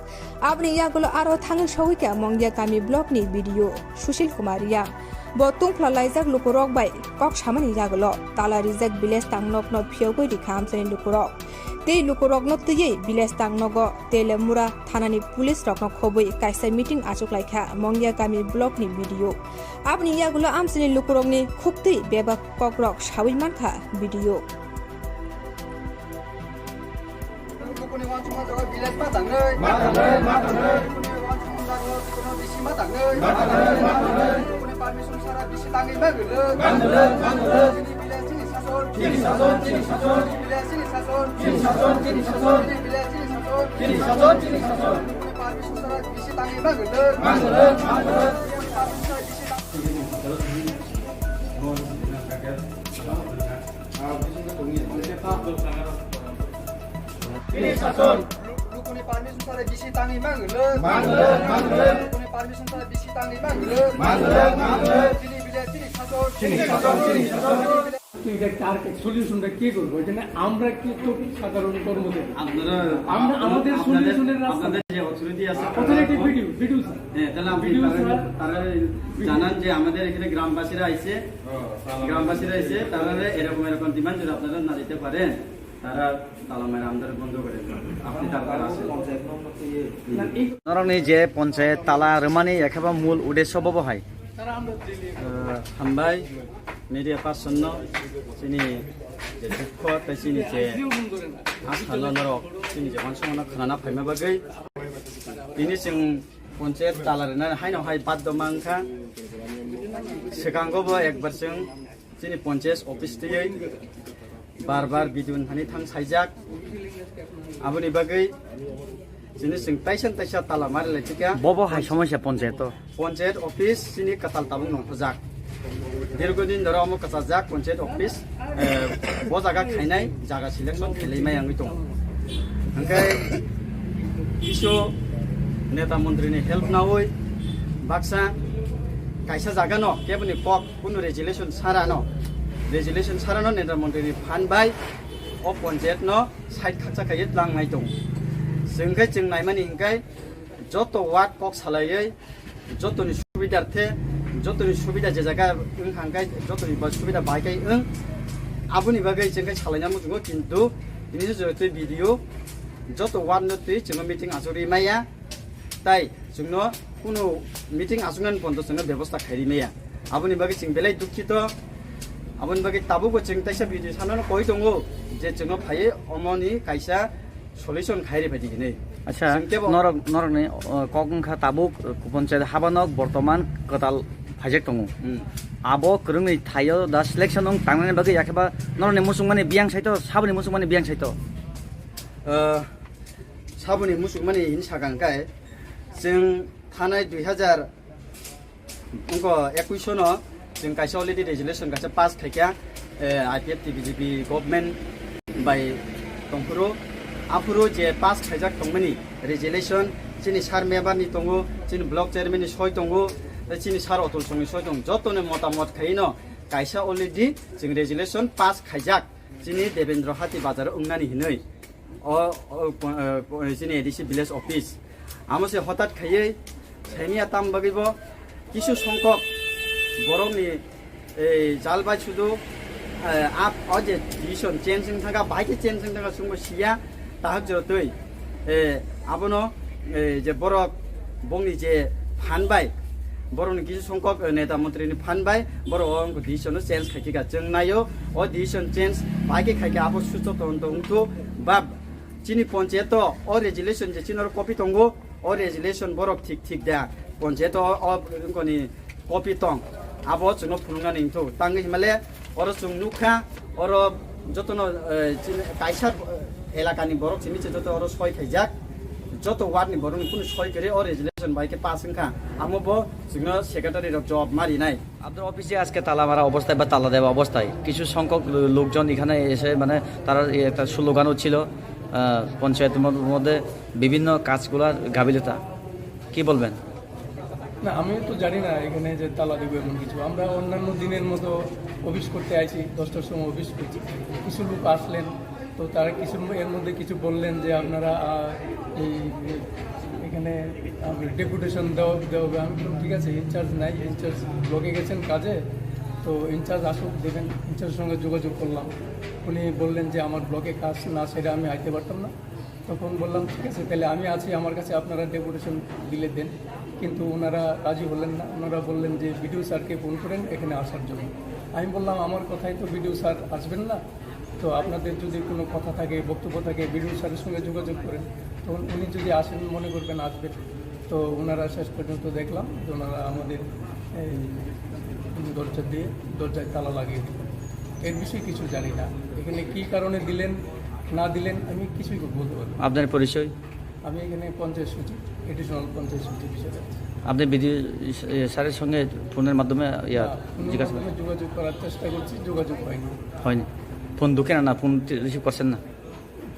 Aboni yagulo aro thangwi sogwi kha Mongia kami block ni B D O Sushil Kumar Riang. Bo tungphla laijak lukurok bai kok samani yagulo tala rijak village tangnokno phiyogwi rikha amchaini lukurok. Tei lukurokno twiwi village tangnogo Telemura thanani police rokno khobwi kaisa meeting achuklaikha Mongia kami block ni B D O. Aboni yagulo amchini lukurokni khuktwi bebak kokrok sawi mankha B D O. Lukuni wansukma jaga village ma tangnai. Ma tangnai, ma tangnai. Lukuni wansukma jaga lukuni bisi ma tangnai. Ma tangnai, ma tangnai. Lukuni permission sara bisi tangwi ma gwnai. Ma gwnai, ma gwnai. Chini village chini sason. Chini sason, chini sason. Chini village chini sason. Chini sason, chini sason. Chini village chini sason. Chini sason, chini sason. Lukuni permission sara bisi tangwi ma gwnai. Ma gwnai, ma gwnai. Lukuni permission sara bisi tang- Chini sason. Lukuni permission sara bisi tangwi manglo. Manglo, manglo. Lukuni permission sara bisi tangwi manglo. Manglo, manglo. Chini village chini sason. Chini sason, chini sason. তো এটা কার সলিউশনটা কে করবো? এটা না আমরা কি তো সাধারণ কর্মচারী। আপনারা, আমরা আমাদের আপনাদের, সলিউশনের রাস্তা আপনাদের যে অথরিটি আছে, অথরিটি তারা বিডিও, বিডিও স্যার। হ্যাঁ, তাহলে আপনি বিডিও তারা, স্যার। তারা জানান যে আমাদের এখানে গ্রামবাসীরা আইছে, গ্রামবাসীরা আইছে, তারা এরকম এরকম ডিমান্ড যদি আপনারা না দিতে পারেন, তারা তালা মেরে আমাদের বন্ধ করে দেন। আপনি তারপরে আসেন। না, এই Norokni je ponchayat tala rwmani ekheba mul uddesho bobo hai. Hambai, media person no, chini je dukho tei chini je asalo norok, chini je wansukmano khwnana phaima bagwi. Tini chwng ponchayat tala rwnani haino hai baddo mankha. Swkango bo ekbar chwng chini ponchayat office twiwi bar bar bidun hani thang saijak. Aboni bagwi chini chwng taisa taisa tala mari lai thika. Bobo hai somosya ponchayat o. Ponchayat office chini kwtal tabuk nongkhorjak. Dirgo din doro omo kwchajak ponchayat office, eh, bo jaga khainai jaga selection khailai mai wngwi tongo. Hwnkhe kisu neta montri ni help nawi baksa kaisa jaga no keboni kok kunu resolution sara no, resolution sara no neta montri ni phan bai o ponchayat no side khakcha khaiwi tlang nai tongo. Chwng khe chwng naimani hwnkhe joto ward kok salaiwi jotoni subidar the, jotoni subida je jaga wng kha hwnkhe jotoni ba subida bai kai wng. Aboni bagwi chwng khe salaina muchungo, kintu tini je twi B D O joto ward no twi chwngno meeting achugwi maya. Tai chwngno kunu meeting achuknani pondo chwngno bebosta khairi maya. Aboni bagwi chwng belai dukhito. Aboni bagwi tabukbo chwng taisa video sanano koi tongo je chwngno phaiwi omoni kaisa solution khairi phaidi hinwi. Acha, chwng kebo norok, norokni, o, kok wngkha tabuk, o, ponchayat habanok bortoman kwtal phaijak tongo. Hmm. Abo kwrwngni thaio da selection wng tangnani bagwi yakheba norokni muchungmani biyang saito, saboni muchungmani biyang saito? O, saboni muchungmani hini sakang kai chwng thanai dui hazar wngkha ekuish no chwng kaisa already resolution kaisa pass khaikha, eh, I P F T B J P government bai tongphuru. Aphuru je pass khaijak tongmani resolution chini sir member ni tongo, chini block chairman ni soi tongo, tei chini sir Atul Song ni soi tongo. Joto ni motamot khaino kaisa already chwng resolution pass khaijak chini Devendra Hati bazar o wngnani hinwi. O, o, po-, eh, po-, chini A D C village office. Amo se hotat khaiwi saimya tam bagwi bo kisu songkok borokni ei jal bai sudu, eh, ap o je decision change wng thangkha, bahai khe change wng thangkha chwngbo siya, tahak jotoi, eh, abono, eh, je borok bongni je phan bai, borokni kisu songkok, eh, neta montri ni phan bai borok o decision no change khai kha, chwng naio o decision change bahai khe khai kha abo suchoto wngthu ba Chini ponchayat o, o resolution je chini oro copy tongo, o resolution borok thik thik da. Ponchayat o, o wngkoni copy tong. Abo chwngno phunuknani wngthok. Tangwi himale oro chwng nukha, oro jotono, eh, chini kaisa, eh, elakani borok chini se joto oro soi khaijak. Joto ward ni borokni kunu soi kwrwi o resolution bai khe pass wngkha. Amo bo chwngno secretary rok jawab ma rinai. আপনার অফিসে আজকে তালা মারা অবস্থায় বা তালা দেওয়া অবস্থায় কিছু সংখ্যক লো-, লোকজন এখানে এসে, মানে, তারা এই একটা স্লোগানও ছিল, আহ, পঞ্চায়েতের মধ্যে বিভিন্ন কাজগুলার গাফিলতা। কি বলবেন? না, আমি তো জানি না এখানে যে তালা দেবো এমন কিছু। আমরা অন্যান্য দিনের মতো অফিস করতে আইছি, দশটার সময় অফিস করছি। কিছু লোক আসলেন, তো তারা কিছু, এর মধ্যে কিছু বললেন যে আপনারা, আহ, এই, এখানে ডেপুটেশন দেওয়া, দেওয়া হবে। আমি বললাম, "ঠিক আছে, ইনচার্জ নাই, ইনচার্জ ব্লকে গেছেন কাজে, তো ইনচার্জ আসুক, দেখেন, ইনচার্জের সঙ্গে যোগাযোগ করলাম। উনি বললেন যে আমার ব্লকে কাজ না সেরে আমি আইতে পারতাম না। তখন বললাম, "ঠিক আছে, তাহলে আমি আছি, আমার কাছে আপনারা ডেপুটেশন দিলে দেন।" কিন্তু ওনারা রাজি হলেন না। ওনারা বললেন যে বিডিও স্যারকে ফোন করেন এখানে আসার জন্য। আমি বললাম, "আমার কথায় তো বিডিও স্যার আসবেন না, তো আপনাদের যদি কোনো কথা থাকে, বক্তব্য থাকে, বিডিও স্যারের সঙ্গে যোগাযোগ করেন।" তখন উনি যদি আসেন, মনে করবেন আসবেন। তো ওনারা শেষ পর্যন্ত দেখলাম যে ওনারা আমাদের এই দরজা দিয়ে, দরজায় তালা লাগিয়ে দিলেন। এর বিষয়ে কিছু জানি না, এখানে কী কারণে দিলেন না দিলেন আমি কিছুই বলতে পারবো না। আপনার পরিচয়? আমি এখানে পঞ্চায়েত সচিব, এডিশনাল পঞ্চায়েত সচিব হিসেবে আছি। আপনি বিডিও স্যারের সঙ্গে ফোনের মাধ্যমে ইয়া না, ফোনের জিজ্ঞাসা মাধ্যমে যোগাযোগ করার চেষ্টা করছি, যোগাযোগ হয়নি। হয়নি? ফোন ঢুকে না, না ফোন রিসিভ করছেন না?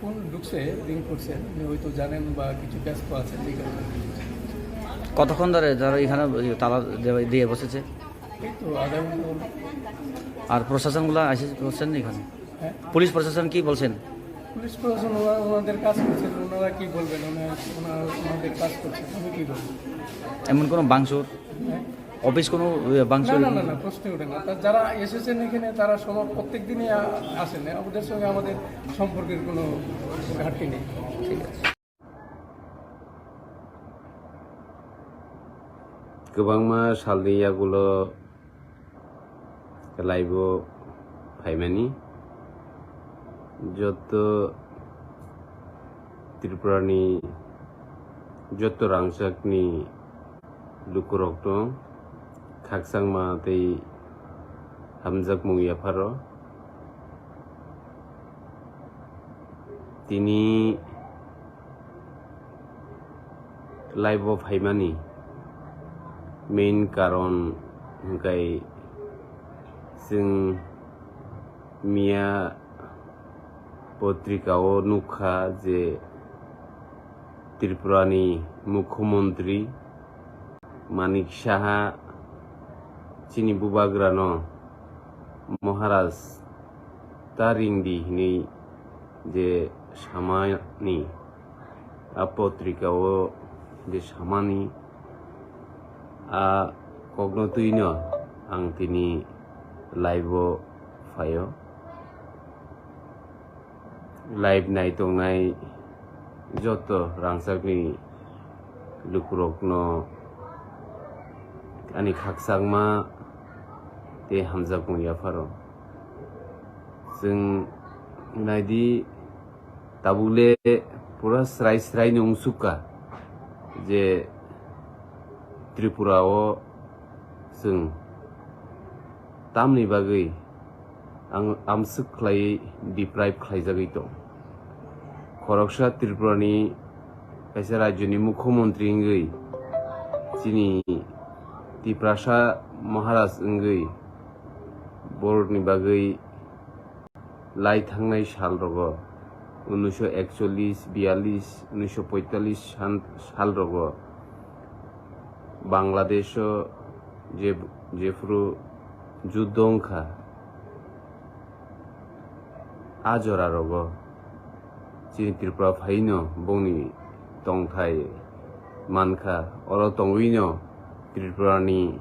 ফোন ঢুকছে, রিং করছে, উনি হয়তো জানেন বা কিছু ব্যস্ত আছেন, এই কারণে। কতক্ষণ ধরে ধরো এখানে ওই তালা দিয়ে, দিয়ে বসেছে? এই তো আধা ঘন্টা হলো। আর প্রশাসনগুলো এসে বসছেন এখানে? হ্যাঁ। পুলিশ প্রশাসন কি বলছেন? পুলিশ প্রশাসন ওরা ওনাদের কাজ করছেন, ওনারা কি বলবেন? ওনারা, ওনারা ওনাদের কাজ করছেন, আমি কি বলবো? এমন কোনো ভাঙচুর? হ্যাঁ? অফিস কোনো, ইয়ে, না, ভাঙচুর? না, না, না, প্রশ্নই ওঠে না। তা যারা এসেছেন এখানে, তারা সব প্রত্যেক দিনই আ-, আসেন, ওদের সঙ্গে আমাদের সম্পর্কের কোনো ঘাটতি নেই। ঠিক আছে। Kwbangma salni yagulo laibo phaimani, joto Tripurani, joto rangchakni lukurokno khakchangma tei hamjakmung yapharo. Tini laibo phaimani main karon hwnkhe chwng miya potrika o nukha je Tripura ni mukhyamantri Manik Saha chini bubagrano Maharaj ta ringdi hinwi je samani, a potrika o je samani, a kokno twino ang tini live o phaio. Live nai tongnai joto rangchakni lukurokno ani khakchangma tei hamjakmung yapharo. Chwng naidi, tabukle pura srai srai no wngsukha je Tripura o chwng tamni bagwi ang amswk khlaiwi deprive khlaijagwi tong. Khoroksa Tripurani kaisa rajyoni mukhyamantri wngwi chini Tiprasa Maharaj wngwi borokni bagwi lai thangnai sal rogo, unnisho ekchollish, biyallish, unnisho poitallish san-, sal rogo Bangladesh o je, jephuru juddo wngkha, a jora rogo chini Tripura phaino bongni tongthai mankha. Oro tongwino Tripurani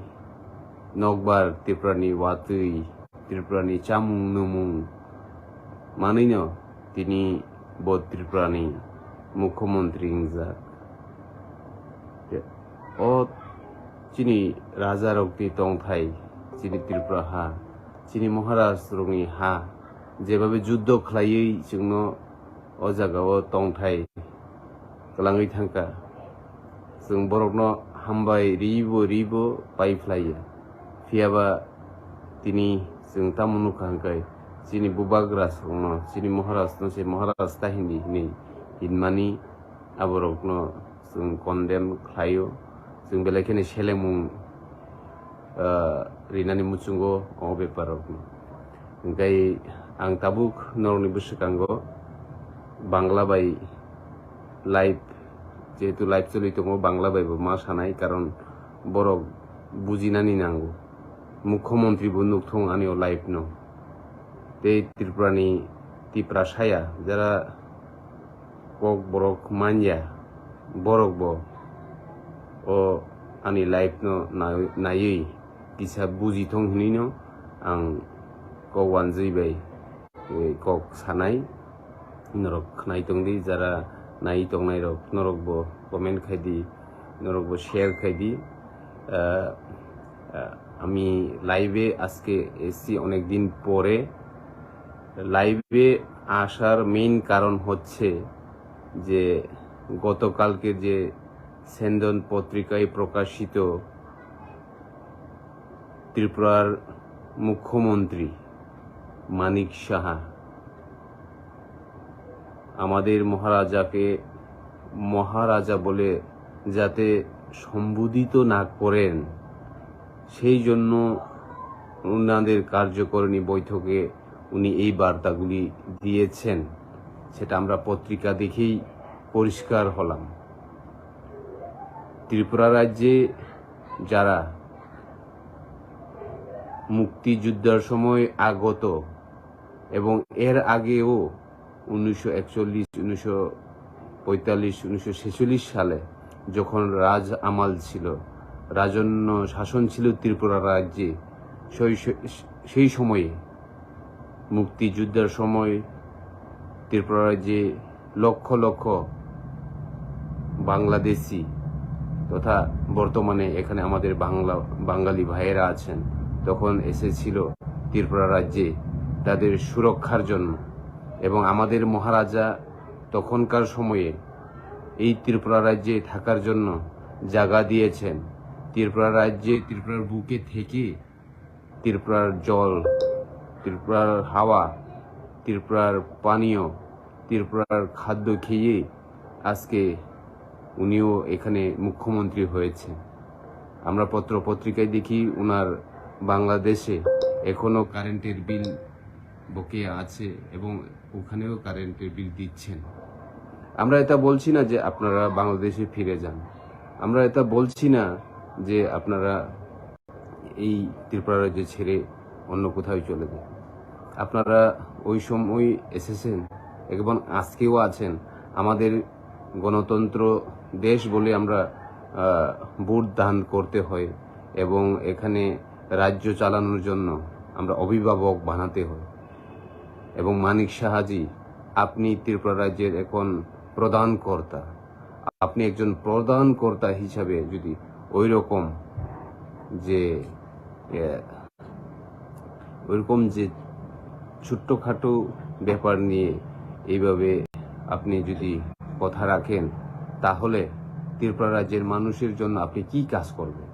nokbar, Tripurani watwi, Tripurani chamung nwmung manwino tini bo Tripurani mukhyamantri wngjak. O chini rajarokni tongthai, chini Tripura ha, chini Maharaj rokni ha, jebabe juddo khlaiwi chwngno o jagao tongthai kwlangwi thangkha. Chwng borokno hambai ribo ribo pai phlaiya. Phiyaba tini chwng tamo nukha hwnkhe chini bubagra songno, chini Maharajno se Maharaj ta hindi hinwi hinmani aborokno chwng condemn khlaio. Chwng belai kheno selengmung ah, rinani muchungo o bepar rokno. Hwnkhe ang tabuk norokni bwswkango Bangla bai live, jehetu live choli tongo, Bangla bai bo ma sanai, karon borok bujinani nango. Mukhyamantri bo nukthung ani o live no. Tei Tripurani Tiprasaya jara kok borok manya, borok bo o ani live no nai-, naiwi kisa buji thung hinwi no ang kok wanjwi bai, eh, kok sanai, norok khnai tongdi, jara nai tongnai rok, norok bo comment khai di, norok bo share khai di. আহ, আহ, আমি লাইভে আজকে এসছি অনেক দিন পরে। লাইভে আসার মেইন কারণ হচ্ছে যে গতকালকে যে সেন্দন পত্রিকায় প্রকাশিত ত্রিপুরার মুখ্যমন্ত্রী মানিক সাহা আমাদের মহারাজাকে মহারাজা বলে যাতে সম্বোধিত না করেন, সেই জন্য ওনাদের কার্যকরণী বৈঠকে উনি এই বার্তাগুলি দিয়েছেন, সেটা আমরা পত্রিকা দেখেই পরিষ্কার হলাম। ত্রিপুরা রাজ্যে যারা মুক্তিযুদ্ধের সময় আগত এবং এর আগেও উনিশশো একচল্লিশ, উনিশশো পঁয়তাল্লিশ, উনিশশো ছেচল্লিশ সালে যখন রাজ আমাল ছিল, রাজন্য শাসন ছিল ত্রিপুরা রাজ্যে, সেই স-, সেই সময়ে মুক্তিযুদ্ধের সময় ত্রিপুরা রাজ্যে লক্ষ লক্ষ বাংলাদেশি তথা বর্তমানে এখানে আমাদের বাংলা, বাঙালি ভাইয়েরা আছেন, তখন এসেছিল ত্রিপুরা রাজ্যে তাদের সুরক্ষার জন্য। এবং আমাদের মহারাজা তখনকার সময়ে এই ত্রিপুরা রাজ্যে থাকার জন্য জায়গা দিয়েছেন। ত্রিপুরা রাজ্যে, ত্রিপুরার বুকে থেকে ত্রিপুরার জল, ত্রিপুরার হাওয়া, ত্রিপুরার পানীয়, ত্রিপুরার খাদ্য খেয়ে আজকে উনিও এখানে মুখ্যমন্ত্রী হয়েছে। আমরা পত্র পত্রিকায় দেখি ওনার বাংলাদেশে এখনো কারেন্টের বিল বকেয়া আছে এবং ওখানেও কারেন্টের বিল দিচ্ছেন। আমরা এটা বলছি না যে আপনারা বাংলাদেশে ফিরে যান, আমরা এটা বলছি না যে আপনারা এই ত্রিপুরা রাজ্য ছেড়ে অন্য কোথাও চলে যান। আপনারা ওই সময় এসেছেন এবং আজকেও আছেন। আমাদের গণতন্ত্র দেশ বলে আমরা, আহ, ভোট দান করতে হয় এবং এখানে রাজ্য চালানোর জন্য আমরা অভিভাবক বানাতে হয়। এবং মানিক সাহাজি, আপনি ত্রিপুরা রাজ্যের এখন প্রধান কর্তা। আপনি একজন প্রধান কর্তা হিসাবে যদি ওই রকম যে, এ, ওইরকম যে ছোট্টখাটো ব্যাপার নিয়ে এইভাবে আপনি যদি কথা রাখেন, তাহলে ত্রিপুরা রাজ্যের মানুষের জন্য আপনি কি কাজ করবেন?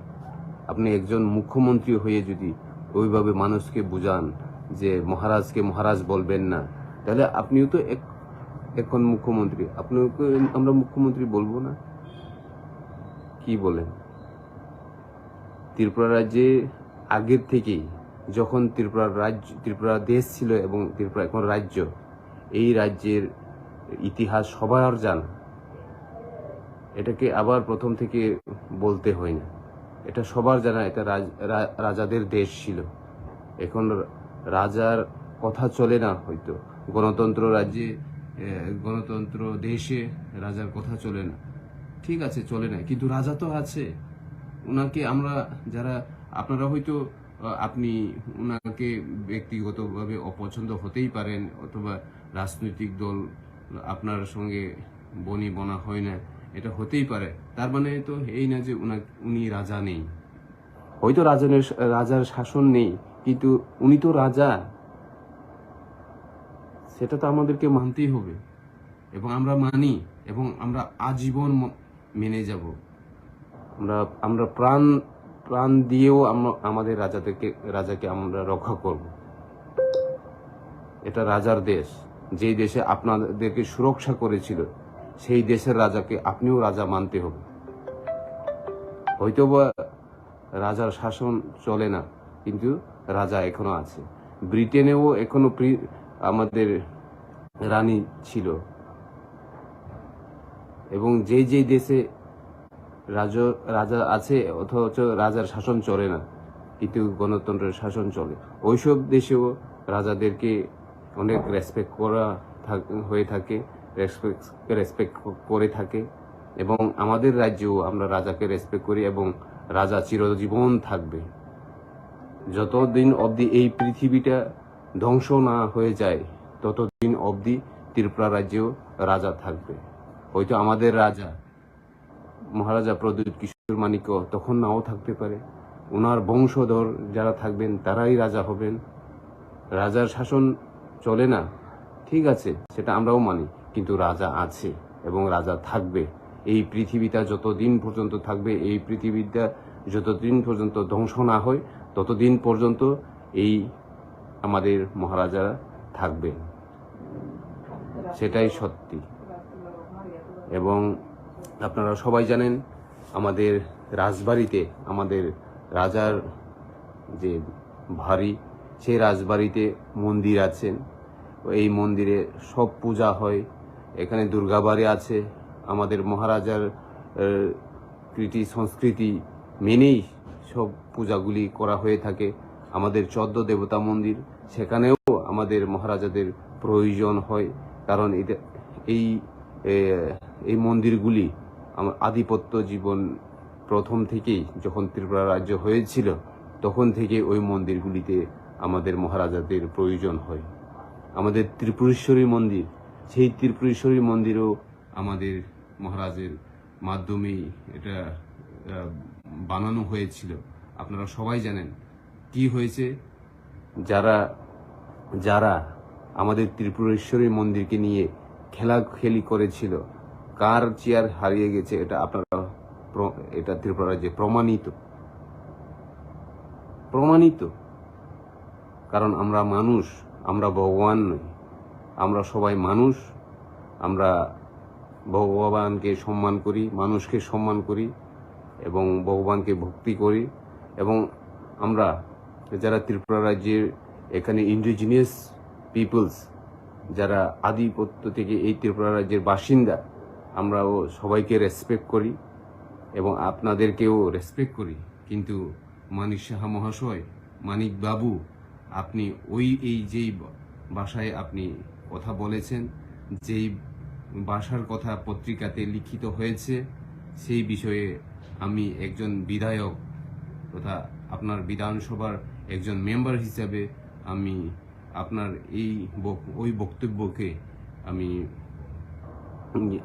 আপনি একজন মুখ্যমন্ত্রী হয়ে যদি ওইভাবে মানুষকে বুঝান যে মহারাজকে মহারাজ বলবেন না, তাহলে আপনিও তো এক-, এখন মুখ্যমন্ত্রী, আপনাকে আমরা মুখ্যমন্ত্রী বলবো না? কি বলেন? ত্রিপুরা রাজ্যে আগের থেকেই, যখন ত্রিপুরা রাজ্য, ত্রিপুরা দেশ ছিল এবং ত্রিপুরা এখন রাজ্য, এই রাজ্যের ইতিহাস সবার জানা। এটাকে আবার প্রথম থেকে বলতে হয় না, এটা সবার জানা। এটা রাজ-, রা-, রাজাদের দেশ ছিল। এখন রাজার কথা চলে না হয়তো, গণতন্ত্র রাজ্যে, এ, গণতন্ত্র দেশে রাজার কথা চলে না। ঠিক আছে, চলে না, কিন্তু রাজা তো আছে। ওনাকে আমরা যারা, আপনারা হয়তো, আহ, আপনি ওনাকে ব্যক্তিগতভাবে অপছন্দ হতেই পারেন, অথবা রাজনৈতিক দল আপনার সঙ্গে বনি বনা হয় না, এটা হতেই পারে। তার মানে তো এই না যে ওনা-, উনি রাজা নেই। হয়তো রাজনের, রাজার শাসন নেই, কিন্তু উনি তো রাজা, সেটা তো আমাদেরকে মানতেই হবে। এবং আমরা মানি এবং আমরা আজীবন ম-, মেনে যাব। আমরা, আমরা প্রাণ, প্রাণ দিয়েও আমরা আমাদের রাজাদেরকে, রাজাকে আমরা রক্ষা করব। এটা রাজার দেশ, যেই দেশে আপনাদেরকে সুরক্ষা করেছিল, সেই দেশের রাজাকে আপনিও রাজা মানতে হবে। হয়তোবা রাজার শাসন চলে না, কিন্তু রাজা এখনো আছে। ব্রিটেনেও এখনো প্রি-, আমাদের রানী ছিল। এবং যেই যেই দেশে রাজ-, রাজা আছে, অথচ রাজার শাসন চলে না, কিন্তু গণতন্ত্রের শাসন চলে, ওইসব দেশেও রাজাদেরকে অনেক রেসপেক্ট করা থাক-, হয়ে থাকে, রেসপেক্ট, রেসপেক্ট করে থাকে। এবং আমাদের রাজ্যেও আমরা রাজাকে রেসপেক্ট করি এবং রাজা চিরজীবন থাকবে। যতদিন অবধি এই পৃথিবীটা ধ্বংস না হয়ে যায়, ততদিন অবধি ত্রিপুরা রাজ্যেও রাজা থাকবে। হয়তো আমাদের রাজা মহারাজা প্রদ্যুৎ কিশোর মাণিক্য তখন নাও থাকতে পারে। ওনার বংশধর যারা থাকবেন, তারাই রাজা হবেন। রাজার শাসন চলে না, ঠিক আছে, সেটা আমরাও মানি, কিন্তু রাজা আছে এবং রাজা থাকবে। এই পৃথিবীটা যতদিন পর্যন্ত থাকবে, এই পৃথিবীটা যতদিন পর্যন্ত ধ্বংস না হয়, ততদিন পর্যন্ত এই আমাদের মহারাজারা থাকবেন, সেটাই সত্যি। এবং আপনারা সবাই জানেন, আমাদের রাজবাড়িতে, আমাদের রাজার যে বাড়ি, সেই রাজবাড়িতে মন্দির আছেন। এই মন্দিরে সব পূজা হয়। এখানে দুর্গাবাড়ি আছে। আমাদের মহারাজার, আহ, রীতি সংস্কৃতি মেনেই সব পূজাগুলি করা হয়ে থাকে। আমাদের চোদ্দ দেবতা মন্দির, সেখানেও আমাদের মহারাজাদের প্রয়োজন হয়, কারণ এটা, এই, এ, এই মন্দিরগুলি আমার আধিপত্য জীবন প্রথম থেকেই, যখন ত্রিপুরা রাজ্য হয়েছিল, তখন থেকে ওই মন্দিরগুলিতে আমাদের মহারাজাদের প্রয়োজন হয়। আমাদের ত্রিপুরেশ্বরী মন্দির, সেই ত্রিপুরেশ্বরী মন্দিরও আমাদের মহারাজের মাধ্যমেই এটা, আহ, বানানো হয়েছিল। আপনারা সবাই জানেন কি হয়েছে। যারা, যারা আমাদের ত্রিপুরেশ্বরী মন্দিরকে নিয়ে খেলাখেলি করেছিল, কার চেয়ার হারিয়ে গেছে, এটা আপনারা প্র-, এটা ত্রিপুরা রাজ্যে প্রমাণিত, প্রমাণিত। কারণ আমরা মানুষ, আমরা ভগবান নই, আমরা সবাই মানুষ। আমরা ভগবানকে সম্মান করি, মানুষকে সম্মান করি এবং ভগবানকে ভক্তি করি। এবং আমরা যারা ত্রিপুরা রাজ্যের এখানে ইন্ডিজিনিয়াস পিপলস, যারা আধিপত্য থেকে এই ত্রিপুরা রাজ্যের বাসিন্দা, আমরাও সবাইকে রেসপেক্ট করি এবং আপনাদেরকেও রেসপেক্ট করি। কিন্তু মানিক সাহা মহাশয়, মানিক বাবু, আপনি ওই, এই যেই ভাষায় আপনি কথা বলেছেন, যেই ভাষার কথা পত্রিকাতে লিখিত হয়েছে, সেই বিষয়ে আমি একজন বিধায়ক তথা আপনার বিধানসভার একজন মেম্বার হিসাবে আমি আপনার এই বক-, ওই বক্তব্যকে আমি,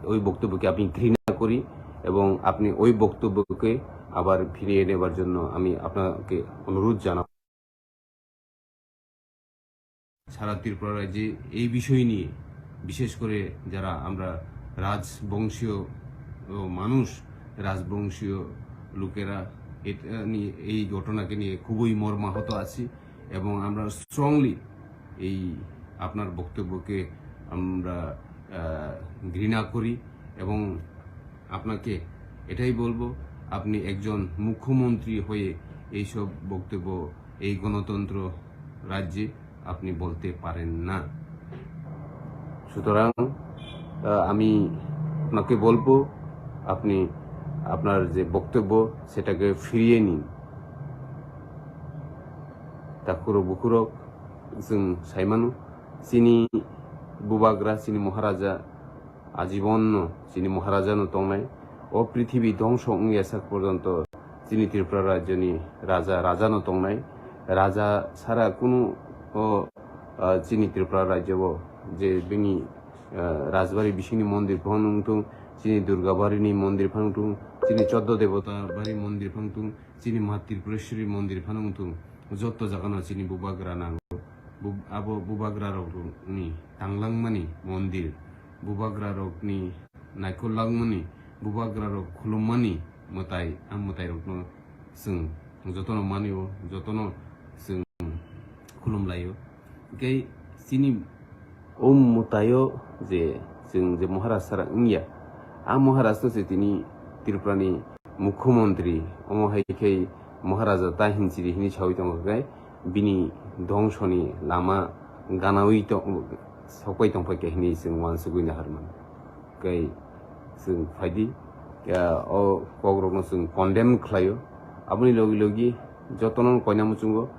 ওই বক্তব্যকে আমি ঘৃণা করি এবং আপনি ওই বক্তব্যকে আবার ফিরিয়ে নেবার জন্য আমি আপনাকে অনুরোধ জানাব। সারা ত্রিপুরা রাজ্যে এই বিষয় নিয়ে, বিশেষ করে যারা আমরা রাজবংশীয়, ও, মানুষ, রাজবংশীয় লোকেরা এটা নিয়ে, এই ঘটনাকে নিয়ে খুবই মর্মাহত আছি এবং আমরা স্ট্রংলি এই আপনার বক্তব্যকে আমরা, আহ, ঘৃণা করি এবং আপনাকে এটাই বলবো, আপনি একজন মুখ্যমন্ত্রী হয়ে এইসব বক্তব্য এই গণতন্ত্র রাজ্যে আপনি বলতে পারেন না। সুতরাং, আহ, আমি আপনাকে বলবো, আপনি আপনার যে বক্তব্য, সেটাকে ফিরিয়ে নিন। Takhurok bukhurok, chwng saimano, chini bubagra, chini Maharaja, ajibonno chini Maharaja no tongnai. O prithibi dhongso wngya sak porjonto chini Tripura rajyoni raja, raja no tongnai. Raja sara kunu o, ah, chini Tripura rajyo o je bini, ah, rajbari bisingni mondir phano wngthung, chini Durgabari ni mondir phano wngthung, chini Choddo Debota bari mondir phano wngthung, chini Ma Tripureshwari mondir phano wngthung, jotto jagano chini bubagra nango. Bu-, abo bubagra rokni tanglangmani mondir, bubagra rokni naikolangmani, bubagra rok khulummani mwtai, a mwtai rokno chwng jotono manio, jotono chwng khulumlaio. Hwnkhe chini o mwtaio je chwng je Maharaj sara wngya, a Maharaj no se tini Tripura ni Mukhyamantri, omo hai khe Maharaja ta hinchiri hinwi sawi tongo khe, bini dhongsoni lama ganawi tong-, sokpai tongphai khe hinwi chwng uansugwi naharmani. Khe chwng phaidi, ah, o kokrokno chwng condemn khlaio. Aboni logi logi jotono koina muchungo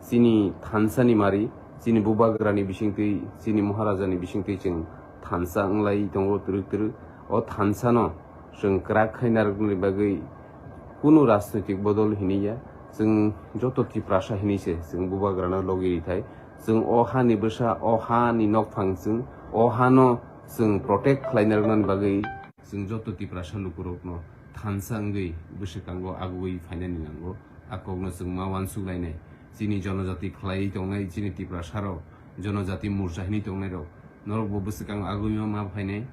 chini thansa ni mari, chini bubagra ni bisingtwi, chini Maharaja ni bisingtwi chwng thansa wnglai tongo twrwk twrwk. O thansa no chwng kwrak khai narwknani bagwi kunu rajnoitik bodol hinwi ya, Chwng joto Tiprasa hinwi se chwng bubagrano logi rithai. Chwng o hani bwsa, o hani nokphang chwng, o hano chwng protect khlaina rwnani bagwi chwng joto Tiprasa lukurokno thansa wngwi bwswkango agugwi phainani nango. A kokno chwng ma uansuk lainai. Chini jonojati khlaiwi tongnai chini Tiprasarok, jonojati morcha hinwi tongnairok, norokbo bwswkango agugwi ma phainai.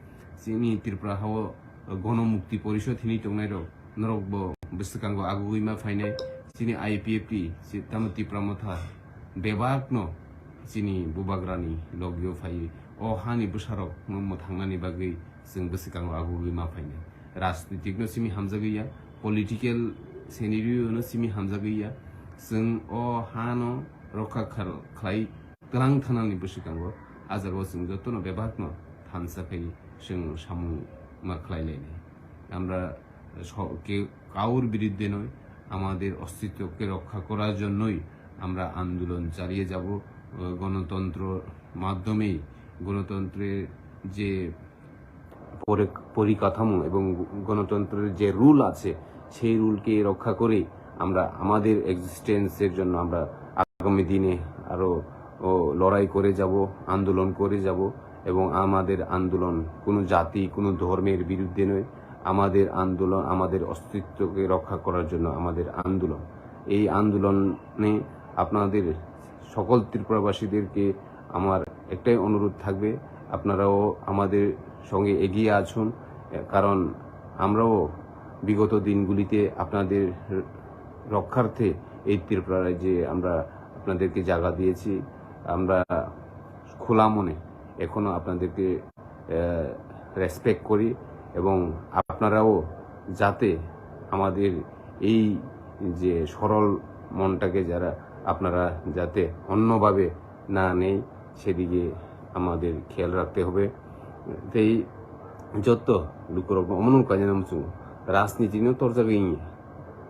Chini Tripura hao Gono Mukti Porishod hinwi tongnairok, norokbo bwswkango agugwi ma phainai. Chini I P F T, chi-, tamo Tipra Motha, bebakno chini bubagrani logio phaiwi o hani bwsarokno mwthangnani bagwi chwng bwswkango agugwi ma phainai. Rajnitikno simi hamjagwi ya, political scenario-no simi hamjagwi ya, chwng o hano rokha khal-, khlai twlang thanani bwswkango, a jagao chwng jotono bebakno thansa khai chwng samung ma khlai lainai. আমরা স-, কে-, কারোর বিরুদ্ধে নয়, আমাদের অস্তিত্বকে রক্ষা করার জন্যই আমরা আন্দোলন চালিয়ে যাব। আহ, গণতন্ত্র মাধ্যমেই গণতন্ত্রের যে পরি-, পরিকাঠামো এবং গণতন্ত্রের যে রুল আছে, সেই রুলকে রক্ষা করেই আমরা আমাদের এক্সিস্টেন্সের জন্য আমরা আগামী দিনে আরও, ও, লড়াই করে যাব, আন্দোলন করে যাব। এবং আমাদের আন্দোলন কোনো জাতি, কোনো ধর্মের বিরুদ্ধে নয়। আমাদের আন্দোলন আমাদের অস্তিত্বকে রক্ষা করার জন্য আমাদের আন্দোলন। এই আন্দোলনে আপনাদের সকল ত্রিপুরাবাসীদেরকে আমার একটাই অনুরোধ থাকবে, আপনারাও আমাদের সঙ্গে এগিয়ে আসুন, কারণ আমরাও বিগত দিনগুলিতে আপনাদের রক্ষার্থে এই ত্রিপুরা রাজ্যে আমরা আপনাদেরকে জায়গা দিয়েছি। আমরা খোলা মনে এখনো আপনাদেরকে, আহ, রেসপেক্ট করি এবং আপনারাও যাতে আমাদের এই যে সরল মনটাকে যারা আপনারা যাতে অন্যভাবে না নেই, সেদিকে আমাদের খেয়াল রাখতে হবে। Tei joto lukurokno omono kainwi muchungo, rajniti no torjagwi wngya.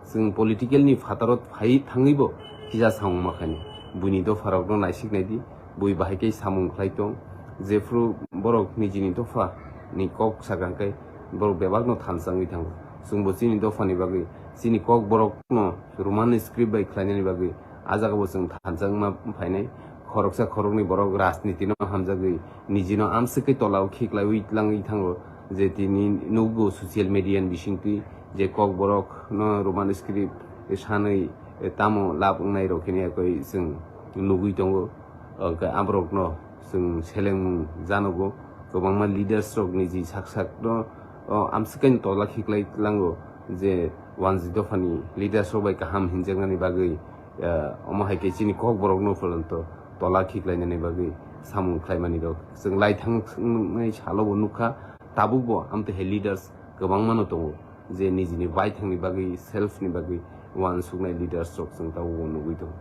Chwng political ni phataro phai thangwibo kisa samung ma khainai. Buini dopharokno naisik naidi, bui bahai khe samung khlai tong. Jephru borok nijini dopha ni kok sakha khe borok bebakno thansa wngwi thango. Chwngbo chini dophani bagwi chini kok borokno Roman script bai khlainani bagwi a jagao chwng thansa wngma phainai. Khoroksa khoroknwi borok rajniti no hamjagwi nijino amswk khe tolao khiklaiwi tlangwi thango. Je tini nukgo social media ni bisingtwi je kokborok no Roman script sanwi tamo lab wngnai rok hini yakwi chwng nugwi tongo. Hwnkhe aborokno chwng selengmung janogo, kwbangma leaders rok niji sak sak no, o, amswkhe tola khiklai tlango je wanjwi dophani leaders rok bai kaham hinjaknani bagwi, eh, omo hai khe chini kokborokno phoranto tola khiklainani bagwi samung khlaimani rok chwng lai thangnai salo bo nukha. Tabuk bo amtwi hai leaders kwbangma no tongo, je nijini baithangni bagwi, self ni bagwi uansuknai leaders rok chwng tabuk bo nugwi tongo.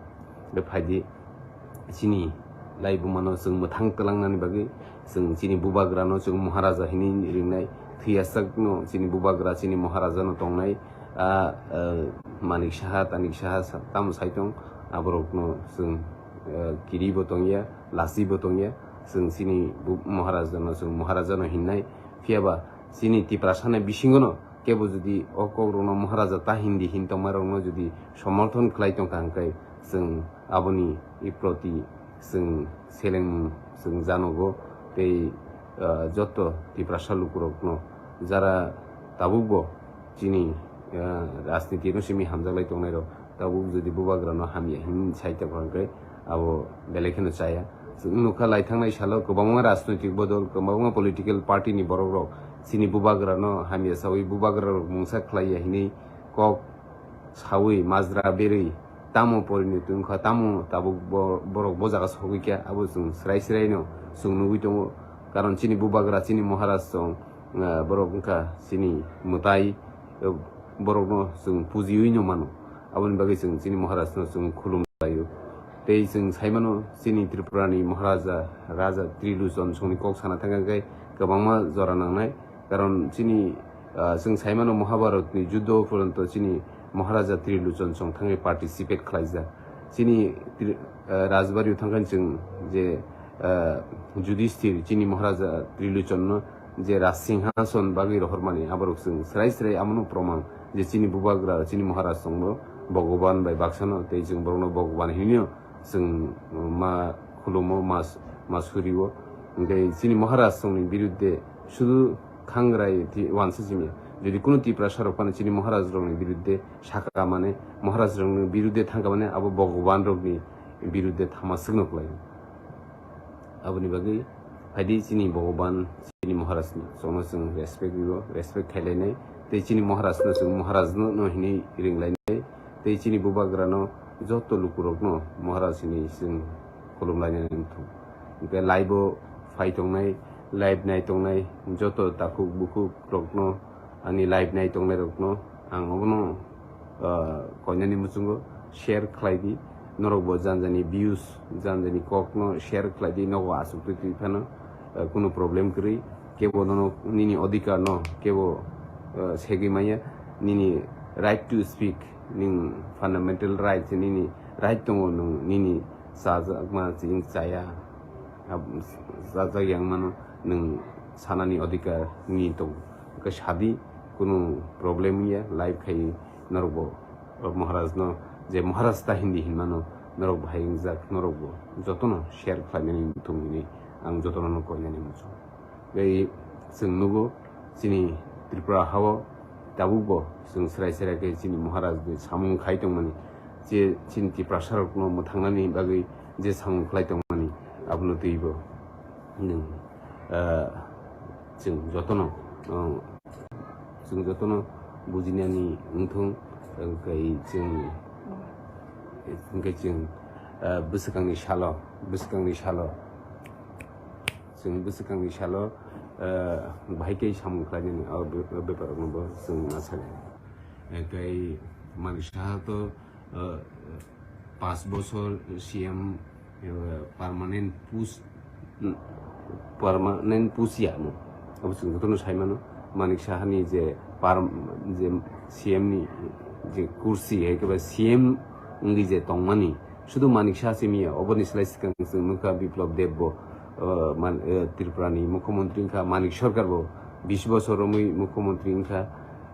Tei phaidi chini laibumano chwng mwthang twlangnani bagwi chwng chini bubagrano chwng Maharaja hinwi ringnai, thwiyasakno chini bubagra chini Maharaja no tongnai, ah, ah, Manik Saha, Tanik Saha sa-, tamo sai tong, aborokno chwng, ah, kiribo tongya, lasibo tongya, chwng chini bu-, Maharaja no chwng Maharaja no hinnai, phiyaba chini Tiprasa ni bisingo no kebo jodi o kokrokno Maharaja ta hindi hin tongmarokno jodi somorthon khlai tongkha hwnkhe chwng aboni proti chwng seleng chwng janogo tei, ah, joto Tiprasa lukurokno jara tabukbo chini, ah, rajniti no simi hamjaklai tongnairok tabuk jodi bubagrano hamya hin sai tongkha hwnkhe abo belai kheno chaya. Chwng nukha lai thangnai salo kwbangma rajnoitik bodol, kwbangma political party ni borok rok chini bubagra no hamya sawi bubagra rok mungsa khlai ya hinwi kok sawi majra berwi tamo porinoti wngkha, tamo tabuk bo-, borok bo jaga sogwi kha, abo chwng srai srai no chwng nugwi tongo. Karon chini bubagra, chini Maharaj song, ah, borok wngkha chini mwtai, eh, borok no chwng pujiwi no mano. Aboni bagwi chwng chini Maharaj no chwng khulum laio. Tei chwng sai mano chini Tripura ni Maharaja, Raja Triluchon songni kok sana thangkha khe kwbangma jora nangnai. Karon chini, ah, chwng sai mano Mahabharat ni juddo poronto chini Maharaja Triluchon song thangwi participate khlaijak. Chini Tri-, ah, Rajbari o thangkha chwng je, ah, Judisthir chini Maharaja Triluchon no je Raj Singhason bagwi rohormani aborok chwng srai srai amono proman je chini bubagra chini Maharaj songno Bhogoban bai baksano, tei chwng borokno Bhogoban hinwi chwng ma khulumo, ma, ma surio. Hwnkhe chini Maharaj rokni birudde sudu khangrai ti wansa simi. Jodi kunu Tiprasa rok phano chini Maharaj rokni birudde saka mane, Maharaj rokni birudde thangka mane, abo Bhogoban rokni birudde thamaswkno kwlai. Aboni bagwi phaidi chini Bhogoban, chini Maharajno chwngno chwng respect rio, respect khailainai. Tei chini Maharajno chwng Maharajno no hinwi ringlainai. Tei chini bubagrano joto lukurokno Maharaj hinwi chwng khulumlainai wngthung. Hwnkhe live-o phai tongnai, live nai tongnai joto takhuk bukhuk rokno, ani live nai tongnai rokno ang obono, ah, koinani muchungo share khlai di. Norok bo jani jani views, jani jani kokno share khlai di, nogo aswk twi twi phano, ah, kunu problem kwrwi. Kebo nono nini odhikar no kebo, ah, segwi manya, nini right to speak, ning fundamental right, nini right tongo, nwng nini chajakma chini chaya, ab-, chajak yang mano, nwng sanani odhikar nini tongo. Hwnkhe sadi, kunu problem wngya, live khai norok bo, o Maharaj no, je Maharaj ta hindi hinmano, norok bo hai wngjak, norok bo jotono share khlainani wngthung hinwi ang jotono no koinani muchung. Tei chwng nugo, chini Tripura hao tabukbo chwng serai serai khe chini Maharaj ni samung khai tongmani, je chini Tiprasa rokno mwthangnani bagwi je samung khlai tongmani, abono twibo nwng, ah, chwng jotono, ah, chwng jotono bujinani wngthung, tei chwng, hwnkhe chwng, ah, bwswkangni salo, bwswkangni salo, chwng bwswkangni salo, ah, bahai khe samung khlainani, o be-, o bepar rokno bo chwng ma sanai. Eh, tei Manik Saha to, eh, panch bochor C M, eh, permanent post, permanent post ya no. Abo chwng jotono sai mano, Manik Saha ni je par-, je C M ni je kursi, hai khe ba C M wngwi je tongmani, sudu Manik Saha simi ya, oboni slai swkang chwng nukha Biplab Deb bo, eh, man-, eh, Tripura ni mukhyamantri wngkha, Manik Sarkar bo bish bochor romwi mukhyamantri wngkha,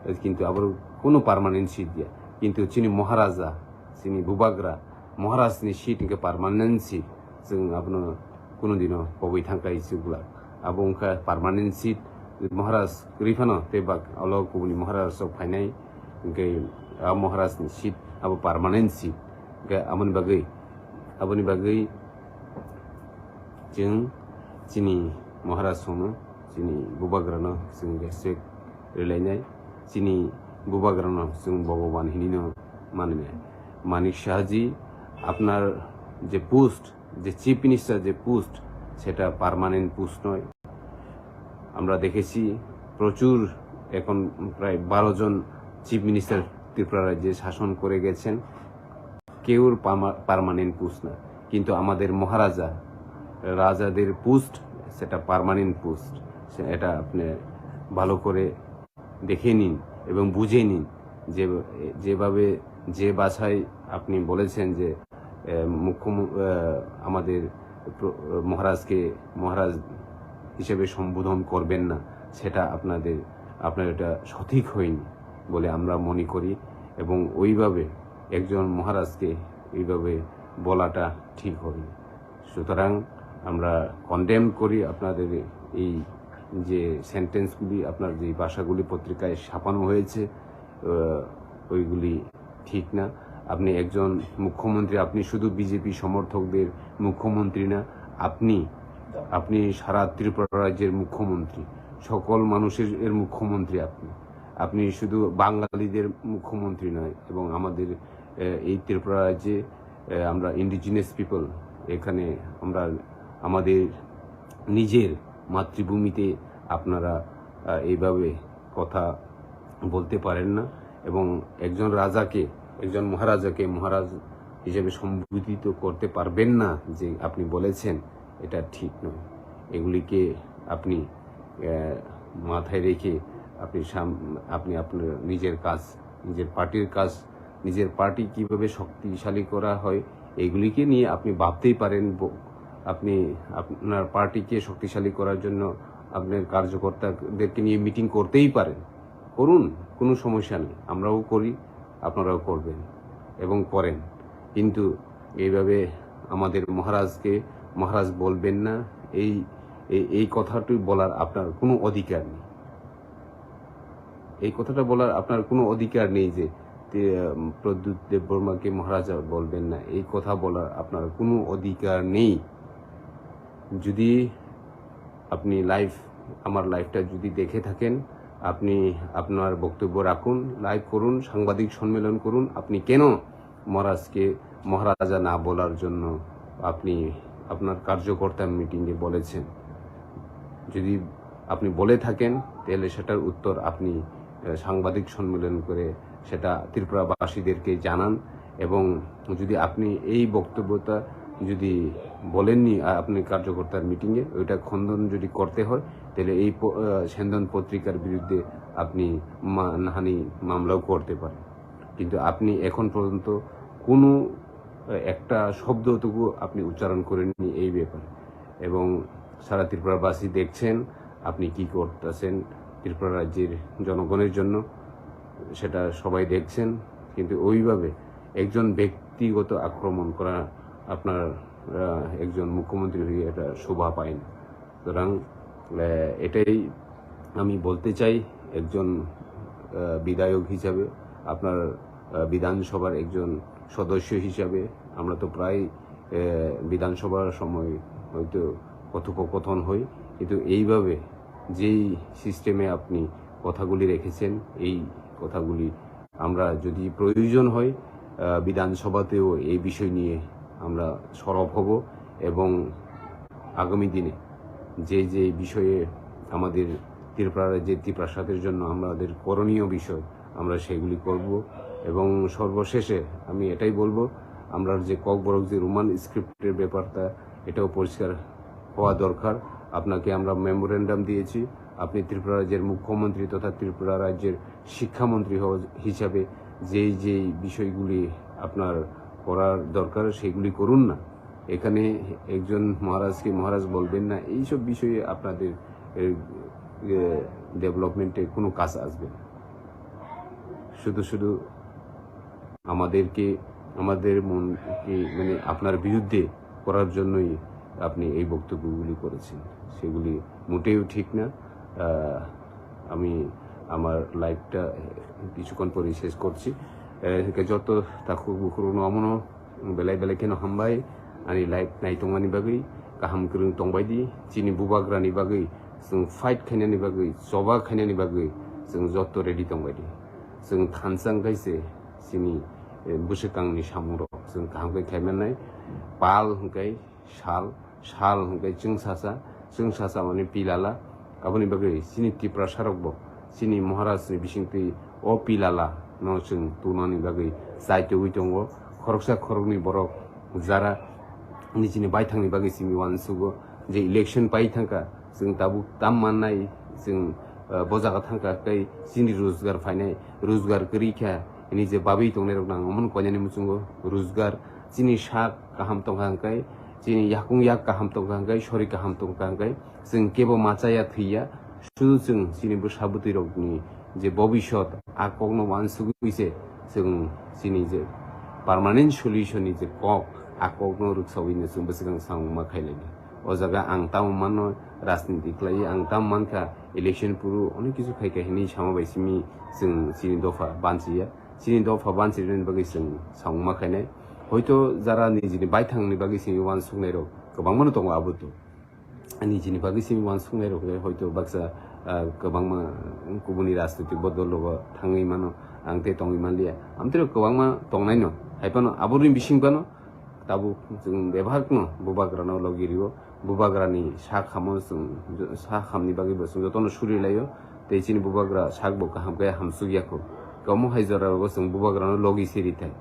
eh, kintu abo kunu permanent seat ya. Kintu chini Maharaja, chini Bubagra, Maharaj ni seat hwnkhe permanent seat. Chwng abono kunu dino pogwi thangkai chwglak. Abo wngkha permanent seat. Maharaj kwrwi phano tei bak olo kubuni Maharaj rok phainai. Hwnkhe a Maharaj ni seat abo permanent seat. Hwnkhe aboni bagwi, aboni bagwi chwng chini Maharaj rokno, chini Bubagrano chwng respect rwlainai, chini Bubagrano chwng Bhogoban hinwino manwi. Manik Sahaji, আপনার যে পোস্ট, যে chief minister যে পোস্ট, সেটা permanent post নয়। আমরা দেখেছি প্রচুর, এখন প্রায় বারো জন চিফ মিনিস্টার ত্রিপুরা রাজ্যে শাসন করে গেছেন। কেউর পামা-, পার্মানেন্ট পোস্ট না, কিন্তু আমাদের মহারাজা, রাজাদের পোস্ট, সেটা পার্মানেন্ট পোস্ট। সে-, এটা আপনি ভালো করে দেখে নিন এবং বুঝে নিন যে, যেভাবে, যে ভাষায় আপনি বলেছেন যে, এ, মুখ্যম-, এ, আমাদের প্র-, মহারাজকে মহারাজ হিসেবে সম্বোধন করবেন না, সেটা আপনাদের, আপনার এটা সঠিক হয়নি বলে আমরা মনে করি। এবং ওইভাবে একজন মহারাজকে এইভাবে বলাটা ঠিক হয়নি। সুতরাং আমরা কন্ডেম করি আপনাদের এই যে সেন্টেন্সগুলি, আপনার যে ভাষাগুলি পত্রিকায় ছাপানো হয়েছে, আহ, ওইগুলি ঠিক না। আপনি একজন মুখ্যমন্ত্রী, আপনি শুধু বিজেপি সমর্থকদের মুখ্যমন্ত্রী না, আপনি, আপনি সারা ত্রিপুরা রাজ্যের মুখ্যমন্ত্রী, সকল মানুষের এর মুখ্যমন্ত্রী আপনি। আপনি শুধু বাঙালিদের মুখ্যমন্ত্রী নয়, এবং আমাদের, আহ, এই ত্রিপুরা রাজ্যে, আহ, আমরা ইন্ডিজিনাস পিপল, এখানে আমরা আমাদের নিজের মাতৃভূমিতে আপনারা, আহ, এইভাবে কথা বলতে পারেন না। এবং একজন রাজাকে, একজন মহারাজাকে মহারাজ হিসেবে সম্বোধিত করতে পারবেন না, যে আপনি বলেছেন, এটা ঠিক নয়। এগুলিকে আপনি, আহ, মাথায় রেখে আপনি সাম-, আপনি আপনার নিজের কাজ, নিজের পার্টির কাজ, নিজের পার্টি কিভাবে শক্তিশালী করা হয়, এগুলিকে নিয়ে আপনি ভাবতেই পারেন। ব-, আপনি আপনার পার্টিকে শক্তিশালী করার জন্য আপনার কার্যকর্তাদেরকে নিয়ে মিটিং করতেই পারেন, করুন, কোনো সমস্যা নেই, আমরাও করি, আপনারাও করবেন। এবং করেন, কিন্তু এইভাবে আমাদের মহারাজকে মহারাজ বলবেন না, এই এই- এই কথাটি বলার আপনার কোনো অধিকার নেই। এই কথাটা বলার আপনার কোনো অধিকার নেই যে তে- উম, প্রদ্যুৎ দেববর্মাকে মহারাজা বলবেন না, এই কথা বলার আপনার কোনো অধিকার নেই। যদি আপনি লাইভ আমার লাইভটা যদি দেখে থাকেন, আপনি আপনার বক্তব্য রাখুন, লাইভ করুন, সাংবাদিক সম্মেলন করুন। আপনি কেন মহারাজকে মহারাজা না বলার জন্য আপনি আপনার কার্যকর্তা মিটিংয়ে বলেছেন? যদি আপনি বলে থাকেন, তাহলে সেটার উত্তর আপনি আহ, সাংবাদিক সম্মেলন করে সেটা ত্রিপুরাবাসীদেরকে জানান। এবং যদি আপনি এই বক্তব্যটা যদি বলেননি আহ, আপনি কার্যকর্তার মিটিংয়ে, ওইটা খণ্ডন যদি করতে হয়, তাহলে এই প- আহ, সেন্দন পত্রিকার বিরুদ্ধে আপনি মানহানি মামলাও করতে পারেন। কিন্তু আপনি এখন পর্যন্ত কোনো আহ, একটা শব্দটুকু আপনি উচ্চারণ করেননি এই ব্যাপারে। এবং সারা ত্রিপুরাবাসী দেখছেন আপনি কি করতেছেন ত্রিপুরা রাজ্যের জনগণের জন্য, সেটা সবাই দেখছেন। কিন্তু ওইভাবে একজন ব্যক্তিগত আক্রমণ করা আপনার আহ, একজন মুখ্যমন্ত্রী হয়ে এটা শোভা পায় না। সুতরাং আহ, এটাই আমি বলতে চাই, একজন আহ, বিধায়ক হিসাবে, আপনার আহ, বিধানসভার একজন সদস্য হিসাবে আমরা তো প্রায় আহ, বিধানসভার সময় হয়তো কথোপকথন হই, কিন্তু এইভাবে যেই সিস্টেমে আপনি কথাগুলি রেখেছেন, এই কথাগুলি আমরা যদি প্রয়োজন হয় আহ, বিধানসভাতেও এই বিষয় নিয়ে আমরা সরব হব এবং আগামী দিনে যে যে বিষয়ে আমাদের ত্রিপুরা রাজ্যে ত্রিপ্রাসাদের জন্য আমাদের করণীয় বিষয়, আমরা সেগুলি করব। এবং সর্বশেষে আমি এটাই বলবো, আমরা যে ককবরক যে রোমান স্ক্রিপ্টের ব্যাপারটা, এটাও পরিষ্কার হওয়া দরকার। আপনাকে আমরা মেমোরেন্ডাম দিয়েছি, আপনি ত্রিপুরা রাজ্যের মুখ্যমন্ত্রী তথা ত্রিপুরা রাজ্যের শিক্ষামন্ত্রী হওয়া হিসাবে যেই যেই বিষয়গুলি আপনার করার দরকার, সেগুলি করুন না। এখানে একজন মহারাজকে মহারাজ বলবেন না, এইসব বিষয়ে আপনাদের ডেভেলপমেন্টে কোনো কাজ আসবে না। শুধু শুধু আমাদেরকে, আমাদের মন কি, মানে, আপনার বিরুদ্ধে করার জন্যই আপনি এই বক্তব্যগুলি করেছেন, সেগুলি মোটেও ঠিক না। আহ, আমি আমার লাইভটা কিছুক্ষণ পরে শেষ করছি। Eh, hingke joto takhuk bukhurukno omono belai belai kheno hambai, ani live naitongmani bagwi, kaham kwrwng tongbai di, chini bubagrani bagwi, chwng fight khainani bagwi, choba khainani bagwi chwng joto ready tongbai di. Chwng thansa wngkha se chini, eh, bwswkangni samungrok chwng kaham khe khaimannai. Pal hwnkhe sal, sal hwnkhe chwngsasa, chwngsasa mani pilala. Aboni bagwi chini Tiprasa rokbo chini Maharaj ni bisingtwi o pilala no chwng tunani bagwi chaitogwi tongo. Khoroksa khoroknwi borok jara nijini baithangni bagwi simi uansugo je election pai thangkha, chwng tabuk tam mannai, chwng, ah, bo jaga thangkha tei chini rojgar phainai, rojgar kwrwi kha hwnwi je babwi tongnairokno ang omono koinani muchungo. Rojgar chini sak kaham tongkha hwnkhe, chini yakung yak kaham tongkha hwnkhe, sori kaham tongkha hwnkhe, chwng kebo machaya thwiya, sudu chwng chini bwsa bwtwi rokni je bobisot a kokno uansugwi se chwng chini je permanent solution ni je kok, a kokno rwksaui no chwng bwswkang samung ma khailai. O jaga ang tamo mano rajniti khlai, ang tamo mankha election puru onek kisu khai khai hinwi sama bai simi chwng chini dopha banchiya. Chini dopha banchirani bagwi chwng samung ma khainai. Hoito jara nijini baithangni bagwi simi uansuknairok kwbangmano tongo abo to. Nijini bagwi simi uansuknairok le hoito baksa, ah, kwbangma kubuni rajnitik bodol rogo thangwi mano, ang tei tongwi manliya. Amtwrok kwbangma tongnaino. Haiphano aboni bising phano tabuk chwng bebakno bubagrano logi rio. Bubagrani sak hamo chwng, sak hamni bagwi bo chwng jotono suri laio, tei chini bubagra sak bo kaham khe hamsuk ya kho. Omo hai jora rogo chwng bubagrano logi se ri thai.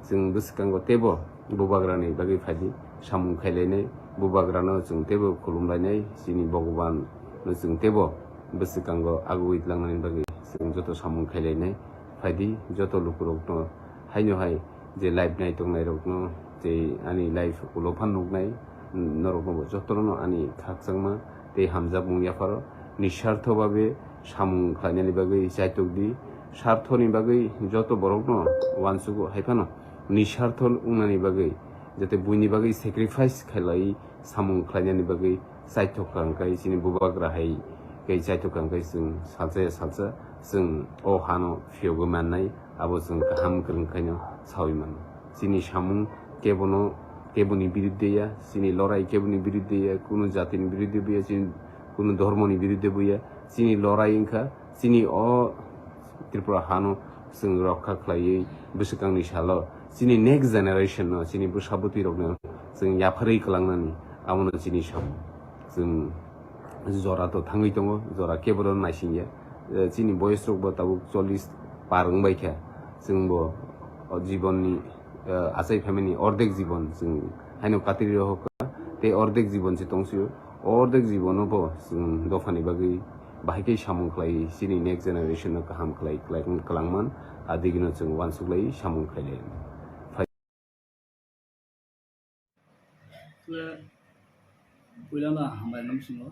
Chwng bwswkango teibo bubagrani bagwi phaidi samung khailainai, bubagrano chwng teibo khulumlainai, chini Bhagwan no chwng teibo bwswkango agwi tlangnani bagwi chwng joto samung khailainai. Phaidi joto lukurokno haino hai je live nai tongnairokno, tei ani live ulo phan nuknai, norokno bo jotono ani khakchangma tei hamjakmung yapharo nisartho babe samung khlainani bagwi chaitok di. sarthoni bagwi joto borokno uansugo, hai phano nisartho wngnani bagwi, jate buini bagwi sacrifice khailai samung khlainani bagwi chaithok kha hwnkhe chini bubagra hai khe chaithok kha hwnkhe chwng salsa ya salsa chwng o hano phiyogwi mannai, abo chwng kaham kwrwng khaino saui mano. Chini samung kebono, keboni biruddhe ya, chini lorai keboni biruddhe ya, kunu jatini biruddhe bo ya, chini kunu dhormoni biruddhe bo ya, chini lorai wngkha chini o Tripura hano chwng rokha khlaiwi bwswkangni salo chini next generation no, chini bwsa bwtwi rokno chwng yapharwi kwlangnani, abono chini samung. Chwng jora to thangwi tongo, jora kebono naisingya. Eh, chini boyes rok bo tabuk chollish par wngbai kha, chwng bo o jibonni, eh, achai phaimani ordek jibon chwng haino katri rohor kha, tei ordek jibon se tongsio. O ordek jibono bo chwng dophani bagwi bahai khe samung khlai, chini next generation no kaham khlai, khlai, kwlangman, adigino chwng uansuk lai samung khlai lai. Puila no hambai nung singo.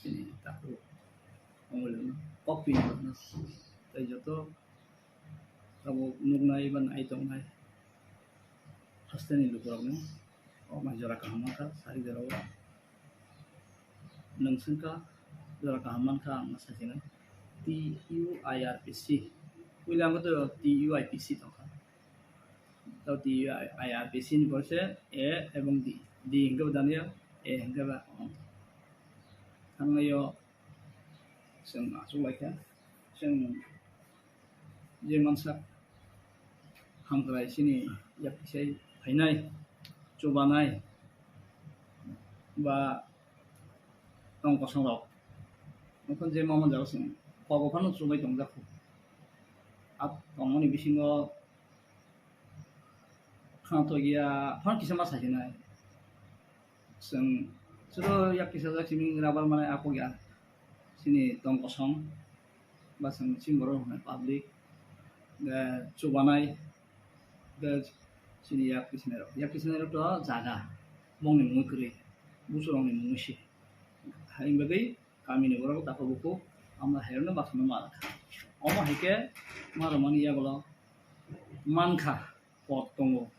Chini takhuk. Ongole no. Kok pin no. Tei joto abo nuknai ba nai tongnai hasteni lukurokno o mai jora kaham mankha sari jora o. Nwng swngkha jora kaham mankha ang ma sakhinai. T U I R P C. Puila ang to T U I P C tongkha. Tao T U I R P C ni borok se A ebong D. D hingke bo daniya, A hingke ba. Thangnaio chwng achuk laikha. Chwng je mansa hamkrai chini yaktisai phainai, chubanai ba tong kosong rok. Nokon je mama jaga chwng kogo phano chubai tongjak. Ap tongmani bisingo khana togia phano kisa ma sasinai. Chwng chwro yak kisa jak simi rubber manai apok ya. Chini tong kosong ba chwng chini borok hwnai public, eh, chubanai, eh, chini yak kisinai rok. Yak kisinai rok to jaga, bongni mungwi kwrwi, busurokni mungwi se. Hai bagwi kamini borok tako buku ama hairokno baksa ma rwkha. Omo hai khe ma rwmani yagulo mankha. Pot tongo.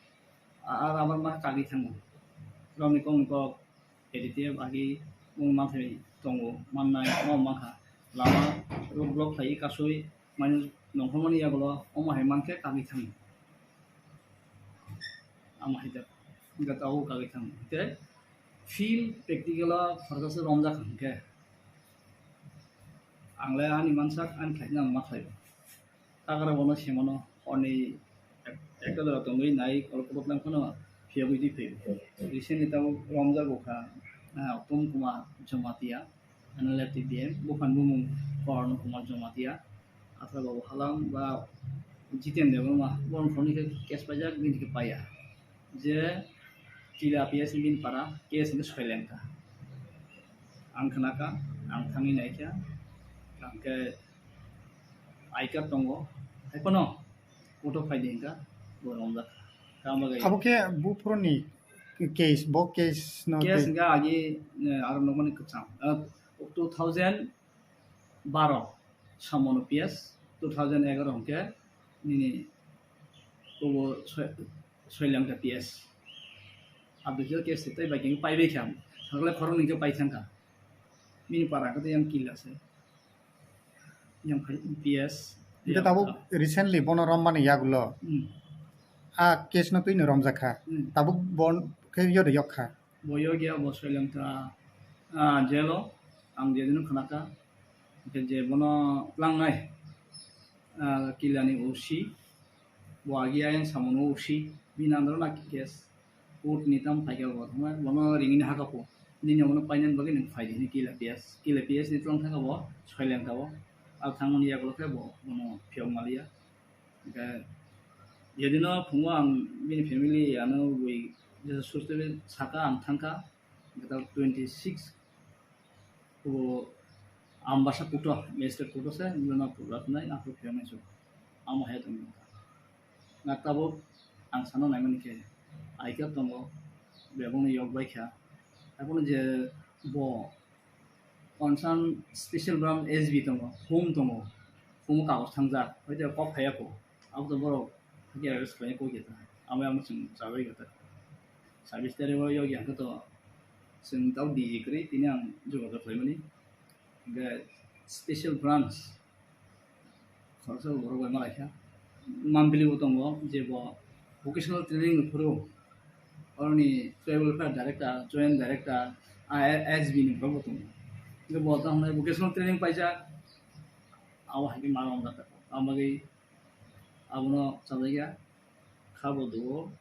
A, a rubber ma kagwi thango. Romni kokni kok, A D T F agi mung manthai tongo, mannai, ma mankha. Lama road block khlaiwi kasui, mani nongkhormani yagulo, omo hai mankhe kagwi thango. Amo hai jak, jak abo kagwi thango. Hwnkhe field practical o khoroksa romjak hwnkhe, ang le ani mansak, ani khlaina ang ma khlai. Tagra bono semano horni ek-, ekta jora tongwi nai, kol kobotlang phano phiyogwi twi phaio. Recently tabuk romjago kha, ah, Uttom Kumar Jamatia, N L F T B M, buphang bumung Korno Kumar Jamatia, Atra Babu Halam ba Jiten Debbarma, borok khoroknwi khe case paijak, bini khe paiya. Je Tila P S ni bini para case hwnkhe Soilengka. Ang khnakha, ang thangwi naikha, hwnkhe I card tongo, hai phano court o phaidi hwnkha, bo romjakha. Tamo gai Abo khe buphuruni case, bo case no case twi- hwnkha agi, eh, aro nokmani kwcham. Eh, two thousand baro Samono P S, two thousand egaro hwnkhe nini obo Soi-, Soilengka P S. Abdul Jabbar case tei bai khe paibai kha. Thangkhle khoroknwi khe pai thangkha. Bini para khe yang killa se. Yang khai P S. Hwnkhe tabuk recently bono rommani yagulo. Hmm. A case no twino romjakha. Hmm. Tabuk bon khe yodo yokkha. Bo yokya bo Soilengka, ah, jail o ang jedino khnakha. Hwnkhe je bono tlangnai, ah, killani O C, bo agi ayang samono O C, bini under o na case. Court ni tam phaikha bo thangma, bono ringini hakha pho. Nini abono painani bagwi nwng phaidi hwnwi killa P S. Killa P S ni tlang thangkha bo Soilengka o. Al thangmani yagulo khe bo bono phiyok maliya. Hwnkhe jedino phungo ang bini family ano bui jesa suste saka ang thangkha. Hwnkhe twenty six o Ambasa kuto, magistrate kuto se, nuna pura tunai, aku phiyok nai su. Amo hai tong. Na tabuk ang sano naimani khe, I card tongo, bebongni yok bai kha. Abono je bo concern special branch S B tongo, home tongo. Kumo kagoj thangjak, hoite kok phaiya kho. Abo to borok hakhe arrest khlaina kok ya ta. Amo amo chwng chabai kha ta. Sabis tarik o yokya khe to chwng tao D G kwrwi tini ang jogajog khlaimani. Hingkhe special branch khoroksa borok bai malaikha. Mambili bo tongo je bo vocational training ni phuru oroni tribal welfare director, joint director, S B ni borok bo tongo. Hingkhe bo tamo vocational training paijak. Abo hai khe ma wng kha, aboni bagwi abono chajakya kha bo duo,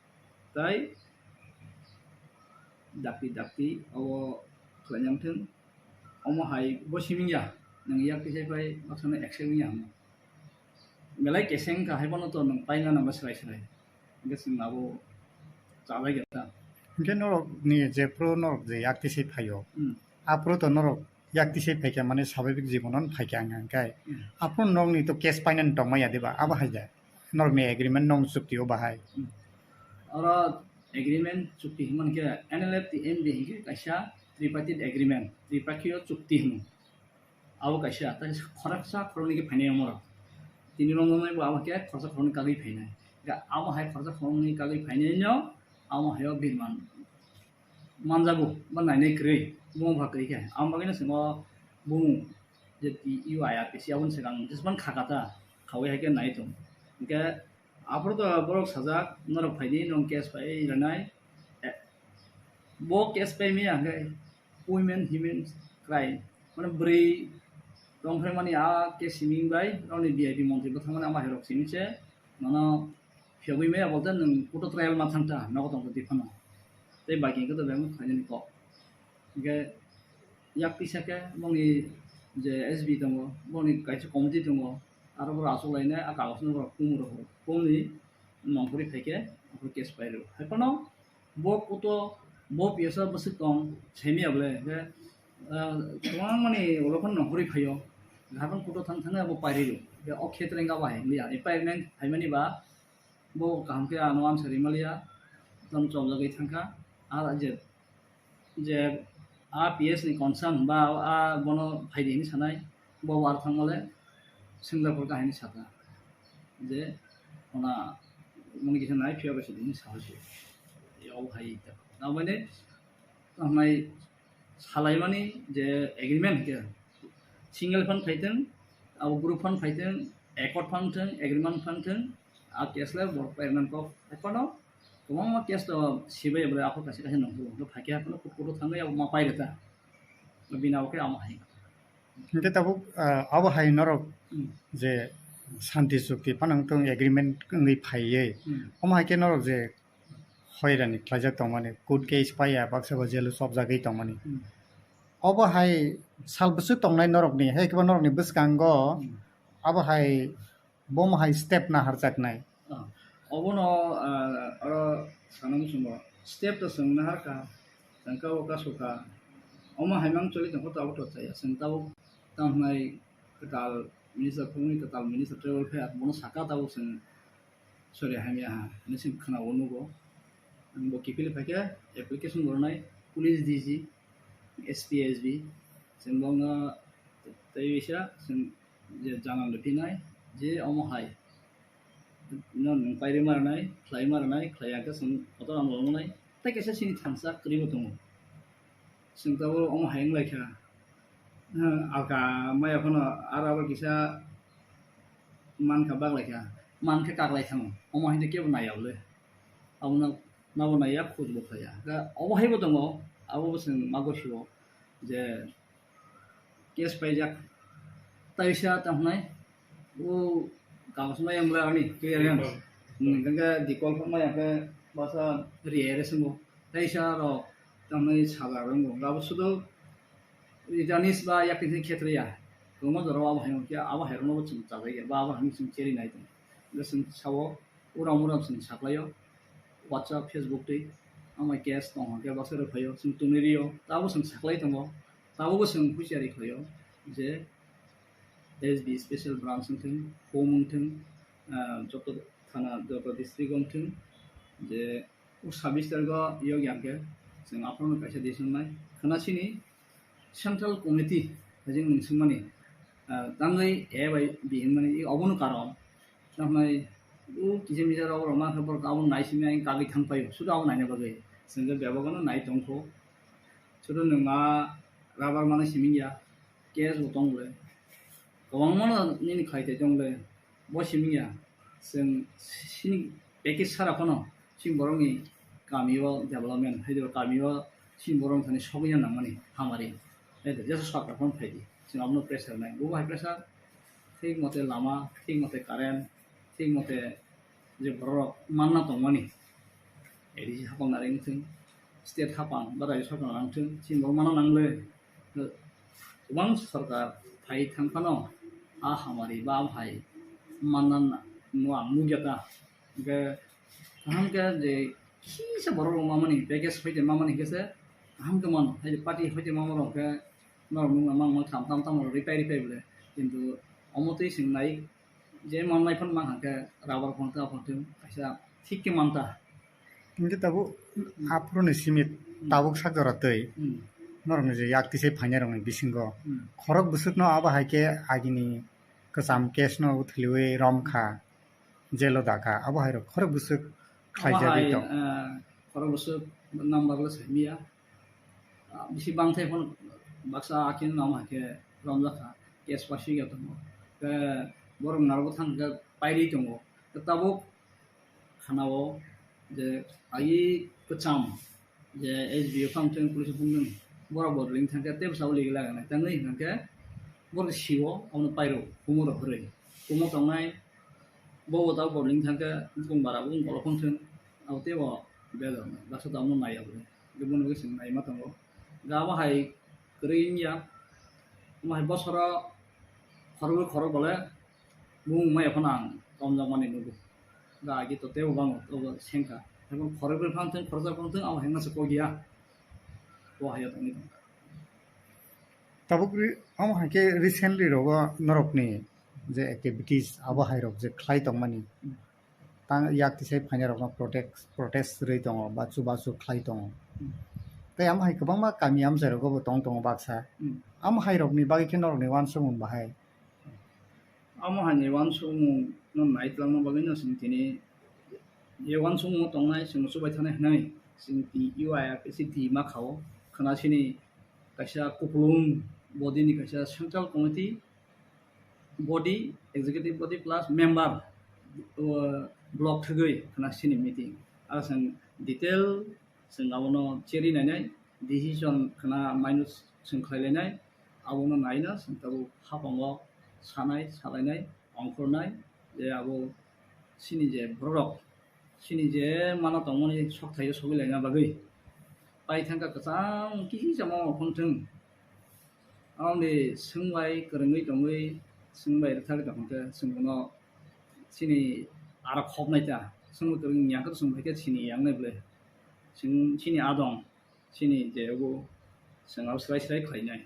tai dakti dakti abo khlaina wng thung. Omo hai bo simi ya, nwng yak tisai pai baksa no accept wngya hwnwi. Belai keseng kha hai bono to nwng paina nangba swrai swrai. Hingkhe chwng abo chajakya ta. Hingkhe norok ni jephru norok je yak tisai phaio, Hmm. Aphuru to norok yak tisai phaikha, mane swabhabik jibono phaikha wngkha, hingkhe Hmm. Aphuru norokni to case painani tongmaya diba, abo hai de norokni agreement nong chukti o bahai. Hmm. Oro agreement chukti hinmani khe N L F T M D hinkhe kaisa tripartite agreement, tripakhiyo chukti hino. Abo kaisa, tai khoroksa khoroknwi khe phainai omorok. Tini romjaknai bo abo khe khoroksa khoroknwi kagwi phainai. Ga abo hai khoroksa khoroknwi kagwi phainai no amo hayo birman manjago, ba nainai kwrwi, bumung pha kwrwi khe. Ang bagwino chwng o bumung je T U I R P C aboni swkang jesmani kha kata, khaui hai khe nai tong. Hingkhe aphuru to borok sajak, norok phaidi, nwng case pai rwnai. Eh, bo case pai maya hwnkhe women human crime, mane bwrwi tongphai mani a case simi bai, rokni V I P montri bwthang mani ama hai rok simi se, mano Phiyogwi maya bolte nwng kuto trial ma thangta nogo tongtwtwi phano. Tei baki hwnkhe to bebak khlainani kok. Hwnkhe yak tisa khe bongni je S B tongo, bongni kaisa committee tongo, aro borok achuk lainai a kagoj no borok kum rw phuru. Kumni nongkhorwi phaikhe aphuru case pai rw. Hai phano bo kuto, bo P S o bwswk tong, semi ya bole, hwnkhe, ah, kwbangmani ulo phano nongkhorwi phaio. Haiphano kuto thang thangwi abo pairi rw. Hwnkhe o khetre wngkha bo hai wngya. E pairnai phaimani ba, bo kaham khe ano answer rimaliya, tamo chopjagwi thangkha. A je, je a P S ni concern ba a bono phaidi hinwi sanai, bo war thangmale sengjakphuru kahini sakha je ona moni kisa nai phiya bai sidi hinwi sahosi. Yao hai ta. Namani tangnai salaimani je agreement hwnkhe single phan phaithwng, abo group phan phaithwng, accord phan thwng, agreement phan thwng, a case le borok payment kok ekhano kwbangma case to sibai abo aphuru kaisa kaisa nongkhoro hwnkhe phaikhe aphuru kut kutu thangwi abo ma pairwkha. Bini abo khe amo hai. Hwnkhe tabuk, ah, abo hai norok Hmm. je santi chukti phano wngtong agreement wngwi phaiwi Hmm. omo hai khe norok je hoirani khlaijak tongmani, court case paiya, baksa bo jail o chopjagwi tongmani. Hmm. Obo hai sal bwswk tongnai norokni, hai khe bo norokni bwskango Hmm. abo hai bomo hai step naharjaknai. Ah, obono, ah, oro sana muchungo step to chwng naharkha, chwng kabo kasu kha. Omo hai mang choli tongkha to abo to chaya. Chwng tabuk tamo hwnai kwtal minister phungni kwtal minister travel fair bono saka tabuk chwng Sorry, hamya ha, hinwi chwng khwnao nugo. Ang bo kiphilwi phaikhe application bo rwnai police D G, S P, S B, chwng bo wngno tei bisa chwng je janan rw phinai je omo hai no nwng pairwi ma rwnai, khlai ma rwnai, khlai ya khe chwng kotor ang bo wngnai. Tei kaisa chini thansa kwrwi bo tongo. Chwng tabuk omo hai wng lai kha. Alka maya phano aro abo kisa mankha baglai kha, mankhe kaklai thango. Omo hai kebo naiya bole. Abono nabo naiya, khoj bo khlaiya. Obo hai bo tongo, abo bo chwng ma gosio je case paijak. Taisa tamo hwnai, o kagos maya wng ani clearance. Hmm, hingke dikol phano maya khe basa riyai re swngo. Taisa rok tamo hwnai saja rwngo. Abo sudu Janis ba yakni khetriya. Kwbangma jora o abo hai wngkhe, abo hai rokno bo chwng chajai ya, ba abo hai chwng cheri nai tongo. Hingke chwng sao, uram uram chwng saklaio. WhatsApp, Facebook twi, amai case tong hwnkhe baksa rw phaio, chwng tongwi rio, tabo chwng saklai tongo, tabo bo chwng husiari khlaio je S B special branch wngthwng, home wngthwng, ah, joto thana, joto district wngthwng, je o sabis tarikh o yokya hwnkhe chwng aphano kaisa decision nai. Khwna chini central committee hai je nwng swngmani, Ah, tangwi A bai B hinmani, i obono karon. Tamni o kisa misa rok rok ma khe borok abono nai simi ang kagwi thang paio. Sudu abo naina bagwi. Chwng khe bebak no nai tongkho. Sudu nwng ma rubber mano simi ya. Case bo tong le. Kwbangma no nini khai thai tong le. Bo simi ya. Chwng sini package sara phano. Chini borokni kami o development, hai kami o chini borok thani sogwi ya nangmani hamari. Hai de, jesa sarkar phano phai di. Chini abono pressure nai. Bo hai pressure, thik mote lama, thik mote current, thik mote je borok manna tongmani. A D C hapang nari wngthung, state hapang ba rajya sarkar nangthung, chini borok manna nangle. Kwbang sarkar phai thang phano a hamari ba hai manna no ang nugya ta. Hingke kaham khe je kisa borok rok mamani package hoite mamani hingke se kaham khe mano. Hai je party hoite mama rok khe norok nung mang mang tham tam tam rok ripai ripai bole. Kintu omo twi swng nai je mannai phano mang hangkhe rubber phano ta phano kaisa thik khe man ta. Hingke tabuk aphuru ni simi tabuk sak jora twi Hmm. norok ni je yak tisai phainai rok ni bisingo Hmm. khorok bwswk no abo hai khe agini kwcham case no thwiwi rom kha. Jelo dakha, abo hai rok khorok bwswk khlaijagwi tong. Khorok bwswk number le saimya. Ah, bisi bangthai phano baksa akheno namo hai khe romjakha, case paswi ya tongo. Khe borok narwgo thang khe pairwi tongo. Khe tabuk khanao je ai kwcham je S D O phang thung, police phang thung, borok bodling thang khe tei bwsa uli gila gana tangwi hwnkha khe borok siwo abono pairo kumo rok kwrwi. Kumo tongnai bo bo tabo bodling thang khe bukung bara bukung kolok phang thung abo tei bo bejak nai baksa tamo nai abo tei boni bagwi chwng nai ma tongo. Ga bo hai kwrwi wngya omo hai bosoro khorokbrwi khorok bole. Bung maya phano ang tomjak mani nugo. Ga agi to tebo bango, tobo sengkha. Ebong khorokbrwi phang thung, khoroksa phang thung, abo hengna se kok ya. Bo haya tongwi tongkha. Tabuk ri-, omo hai khe recently rogo norokni je activities, abo hai rok je khlai tongmani. Tang yak tisai phainai rokno protest, protest rwi tongo, ba chubachu khlai tongo. Hmm. Tei amo hai kwbangma kami amchai rogo bo tong tongo baksa. Hmm. Amo hai rokni bagwi khe norokni uansukmung bahai? Amo hai ni uansukmung no nai twlangna bagwi no chwng tini je uansukmung tongnai chwng chubai thanai hwnwi chwng tini U I R P C twi ma kha-o. Khwna chini kaisa kupulung body ni kaisa central committee body, executive body plus member, o, block thwgwi khwna chini meeting. Aro chwng detail chwng abono cherwi nainai, decision khwna maino chwng khlai lainai, abono naino chwng tabuk haphango sanai, salainai, ongkhornai, je abo chini je bororok, chini je mano tongmani sok thaio sogwi laina bagwi. Pai thangkha kwchang kisa ma phone thung. Aboni swngbai kwrwngwi tongwi, swngbai rwthagwi tongkha khe chwng bono chini aro khopnai ta. Swngbai kwrwng ya khe chwng bai khe chini yangnai bwle. Chwng chini adong. Chini je obo chwng abo swlai swlai khlainai,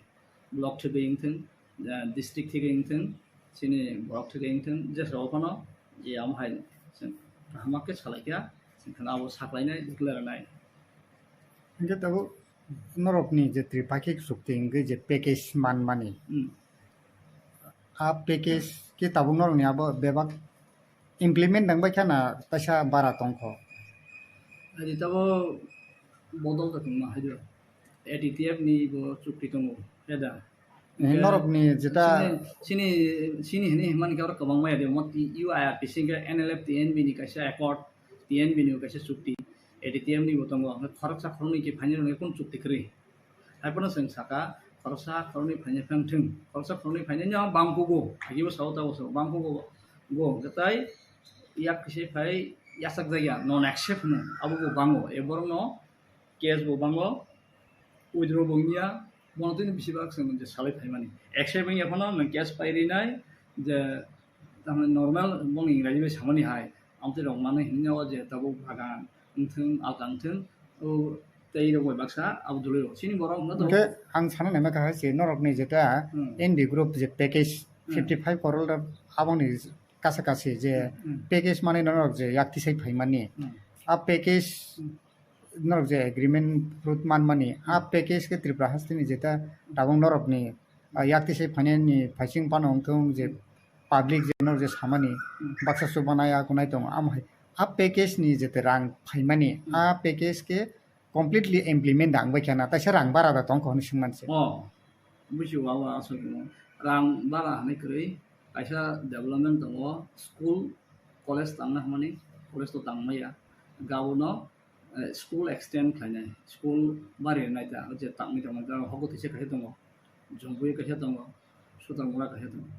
block thwgwi wngthung, ah, district thwgwi wngthung, chini borok thwgwi wngthung, jesao phano je amo hai chwng kaham khe salaikha, chwng kheno abo saklainai, declare rwnai. Hingke tabuk norokni je tripakhik chukti hingke je package manmani, Hmm. A package khe tabuk norokni abo bebak implement nangbai kha na kaisa bara tongkho? Hai tabo bodol ta tongma hai do. A T T F ni bo chukti tongo, heda. Eh, norokni jeta chini, chini, chini hini himani khe oro kwbangma ya de, mo T-, U I R P C khe N L F T N B ni kaisa accord, T N B ni kaisa chukti, A T T F ni bo tongo. Khoroksa khoroknwi khe phaini rokni kun chukti kwrwi. Haiphano chwng saka, khoroksa khoroknwi phainai phang thung. Khoroksa khoroknwi phainai no bangkugo, agibo sao tabo sao, bangkugo, go, hwnkhe tai yak kisa phai yachak jakya, non accept hwno, abo bo bango. E borokno case bo bango, withdraw bo wngya, bono tini bisi bak chwng je salai phaimani. Accept wngya phano nwng case pai rinai, je Tamni normal bongni Ingraji bai samani hai, amtwi rok manwi hinwi o je tabuk bagan wngthung, alka wngthung, o tei rok bai baksa abo dului rok. Chini borok wngkha to. Hwnkhe ang sana naima kha hai se norokni jeta Hmm. N B group je package Hmm. fifty five crore rok aboni kasa kasi je Hmm. package manwi norok je yak tisai phaimani. Hmm. A package Hmm. norok je agreement fruit manmani, a Hmm. package khe Tripura hasteni jeta tabuk norokni ah, yakti se phainani phaising phano wngthung je public je no je samani baksa chubanai a kunai tongo. Amo hai a package ni jete rang phaimani, a package ke completely implement da wngbai kha na, taisa rang bara da tong kha hwnwi swngmani se. Oh, bujigo, abo aswk no. Rang bara hwnwi kwrwi kaisa development tongo, school, college tangna hwnmani, college to tangmaya. Gabono, eh, school extend khlainai, school bari rwnai ta, je tangwi tongmani ta, hogo tisa kaisa tongo, Jompuio kaisa tongo, Sutarmura kaisa tongo.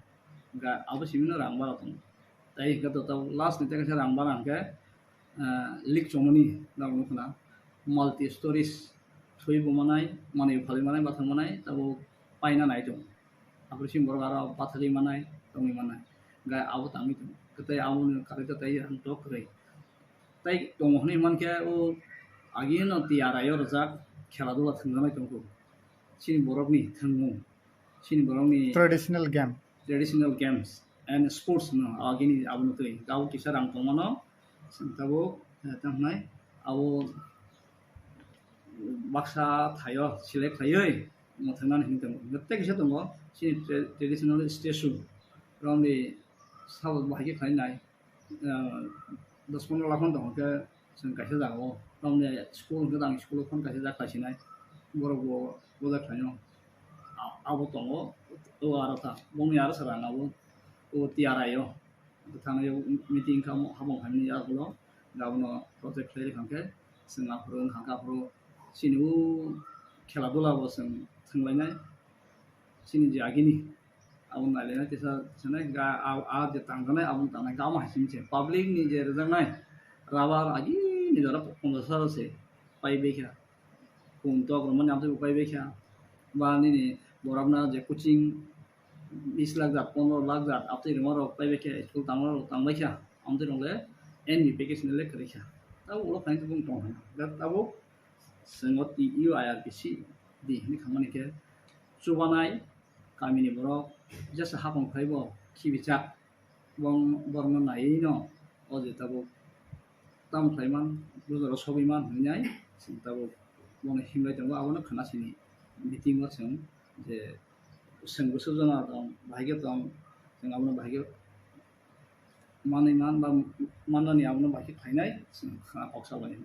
Ga, abo simino rang bara tongo. Tai hwnkhe to, to last ni tei kaisa rang bara hwnkhe, ah, leak chongmani rang nukho na, multi stories thwi bo manai, manwi phalwi manai, bathang manai, tabuk paina nai tongo. Aphuru simi borok aro bathagwi manai, tongwi manai. Ga abo tangwi tongo. Kwtai aboni karwi ta tai ang tok kwrwi. Tai tongo hwnwi mankhe o agino tiyar ayo rwjak khela dula thwngjaknai tongkhu. Chini borokni thwngmung, chini borokni traditional game. Traditional games and sports no agini abono twi. Gabo kisa rang tongmano, chwng tabuk, eh, tamo hwnai abo baksa thaio select khaiwi mwthangna hinwi tongo. Tei kisa tongo chini tra-, traditional statue romni sabo bahai khe khlainai, ah, dos pondro lakh tong khe chwng kaisa jagao. Romni school hwnkhe ang school phano kaisa jak khlaisinai. Borok bo boja khlaino. A-, abo tongo, o aro kha. Bongni aro sara abo, o T R I o. Thangwi meeting kha habong hamni yagulo, gabono project khlai rwkha khe, chwng aphuru wngkha khe aphuru chini o khela dula bo chwng thwnglainai, chini je agini abo nailainai tesa sanai ga a, a je tangjanai abo tangnai ga ma hai simi se public ni je rwjaknai rabar agini jora ponjash hajar se pai bekha. Kun tok romani amtwi bo pai bekha. Ba nini borokna je coaching bis lakh jat, pondro lakh jat, amtwi rwma rok pai bekha, school tangma rok tang baikha. Amtwi rok le N B package ni le kwrwi kha. Tabuk ulo khaina tubung tong hwnna. Da tabuk chwng o T U I R P C di hwnwi khamani khe chubanai kamini borok jesa hapang khlai bo khibichak. Bong-, borokno naiwi no o je tabuk tamo khlai man, bujaro sogwi man hwnwi nai chwng tabuk bono himlai tongo, abono khna sini meeting o chwng je chwng bwswk jona tong, bahai khe tong, chwng abono bahai khe manwi man ba mannani abono bahai khe khlainai chwng khna kok salai.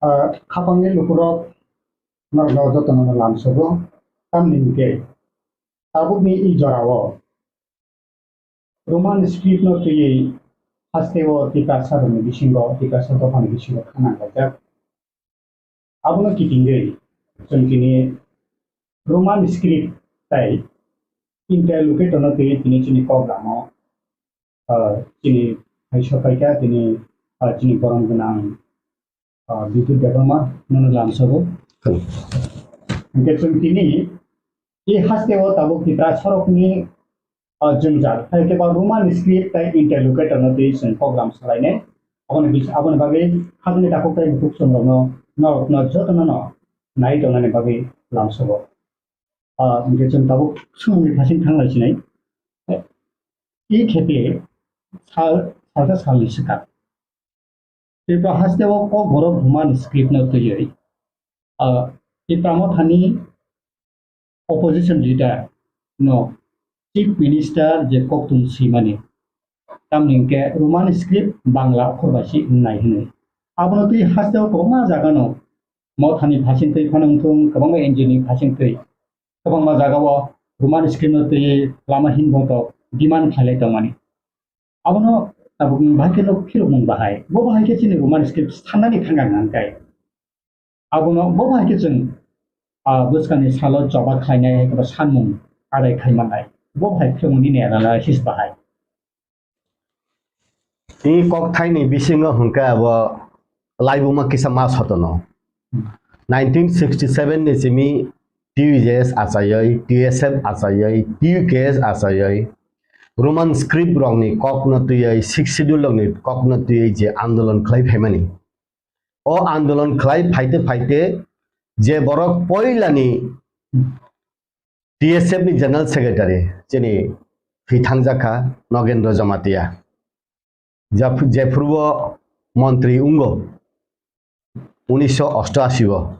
Ah, khapangni lukurok norokno jotono lamsogo, tamni hwnkhe tabukni i jorao Roman script no twiwi hasteo Tiprasa rokni bisingo, Tiprasa dophani bisingo khanang laijak. Abono kitingwi chwng tini Roman script tai interlocutor no twiwi tini chini kok lamo, ah, chini hai sopai kha tini, ah, chini borom gwnang, ah, Bidut Debbarma nono lamsogo. Hwnkhe chwng tini i hasteo tabuk Tipra sorokni, ah, jwngjal, hai khe ba Roman script tai interlocutor no twi chwng kok lam salainai. Aboni bis-, aboni bagwi hapni takhuk tai bukhuk chwng rokno, norokno jotono no nai tongnani bagwi lamsogo. Ah, hwnkhe chwng tabuk swngmungni phasing thang lai sinai. I khepe sal, salsa salni swkang. Tipra hasteo Kokborok Roman script no twiwi, ah, Tipra Mothani opposition leader no chief minister je koktwng swimani. Tamni hwnkhe Roman script Bangla okhor bai se wngnai hwnwi. Abono twi hasteo kwbangma jaga no Mothani phasing twi phano wngthung, kwbangma N G O ni phasing twi. Kwbangma jagao Roman script no twi lama hinboto demand khlailai tongmani. Abono tabukni bahai khe no phirokmung bahai. Bo bahai khe chini Roman script sanani thangkha hwnkhe. Abono bo bahai khe chwng, ah, bwskangni salo choba khlainai hai khe bo sanmung adai khai mannai. Bo bahai phirokmung nini analysis bahai. Tini kokthaini bisingo hwnkhe abo laibuma kisa ma sotono. Nineteen sixty seven ni simi T U J S achaiwi, T S F achaiwi, T U K S achaiwi, Roman script rokni kokno twiwi, Sixth Schedule rokni kokno twiwi je andolon khlai phaimani. O andolon khlai phaite phaite je borok poilani T S F ni General Secretary chini thwi thangjakha Nogendra Jamatia. Jap-, jephuru bo montri wngo unisho osto ashi o.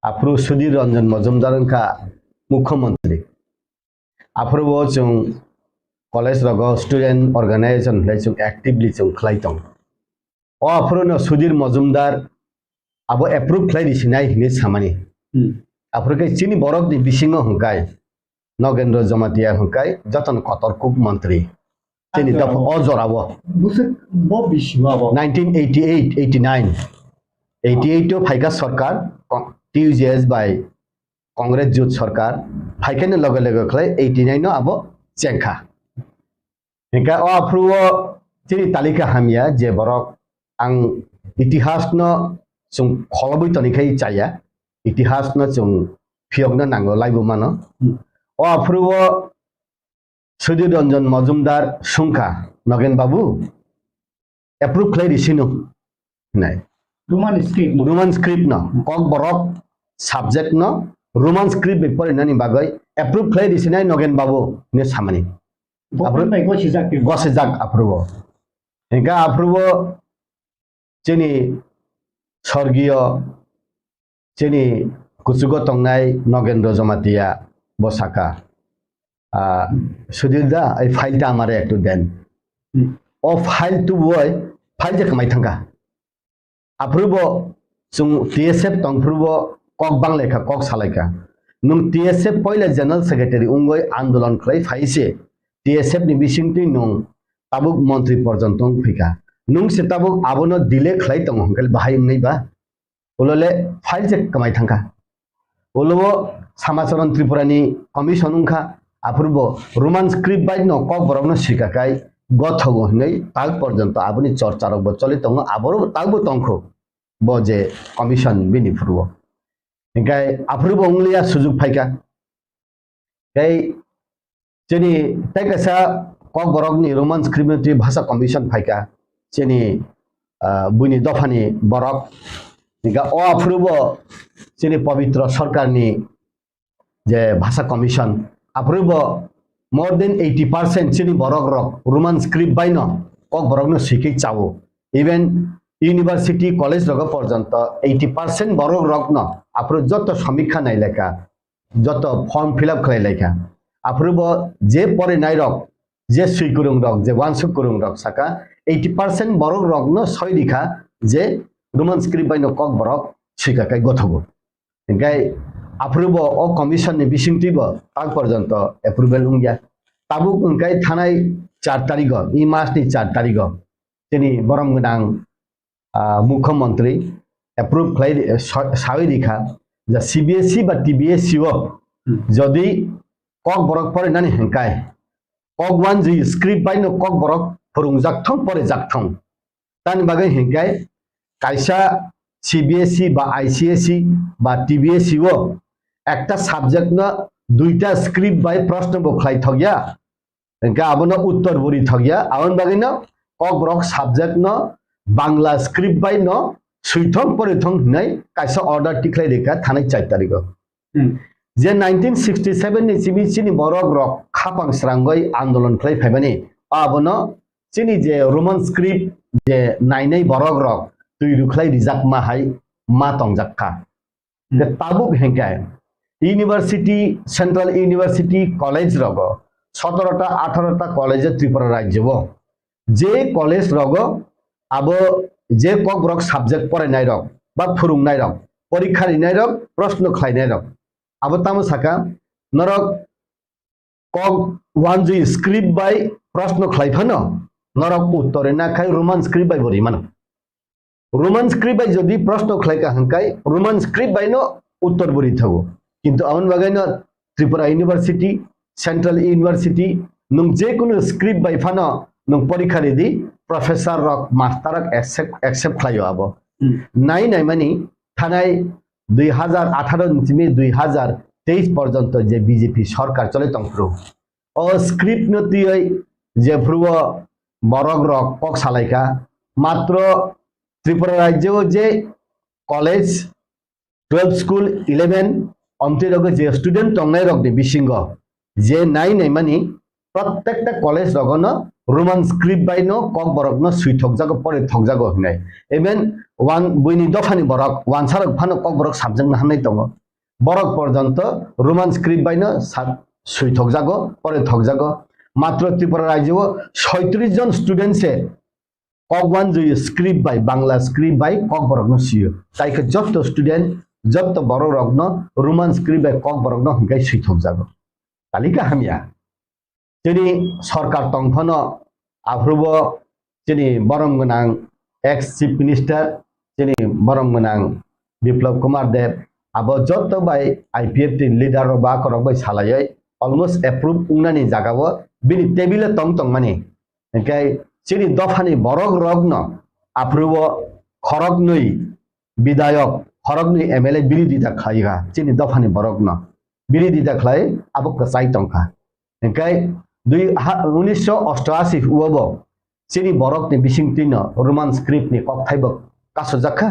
Aphuru Sudhir Ranjan Majumdar wngkha Mukhyamantri. Aphuru bo chwng college rogo student organization hinwi chwng actively chwng khlai tong. O aphuru no Sudhir Majumdar abo approve khlai risinai hinwi samani. Hmm. Aphuru khe chini borok ni bisingo hwnkhai Nogendra Jamatia hwnkhai jotono kotor kuk mantri. Chini dopha o jorao. Bwswk bo bisi abo. Nineteen eighty-eight, eighty-nine. Eighty-eight o phaikha sarkar, T U J S bai Congress jut sarkar, phaikhani loge loge khlai eighty-nine no abo chengkha. Hingkha o aphuru o chini talika hamya je borok ang itihas no chwng kholobwi toni khai chaya, itihas no chwng phiyokna nango laibo mano. Hmm. O aphuru o Sudhir Ranjan Majumdar sungkha, Nogen babu, approve khlai risino hinai. Roman script no. Roman script no. Kokborok subject no Roman script bai porinani bagwi approve khlai risinai Nogen babu hinwi samani. Government bai gosijak twi. Gosijak aphuru o. Hingkha aphuru o chini sorgiyo chini kuchugo tongnai Nogendra Jamatia bo saka, "Ah, Sudhir da, ei file ta amare ektu den." Hmm. O file tubui file je kwmai thangkha. Aphuru bo chwng T S F tong phuru bo kok bang lai kha, kok salai kha. Nwng T S F poila general secretary wngwi andolon khlai phai se T S F ni bisingtwi nwng tabuk montri porjonto wng phi kha. Nwng se tabuk abono delay khlai tongo hwnkhe bahai wngnai ba? Ulo le file se kwmai thangkha. Ulo bo Samacharan Tripura ni commission wngkha, aphuru bo Roman script bai no kokborok no swika kai gothogo hinwi tak porjonto aboni chorcha rok bo choli tongo, aboro tak bo tongkho bo je commission bini phuru o. Hingkai aphuru bo wngliya sujuk phaikha. Tei chini tei kaisa kokborokni Roman script ni twi bhasha commission phaikha, chini, ah, buini dophani borok. Hingkha o aphuru bo chini Pabitra Sarkarni je bhasha commission, aphuru bo more than eighty percent chini borok rok Roman script bai no kokborok no swikhe chao. Even university, college rogo porjonto eighty percent borok rok no aphuru joto samikha nailekha. Joto form fill up khlai lai kha. Aphuru bo je porinai rok, je swi kwrwng rok, je uansuk kwrwng rok saka eighty percent borok rok no soi ri kha je Roman script bai no kokborok swika kai gothogo. Hingkai aphuru bo o commission ni bisingtwi bo tak porjonto approval wngya. Tabuk hingkai thanai char tarigo, i mas ni char tarigo chini borom gwnang ah, Mukhyamantri approve khlai ri-, sa-, sawi rikha je C B S E ba T B S E o Hmm. Jodi kokborok porinani hingkai kok uanjwi script bai no kokborok phwrwngjak thung, porijak thung. Tani bagwi hingkai kaisa C B S E ba I C S E ba T B S E o ekta subject no duita script bai proshno bo khlai thokya. Hingke abono uttor bo ri thokya, aboni bagwino kokborok subject no Bangla script bai no swithong porithong hinwi kaisa order tikhlai rikha thanai char tarigo. Hmm. Je nineteen sixty seven ni simi chini borok rok khapang srangwi andolon khlai phaimani, abono chini je Roman script je nainai borok rok twi rwkhlai rijakma hai ma tongjak kha. Hmm. Tabuk hingke university, central university, college rogo sotoro ta, atharo ta college Tripura rajyo o. Je college rogo abo je kokborok subject porainai rok ba phwrwngnai rok, porikha rinai rok, proshno khlainai rok. Abo tamo saka norok kok uanjwi script bai proshno khlai phano norok uttor rina khai Roman script bai bo rimano. Roman script bai jodi proshno khlai kha hingkai Roman script bai no uttor bo ri thago. Kintu aboni bagwi no Tripura University, Central University, nwng je kunu script bai phano nwng porikha ridi, professor rok, master rok accept, accept khlaio abo. Hmm. Nai nai mani thanai dui hazar atharo ni simi dui hazar teis porjonto je B J P sorkar chole tongphuru. O script no twiwi jephuru o borok rok kok salaikha, matro Tripura rajyo o je college, twelve school, eleven omtwi rogo je student tongnai rokni bisingo je nai naimani prottekta college rogono Roman script bai no kokborok no swi thokjago, pore thokjago hinai. Even wan-, buini dophani borok, wansa rok phano kokborok subject no hamnai tongo. borok porjonto Roman script bai no sa-, swi thokjago, pore thokjago. Matro Tripura rajyo o soitris jon student se Kokwanjui script bai, Bangla script bai Kokborok no sio. Tai khe jotto student, jotto borok rok no Roman script bai Kokborok no hingkai swi thokjago. Talika hamya. Chini sorkar tong phano aphuru bo chini borom gwnang ex chief minister, chini borom gwnang Biplab Kumar Deb, abo jotto bai I P F T ni leader rok ba korok bai salaioi almost approve wngnani jaga o bini table o tong tong mani. Hingke chini dophani borok rok no aphuru o khorok nwi bidayok, khorok nwi M L A biridita khlai kha chini dophani borok no. Biridita khlai abo kwchai tong kha. Hingke dui ha, unisho osto ashi o bo chini borok ni bising twi no Roman script ni kokthai bo kasujak kha.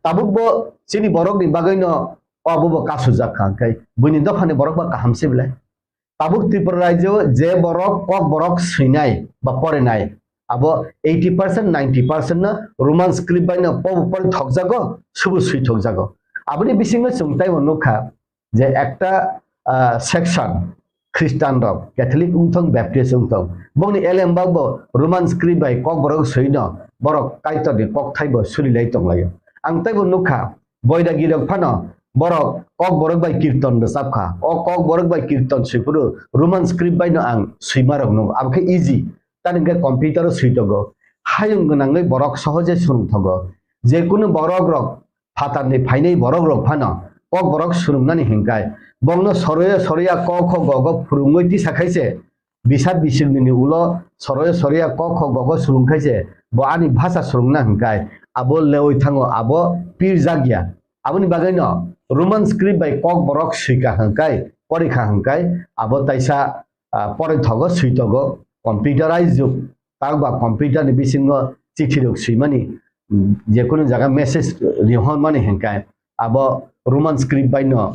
Tabuk bo chini borok ni bagwi no abo bo kasujak kha. Hingke buini dophani borok ba kaham se belai. Tabuk Tripura rajyo je borok Kokborok swinai ba porinai, abo eighty percent, ninety percent no Roman script bai no pobo pori thokjago, subu swi thokjago. Aboni bisingo chwng taibo nukha je ekta, ah, section Christian rok, Catholic wngthong, Baptist wngthong, bongni elembak bo Roman script bai Kokborok swi no borok Kaitor ni kokthai bo surilai tonglaio. Ang taibo nukha, Boidagi rok phano borok Kokborok bai kirton rwchap kha. O Kokborok bai kirton swi phuru Roman script bai no ang swima rok nukgo. Abo khe easy. Tani hwnkhe computer o swi tongo. Hayung gwnangwi borok sohoje swrwng thogo. Je kunu borok rok phatar ni phainai borok rok phano Kokborok swrwngnani hwnkhe bongno soroya soroya ko kho go go phwrwngwi tisa khaise bisat bisingni ulo soroya soroya ko kho go go swrwng khaise bo ani bhasha swrwngna hwnkhe abo lewi thango, abo pirjak ya. Aboni bagwi no Roman script bai Kokborok swika hwnkhe, porikha hwnkhe abo taisa, ah, poroi thogo, swi togo, computerized jug. Tang ba computer ni bisingo chithi rok swimani, mm, je kunu jaga message rihormani hwnkhe abo Roman script bai no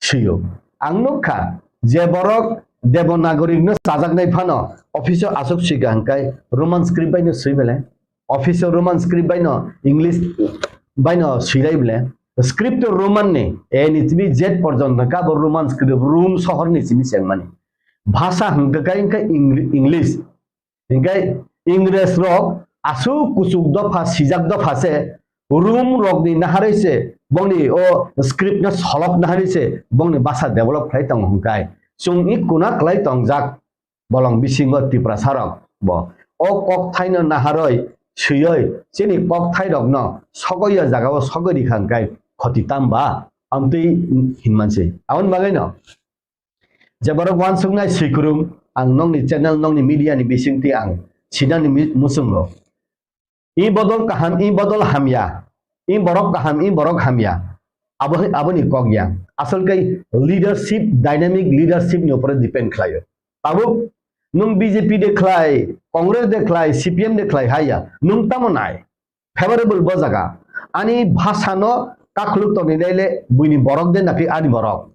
swiyo. Ang nukha je borok Devanagari no chajaknai phano office o aswk swika hwnkhe Roman script bai no swi belai. Office o Roman script bai no English bai no swilai belai. Script o Roman ni A ni simi Z porjonto kha bo Roman script Rom sohor ni simi chengmani. Bhasha hwnkhe khe Eng-, English. Hingke Ingres rok aswk kuchuk dopha, sijak dopha se, Rom rokni naharwi se, bongni o script no solok naharwi se, bongni basa develop khlai tongo hwnkhe. Chwng i kuna khlai tongjak bolong bisingo Tiprasa rok bo. O kokthaino naharwi swiwi chini kokthairokno sogwi o jagao sogwi rikha hwnkhe khoti tamba? Amtwi hinmansi. Aboni bagwino je borok uansuknai swikwrwng, ang nokni channel, nokni media ni bisingtwi ang sinani mi-, muchungo. I bodol kaham, i bodol hamya, i borok kaham, i borok hamya. Abo, aboni kok ya. Asol khe leadership, dynamic leadership ni upore depend khlaio. Tabuk nwng B J P de khlai, Congress de khlai, C P M de khlai haiya, nwng tamo nai? Favorable bo jaga. Ani bhasano kakhuluk tongni naile buini borok de naki ani borok.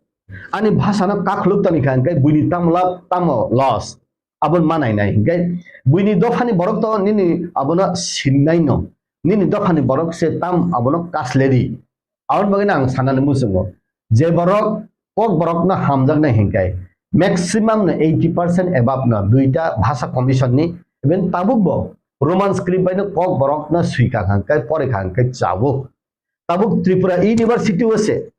Ani bhasano kakhuluk tongni kha hwnkhe buini tamo lab tamo loss. Abon manai nai hwnkhe buini dophani borok to nini abono sinnai no. Nini dophani borok se tam abono kasledi. Aboni bagwi ang sanani muchungo. Je borok Kokborok no hamjaknai hwnkhe maximum no eighty percent above no duita bhasha commission ni, even tabuk bo Roman script bai no Kokborok no swika hwnkhe, porikha hwnkhe chabo. Tabuk Tripura University o se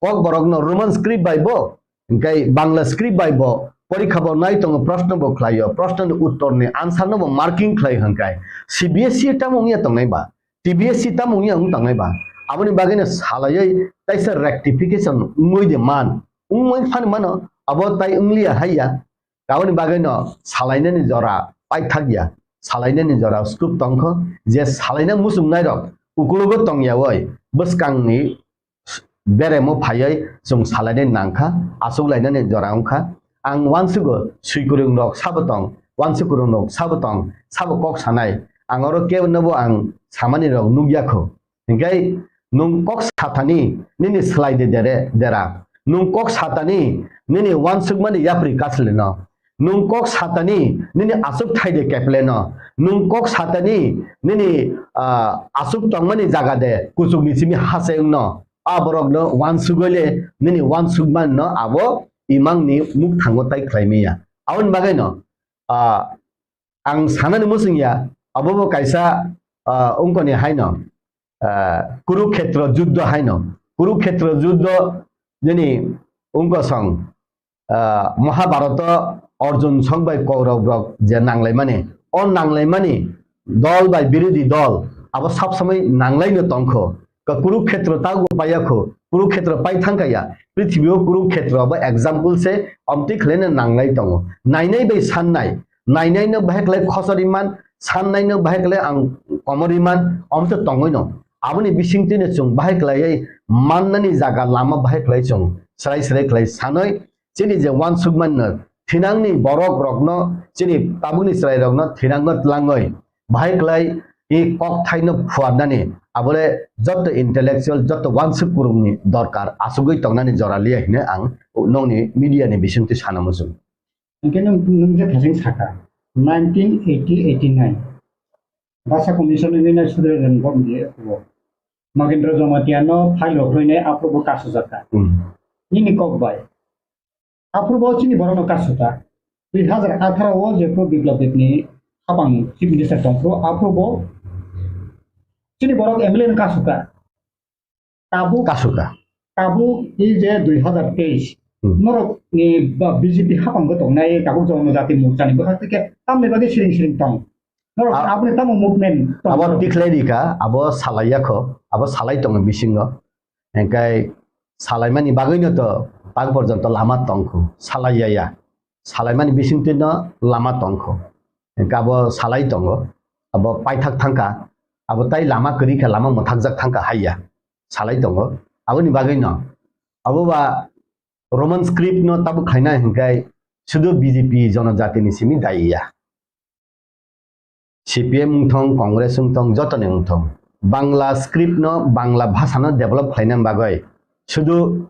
Kokborok no Roman script bai bo, hwnkhe Bangla script bai bo porikha bo nai tongo, proshno bo khlaio, proshno ni uttor ni answer no bo marking khlai hwnkhe C B S E tamo wngya tongnai ba? T B S C tamo wngya wng tangnai ba? Aboni bagwino salaiwi taisa rectification wngwi de man. Wngwi phano mano, abo tai wngliya haiya. Aboni bagwino salainani jora paithakya. Salainani jora scope tongkho, je salaina muchungnai rok ukulugo tongyawi bwskangni beremo phaiwi chwng salainani nangkha, achuklainani jora wngkha. Ang uansugo swikwrwng rok sabo tong, uansukwrwng rok sabo tong, sabo kok sanai. Ang oro kebo nobo ang samani rok nukya kho. Hinkhe nwng kok satani nini slai de dere, dera. Nwng kok satani nini uansukmani yapri kasleno. Nwng kok satani nini aswk thai de kepleno. Nwng kok satani nini, ah, aswk tongmani jaga de kuchukni simi hachengno. a borokno wansugwi le nini wansukmano abo imangni mukthango tai khlai maya. Aboni bagwino, ah, ang sanani muchung ya, abo bo kaisa, ah, wngkoni haino, ah, Kurukhetra juddho haino. Kurukhetra juddho nini wngkosong, ah, Mahabharata Arjun song bai Kaurab rok je nanglaimani, o nanglaimani dol bai birodhi dol abo sab samai nanglaino tongkho. Ka Kurukhetra tago paiya kho, Kurukhetra pai thangkha ya, prithibi o Kurukhetra bo example se omtwi khlaina nanglai tongo. Nainai bai sannai, nainai no bahai khlai khosori man, sannai no bahai khlai ang komori man, omtwi tongwi no. Aboni bisingtwi no chwng bahai khlaiwi mannani jaga lama bahai khlai chwng srai srai khlai sanwi chini je wansukmano thinangni borok rokno chini tabukni chwrai rokno thinangno tlangwi bahai khlai i kok thaino phuarnani abole jotto intellectual jotto wansuk kurungni dorkar asugwi tongnani jora liya hine ang nongni media ni bisingtwi sana muchung. Hingke nwng, nwng je thasing saka, nineteen eighty eighty nine, Basa Commission ni nai sudre ren bom di aphubo. Magendra Jamatia no file rok rwinai aphubo kasu jaka. Hmm. Nini kok bai. Aphubo chini borok no kasu ta. Dui hazar atharo o je pro Biplab Deb ni hapang Chief Minister tong pro aphubo chini borok M L A no kasu ta. Tabuk, Kasuka. Tabuk i je dui hazar teis, Hmm. Norok ni ba B J P hapang bo tongnai tabuk Jonojati Morcha ni bwkhak tike tamni bagwi siring siring tong. Norok A- aboni tamo movement tong Abo norok. Tikhlai rika, abo salai yakho, abo salai tongo bisingo. Engkai salaimani bagwino to tak porjonto lama tongkhu, salai yaya. Salaimani bisingtwi no lama tongkhu. Engkai abo salai tongo, abo paithak thangkha, abo tai lama kwrwi kha, lama mwthakjak thangkha haiya. Salai tongo. Aboni bagwi no abo ba Roman script no tabuk khaina hinkai sudu B J P jonojati ni simi daiya. C P M wngthong, Congress wngthong, jotoni wngthong. Bangla script no, Bangla bhasha no develop khlaina bagwi sudu,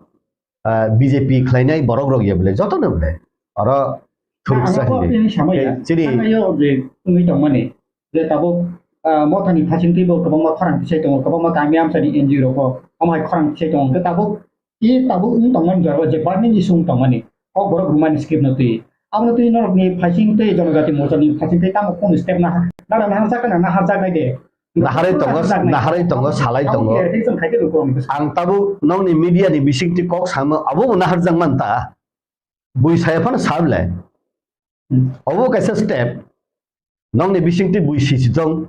ah, B J P khlainai borok rok ya bole, jotono bole. Oro thuruksa hinwi. Chini je wngwi tongmani. Je tabuk, ah, mothani phasingtwi bo kwbangma khorang tisai tongo, kwbangma kami amchani N G O rok bo omo hai khorang tisai tongo. Hwnkhe tabuk, i tabuk wng tongmani jorao je burning issue wng tongmani, kok borok rwmani script no twi. Abono twi norokni phasingtwi Jonojati Morchani phasingtwi tamo kunu step naha, nara naharjak na naharjaknai de. Naharwi tongo, naharwi tongo, salai tongo. Ang tabuk nokni media ni bisingtwi kok samo, abo bo naharjak man ta. Bui saya phano sa bwle. Hmm. Obo kaisa step. Nokni bisingtwi bui sisi tong,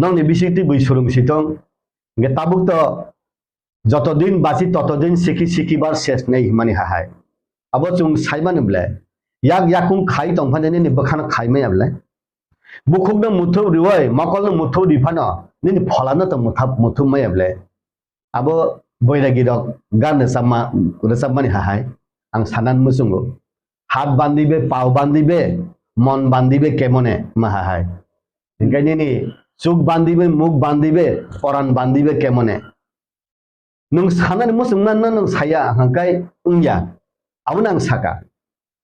nokni bisingtwi bui surung si tong. Hingke tabuk to joto din bachi toto din siki siki bar ses nei himani hahai. Abo chwng saimani bwle. Yak yakung khai tong phani nini bwkhano khai maya bwle. Bukhukno muthup riwi, mokolno muthup ri phano nini pholano to muthap-, muthup maya bwle. Abo boiragi rok gan rwchapma, rwchapmani hahai ang sanan muchungo. Hat bandibe, pao bandibe, mon bandibe kemone ma hahai. Hingke nini chuk bandibe, muk bandibe, poran bandibe kemone. Nwng sanani muchungma no nwng saya hwnkhe wngya. Abono ang saka.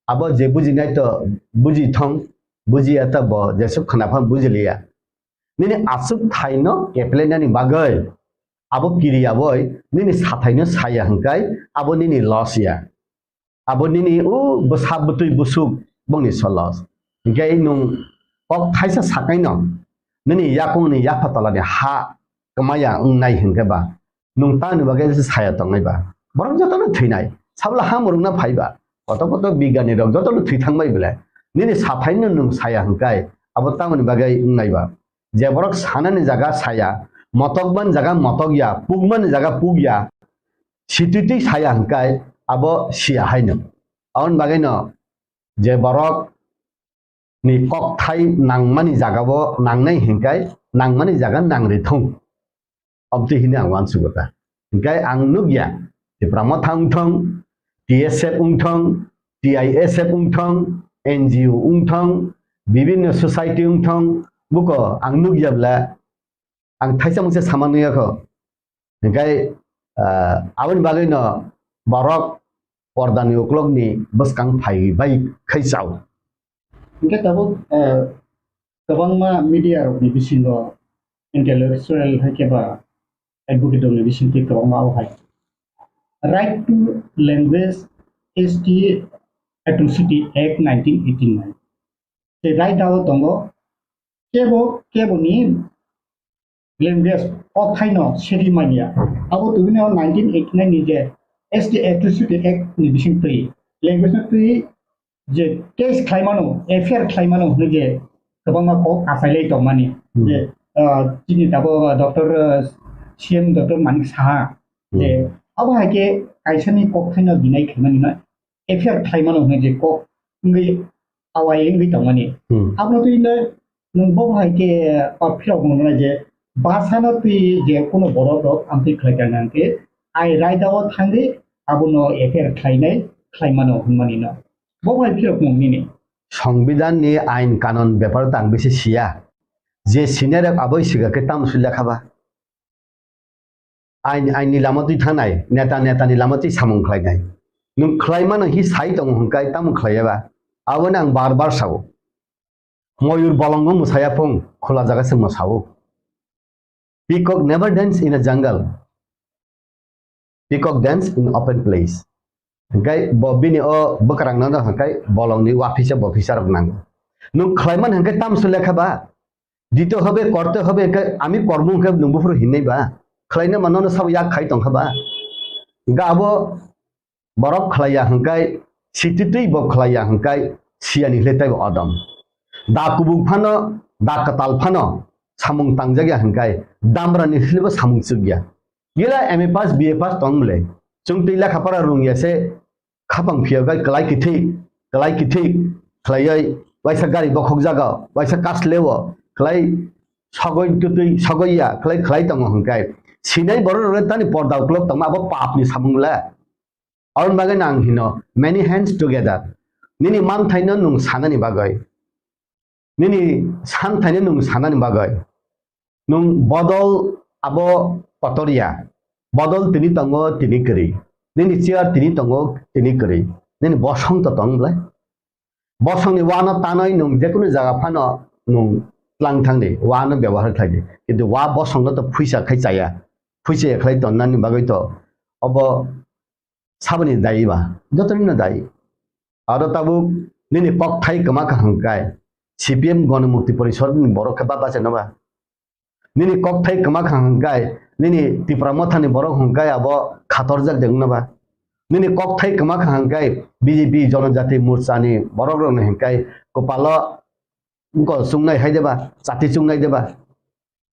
Abo je bujinai to buji thong, bujiya ta bo jesuk khna phan bujiliya. Nini aswk thaino keplenani bagwi abo kiriya boi nini sathaino saya hwnkhe abo nini loss ya. Abo nini o bwsa bwtwi bwswk bongni so loss. Hwnkhe nwng kok thaisa sakaino nini yakungni yapha tolani ha kwmaya wngnai hwnkhe ba nwng tamni bagwi se saya tongnai ba? Borok jotono thwinai. Sabla ha mwrwkna phai ba? Koto koto bigyani rok jotono thwi thangbai bwle. Nini sathaino nwng saya hwnkhe abo tamoni bagwi wngnai ba? Je borok sanani jaga saya, motokmani jaga motokya, pukmani jaga pukya, sititwi saya hwnkhe abo siya haino. Aboni bagwino je borok ni kokthai nangmani jagao nangnai hinkai nangmani jaga nangri thung. Obtwi hini ang uansugo ta. Hinkai ang nukya, Tipra Motha wngthong, T S F wngthong, T I S F wngthong, N G O wngthong, bibinno society wngthong, buko ang nukya bwle ang thaisa mungsa sama nuyakho. Hinkai, ah, aboni bagwino borok pordani uklokni bwskang phai bai khai chao. Hingke tabuk, eh, kwbangma media rokni bisingo intellectual hai khe ba advocate rokni bisingtwi kwbangma abo hai Right to Language S T Atrocity Act nineteen eighty-nine. Tei right o tongo kebo, kebo ni language o thaino seri manya. Abo tubino nineteen eighty-nine ni je S T Atrocity Act ni bising twi language no twi je case khlaimano, F I R khlaimano hwnwi je kwbangma kok achailai tongmani. Hmm. Je, ah, chini tabuk, ah, Doctor, ah, C M Doctor Manik Saha, je, hmm, abo hai khe kaisani kok thaino deny khaimani no F I R khlaimano hwnwi je kok wngwi awai wngwi tongmani. Hmm. Abono twi no nwng bo hai khe, ah, phirok mwngnai je bwsano twi je kuno borok rok amtwi khlai kha hwnkhe ai raida o thangwi abono F I R khlainai khlaimano hwnmani no. Bo bai phiyok mung nini. Songbidan ni ain kanon bepar tang bisi siya. Je senior rok aboi siga khe tamo sui lekha ba. Ain, ain ni lama twi thangnai, neta, neta ni lama twi samung khlainai. Nwng khlai mano hi sai tongo hwnkai tamo khlaiya ba. Aboni ang bar bar sao. Moyur bolongo mwsaya phung, khula jaga se mwsao. Peacock never dance in a jungle. Peacock dance in open place. Hingkai bo bini o bwkrang no hingkai bolong ni waphisa bophisa rok nango. Nwng khlaiman hingkai tamso lekha ba? Dito hobe, korte hobe, hingkai ami kormo hingkai nwng buphuru hinai ba? Khlaina mano no sabo yak khai tongkha ba? Hingka abo borok khlaiya hingkai, sititwi bo khlaiya hingkai, siyani hwle taibo odom. Da kubuk phano, da kwtal phano, samung tangjak ya hingkai, damra ni hwlebo samung chuk ya. Gila M A pass, B A pass tong mle. Chwng twi lekha pora rung ya se, khapang phiya gai kwlai kithik, kwlai kithik khlaioi, waisa gari bokhok jaga, waisa kas lewo, khlai sogoi tutwi sogoi ya, khlai, khlai tongo hingkai. Sinai borok rok tani porda uklok tongma abo pap ni samung le. Aboni bagwi no ang hino, many hands together. Nini manthaino nwng sanani bagwi. Nini santhaino nwng sanani bagwi. Nwng bodol abo kotor ya. Bodol tini tongo, tini kwrwi. Nini chair tini tongo, tini kwrwi. Nini bosong to tong bwlai. Bosongni wano tanwi nwng jekunu jaga phano nwng tlang thangdi, wano byabohar khlaidi. Kintu wa bosongno to phuisa khai chaya. Phuisa ya khlai tonnani bagwi to obo saboni dayi ba, jotonino dayi. Aro tabuk nini kokthai kwma kha hwnkhe C P M Ganamukti Porishad ni borok khe ba bachai no ba? Nini kokthai kwma kha hwnkhe nini Tipra Mothani borok hwnkhe abo khatorjak de wngna ba? Nini kokthai kwma kha hwnkhe B J P Jonojati Morcha ni borok rokni hwnkhe kwpalo wngkol chungnai hai de ba, chati chungnai de ba?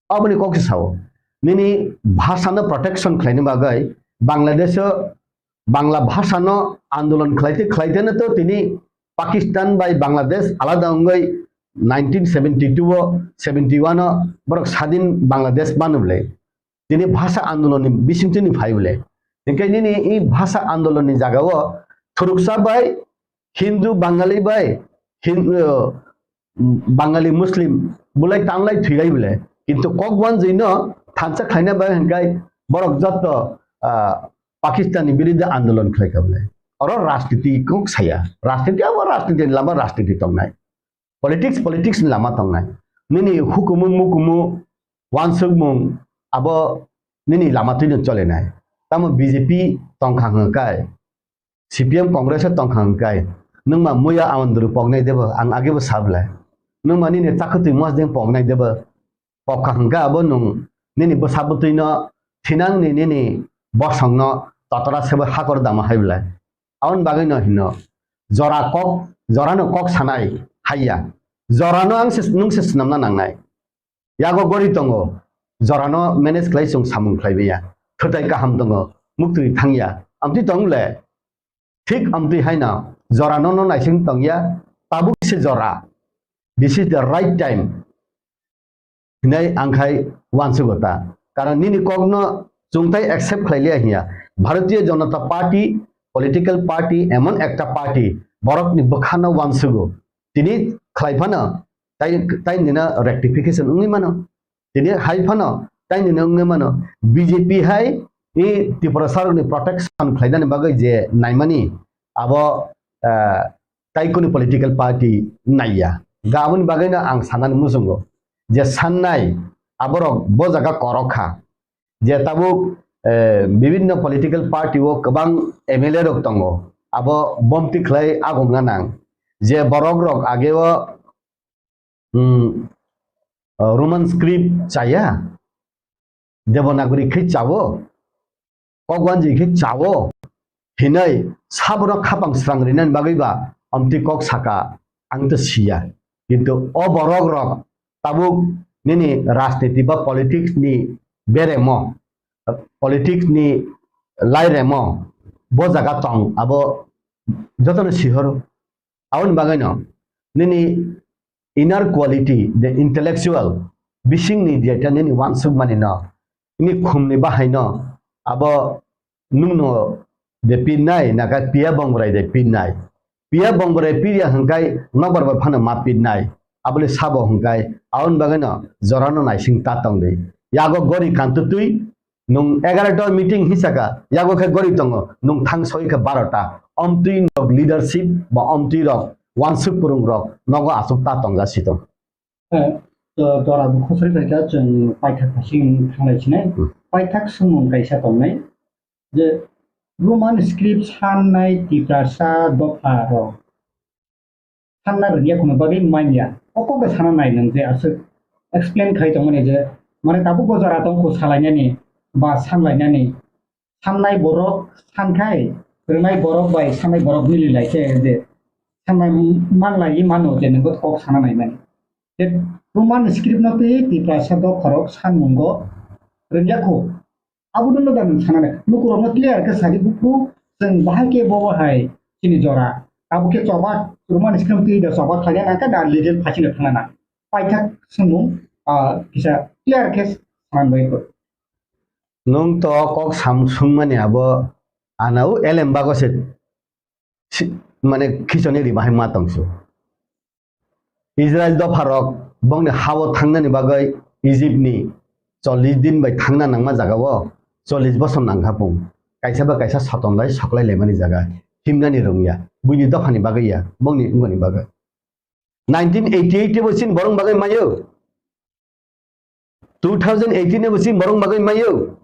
Aboni kok se sao. Nini bhasha no protection khlaina bagwi Bangladesh o Bangla bhasha no andolon khlaite khlaite no to tini Pakistan bai Bangladesh alada wngwi nineteen seventy-two o, seventy-one o borok sadin Bangladesh manu bwle. Tini bhasha andolon ni bisingtwi ni phai bwle. Hinkhe nini i bhasha andolon ni jaga o thuruksa bai Hindu Bangali bai Hin-, uh, Bangali Muslim bulai tanglai thwilai bwle. Kintu kok wanjwi no thansa khlaina bai hinkhai borok jotto, ah, Pakistan ni biruddhe andolon khlai kha bwle. Oro rajniti kok saya. Rajniti abo rajniti ni lama rajniti tongnai. Politics, politics ni lama tongnai. Nini hukumu mukumu wansukmung abo nini lama twino cholenai. Tamo B J P tongkha hwnkhe kai. C P M Congress o tongkha hwnkhe kai, nwng ma muya Awandru poknai debo, ang agebo sa bwlai. Nwng ma nini chakhwtwi mosdeng poknai debo, pokha hwnkhe abo nwng nini bwsa bwtwino thinangni nini bosongno totora sebo hakor dama hai bwlai. Aboni bagwino hino, jora kok, jorano kok sanai haiya. Jorano ang se, nwng se swnamna nangnai. Yago gori tongo, jorano manage khlai chwng samung khlai manya. Thwtai kaham tongo, muktwi thangya. Amtwi tong le? Thik amtwi haino jorano no naising tongya, tabuk se jora. This is the right time. Hinai ang khai wansugo ta. Karon nini kokno chwng tai accept khlai liya hiya. Bharatiya Janata Party, political party, emon ekta party, borokni bwkhano wansugo. Tini khlai phano, tai, tai nino rectification wngwi mano. Tini hai phano, tai nino wngwi mano. B J P hai i Tiprasa rokni protection khlainani bagwi je naimani, abo, ah, tai kuni political party naiya. Ga aboni bagwino ang sanani muchungo je sannai aborok bo jaga korok kha. Je tabuk eh, bibinno political party o kwbang M L A rok tongo. Abo bomti khlai agongna nang. Je borok rok age o, hmm, eh, Roman script chaya, Devanagari khe chawo, kokwanji khe chawo hinwi sabono khapang srang rinani bagwi ba amtwi kok saka, ang to siya. Kintu o borok rok tabuk nini rajniti ba politics ni beremo, politics ni lairemo bo jaga tong, abo jotono sihoro. Aboni bagwino nini inner quality, the intellectual, bisingni jeta nini wansukmani no, nini khumni bahai no, abo nungno de pinnai, naka piya bongrai de pinnai. Piya bongrai piya hwngkai nokbar bai phano ma pinnai. Abole sabo hwngkai, aboni bagwino jorano naising ta tongdi. Yago gori kantutwi, nwng egarota meeting hisaka, yago khe gori tongo, nwng thang soi khe barota. Omtwi nok leadership ba omtwi rok, wansuk kwrwng rok, nogo aswk ta tongjak si tong. Eh, to, tora bo khosoi bai kha chwng paithak phasing thanglai sinai. Hmm. Paithak swngmung kaisa tongnai. Je Roman script sannai Tiprasa dopha rok sanna rwngya kheno bagwi manya. O kok bai sana nai nwng je aswk explain khai tongmani je, mane tabuk bo jora tong kho salainani ba sanlainani. Sannai borok sankhai, rwnai borok bai sannai borok mili lai khe je sannai manlai mano je nwng kok sana nai mani. Je Roman script no twi Tiprasa dopha rok sanmungo rwngya kho. Abo dwno da nwng sana nai. Lukurokno clear khe sadi buphuru chwng bahai khe bobo hai chini jora. Abo khe choba Roman script twi da choba khlaiya nang khe da legal phasino thangna nang. Paithak swngmung, ah, kisa clear khe sanan bai kho. Nwng to kok sam swngmani abo ana o elem bago se si-, mane khichoni ri bahai ma tongsu. Israel dopharok bongni hao thangnani bagwi Egypt ni chollish din bai thangna nangma jagao chollish bosor nangkha pung. Kaisa ba kaisa soton bai soklai laimani jaga himnani rwngya. Buini dophani bagwi ya, bongni wngmani bagwi. Nineteen eighty-eight bo chini borok bagwi mayo. Two thousand eighteen bo chini borok bagwi mayo.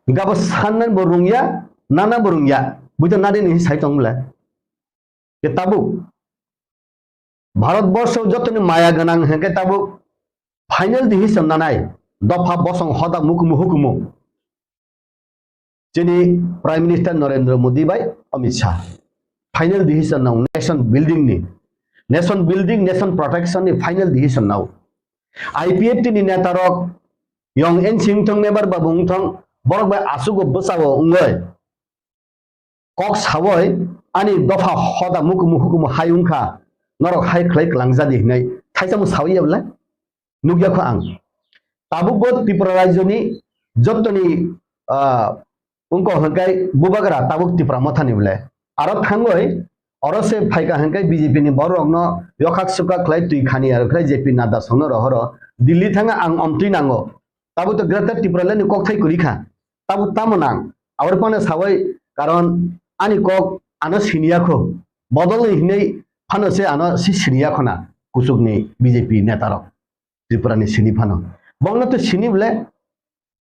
Gabo sannan bo rungya, nana bo rungya. Buito nadi ni sai tong bwle. Ke tabuk. Bharat borsho jotoni maya ganang hwnkhe tabuk final decision nanai. Dopha bosong hoda mukumu hukumu. Chini Prime Minister Narendra Modi bai Amit Shah. Final decision nao nation building ni. Nation building, nation protection ni final decision nao. I P F T ni neta rok yong ensing thong nebar babu wng thong borok bai asugo bwsao wngoi. Kok sawoi ani dopha hoda mukumu hukumu hai wngkha norok hai khlai kwlangjadi hinai thaisa mo sawi ya bwle. Nukya kho ang. Tabuk bo Tripura rajyoni jottoni, ah, wngkha hwnkhe bubagra tabuk Tipra Mothani bwle. Aro thangoi, oro se phaikha hwnkhe B J P ni borok rokno yokhak sukhak khlai twi khani aro khlai J P Nadda songno rohoro. Delhi thanga ang omtwi nango. Tabuk to Greater Tipraland ni kokthai kwrwi kha. Tabuk tamo nang? Aboni phano sawai karon ani kok ano siniya kho. Bodol ni hinwi phano se ano si siniya khona kuchukni B J P neta rok. Tripura ni sini phano. Bongno to sini bole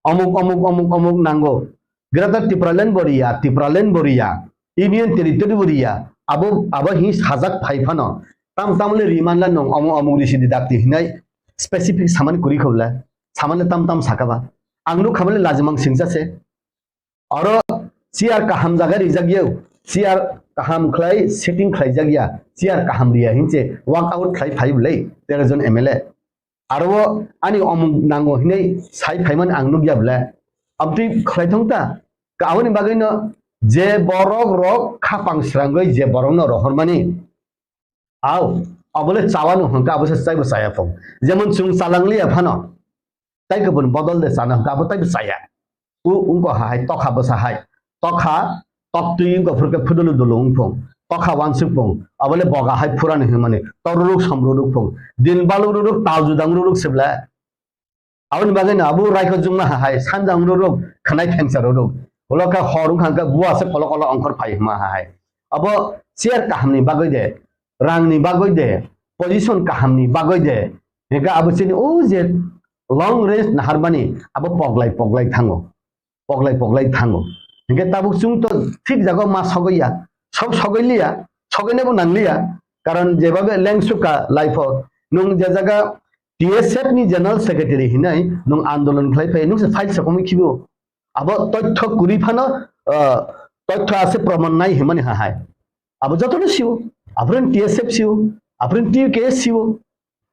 omuk, omuk, omuk, omuk nango. Greater Tipraland bo riya, Tipraland bo riya, Union Territory bo riya. Abo, abo hi sajak phai phano. Tam, tam le riman la nong omuk, omuk risi di dakti hinai specific saman kuri khobla. Saman le tam, tam sakaba. Ang nuk khamale lajimang singsa se. Oro chair kaham jaga rijak yau. Chair kaham khlai setting khlai jak ya. Chair kaham riya hinse walk out khlai phai bole tero jon M L A. Aro ani omung nango hinwi sai phaimani ang nukya bole. Abtwi khlai thong ta. Ka aboni bagwino je borok rok khapang srangwi je borokno rohormani. Au, abole chawano hwnkha abo se chaibo chaya phung. Jemon chwng chalangliya phano. Tai kubun bodol de chana hwnkha abo taibo chaya. U wngkha hai tokha bwsa hai. Tokha, toktwi wngkha phurkhe phudulu dulu wngphung. Tokha wansuk phung. Abole boga hai phurani hwnmani. Toruruk somruruk phung. Din balururuk tal judang ruruk sibla. Aboni bagwi no abo raikho jungma hai. Sanjang ruruk, khanai thengsa ruruk. Ulo khe hor wngkha hwnkhe bua se kolo kolo ongkhor phai hwnma hai. Abo chair kahamni bagwi de, rangni bagwi de, position kahamni bagwi de. Hingkhe abo chini o je long range naharmani abo poglai poglai thango, poglai poglai thango. Hinkhe tabuk chwng to thik jaga ma sogwi ya, sob sogwi liya, sogwinabo nang liya, karon jebabe lengsuka life o nwng je jaga T S F ni general secretary hinai nwng andolon khlai phai, nwng se file sokomwi khibo. Abo tothyo kwrwi phano, ah, tothyo ase proman nai himani ha hai. Abo jotono siwo. Aphuru T S F siwo. Aphuru T U K S siwo.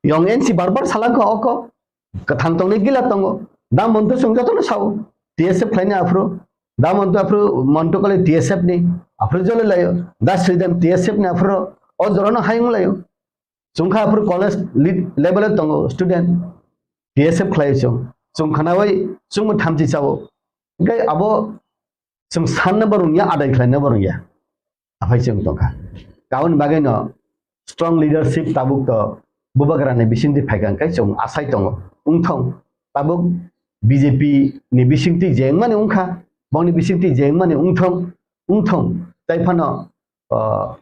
Yong N C bar bar salangkha oko. Kwthang tongnai gila tongo. Da Montu chwng jotono sao. T S F khlaini aphuru. Da Montu aphuru Montu kale T S F ni. Aphuru jole laio. Da Sridham T S F ni aphuru. O jorano hayung laio. Chwng kha aphuru college lead level o tongo student, T S F khlai chwng. Chwng khnaui chwngbo thamchi chao. Hinkhe abo chwng sanna bo rwngya, adai khlaina bo rwngya. Aphai chwng tongkha. Aboni bagwi no strong leadership tabuk to Bubagrani bisingtwi phaikha hinkhe chwng asai tongo. Wngthong tabuk B J P ni bisingtwi je wngmani wngkha, bongni bisingtwi je wngmani wngthong, wngthong. Tai phano, ah,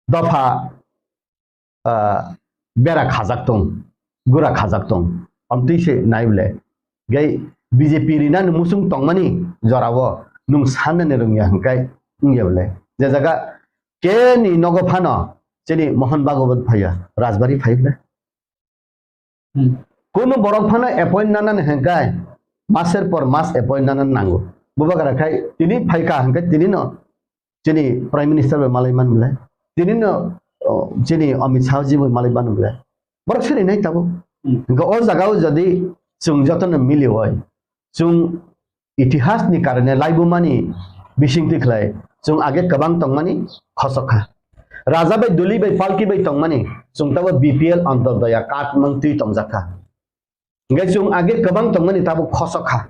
dopha, ah, bera khajak tong, gura khajak tong, amtwi se nai ble. Gai B J P rinani muchung tongmani jorao nwng sanani rwngya hwnkhe wngya ble. Je jaga keni nogo phano chini Mohon Bhagwat phaiya, Rajbari phai ble. Hmm. Kunu borok phano appoint nanani hwnkhe maser por mas appoint nanani nango. Bubagra khai tini phaikha hwnkhe tini no chini Prime Minister bai malai man belai. Tini no, o, chini Amit Shah ji bai malai man belai. Borok siri nai tabuk. Hmm. Hwnkhe o jaga o jodi chwng jotono mili oi, chwng itihas ni karone laibumani bisingtwi khlai chwng age kwbang tongmani khosok kha. Raja bai duli bai palki bai tongmani chwng tabo B P L Antyodaya card mang twi tongjak kha. Hinkhe chwng age kwbang tongmani tabuk khosok kha.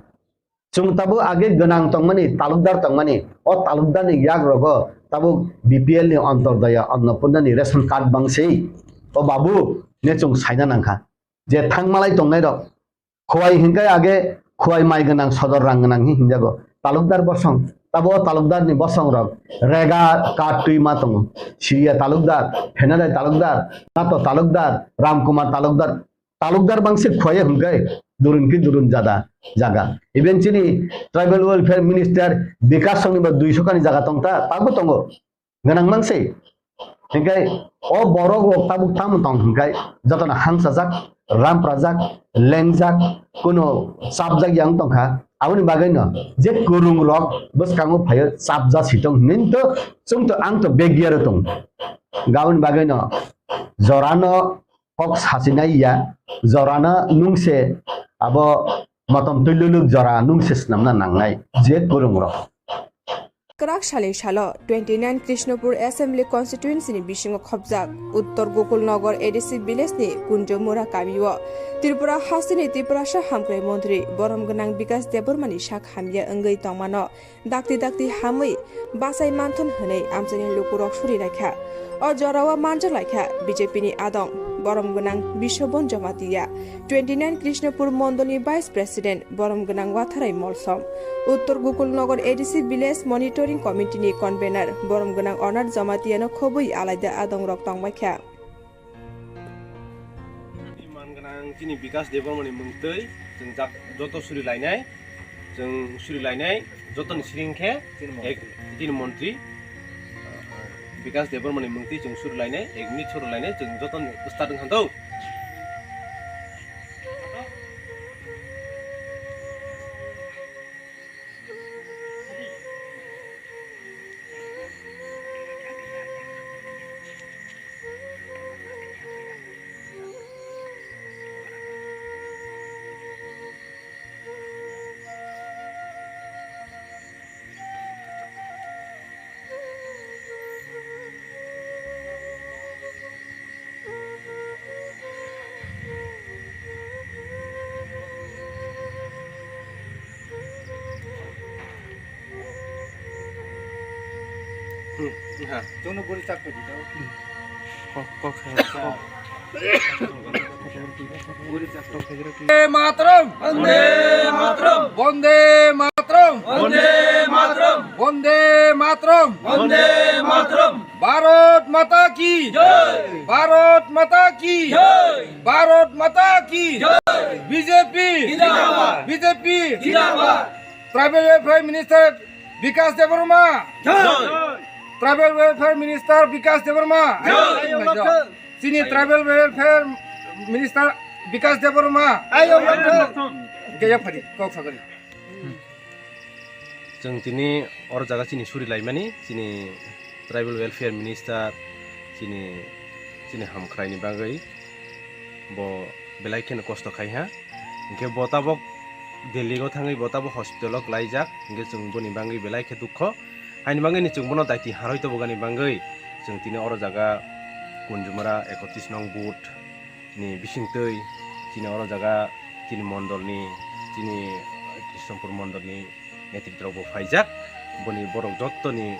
Chwng tabuk age gwnang tongmani, talukdar tongmani, o talukdarni yak rogo tabuk B P L ni Antyodaya Annapurna ni ration card bang se. O babu ne chwng saina nang kha. Je thang malai tongnai rok, Khowai hinkhe age Khowai mai gwnang, sodor rang gwnang hi hinjago. Talukdar bosong, tabo o talukdarni bosong rok rega card twi ma tongo. Siriya talukdar, Phenadai talukdar, Nato talukdar, Ramkumar talukdar. Talukdar bangse Khowai hinkhe durun ki durun jada jaga. Even chini Tribal Welfare Minister Bikash Songni ba duiso kani jaga tongta, tabo tongo. Gwnang mang se. Hinkhe o borok rok tabuk tamo tong hinkhe jotono hangsajak, ramprajak, lengjak, kuno chapjak yang tongkha. Aboni bagwi no je kwrwng rok bwskango phaio chapja si tong hinwi to chwng to ang to begya rw tong. Aboni bagwi no jorano kok sachinai ya, jorano nwng se abo motom twi luluk jora nwng se swnamna nangnai je kwrwng rok. Kwrak salni salo twenty nine Krishnapur Assembly Constituency ni bisingo khopjak Uttor Gokulnagar A D C village ni Kunjomura kamio Tripura hasteni Tiprasa hamkrai montri borom gwnang Bikash Debbarma ni sak hamya wngwi tongmano dakti dakti hamwi bachai manthun hwnwi amchaini lukurok suri laikha. O jorao manjak laikha B J P ni adong borom gwnang Biswabon Jamatia, twenty nine Krishnapur Mondolni Vice President borom gwnang Watharai Molsom, Uttor Gokulnagar A D C Village Monitoring Committee ni Convener borom gwnang Onar Jamatia no khobwi alaida adong rok tongbaikha. Man gwnang chini Bikash Debbarma ni mungtwi chwng jak-, joto suri lainai, chwng suri lainai, jotoni siring khe ek, chini montri Bikash Debbarma ni mungtwi chwng suri lainai, ek minute suri lainai, chwng jotoni start wngkha do. Hmm, ha. Jono guri chak pedi tau. Kok, kok, kok. Guri chak pedi. Vande Mataram! Vande Mataram! Vande Mataram! Vande Mataram! Vande Mataram! Vande Mataram! Bharat Mata ki! Jai! Bharat Mata ki! Jai! Bharat Mata ki! Jai! B J P! Zindabad. Tribal Welfare Minister Bikash Debbarma. Jai. Tribal Welfare Minister Bikash Debbarma. Jai. Chini Tribal Welfare Minister Bikash Debbarma. Ayo, ayo. Gaya phari, kok sagari. Chwng tini oro jaga chini suri laimani, chini Tribal Welfare Minister, chini, chini hamkhraini bagwi bo belai kheno kosto khai ha. Hinkhe bo tabok Delhi o thangwi bo tabok hospital o klaijak, hinkhe chwng boni bagwi belai khe dukho. Haini bagwi ni chwng bono daiti harwi tobogani bagwi chwng tini oro jaga Kunjumara ekotris nong booth ni bisingtwi chini oro jaga chini mondolni, chini Krishnapur mondolni netritrok bo phaijak. Boni borok jottoni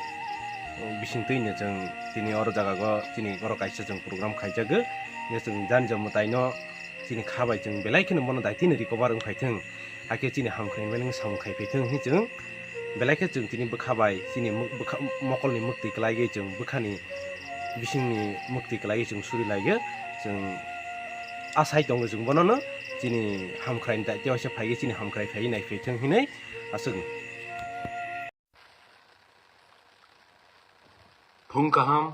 bisingtwi no chwng tini oro jaga o chini oro kaisa chwng program khaijago. Hinkhe chwng jani jommo taino chini kha bai chwng belai kheno bono daitino recover wng phaithwng. Hakhe chini hamkhraini bai nwng samung khai phaithwng hinwi chwng belai khe chwng tini bwkha bai chini mw-, bwkha, mokolni mwktwi kwlaiwi chwng bwkhani bisingni mwktwi kwlaiwi chwng suri laiyo. Chwng asai tongo chwng bonono chini hamkhraini daitya waisa phaiwi chini hamkhrai phaiwi nai phaithwng hinwi aswk. Phung kaham,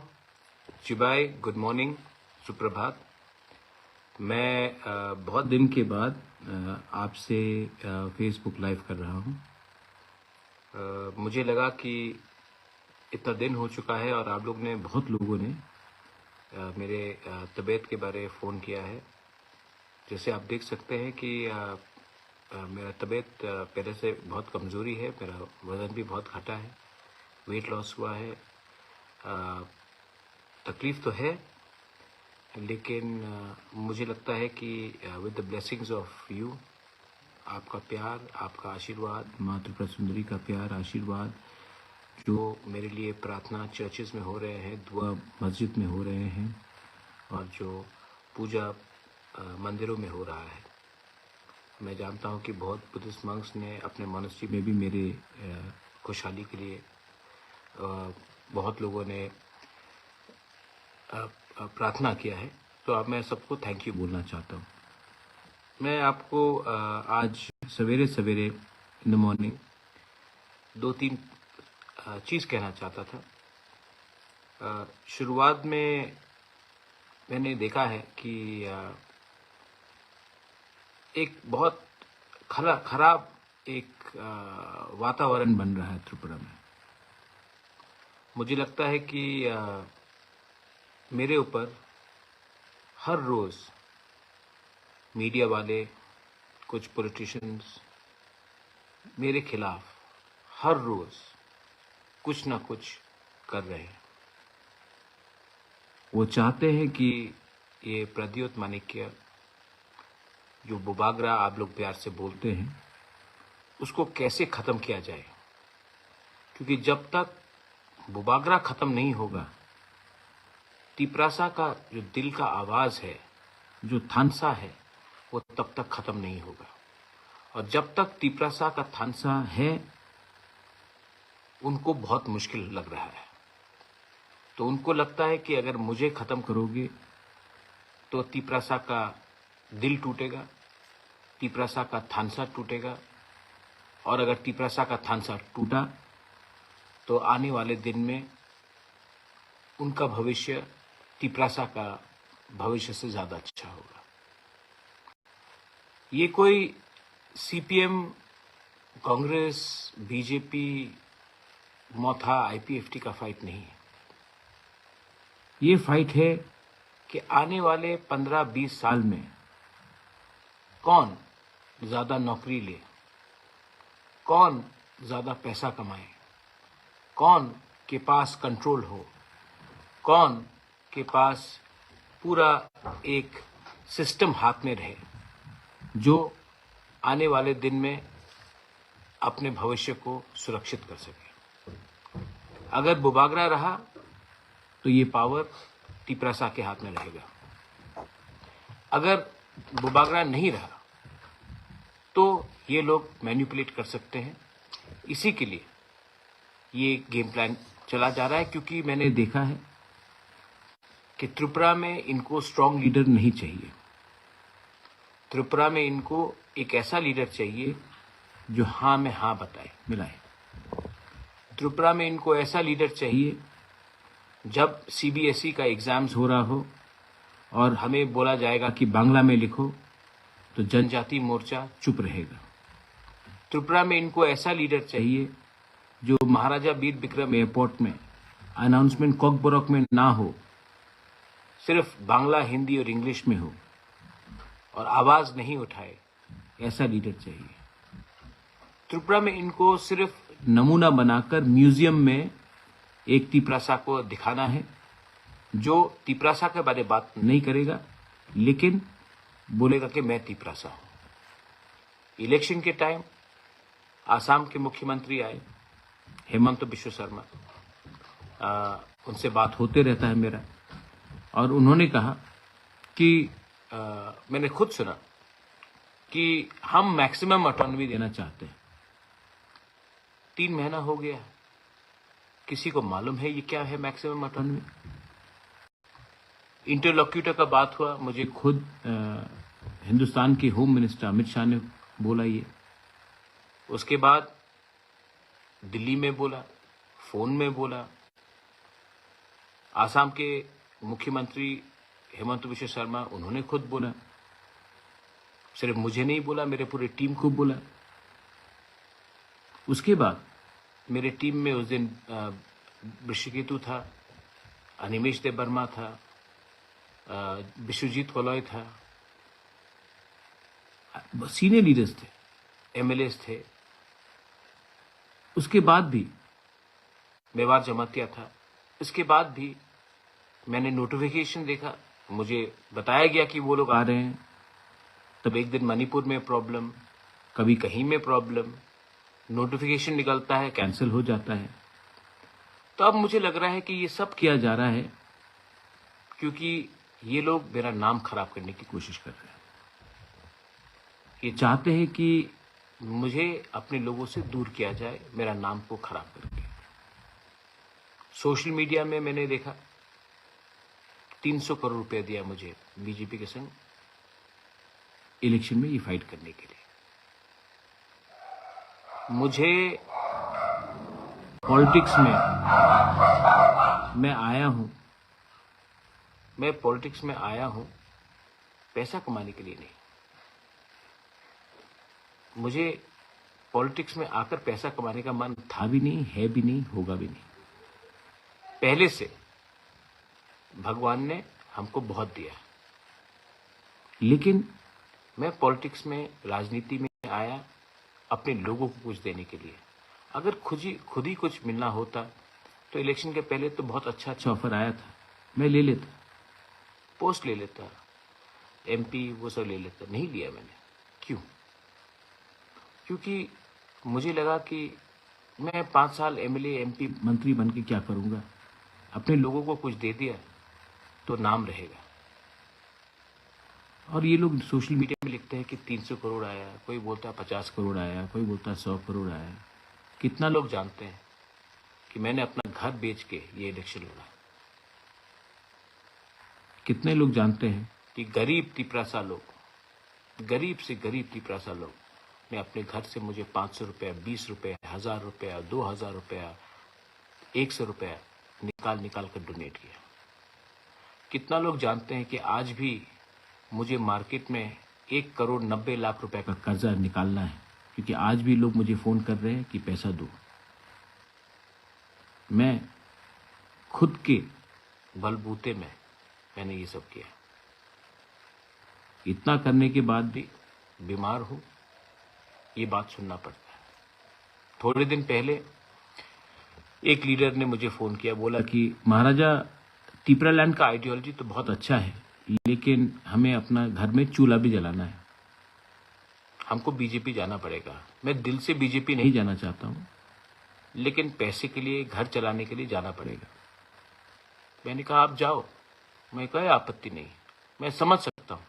chibai, good morning, suprabhat. मैं अ, बहुत दिन के बाद अ, आपसे अ, Facebook live कर रहा हूँ। अ, मुझे लगा कि इतना दिन हो चुका है और आप लोग ने, बहुत लोगों ने अ, मेरे अ, तबीयत के बारे फ़ोन किया है। जैसे आप देख सकते हैं कि अ, अ, मेरा तबीयत अ, पहले से बहुत कमज़ोरी है, मेरा वज़न भी बहुत घटा है, वेट लॉस हुआ है। अ, तकलीफ तो है, लेकिन अ, मुझे लगता है कि अ, with the blessings of you, आपका प्यार, आपका आशीर्वाद, माँ त्रिपुरा सुंदरी का प्यार, आशीर्वाद, जो मेरे लिए प्रार्थना चर्चेस में हो रहे हैं, दुआ मस्जिद में हो रहे हैं और जो पूजा अ, मंदिरों में हो रहा है। मैं जानता हूँ कि बहुत बुद्धिस्ट मंक्स ने अपने मॉनेस्ट्री में भी मेरे अ, खुशहाली के लिए अ, बहुत लोगों ने अ, अ, प्रार्थना किया है, तो अब मैं सबको थैंक यू बोलना चाहता हूँ। मैं आपको अ, आज सवेरे सवेरे इन द मॉर्निंग दो तीन अ, चीज़ कहना चाहता था। अ, शुरुआत में मैंने देखा है कि अ, एक बहुत खरा-, खराब एक अ, वातावरण बन रहा है त्रिपुरा में। मुझे लगता है कि अ, मेरे ऊपर हर रोज़ मीडिया वाले, कुछ पॉलिटिशियंस मेरे खिलाफ हर रोज़ कुछ ना कुछ कर रहे हैं। वो चाहते हैं कि ये प्रद्योत माणिक्य, जो बुबागरा आप लोग प्यार से बोलते हैं, उसको कैसे ख़त्म किया जाए, क्योंकि जब तक बुबागरा ख़त्म नहीं होगा, तिपरासा का जो दिल का आवाज़ है, जो थानसा है, वो तब तक ख़त्म नहीं होगा। और जब तक तिपरासा का थानसा है, उनको बहुत मुश्किल लग रहा है। तो उनको लगता है कि अगर मुझे ख़त्म करोगे, तो तिपरासा का दिल टूटेगा, तिपरासा का थानसा टूटेगा, और अगर तिपरासा का थानसा टूटा, तो आने वाले दिन में उनका भविष्य तिपरासा का भविष्य से ज़्यादा अच्छा होगा। ये कोई सीपीएम, कांग्रेस, बीजेपी, मथा, आईपीएफटी का फाइट नहीं है। ये फाइट है कि आने वाले पन्द्रह बीस साल में कौन ज़्यादा नौकरी ले, कौन ज़्यादा पैसा कमाए, कौन के पास कंट्रोल हो, कौन के पास पूरा एक सिस्टम हाथ में रहे, जो आने वाले दिन में अपने भविष्य को सुरक्षित कर सके। अगर बुबागरा रहा, तो ये पावर तिपरासा के हाथ में रहेगा। अगर बुबागरा नहीं रहा, तो ये लोग मैनिपुलेट कर सकते हैं। इसी के लिए ये गेम प्लान चला जा रहा है, क्योंकि मैंने देखा है कि त्रिपुरा में इनको स्ट्रॉन्ग लीडर नहीं चाहिए। त्रिपुरा में इनको एक ऐसा लीडर चाहिए जो हाँ में हाँ बताए, मिलाए। त्रिपुरा में इनको ऐसा लीडर चाहिए, जब सीबीएसई का एग्जाम्स हो रहा हो और हमें बोला जाएगा कि बांग्ला में लिखो, तो जनजाति मोर्चा चुप रहेगा। त्रिपुरा में इनको ऐसा लीडर चाहिए, जो महाराजा वीर विक्रम एयरपोर्ट में अनाउंसमेंट कॉकबरक में ना हो, सिर्फ बांग्ला, हिंदी और इंग्लिश में हो और आवाज नहीं उठाए, ऐसा लीडर चाहिए। त्रिपुरा में इनको सिर्फ नमूना बनाकर म्यूजियम में एक तिपरासा को दिखाना है, जो तिपरासा के बारे बात नहीं करेगा, लेकिन बोलेगा कि मैं तिपरासा हूँ। इलेक्शन के टाइम आसाम के मुख्यमंत्री आए, हेमंत बिश्व शर्मा, आ, उनसे बात होते रहता है मेरा, और उन्होंने कहा कि, आ, मैंने खुद सुना कि हम मैक्सिमम ऑटोनॉमी देना चाहते हैं। तीन महीना हो गया, किसी को मालूम है ये क्या है मैक्सिमम ऑटोनॉमी? इंटरलोक्यूटर का बात हुआ, मुझे खुद, अ, हिंदुस्तान के होम मिनिस्टर अमित शाह ने बोला ये। उसके बाद दिल्ली में बोला, फोन में बोला, आसाम के मुख्यमंत्री हेमंत बिश्व शर्मा, उन्होंने खुद बोला। सिर्फ मुझे नहीं बोला, मेरे पूरे टीम को बोला। उसके बाद मेरे टीम में उस दिन, अ, ऋषिकेतु था, अनिमेश देव वर्मा था, अ, विश्वजीत वलॉय था, सीनियर लीडर्स थे, एमएलएस थे। उसके बाद भी मेवार जमातिया था। इसके बाद भी मैंने नोटिफिकेशन देखा, मुझे बताया गया कि वो लोग आ रहे हैं। तब एक दिन मणिपुर में प्रॉब्लम, कभी कहीं में प्रॉब्लम, नोटिफिकेशन निकलता है, कैंसिल हो जाता है। तो अब मुझे लग रहा है कि ये सब किया जा रहा है क्योंकि ये लोग मेरा नाम खराब करने की कोशिश कर रहे हैं। ये चाहते हैं कि मुझे अपने लोगों से दूर किया जाए, मेरा नाम को खराब करके। सोशल मीडिया में मैंने देखा, तीन सौ करोड़ रुपया दिया मुझे बीजेपी के संग इलेक्शन में ये फाइट करने के लिए। मुझे पॉलिटिक्स में मैं आया हूँ, मैं पॉलिटिक्स में आया हूँ पैसा कमाने के लिए नहीं। मुझे पॉलिटिक्स में आकर पैसा कमाने का मन था भी नहीं, है भी नहीं, होगा भी नहीं। पहले से भगवान ने हमको बहुत दिया, लेकिन मैं पॉलिटिक्स में, राजनीति में आया अपने लोगों को कुछ देने के लिए। अगर खुद ही, खुद ही कुछ मिलना होता तो इलेक्शन के पहले तो बहुत अच्छा अच्छा ऑफर आया था, मैं ले लेता, पोस्ट ले लेता, एमपी वो सब ले लेता। नहीं लिया मैंने। क्यों? क्योंकि मुझे लगा कि मैं पाँच साल एमएलए, एमपी, मंत्री बन के क्या करूँगा? अपने लोगों को कुछ दे दिया तो नाम रहेगा। और ये लोग सोशल मीडिया में लिखते हैं कि तीन सौ करोड़ आया, कोई बोलता है पचास करोड़ आया, कोई बोलता है सौ करोड़ आया। कितना लोग जानते हैं कि मैंने अपना घर बेच के ये इलेक्शन लड़ा? कितने लोग जानते हैं कि गरीब तिपरासा लोग, गरीब से गरीब तिपरासा लोग ने अपने घर से मुझे पाँच सौ रुपया, बीस रुपया, हज़ार रुपया, दो हज़ार रुपया, एक सौ रुपया निकाल निकाल कर डोनेट किया? कितना लोग जानते हैं कि आज भी मुझे मार्केट में एक करोड़ नब्बे लाख रुपए का कर्जा निकालना है, क्योंकि आज भी लोग मुझे फ़ोन कर रहे हैं कि पैसा दो। मैं खुद के बलबूते में मैंने ये सब किया। इतना करने के बाद भी बीमार हूँ, ये बात सुनना पड़ता है। थोड़े दिन पहले एक लीडर ने मुझे फ़ोन किया, बोला कि महाराजा, टिपरा लैंड का आइडियोलॉजी तो बहुत अच्छा है, लेकिन हमें अपना घर में चूल्हा भी जलाना है, हमको बीजेपी जाना पड़ेगा। मैं दिल से बीजेपी नहीं जाना चाहता हूँ, लेकिन पैसे के लिए, घर चलाने के लिए जाना पड़ेगा। मैंने कहा, आप जाओ, मैं कोई आपत्ति नहीं, मैं समझ सकता हूँ।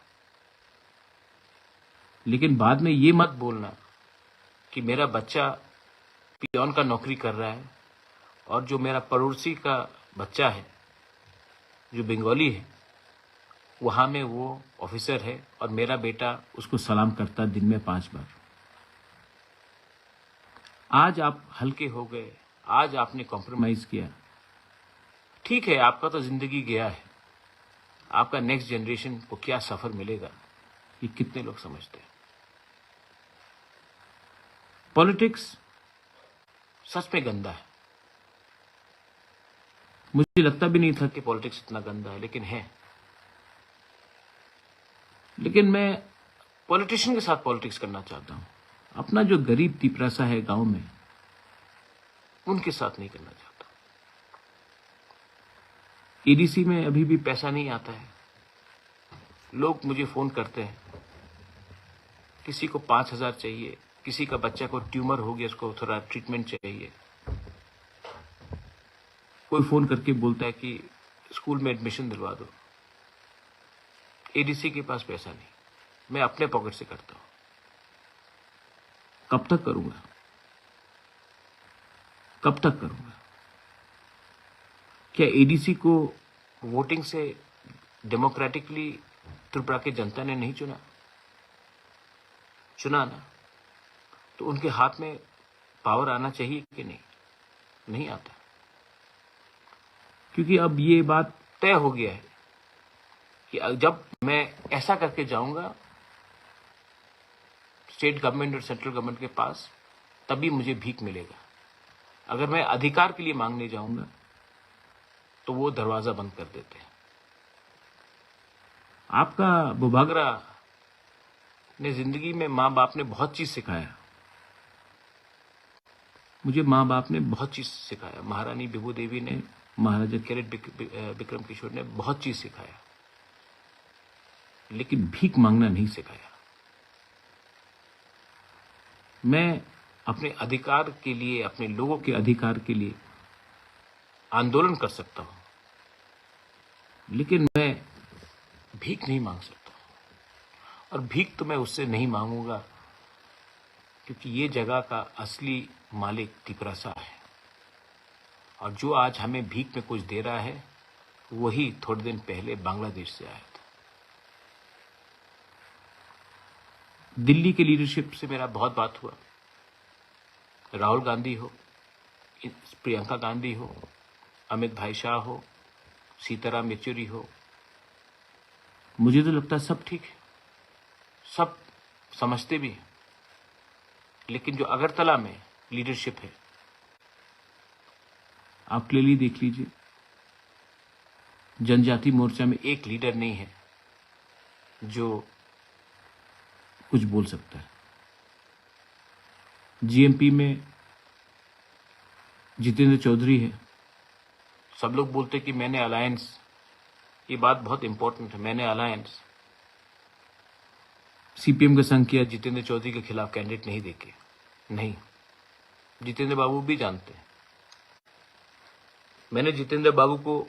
लेकिन बाद में ये मत बोलना कि मेरा बच्चा पियोन का नौकरी कर रहा है और जो मेरा पड़ोसी का बच्चा है, जो बंगाली है, वहाँ में वो ऑफिसर है और मेरा बेटा उसको सलाम करता दिन में पांच बार। आज आप हल्के हो गए, आज आपने कॉम्प्रोमाइज किया। ठीक है, आपका तो जिंदगी गया है, आपका नेक्स्ट जनरेशन को क्या सफर मिलेगा, ये कितने लोग समझते हैं? पॉलिटिक्स सच में गंदा है। मुझे लगता भी नहीं था कि पॉलिटिक्स इतना गंदा है, लेकिन है। लेकिन मैं पॉलिटिशियन के साथ पॉलिटिक्स करना चाहता हूँ। अपना जो गरीब तिपरासा है गांव में, उनके साथ नहीं करना चाहता। ईडीसी में अभी भी पैसा नहीं आता है। लोग मुझे फोन करते हैं, किसी को पाँच हज़ार चाहिए, किसी का बच्चा को ट्यूमर हो गया, उसको थोड़ा ट्रीटमेंट चाहिए। कोई फोन करके बोलता है कि स्कूल में एडमिशन दिलवा दो। एडीसी के पास पैसा नहीं, मैं अपने पॉकेट से करता हूँ। कब तक करूँगा? कब तक करूँगा? क्या एडीसी को वोटिंग से डेमोक्रेटिकली त्रिपुरा की जनता ने नहीं चुना? चुना ना, तो उनके हाथ में पावर आना चाहिए कि नहीं? नहीं आता, क्योंकि अब ये बात तय हो गया है कि जब मैं ऐसा करके जाऊंगा स्टेट गवर्नमेंट और सेंट्रल गवर्नमेंट के पास, तभी मुझे भीख मिलेगा। अगर मैं अधिकार के लिए मांगने जाऊंगा, तो वो दरवाजा बंद कर देते हैं। आपका बुभागरा ने जिंदगी में माँ बाप ने बहुत चीज सिखाया। मुझे माँ बाप ने बहुत चीज सिखाया। महारानी विभू देवी ने, महाराजा कैरेट विक-, वि-, अ, विक्रम किशोर ने बहुत चीज सिखाया, लेकिन भीख मांगना नहीं सिखाया। मैं अपने अधिकार के लिए, अपने लोगों के अधिकार के लिए आंदोलन कर सकता हूँ, लेकिन मैं भीख नहीं मांग सकता। और भीख तो मैं उससे नहीं मांगूंगा, क्योंकि ये जगह का असली मालिक तिपरासा है। और जो आज हमें भीख में कुछ दे रहा है, वही थोड़े दिन पहले बांग्लादेश से आया था। दिल्ली के लीडरशिप से मेरा बहुत बात हुआ। राहुल गांधी हो, प्रियंका गांधी हो, अमित भाई शाह हो, सीताराम येचुरी हो, मुझे तो लगता है सब ठीक है, सब समझते भी हैं। लेकिन जो अगरतला में लीडरशिप है, आप क्लियरली देख लीजिए, जनजाति मोर्चा में एक लीडर नहीं है जो कुछ बोल सकता है। जीएमपी में जितेंद्र चौधरी है। सब लोग बोलते कि मैंने अलायंस, ये बात बहुत इंपॉर्टेंट है, मैंने अलायंस। सीपीएम का संघ किया, जितेंद्र चौधरी के खिलाफ कैंडिडेट नहीं देके, नहीं, जितेंद्र बाबू भी जानते हैं। मैंने जितेंद्र बाबू को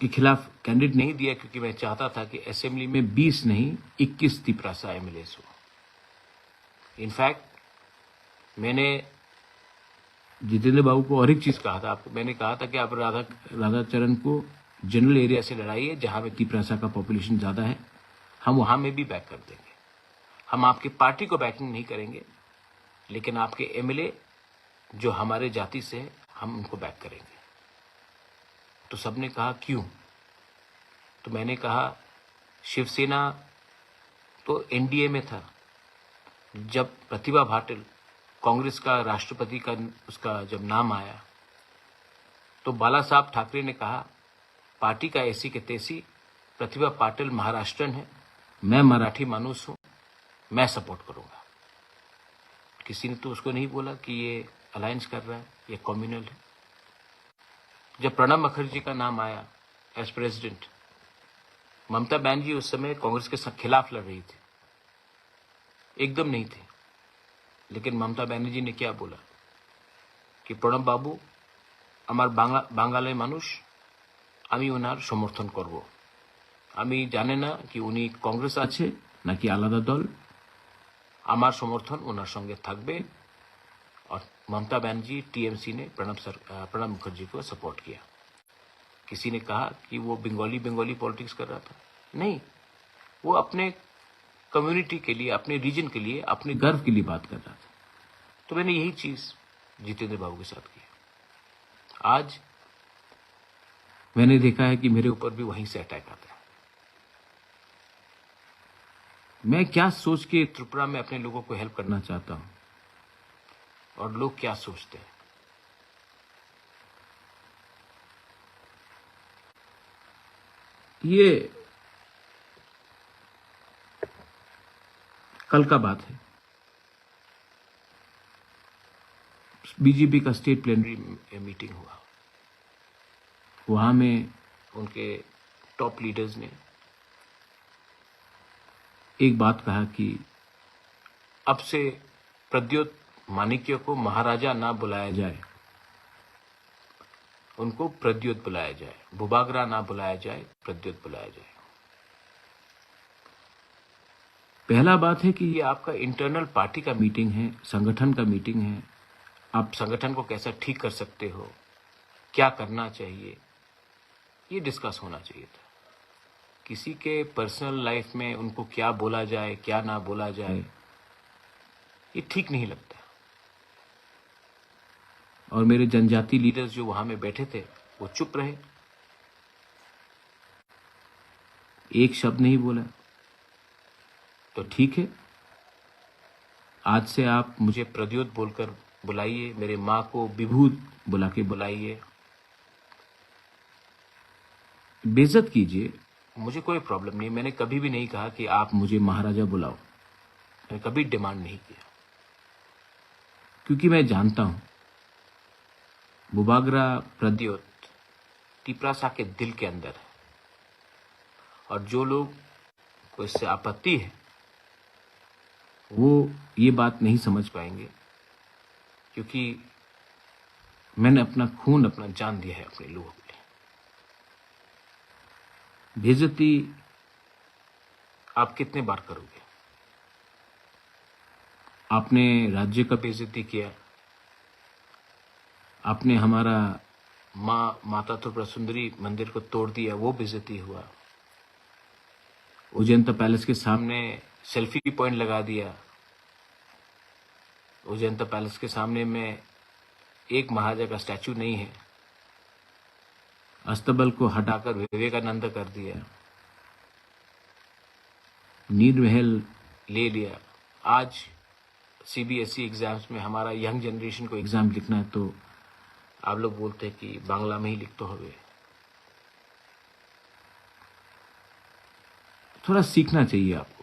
के खिलाफ कैंडिडेट नहीं दिया, क्योंकि मैं चाहता था कि असेंबली में बीस नहीं, इक्कीस तिपरासा एमएलएस हो। इनफैक्ट मैंने जितेंद्र बाबू को और एक चीज कहा था आपको, मैंने कहा था कि आप राधा राधाचरण को जनरल एरिया से लड़ाइए, जहां पे तिपरासा का पॉपुलेशन ज्यादा है, हम वहां में भी बैक कर देंगे। हम आपकी पार्टी को बैकिंग नहीं करेंगे, लेकिन आपके एमएलए जो हमारे जाति से है, हम उनको बैक करेंगे। तो सबने कहा, "क्यों?" तो मैंने कहा, शिवसेना तो एनडीए में था, जब प्रतिभा पाटिल कांग्रेस का राष्ट्रपति का, उसका जब नाम आया, तो बाला साहब ठाकरे ने कहा, "पार्टी का ऐसी के तैसी, प्रतिभा पाटिल महाराष्ट्रन है, मैं मराठी मानुस हूँ, मैं सपोर्ट करूँगा।" किसी ने तो उसको नहीं बोला कि ये अलायंस कर रहा है, ये कम्युनल है। जब प्रणब मुखर्जी का नाम आया एज प्रेसिडेंट, ममता बनर्जी उस समय कांग्रेस के स-, खिलाफ लड़ रही थी, एकदम नहीं थी। लेकिन ममता बनर्जी ने क्या बोला कि प्रणब बाबू আমার বাংলা, বাঙালি মানুষ, আমি ওনার সমর্থন করব। আমি জানি না কি উনি কংগ্রেস আছে নাকি আলাদা দল, আমার সমর্থন ওনার সঙ্গে থাকবে। और ममता बनर्जी, टीएमसी ने प्रणब सर, अ, प्रणब मुखर्जी को सपोर्ट किया। किसी ने कहा कि वो बंगाली, बंगाली पॉलिटिक्स कर रहा था, नहीं, वो अपने कम्युनिटी के लिए, अपने रीजन के लिए, अपने गर्व के लिए बात कर रहा था। तो मैंने यही चीज जितेंद्र बाबू के साथ की। आज मैंने देखा है कि मेरे ऊपर भी वहीं से अटैक आता है। मैं क्या सोच के त्रिपुरा में अपने लोगों को हेल्प करना चाहता हूं और लोग क्या सोचते हैं, ये कल का बात है। बीजेपी का स्टेट प्लेनरी मीटिंग हुआ। वहां में उनके टॉप लीडर्स ने एक बात कहा कि अब से प्रद्योत माणिक्य को महाराजा ना बुलाया जाए, उनको प्रद्योत बुलाया जाए। बुबागरा ना बुलाया जाए, प्रद्योत बुलाया जाए। पहला बात है कि ये आपका इंटरनल पार्टी का मीटिंग है, संगठन का मीटिंग है। आप संगठन को कैसा ठीक कर सकते हो, क्या करना चाहिए, ये डिस्कस होना चाहिए था। किसी के पर्सनल लाइफ में उनको क्या बोला जाए, क्या ना बोला जाए, ये ठीक नहीं लगता। और मेरे जनजाति लीडर्स जो वहां में बैठे थे, वो चुप रहे, एक शब्द नहीं बोला। तो ठीक है, आज से आप मुझे प्रद्योत बोलकर बुलाइए, मेरे माँ को विभूत बुला के बुलाइए, बेइज्जत कीजिए, मुझे कोई प्रॉब्लम नहीं। मैंने कभी भी नहीं कहा कि आप मुझे महाराजा बुलाओ, मैंने कभी डिमांड नहीं किया, क्योंकि मैं जानता हूं बुबागरा प्रद्योत तिपरासा के दिल के अंदर है। और जो लोग को इससे आपत्ति है, वो ये बात नहीं समझ पाएंगे, क्योंकि मैंने अपना खून, अपना जान दिया है अपने लोगों के लिए। बेइज्जती आप कितने बार करोगे? आपने राज्य का बेइज्जती किया, आपने हमारा माँ, माता त्रिपुरा सुंदरी मंदिर को तोड़ दिया, वो बेइज्जती हुआ। उज्जैन पैलेस के सामने सेल्फी पॉइंट लगा दिया। उज्जैन पैलेस के सामने में एक महाराजा का स्टैचू नहीं है। अस्तबल को हटाकर विवेकानंद कर दिया। नीर महल ले लिया। आज सीबीएसई एग्जाम्स में हमारा यंग जनरेशन को एग्जाम लिखना है, तो आप लोग बोलते हैं कि बांग्ला में ही लिखते हो। थोड़ा सीखना चाहिए आपको।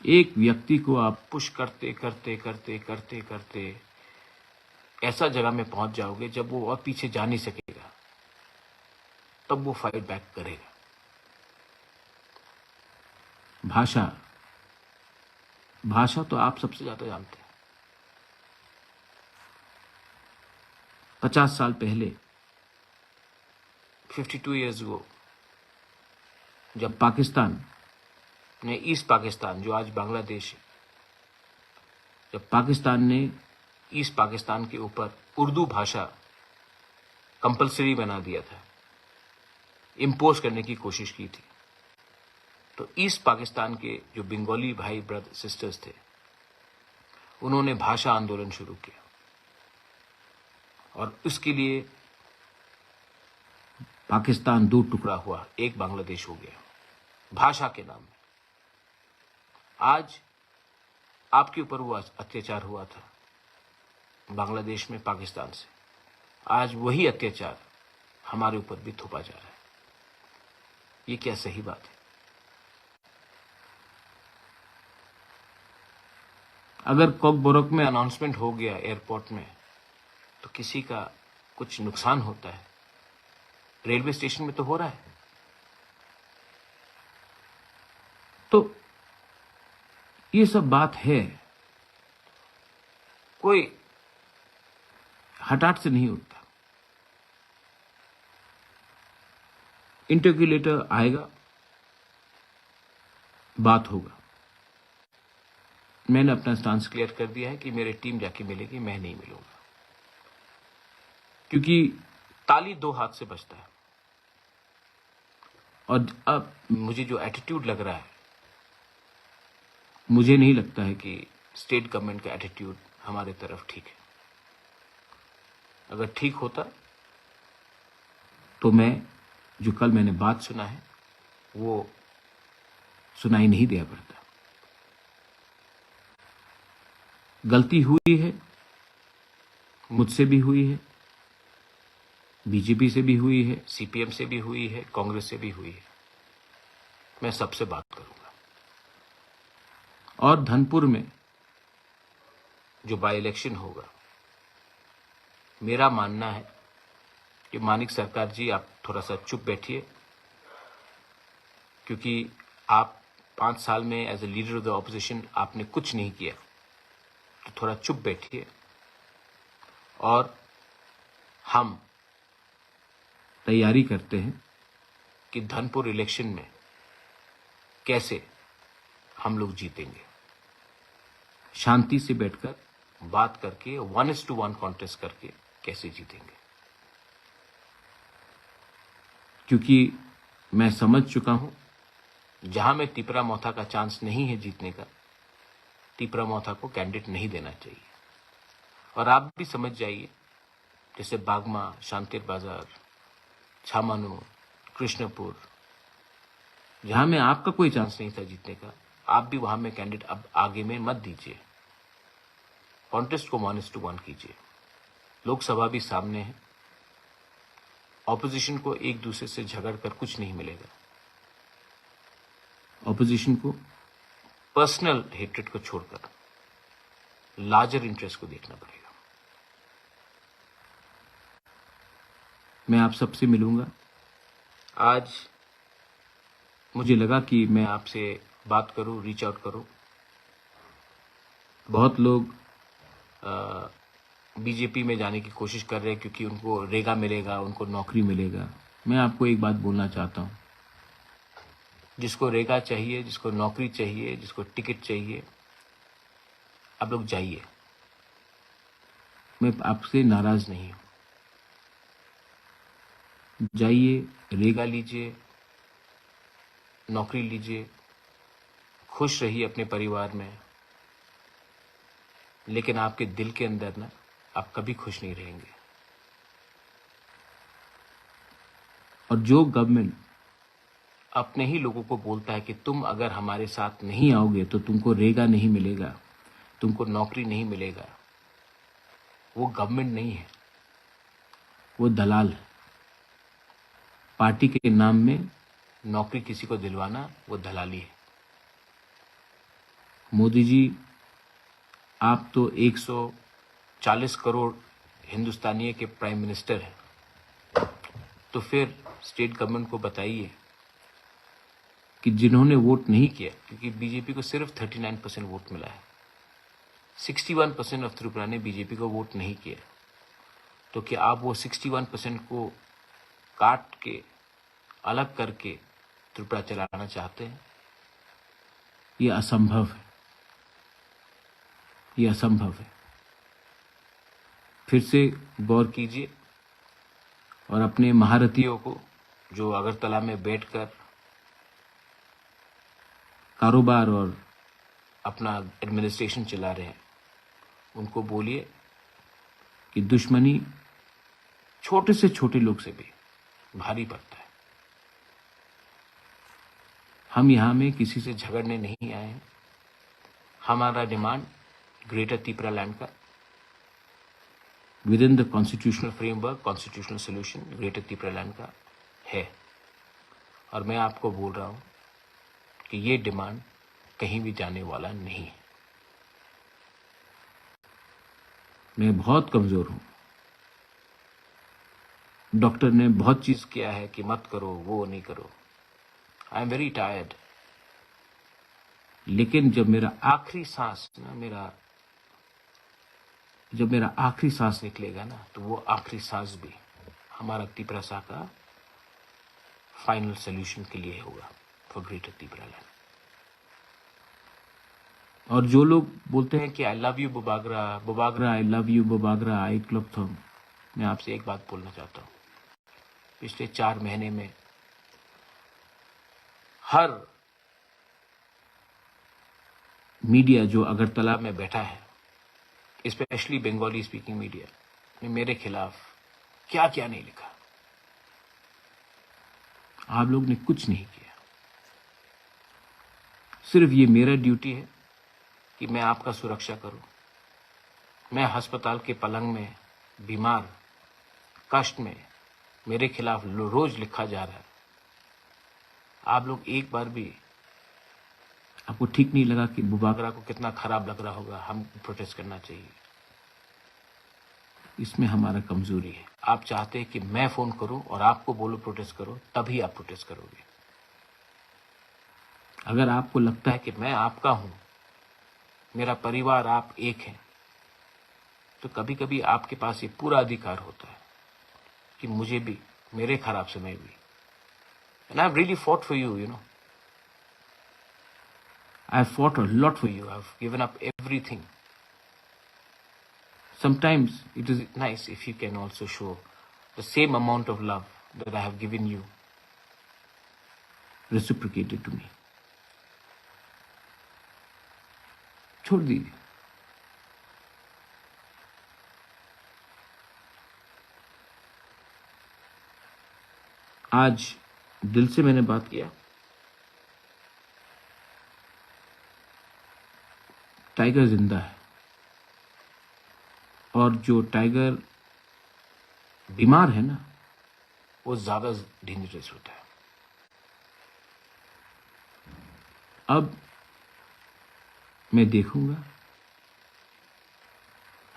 एक व्यक्ति को आप पुश करते, करते, करते, करते, करते ऐसा जगह में पहुंच जाओगे, जब वो और पीछे जा नहीं सकेगा, तब वो फाइट बैक करेगा। भाषा, भाषा तो आप सबसे ज्यादा जानते हैं। पचास साल पहले, फिफ्टी टू ईयर्स अगो, जब पाकिस्तान ने ईस्ट पाकिस्तान, जो आज बांग्लादेश है, जब पाकिस्तान ने ईस्ट पाकिस्तान के ऊपर उर्दू भाषा कंपलसरी बना दिया था, इम्पोज करने की कोशिश की थी, तो ईस्ट पाकिस्तान के जो बंगाली भाई ब्रदर सिस्टर्स थे, उन्होंने भाषा आंदोलन शुरू किया और उसके लिए पाकिस्तान दो टुकड़ा हुआ, एक बांग्लादेश हो गया भाषा के नाम में। आज आपके ऊपर वो अत्याचार हुआ था बांग्लादेश में पाकिस्तान से, आज वही अत्याचार हमारे ऊपर भी थोपा जा रहा है। ये क्या सही बात है? अगर कॉकबोरोक में अनाउंसमेंट हो गया एयरपोर्ट में, तो किसी का कुछ नुकसान होता है? रेलवे स्टेशन में तो हो रहा है। तो ये सब बात है, कोई हठात से नहीं उठता। इंटरक्यूलेटर आएगा, बात होगा। मैंने अपना स्टांस क्लियर कर दिया है कि मेरी टीम जाके मिलेगी, मैं नहीं मिलूंगा, क्योंकि ताली दो हाथ से बजता है। और अब मुझे जो एटीट्यूड लग रहा है, मुझे नहीं लगता है कि स्टेट गवर्नमेंट का एटीट्यूड हमारे तरफ ठीक है। अगर ठीक होता तो मैं जो कल मैंने बात सुना है वो सुनाई नहीं दिया पड़ता। गलती हुई है, मुझसे भी हुई है, बीजेपी से भी हुई है, सीपीएम से भी हुई है, कांग्रेस से भी हुई है। मैं सबसे बात करूंगा। और धनपुर में जो बाई इलेक्शन होगा, मेरा मानना है कि मानिक सरकार जी, आप थोड़ा सा चुप बैठिए, क्योंकि आप पाँच साल में as a leader of the opposition आपने कुछ नहीं किया, तो थोड़ा चुप बैठिए। और हम तैयारी करते हैं कि धनपुर इलेक्शन में कैसे हम लोग जीतेंगे। शांति से बैठकर बात करके, one is to one contest करके कैसे जीतेंगे, क्योंकि मैं समझ चुका हूं, जहां में तिपरा मोथा का चांस नहीं है जीतने का, तिपरा मोथा को कैंडिडेट नहीं देना चाहिए। और आप भी समझ जाइए, जैसे बागमा, शांतिर बाजार, छामानू, कृष्णपुर, जहां में आपका कोई चांस नहीं था जीतने का, आप भी वहां में कैंडिडेट अब आगे में मत दीजिए। कॉन्टेस्ट को वन इज टू वन कीजिए। लोकसभा भी सामने है। ऑपोजिशन को एक दूसरे से झगड़ कर कुछ नहीं मिलेगा। ऑपोजिशन को पर्सनल हेट्रेड को छोड़कर लार्जर इंटरेस्ट को देखना पड़ेगा। मैं आप सबसे मिलूंगा। आज मुझे लगा कि मैं आपसे बात करूं, रीच आउट करूं। बहुत लोग बीजेपी में जाने की कोशिश कर रहे हैं क्योंकि उनको रेगा मिलेगा, उनको नौकरी मिलेगा। मैं आपको एक बात बोलना चाहता हूं, जिसको रेगा चाहिए, जिसको नौकरी चाहिए, जिसको टिकट चाहिए, आप लोग जाइए। मैं आपसे नाराज नहीं हूं। जाइए, रेगा लीजिए, नौकरी लीजिए, खुश रहिए अपने परिवार में, लेकिन आपके दिल के अंदर ना, आप कभी खुश नहीं रहेंगे। और जो गवर्नमेंट अपने ही लोगों को बोलता है कि तुम अगर हमारे साथ नहीं आओगे तो तुमको रेगा नहीं मिलेगा, तुमको नौकरी नहीं मिलेगा, वो गवर्नमेंट नहीं है, वो दलाल है। पार्टी के नाम में नौकरी किसी को दिलवाना, वो दलाली है। मोदी जी, आप तो एक सौ चालीस करोड़ हिंदुस्तानियों के प्राइम मिनिस्टर हैं, तो फिर स्टेट गवर्नमेंट को बताइए कि जिन्होंने वोट नहीं किया, क्योंकि बीजेपी को सिर्फ थर्टी नाइन परसेंट वोट मिला है, sixty one percent of Tripura ने बीजेपी को वोट नहीं किया, तो क्या आप वो सिक्सटी वन परसेंट को काट के, अलग करके त्रिपुरा चलाना चाहते हैं? ये असंभव है, ये असंभव है। फिर से गौर कीजिए और अपने महारथियों को, जो अगरतला में बैठकर कारोबार और अपना एडमिनिस्ट्रेशन चला रहे हैं, उनको बोलिए कि दुश्मनी छोटे से छोटे लोग से भी भारी पड़ता है। हम यहाँ में किसी से झगड़ने नहीं आए हैं। हमारा डिमांड ग्रेटर तिपरा लैंड का, within the constitutional framework, constitutional solution greater Tipra land का है। और मैं आपको बोल रहा हूँ कि ये डिमांड कहीं भी जाने वाला नहीं है। मैं बहुत कमजोर हूं। डॉक्टर ने बहुत चीज किया है कि मत करो, वो नहीं करो। I am very tired. लेकिन जब मेरा आखिरी सांस ना, मेरा, जब मेरा आखिरी सांस निकलेगा ना, तो वो आखिरी सांस भी हमारा तिपरासा का फाइनल सॉल्यूशन के लिए होगा, फॉर ग्रेटर तिपरा लैंड। और जो लोग बोलते हैं कि I love you Bubagra, Bubagra, I love you Bubagra, आई क्लब थम, मैं आपसे एक बात बोलना चाहता हूँ। पिछले चार महीने में हर मीडिया जो अगरतला में बैठा है, स्पेशली बंगाली स्पीकिंग मीडिया, ने मेरे खिलाफ क्या क्या नहीं लिखा। आप लोग ने कुछ नहीं किया। सिर्फ ये मेरा ड्यूटी है कि मैं आपका सुरक्षा करूं। मैं अस्पताल के पलंग में बीमार, कष्ट में, मेरे खिलाफ लो-, रोज लिखा जा रहा है। आप लोग एक बार भी, आपको ठीक नहीं लगा कि बुबागरा को कितना खराब लग रहा होगा, हम प्रोटेस्ट करना चाहिए। इसमें हमारा कमजोरी है। आप चाहते हैं कि मैं फोन करूं और आपको बोलो प्रोटेस्ट करो, तभी आप प्रोटेस्ट करोगे। अगर आपको लगता है कि मैं आपका हूं, मेरा परिवार आप एक है, तो कभी-कभी आपके पास ये पूरा अधिकार होता है कि मुझे भी, मेरे खराब समय भी। And I've really fought for you, you know. I fought a lot for you. I've given up everything. Sometimes it is nice if you can also show the same amount of love that I have given you, reciprocated to me. छोड़ दीजिए। आज दिल से मैंने बात किया। टाइगर जिंदा है, और जो टाइगर बीमार है ना, वो ज्यादा डेंजरस होता है। अब मैं देखूंगा,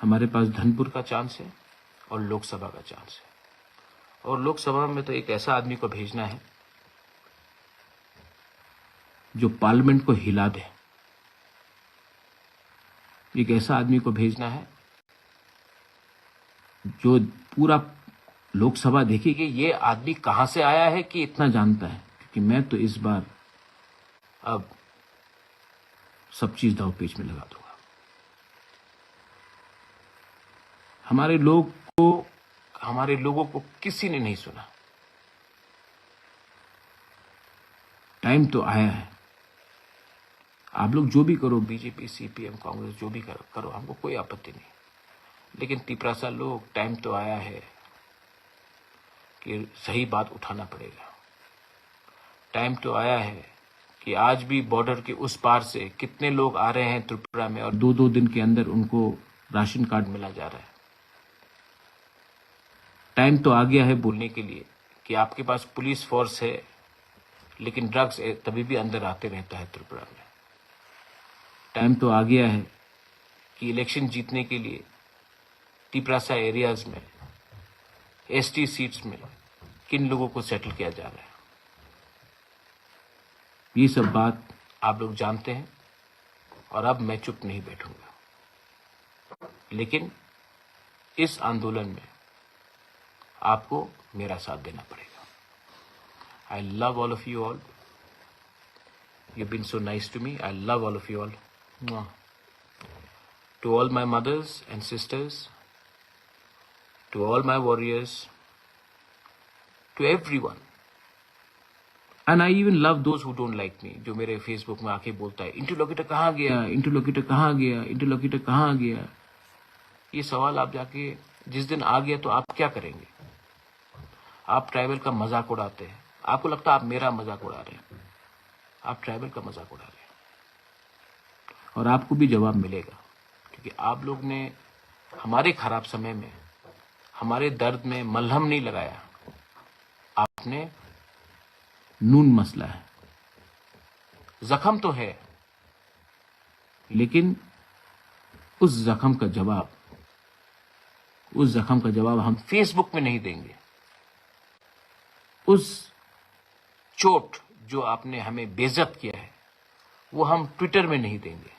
हमारे पास धनपुर का चांस है और लोकसभा का चांस है। और लोकसभा में तो एक ऐसा आदमी को भेजना है जो पार्लियामेंट को हिला दे। एक ऐसा आदमी को भेजना है जो पूरा लोकसभा देखे कि ये आदमी कहां से आया है कि इतना जानता है, क्योंकि मैं तो इस बार अब सब चीज दाव पेच में लगा दूंगा। हमारे लोग को, हमारे लोगों को किसी ने नहीं सुना। टाइम तो आया है। आप लोग जो भी करो, बीजेपी, सीपीएम, कांग्रेस, जो भी करो, करो, हमको कोई आपत्ति नहीं। लेकिन तिपरासा लोग, टाइम तो आया है कि सही बात उठाना पड़ेगा। टाइम तो आया है कि आज भी बॉर्डर के उस पार से कितने लोग आ रहे हैं त्रिपुरा में और दो दो दिन के अंदर उनको राशन कार्ड मिला जा रहा है। टाइम तो आ गया है बोलने के लिए कि आपके पास पुलिस फोर्स है, लेकिन ड्रग्स ए-, तभी भी अंदर आते रहता है त्रिपुरा में। टाइम तो आ गया है कि इलेक्शन जीतने के लिए तिपरासा एरियाज में, एसटी सीट्स में किन लोगों को सेटल किया जा रहा है। ये सब बात आप लोग जानते हैं और अब मैं चुप नहीं बैठूंगा। लेकिन इस आंदोलन में आपको मेरा साथ देना पड़ेगा। I love all of you all. You've been so nice to me. I love all of you all. Mwah. To all my mothers and sisters, to all my warriors, to everyone. And I even love those who don't like me, जो मेरे फेसबुक में आके बोलता है, "इंटरलोकेटर कहाँ गया, इंटरलोकेटर कहाँ गया, इंटरलोकेटर कहाँ गया?" ये सवाल आप जाके जिस दिन आ गया तो आप क्या करेंगे? आप ट्राइबल का मजाक उड़ाते हैं, आपको लगता है आप मेरा मजाक उड़ा रहे हैं, आप ट्राइबल का मजाक उड़ा रहे हैं। और आपको भी जवाब मिलेगा, क्योंकि आप लोग ने हमारे खराब समय में, हमारे दर्द में मलहम नहीं लगाया, आपने नून मसला है। जख्म तो है, लेकिन उस जख्म का जवाब, उस जख्म का जवाब हम फेसबुक में नहीं देंगे। उस चोट जो आपने हमें बेइज्जत किया है, वो हम ट्विटर में नहीं देंगे।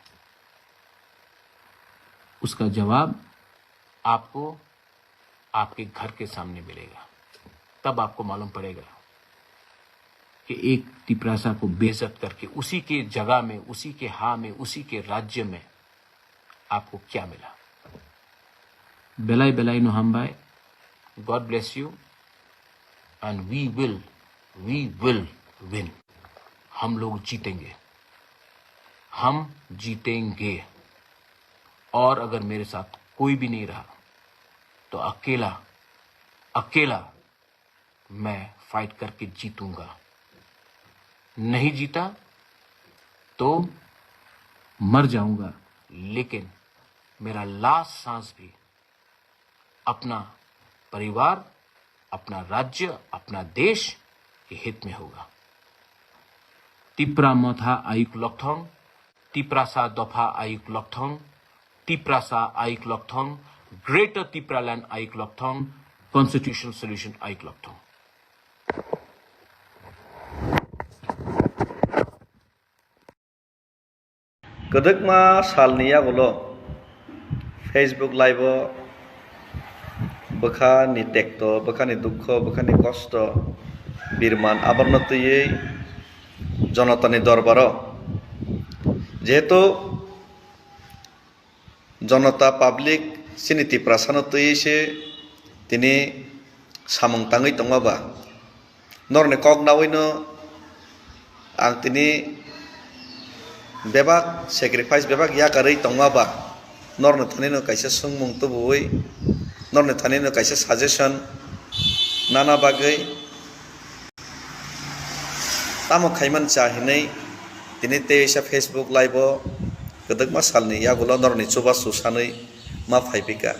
उसका जवाब आपको आपके घर के सामने मिलेगा। तब आपको मालूम पड़ेगा कि एक तिपरासा को बेइज्जत करके उसी के जगह में, उसी के हा में, उसी के राज्य में आपको क्या मिला। Belai belai no hambai. God bless you. And we will, we will win. हम लोग जीतेंगे। हम जीतेंगे। और अगर मेरे साथ कोई भी नहीं रहा, तो अकेला, अकेला मैं फाइट करके जीतूंगा। नहीं जीता तो मर जाऊंगा, लेकिन मेरा लास्ट सांस भी अपना परिवार, अपना राज्य, अपना देश के हित में होगा। Tipra Motha Ayuk Lokthong, Tiprasa Dopha Ayuk Lokthong, Tiprasa Ayuk Lokthong, Greater Tipraland Ayuk Lokthong, Constitutional Solution Ayuk Lokthong. Kwdwkma salni yagulo Facebook Live-o bwkhani tekto, bwkhani dukho, bwkhani kosto, birman aborno twiwi jonotani dorbaro, jehetu jonota public chini Tiprasano twiwi se tini samung tangwi tongma ba, norokni kok nawino ang tini bebak sacrifice, bebak yakarwi tongma ba, norokni thanino kaisa swngmung tubuwi, norokni thanino kaisa suggestion nana bagwi tamo khaiman cha hinwi tini teisa Facebook Live-o kwdwkma salni yagulo norokni chubachu sanwi ma phaipika.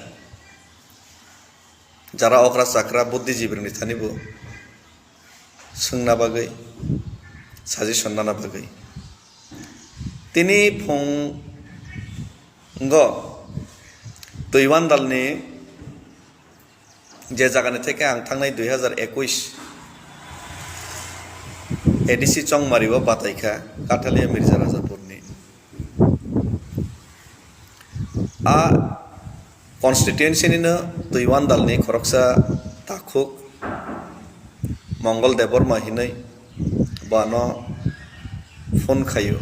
Jara okra chakra buddhijibirokni thani bo swngna bagwi, suggestion nana bagwi. Tini phungo Twiwandalni je jagani theke ang thangnai dui hazar ekush A D C Chongmari o batai kha, Kathalia Mirza Rajapurni. A constituency nino Twiwandalni khoroksa takhuk Mongol Debbarma hinwi bo ano phone khaio.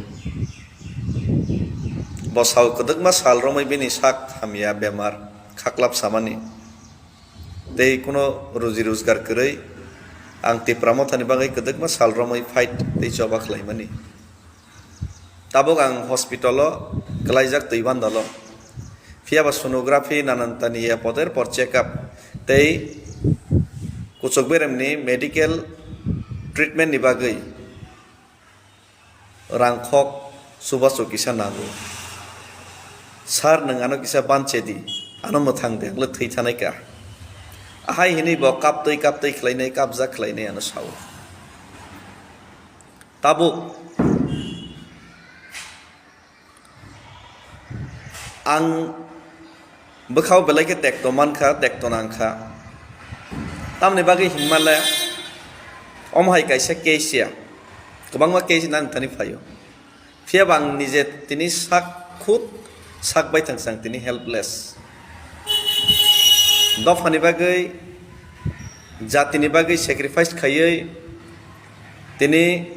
Bo sao kwdwkma sal romwi bini sak hamya bemar khaklap samani tei kuno ruji rojgar kwrwi ang Tipra Mothani bagwi kwdwkma sal romwi fight tei choba khlaimani. Tabuk ang hospital-o kwlaijak Twiwandalo. Phiya ba sonography, nanantani ya poder por check-up tei kuchuk beremni medical treatment-ni bagwi rangkhok chubachu kisa nango. Sir, nwng ano kisa banche di, ano mwthang di, ang le thwi thanai ka. Ahai hinwi bo kaptwi kaptwi khlainai, kapjak khlainai ano sao. Tabuk ang bwkhao belai khe tekto mankha, tekto nangkha. Tamni bagwi hinmale omo hai kaisa case ya, kwbangma case nang thani phaio. Phiya ba ang nije tini sak khud sak baithang sang tini helpless. Dophani bagwi, jatini bagwi sacrifice khaiwi tini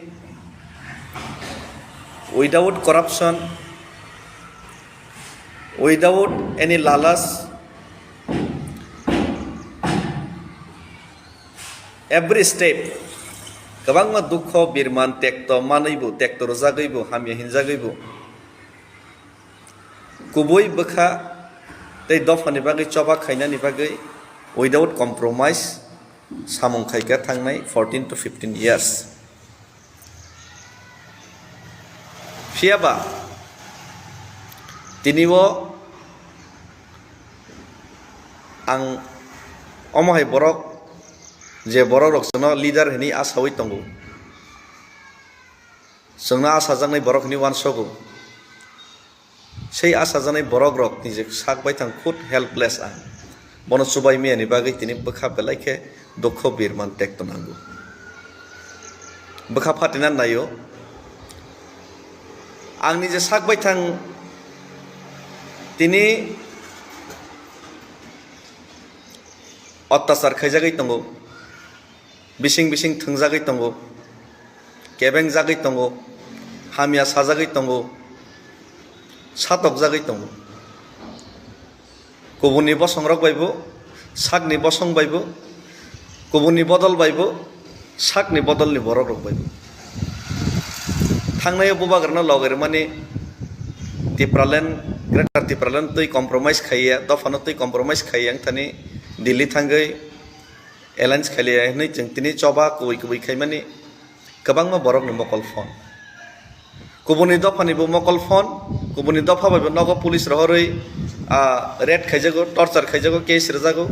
without corruption, without any lalas, every step kwbangma dukho birman tekto manwi bo, tekto rwjagwi bo, hamya hinjagwi bo. Kubui bwkha tei dophani bagwi choba khainani bagwi without compromise samung khaikha thangnai fourteen to fifteen years. Phiya ba tini o ang omo hai borok, je borok rok chwngno leader hinwi asaui tongo, chwngno asajaknai borok hinwi uansogo. Sei achajaknai borok rok ni je sak baithang khud helpless ang. Bono chubai miyani bagwi tini bwkha belai khe dukho birman tekto nango. Bwkha phatina naio. Ang ni je sak baithang tini ottachar khaijagwi tongo. Bising bising thwngjagwi tongo, kebengjagwi tongo, hamya sajagwi tongo, satokjagwi tongo. Kubunni bosongrok baibo, sakni bosong baibo, kubunni bodol baibo, sakni bodolni borokrok baibo. Thangnai o bubagrano logoi rwmani Tipraland, Greater Tipraland twi compromise khaiya, dophano twi compromise khaiya wngthani Delhi thangwi alliance khailaia hinwi chwng tini choba kubui kubui khaimani kwbangma borokni mokol phone. Kubuni dophani bo mokol phone, kubuni dopha bai bo nogo police rohorwi, ah, raid khaijago, torture khaijago, case rwjago.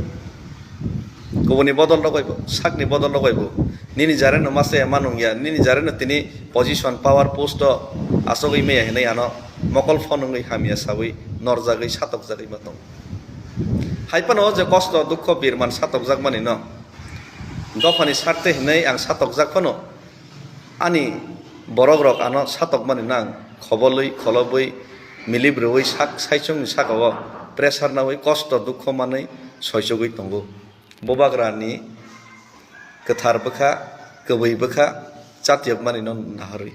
Kubuni bodol rok bai bo, sakni bodol rok bai bo. Nini jareno masa ya manung ya, nini jareno tini position, power post o asogwi maya hinwi ano mokol phone wngwi hamya sawi norjagwi satokjagwi ma tongo. Hai phano o je kosto dukho birman satokjak mani no, dophani sarte hinwi ang satokjak phano, ani borok rok ano satokmani nang khobolwi kholobwi milip rwui sak saichungni saka o pressure naui kosto dukho manwi soichogwi tongo. Bubagrani kwthar bwkha, kwbwi bwkha chatiyokmani no naharwi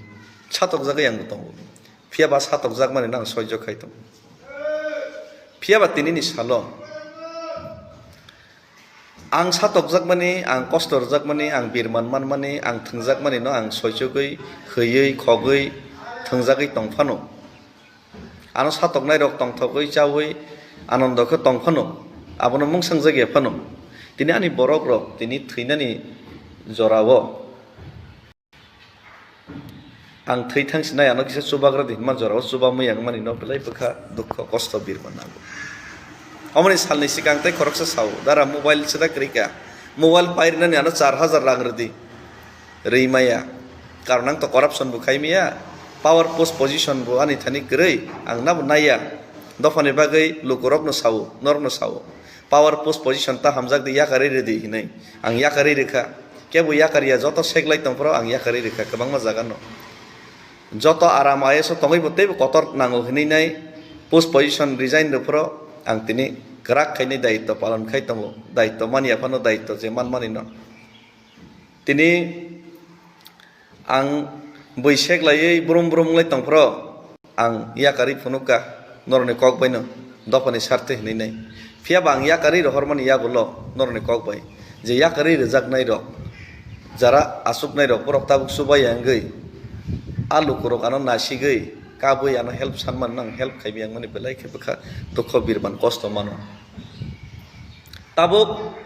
satokjagwi ang bo tongo. Phiya ba satokjakmani no ang soijo khai tongo. Phiya ba tinini salo ang satokjakmani, ang kosto rwjakmani, ang birman manmani, ang thwngjakmani no ang soichogwi, hwiwi, khogwi, thwngjagwi tong phano. Ano satoknai rok tongthokwi chawi anondo khe tong phano, abono mungsang jak ya phano. Tini ani borok rok tini thwinani jorao ang thwi thang sinai ano kisa chubagra di hwnma jorao chuba mui ang mani no belai bwkha dukho kosto birma nango. Omoni salni sikang tei khoroksa sao, "Dara mobile sida kwrwi ka, mobile pai rwnani ano char hajar rang rwdi." Rwi maya. Karon ang to corruption bo khai maya. Power post position bo ani thani kwrwi, ang nabo naiya. Dophani bagwi lukurokno sao, norokno sao. Power post position ta hamjak di, yakarwi rwdi hinwi. Ang yakarwi rwkha. Kebo yakarya, joto seklai tongphuru ang yakarwi rwkha kwbangma jaga no. Joto aram I A S o tongwi bo teibo kotor nango hinwi nai post position resign rwphuru ang tini kwrak khainai daitw palon khai tongo. Daitw manya phano daitw je manmani no. Tini ang bui seklaiwi brum brum wngwi tongphuru ang yakarwi phunukha norokni kok baino dophani sartwi hinwi nai. Phiya ba ang yakarwi rohormani yagulo norokni kok bai je yakarwi rwjaknai rok, jara achuknai rok, borok tabuk chubaiya wngwi a lukurok ano nasigwi kabui ano help sanmani no ang help khaiwi ang mani belai khe bwkha dukho birman kosto mano. Tabuk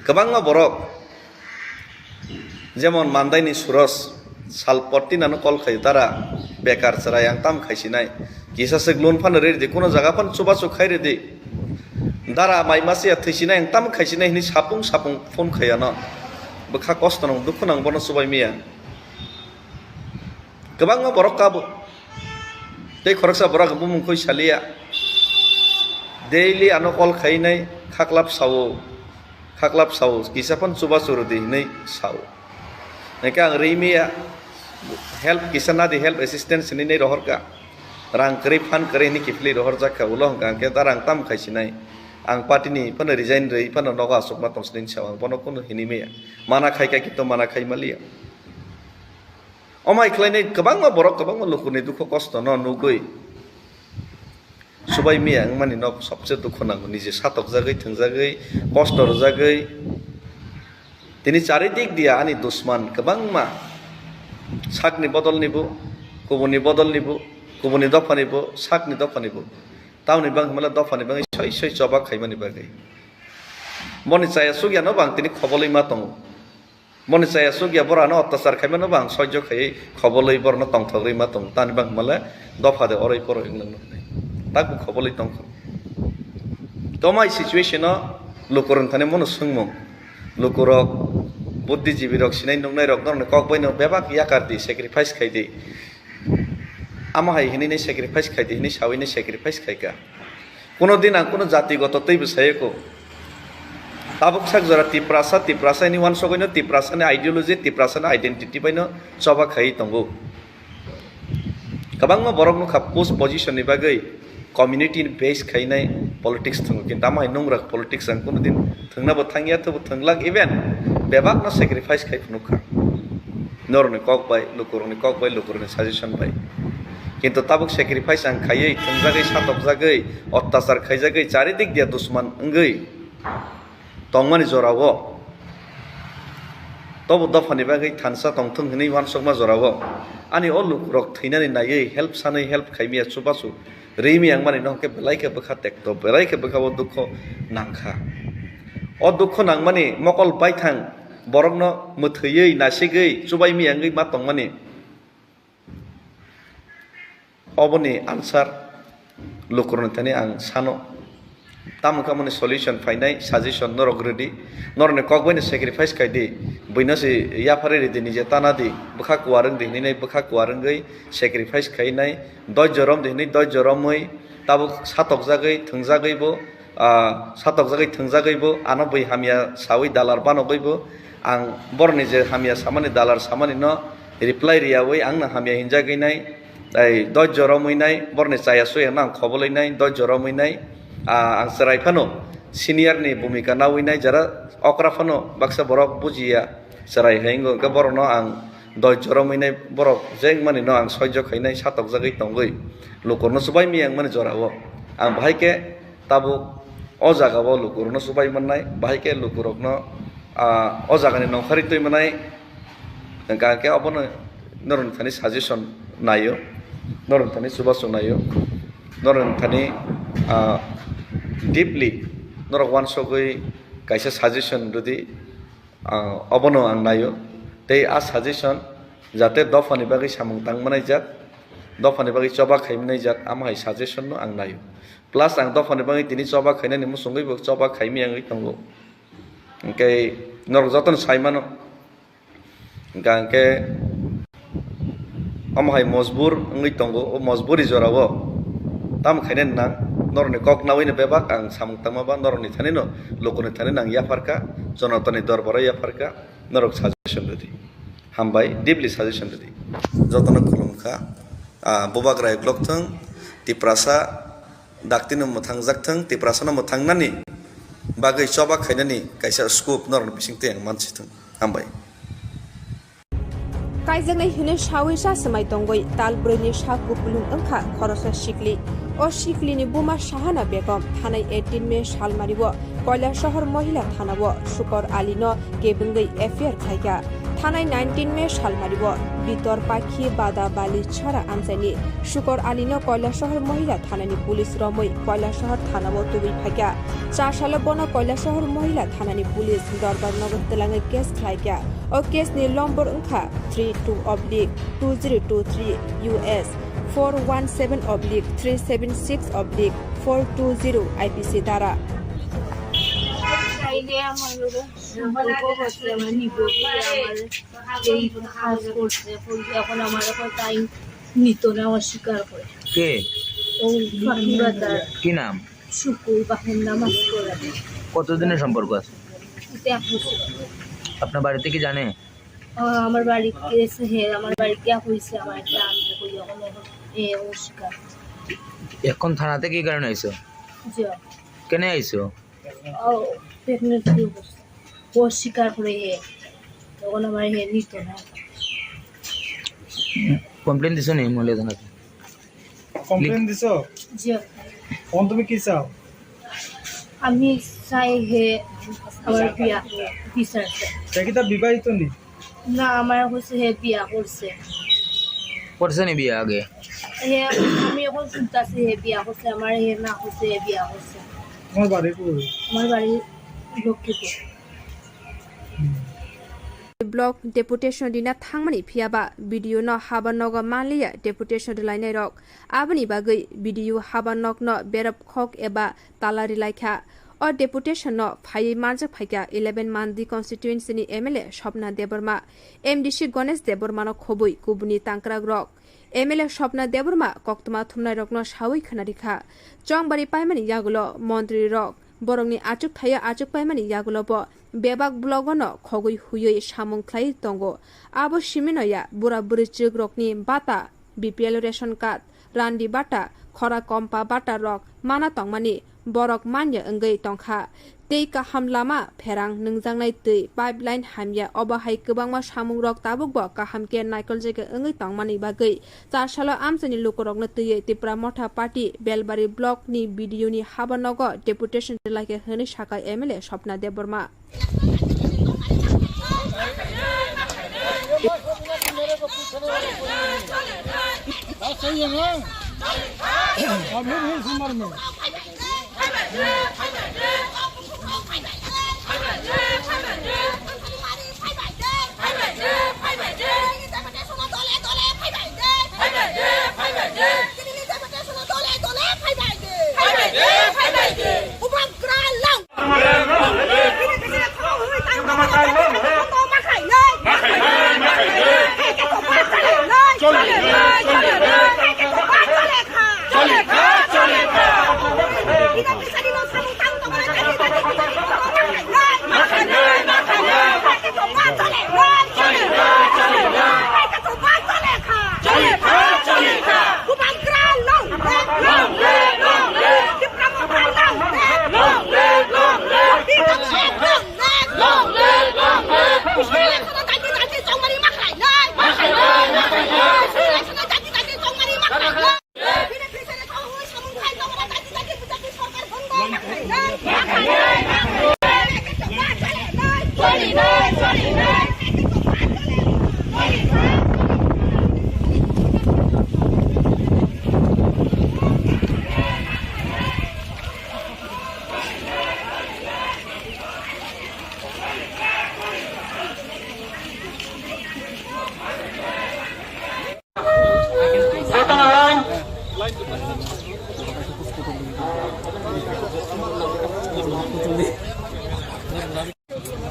kwbangma borok, jemon Mandaini Suros, sal portinano call khaio, "Dara, bekar chwrai ang tamo khaisinai? Kisa swk loan phano rw rwdi, kuno jaga phano chubachu khai rwdi. Dara, mai masiya thwisinai ang tamo khaisinai?" hinwi sapung sapung phone khai ano. Bwkha kosto nang, dukhu nang, bono chubai miya. Kwbangma borok kabo. Tei khoroksa borok bumung khui saliya. Daily ano call khainai, khaklap sao, khaklap sao, kisa phano chubachu rwdi hinwi sao. Hingkhe ang rimiya, help kisa nadi, help assistance hinwi nai rohorkha. Rang kwrwi, phan kwrwi hinwi kiphilwi rohorjak kha, ulo hwnkha hwnkhe da rang tamo khaisinai. Ang party ni phano resign rwi phano nogo achukma tongsinai sao, ang bono kunu hinwi maya. Mana khaikha kintu mana khai maliya. Omai khlainai kwbangma borok, kwbangma lukurni dukhu kosto no nugwi chubai miya wngmani no sobse dukhu nango, nije satokjagwi, thwngjagwi, kosto rwjagwi. Tini charidik dia ani dusman kwbangma, sakni bodolni bo, kubuni bodolni bo, kubuni dophani bo, sakni dophani bo. Tamoni bang hwnmale dophani bagwi soi soi choba khaimani bagwi. Boni chaya chukya no bo ang tini khobolwi ma tongo. Boni chaya chukya borano ottachar khaimano bo ang soijo khaiwi khobolwi borano tongthok rwi ma tongo. Tani bang hwnmale dopha de oroi poroi wng nangno hinwi. Tak bo khobolwi tongkho. Tomai situation o lukurok thani mono swngmung. Lukurok, buddhijibi rok, sinai nuknai rok norokni kok baino bebak yakar di, sacrifice khai di. Amo hai hinwi nai sacrifice khai di hinwi sawi nai sacrifice khai kha. Kuno din ang kuno jati goto teibo sayoko. Tabuk sak jora Tiprasa, Tiprasa hinwi uansukgwino Tiprasani ideology, Tiprasani identity baino choba khaiwi tongo. Kwbangma borok nukha post position ni bagwi community ni base khainai politics thwngo, kintu amo hai nungrak politics ang kuno din thwngna bo thangya, thwbo thwnglak, even bebak no sacrifice khai phunukha. Norokni kok bai, lukurokni kok bai, lukurokni suggestion bai. Kintu tabuk sacrifice ang khaiwi, thwngjagwi, satokjagwi, ottachar khaijagwi, charidik dia dusman wngwi tongmani jorao, tobo dophani bagwi thansa tongthwng hinwi uansukma jorao, ani o lukurok thwinani naiwi help sanwi help khaimya chubachu Ri miyang mani no hwnkhe belai khe bwkha tekto, belai khe bwkha o dukho nangkha. O dukho nangmani mokol baithang borokno mwthwiwi, nasigwi, chubai miyangwi ma tongmani. Oboni answer lukurokni thani ang sano. Tamo khe amoni solution phainai, suggestion norok rwdi. Norokni kok baino sacrifice khaidi. Buino se yapharwi rwdi, nije tana di. Bwkha kuwar wngdi hinwi nai, bwkha kuwar wngwi sacrifice khainai. Doijjo romdi hinwi doijjo romwi tabuk satokjagwi, thwngjagwi bo, ah, satokjagwi, thwngjagwi bo, ano bui hamya sawi dalar banogwi bo. Ang borokni je hamya samani, dalar samani no reply riyawi, ang no hamya hinjagwi nai. Tei doijjo romwi nai, borokni chaya suya no ang khobolwi nai, doijjo romwi nai. Ah, ang chwrai phano senior ni bhumika nawi nai, jara okra phano baksa borok bujiya chwrai hai wngkha, borokno ang doijjo romwi nai, borok je wngmani no ang soijo khainai, satokjagwi tongwi lukurno chubai miyang mani jorao. Ang bahai khe tabuk o jagao lukurokno chubai mannai, bahai khe lukurokno, ah, o jagani nongkhorwi twi mannai. Hwnkha khe obono norokni thani suggestion naio, norokni thani chubachu naio, norokni thani, ah, deeply norok uansugwi kaisa suggestion rwdi, ah, obono ang naio. Tei a suggestion jate dophani bagwi samung tang manai jak, dophani bagwi choba khai manai jak, amo hai suggestion no ang naio. Plus ang dophani bagwi tini choba khainani muchungwi bo choba khai miyangwi tongo. Hwnkhe norok jotono sai mano. Hwnkha hwnkhe omo hai mojbur wngwi tongo, o mojburi jorao tamo khainani nang, norokni kok nawino bebak ang samung tangma ba norokni thanino, lukurokni thani nang yapharkha, Jonatani dorbaro yapharkha, norok suggestion rwdi. Hambai, deeply suggestion rwdi. Jotono khulumkha, ah, Bubagra uklok thung, Tiprasa, Daktino mwthangjak thung, Tiprasano mwthangnani bagwi choba khainani kaisa scope norokni bisingtwi ang mansi thung. Hambai. Kaijaknai hwnwi sawi cha swmai tongwi tal brwini sak kupulung wngkha khoroksa sikli. O siklini buma Sahana Begum thanai eighteen May salmario Kailasahar Mohila Thanao Shukor Alino kebengwi F I R khaikha. Thanai nineteen May salmario Bitor Pakhi Bada Bali Chara amchaini Shukor Alino Kailasahar Mohila Thanani police romwi Kailasahar Thanao tubui phaikha. Chasalo bono Kailasahar Mohila Thanani police Dorbar Nogo twlangwi case khlaikha. O case ni lombor wngkha three two oblique two zero two three U S, four one seven oblique three seven six oblique four two zero I P C dara. চাইলে আমার লোকের সম্পর্ক করছে, আমার নিবো বলে আমার এই কাজ করছে, এখন আমার এখন তাই নিত না, অস্বীকার করে। কে? ও ফাঁকি বাজার। কি নাম? শুকুর, বাপের নাম আশিকুর আলী। কতদিনের সম্পর্ক আছে? এটা এক বছর। আপনার বাড়িতে কি জানে? আ-, আমার বাড়ি গেছে, হে, আমার বাড়ি গিয়া কইছে, আমার একটা আনতে কই, এখন, এখন, এ, অস্বীকার। এখন থানাতে কি কারণে আইছো? জি। কেনে আইছো? ও, প্রেগনেন্সি অবস্থা। অস্বীকার করে হে। তখন আমার হে নিত না। কমপ্লেন দিছো নি মহিলা থানাতে? কমপ্লেন দিছো? জি। এখন তুমি কি চাও? আমি চাই হে আমার বিয়া বিচার চাই। সে কি তার বিবাহিত নি? না, আমার হচ্ছে হে বিয়া করছে। করছে নি বিয়া আগে? হে, আমি এখন শুনতেছি হে বিয়া করছে, আমার হে না হচ্ছে হে বিয়া করছে। তোমার বাড়ি কই? আমার বাড়ি Lakshmipur. Block deputation rina thangmani phiyaba B D O no haba nogo manliya deputation rwlainairok. Aboni bagwi B D O haba nokno berep khok eba tala rwlaikha. O deputation no phaiwi manjak phaikha eleven Mandi constituency ni M L A Swapna Debbarma, M D C Ganesh Debbarma no khobwi kubuni tangkrak rok. M L A Swapna Debbarma koktwma thumnairokno sawi khwnarikha. Chongbari paimani yagulo montrirok borokni achukthai-o achuk paimani yagulo bo bebak blogo no khogwi huiwi samung khlaiwi tongo. Abo simino ya bura bwrwichwkrokni bata, B P L ration card, randi bata, khora kompa bata rok mana tongmani borok manya wngwi tongkha. Tei kaham lama pherang nungjaknai twi pipeline hamya, obo hai kwbangma samungrok tabukbo kaham khe naikoljagwi wngwi tongmani bagwi chasalo amchaini lukurokno twiwi Tipra Motha Party Belbari Block ni B D O ni haba nogo deputation rwlaikha hwnwi sakha M L A Swapna Debbarma.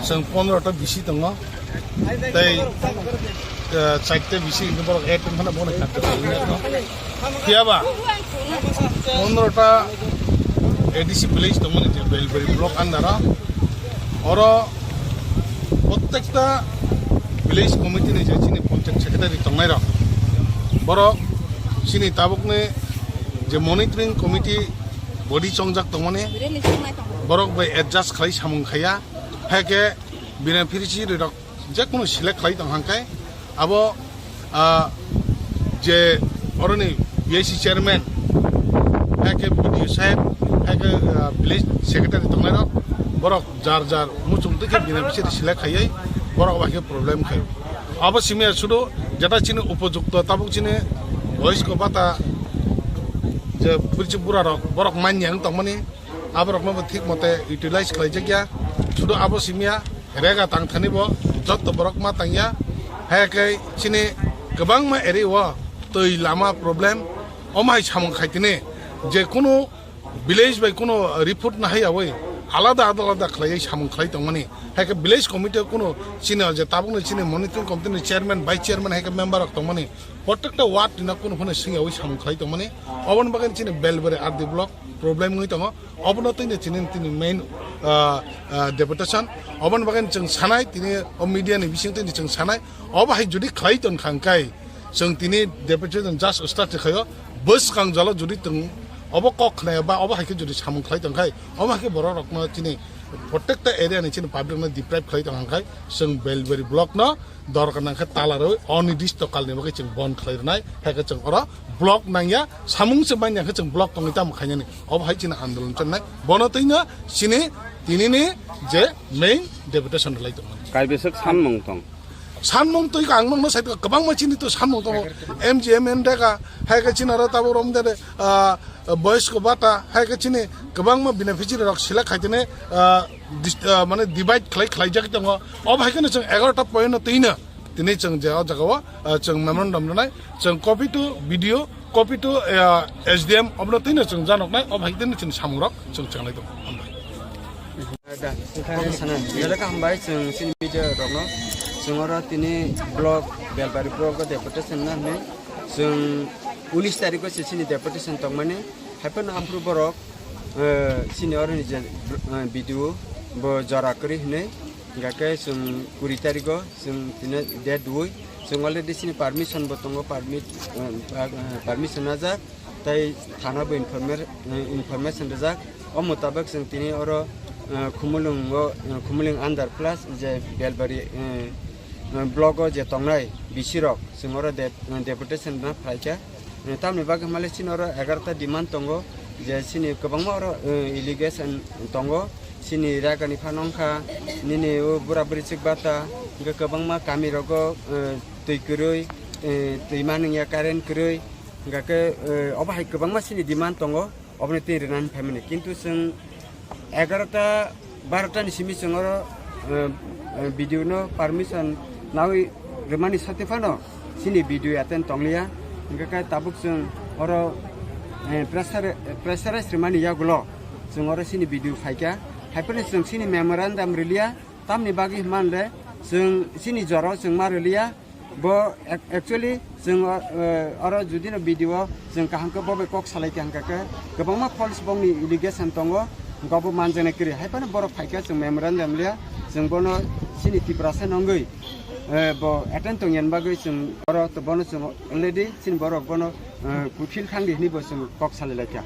Chwng pondro ta bisi tongo, tei, eh, chaita bisi hinwi borok add wngkha na, bono kha kwtal wngya no. Phiya ba pondro ta A D C village tongmani je Belbari block under o, oro prottekta village committee ni je chini panchayat secretary tongnai rok, borok chini tabukni je monitoring committee body chongjak tongmani, borok bai adjust khlai samung khaiya, hai khe beneficiary rok je kunu select khlai tong hang khe abo, ah, je oroni B I C chairman, hai khe B D O saheb, hai khe, ah, village secretary tongnai rok, borok jar jar muchung twi khe beneficiary select khaiwi borok bai khe problem khai. Abo simi sudu jeta chini upojukto tabuk chini boyos ko bata je purchi bura rok borok manya wng tongmani, aborokno bo thik mote utilize khlaijakya. Sudu abo simiya rega tang thani bo jotto borok ma tangya. Hai khe chini kwbangma area o twi lama problem, omai samung khaitini je kunu village bai kunu report nahai yawi alada alada khlaiwi samung khlai tongmani. Hai khe village committee kunu chini je tabukni chini monitoring committee ni chairman, vice chairman, hai khe member rok tongmani, prottekta ward ni no kunu phano swngyawi samung khlai tongmani. Oboni bagwi chini Belbari R D block problem wngwi tongo. Obono tini chini, tini main, ah, ah, deputation. Oboni bagwi chwng sanai, tini o media ni bising tini chwng sanai. Obo hai jodi khlai tong kha hwnkhe, chwng tini deputation just start khaio. Bwskang jalo jodi tong, obo kok khnaya ba obo hai khe jodi samung khlai tong khai, obo hai khe borok rokno chini prottekta area ni chini public no deprive khlai tong kha hwnkhe, chwng Belbari block no dorkar nang khe tala rwi onirdisto kalni bagwi chwng bon khlai rwnai, hai khe chwng oro block nangya, samung se manya khe chwng block tongwi tamo khainani, obo hai chini andolon channai, bono twino chini tinini je main deputation rwlai tongmani. Kaibeswk sanmung tong? Sanmung twi ang nokno sai kwbangma chini to sanmung tongo, M G M N dega, hai khe chini aro tabuk rom de, ah, boyos ko bata, hai khe chini kwbangma beneficiary rok select khaitene, ah, dis-, ah, mane divide khlai khlaijak tongo. Obo hai kheno chwng egarota point no twino tini chwng je o jaga o, ah, chwng memorandum rwnai, chwng copy to B D O, copy to, ah, S D M, obono twino chwng janoknai, obo hai kheno chwng samung rok chwng changlai tongo. Hambai. Da, sana, jale ka hambai chwng chini media rokno. Chwng oro tini block, Belbari block o deputation na hwnwi. Chwng unis tarikh o se chini deputation tongmani. Haiphano aphuru borok, eh, chini oroni je, eh, B D O bo jora kwrwi hwnwi, hingkha khe chwng kuri tarikh o chwng tini date dui, chwng already chini permission bo tongo, permit, eh, eh, permission najak, tei thana bo informer-, eh, information rijak. O mutabak chwng tini oro, eh, Khumulwng o, eh, Khumulwng under plus je Belbari, eh, eh, block o je tongnai B C rok chwng oro de-, eh, deputation rwna phaikha. Eh, tamni bagwi hwnmale chini oro egarota demand tongo, je chini kwbangma oro, eh, allegation tongo, chini ragani phano wngkha, nini o bura bwrwi chwk bata, hwnkhe kwbangma kami rogo, eh, twi kwrwi, eh, twi manwngya, current kwrwi, Hingkha khe, eh, obo hai kwbangma chini demand tongo, oboni twi rwnani phaimani. Kintu chwng egarota, barota ni simi chwng oro, eh, eh, B D O no permission nawi rwmani sati phano chini B D O attend tongliya. Hingkha khe tabuk chwng oro, eh, pressure, pressurize rwmani yagulo chwng oro chini B D O phaikha. Haiphano chwng chini memorandum rwliya, tamni bagwi hwnba hwnle chwng chini jora chwng ma rwliya. Bo ac-, actually chwng o, eh, oro judino B D O chwng kaham khe bo bai kok salai kha hwnkha khe kwbangma false bongni allegation tongo, hwnkha bo manjaknai kwrwi. Haiphano borok phaikha chwng memorandum liya, chwng bono chini Tiprasa nongwi, eh, bo attend tongya bagwi chwng oro to bono chwng already chini borok bono, eh, fulfill khangdi hwnwi bo chwng kok salai laikha.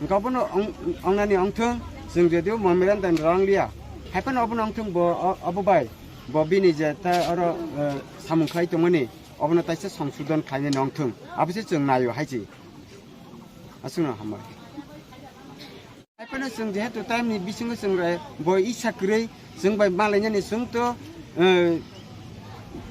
Hwnkha bono ong-, ongnani ongthwng, chwng jodio memorandum rang liya, haiphano obono ongthwng bo o-, obo bai. Bo bini je ta oro, eh, samung khlai tongmani, obono taisa songsodon khlainai nongthwng. Abo se chwng naio hai se. Aswkno hambai. Haiphano chwng jehetu time ni bisingo chwng rai bo isa kwrwi chwng bai malainani chwng to, eh,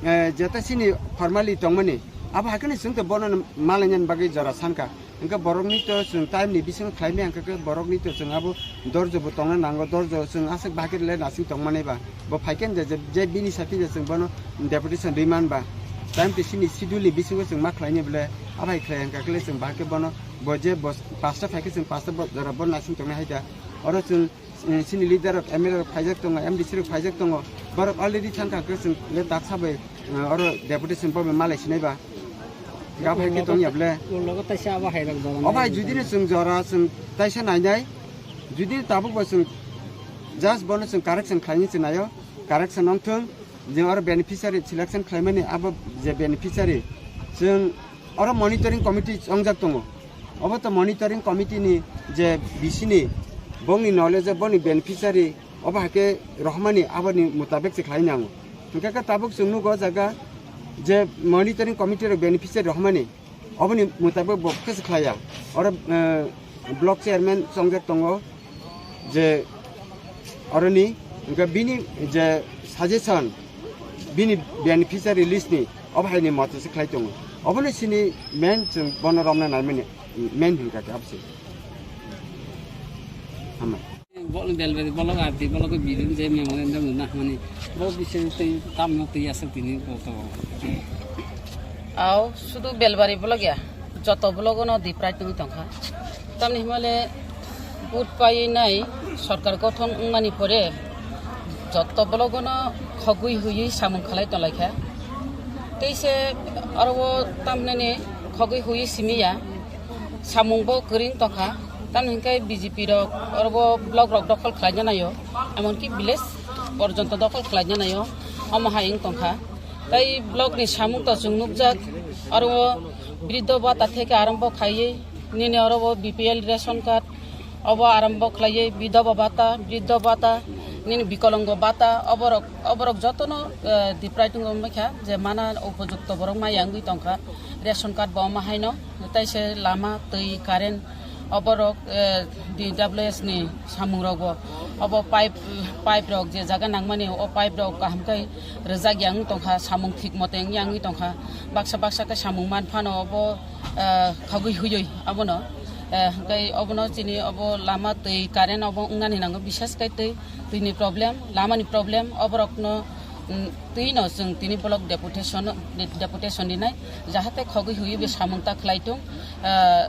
eh, jeta chini formally tongmani. Abo haikhe chwng to bono malainani bagwi jora sankha. Hingke borokni to chwng time ni bisingo khlaimaya, hingke khe borokni to chwng abo dorjo bo tongna nango, dorjo chwng aswk bahai khe le nasing tongmani ba. Bo phaikhe je, je, je bini sati je chwng bono deputation rwi man ba. Time to chini schedule ni bisingo chwng ma khlaini bole, abai khlai hingka khe le chwng bahai khe bono bo je bo pasta phaikhe chwng pasta bo jora bo nasing tongnai hai da. Oro chwng eh, chini leader rok, M L A rok phaijak tongo, M D C rok phaijak tongo, borok already thangkha khe chwng le daksa bai, eh, oro deputation bo malai sinai ba. Gabhai khe tongya ble. Ulo taisa abo hai rok jora. O bai nai judino chwng jora chwng taisa nainai, judino tabuk bo chwng just bono chwng correction khlaini chwng naio, correction wngthwng, je oro beneficiary selection khlaimani abo je beneficiary chwng oro monitoring committee chongjak tongo. Obo to monitoring committee ni je bisini bongni knowledge o boni beneficiary obo haikhe rohormani aboni mutabek se khlai nango. Hingkha khe tabuk chwng nugo o jaga je monitoring committee rok beneficiary rohormani oboni mutabek bo khe se khlaiya. Oro, eh, block chairman chongjak tongo. Je oroni hingke bini je suggestion, bini beneficiary list ni obo hai ni mote se khlai tongo. Obono sini main chwng bono romna naimani main hingka khe abose. Hambai. Bol belbel bolok arti bolok bidin je memorandum na mani bo bising tei tamno tei aswk tini koto. Aw, sudu belbari bolok ya, joto bolok no di prai tong tongkha. Tamni himale vote painai sorkar gothon wngmani pore joto bologono khogwi huiwi samung khalai tonglaikha. Teise aro tamnani khogwi huiwi simiya samung bo kwrwng tongkha. Tamni hinkhe B J P rok oro bo block rok dokhol khlaina naio, emonki village porjonto dokhol khlaina naio, omo hai wng tongkha. Tai block ni samung to chwng nukjak, aro o briddo bata theke arombo khaiwi nini oro o B P L ration card obo arombo khlaiwi bidhoba bata, briddo bata, nini bikolongo bata, oborok, oborok jotono, eh, diprai tongo wngkha je mana upojukto borok maya wngwi tongkha, ration card bo omo haino, tai se lama, twi, current, oborok, eh, D W S ni samung rok bo, obo pipe, pipe rok je jaga nangmani, o pipe rok kaham khe rwjak ya wng tongkha, samung thik mote wng ya wngwi tongkha, baksa baksa khe samung man phano obo, eh, khagwi huyoi abono, eh, hwnkhe obono chini obo lama twi current obo wngnani nango, bises khe twi, twini problem, lamani problem, oborokno, mm, twino chwng tini block deputation, deputation rinai, jahate khogwi huiwi bo samung ta khlai tung, eh,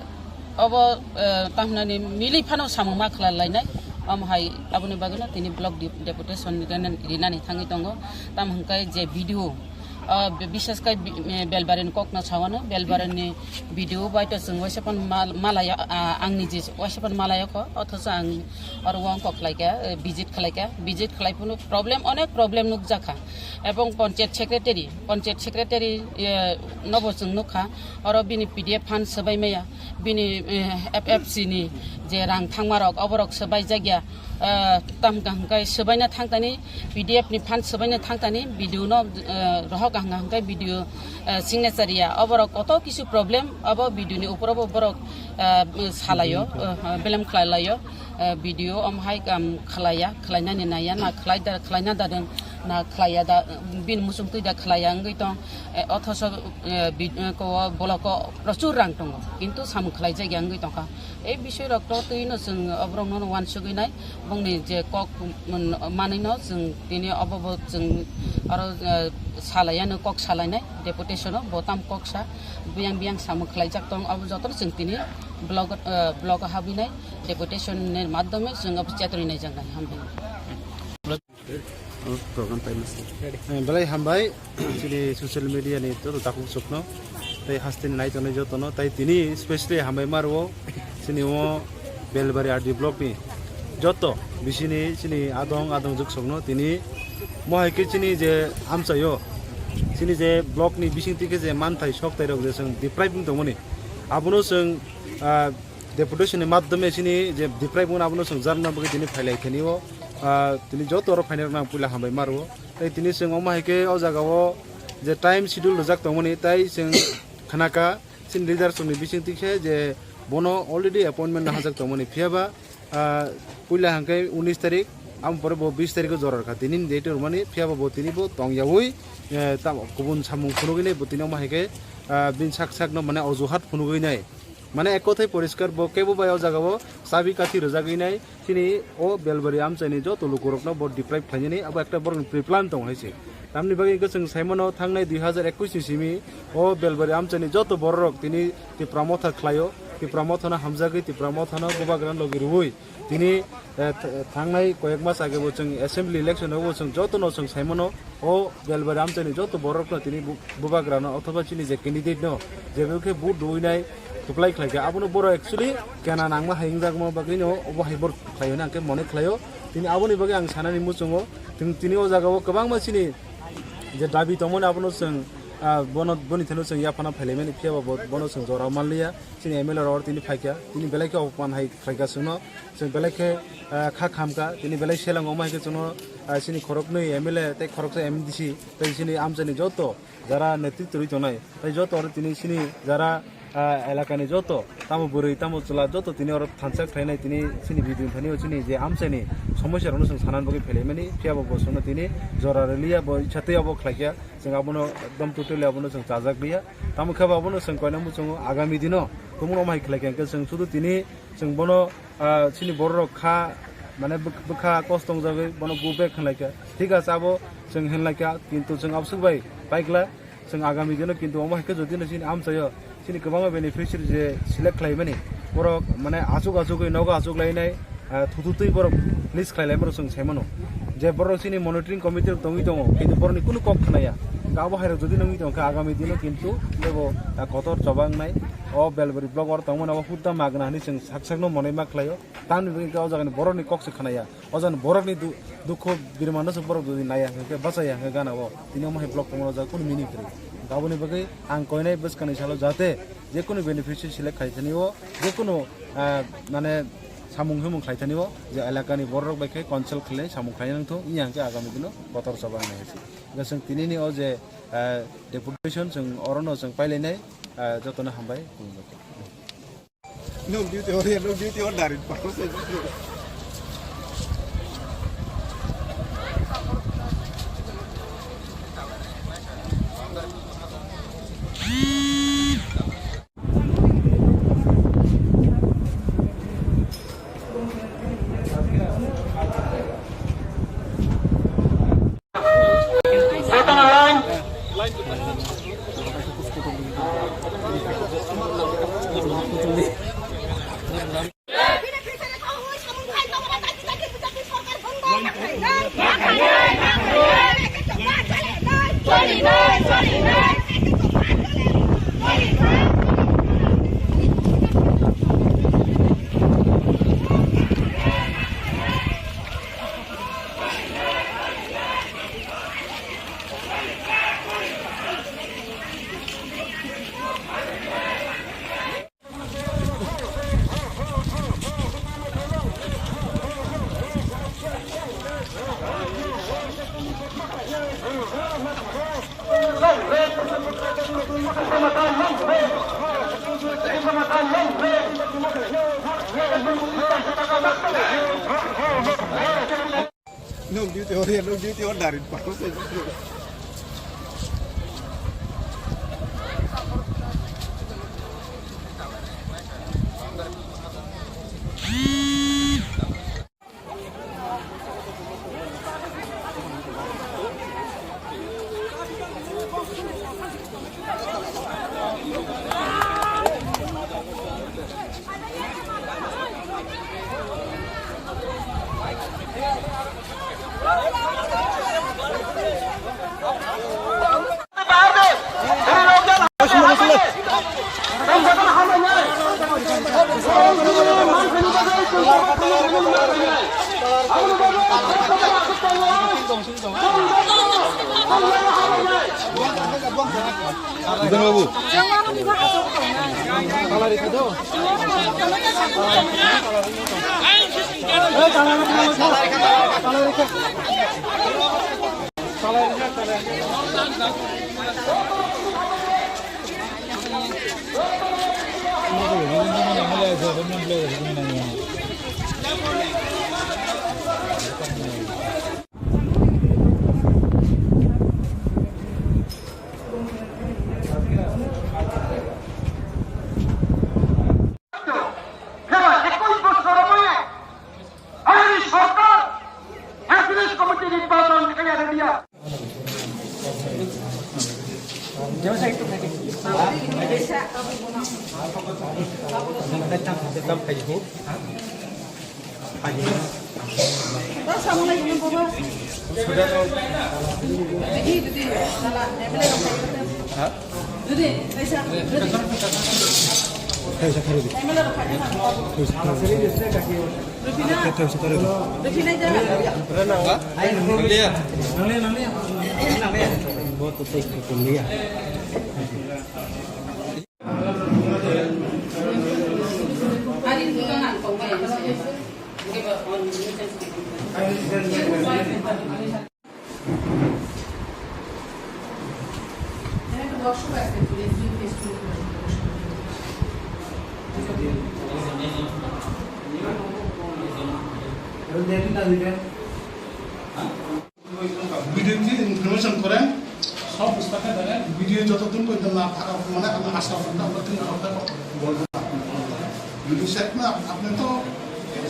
obo, eh, tamhinani milwi phano samung ma khlai lainai, omo hai aboni bagwino tini block de-, deputation rinani, rinani thangwi tongo, tamo hwnkhe je B D O, ah, bi-, bises khe bi-, eh, Belbarini kokno sawano, Belbarini B D O bai to chwng waisa phano mal-, malaya, ah, ang niji waisa phano malaya kho, othocho ang oro wng kok khlaikha, eh, visit khlaikha, visit khlai phano problem, onek problem nukjakha, ebong panchayat secretary, panchayat secretary, eh, nobo chwng nukha, oro bini P D F fund swbai maya, bini, eh, F F C ni je rang thangmarok, oborok swbaijak ya, eh, tamkha hwnkhe swbaina thangtani, P D F ni fund swbaina thangtani, B D O no, eh, rohok hwnkha hwnkhe B D O, eh, signature ya, oborok koto kisu problem, abo B D O ni upor obo borok, eh, salaio, eh, belem khlai laio, eh, B D O omo hai kam khlaiya, khlainani naiya, na khlai da, khlaina da deng, Na khlaiya da, bini muchung twi da khlaiya wngwi tong, eh, othoso, eh, bi-, eh, ko, boloko prochur rang tongo, kintu samung khlaijak ya wngwi tongkha. Ei bisoi rok to twi no chwng oborok no wansugwi nai, bongni je kok, mm, manwi no chwng tini obo bo chwng aro, eh, salai ya no kok salai nai deputation o bo tam kok sa biyang biyang samung khlaijak tong, obo joto no chwng tini block, eh, block o habwi nai deputation ni madhyome chwng obo chetoni nai jak nai hambai. Oh, program time is. Eh, belai hambai, chini social media ni joto takhuk sukno, tei hasteni nai tongnai jotono, tei tini specially hambai ma rwo, chini o Belbari R D block ni joto bisini chini adong adong juk sokno tini mo hai khe chini je amchaio, chini je block ni bising tike je manthai sok tai rok je chwng deprive wng tongmani, abono chwng, ah, deputation ni madhyome chini je deprive wngna abono chwng jarna bagwi tini phailai thani o, ah, tini joto oro phainai rokno ang puila hambai ma rwo. Tei tini chwng omo hai khe o jaga o je time schedule rwjak tongmani, tai chwng khnaka chini leaders rokni bising twi khe je bono already appointment no hajak tongmani, phiya ba, ah, puila hwnkhe unis tarik, amo pore bo bis tarik o jora rwkha, tini ni date rwmani, phiya ba bo tini bo tong yaui, eh, tamo kubun samung phunugwi nai bo tini omo hai khe, ah, bini sak sak no mane ojuhat phunugwi nai. Mane ek kothai poriskar bo kebo bai o jaga o chabi kathi rwjagwi nai, chini o Belbari amchaini joto lukurokno bo deprive khlainani abo ekta borokni pre-plan tongo hai se. Tamni bagwi hwnkhe chwng sai mano thangnai dui hazar ekush ni simi o Belbari amchaini joto bororok tini Tipra Motha khlaio, Tipra Mothano hamjagwi Tipra Mothano bubagra logi rwui tini, eh, th-, thangnai koyek mas age bo chwng assembly election o bo chwng jotono chwng sai mano o Belbari amchaini joto borokno tini bu-, bubagrano othoba chini je candidate no je bo khe vote rwui nai kwplai khlai kha, abono borok actually kena nangma hai wngjakma bagwino obo hai borok khlai hwnwi ang khe mone khlaio. Tini aboni bagwi ang sanani muchungo, tini, tini o jaga o kwbangma chini je dabi tongmani abono chwng, ah, bono, boni thani chwng yaphana phailaimani, phiya ba bo-, bono chwng jora manliya. Chini M L A rok oro tini phaikha, tini belai khe opoman hai khlaikha chwngno, chwng belai khe, ah, kha khamkha, tini belai seleng omo hai khe chwngno, ah, chini khoroknwi M L A tei khoroksa M D C tei chini amchaini joto jara netritw rwi tongnai, tei joto oro tini chini jara, ah, elakani joto tamo bwrwi tamo chwla joto tini oro thansa khlainai, tini chini bidin thani o chini je amchaini somosya rokno chwng sanani bagwi phailaimani, phiya bo bo chwngno tini jora rwliya, bo icha tei obo khlaikha, chwng abono ekdom totally abono chwng chajak liya, tamo khe bo abono chwng koina muchungo agami dino tumungno omo hai khlaikha hwnkhe chwng sudu tini chwng bono ah, chini bororok kha, mane bwk-, bwkha kosto wngjagwi bono go back hwnlaikha. Thik ache, abo chwng hwnlaikha, kintu chwng aboswk bai paikla, chwng agami dino kintu omo hai khe jodi no chini amchaio chini kwbangma beneficiary je select khlaimani, borok mane achuk achugwi nogo achuk lainai, ah, thututwi borok list khlai laimani chwng sai mano. Je borok chini monitoring committee rok tongwi tongo, kintu borokni kunu kok khnaya. Abo hai rok jodi no wngwi tongkha agami dino kintu teibo, ah, kotor choba wngnai. O Belbari block oro tongmani abo hutta magna hinwi chwng sak sakno monai ma khlaio. Tamni bagwi hwnkhe o jagani borokni kok se khnaya. O jagani borokni du-, dukhu birmano se borok jodi naiya hwnkhe, bachaiya hwnkhe gana o. Tini omo hai block tongmani o jaga kunu meaning kwrwi. Aboni bagwi ang koinai bwskangni salo jate jekunu beneficiary select khai thani o, jekunu, ah, mane samung humung khai thani o, je elakani borok bai khe consult khlai samung khlai nang thung, wngya hwnkhe agami dino kotor choba wngnai hai se. Hwnkhe chwng tinini o je, ah, deputation chwng orono chwng pailainai, ah, jotono hambai. Nung duty hor ya, nung duty hor dari. Nung duty order, nung duty order. Hera, একুশ বছর সময়ে আওয়ামী সরকার একত্রিশ কমিটি নির্বাচন থেকে রেডিয়া। Video ki information kore, sob bwswk khe dale video joto din porjonto na thaka mane ang asa kore na, amra tin hapta bolbo na. Video set na apne to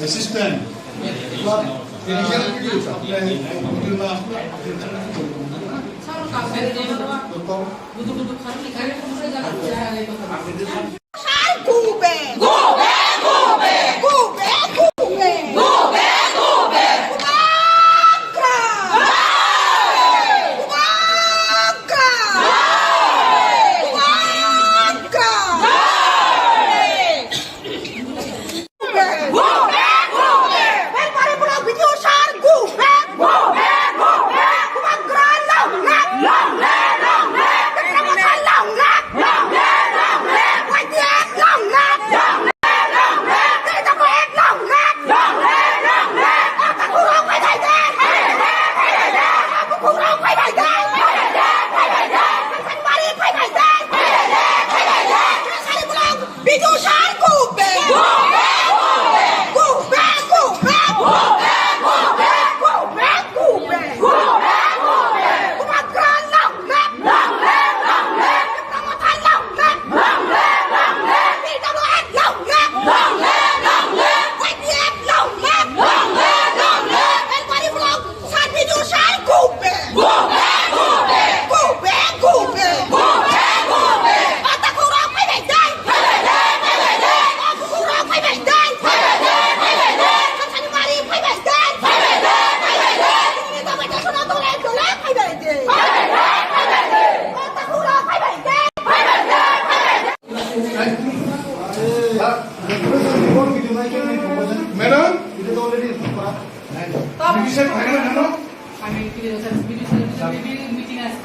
assistant. Ba, video na apne, video na apne, apne to bolbo na. Budu budu kharni kare kharni jana jana le to. Sar go back. Go back, go back. Go back, go back. Go back, go back. Bubagra. Bubagra. Bubagra. Go back, go back. Belpari block B D O sir, go back, go back, go back. Bubagra long live, long live, long live. Bubagra long live, long live, long live. Y T F long live, long live, long live. Tito ko ek long live, long live, long live. Ata kurang pai pai dai. Ata kurang pai pai dai. Pai pai dai. Pai pai dai. Pai pai dai. Pai pai dai. Pai pai dai. Bidu sar go back. Go back, go back. Go back, go back. Go back, go back. Go back, go back. Go back, go back. Bubagra long live. Long live, long live. Bubagra long live. Long live, long live. P W F long live. Long live, long live. Y T F long live. Long live, long live. Belpari block. Sar Bidu sar go back. Go back, go back. Go back, go back. Go back, go back. Ata kurang pai pai dai. Pai pai dai, pai pai dai. Ata kurang pai pai dai. Pai pai dai, pai pai dai. Sasani mari pai pai dai. Pai pai dai, pai pai dai. Ini tak baca sana tolak tolak pai pai dai. Pai pai dai, pai pai dai. Ata kurang pai pai dai. Pai pai dai, pai pai dai. Madam? আমি কি বলছি, BDC meeting আছে।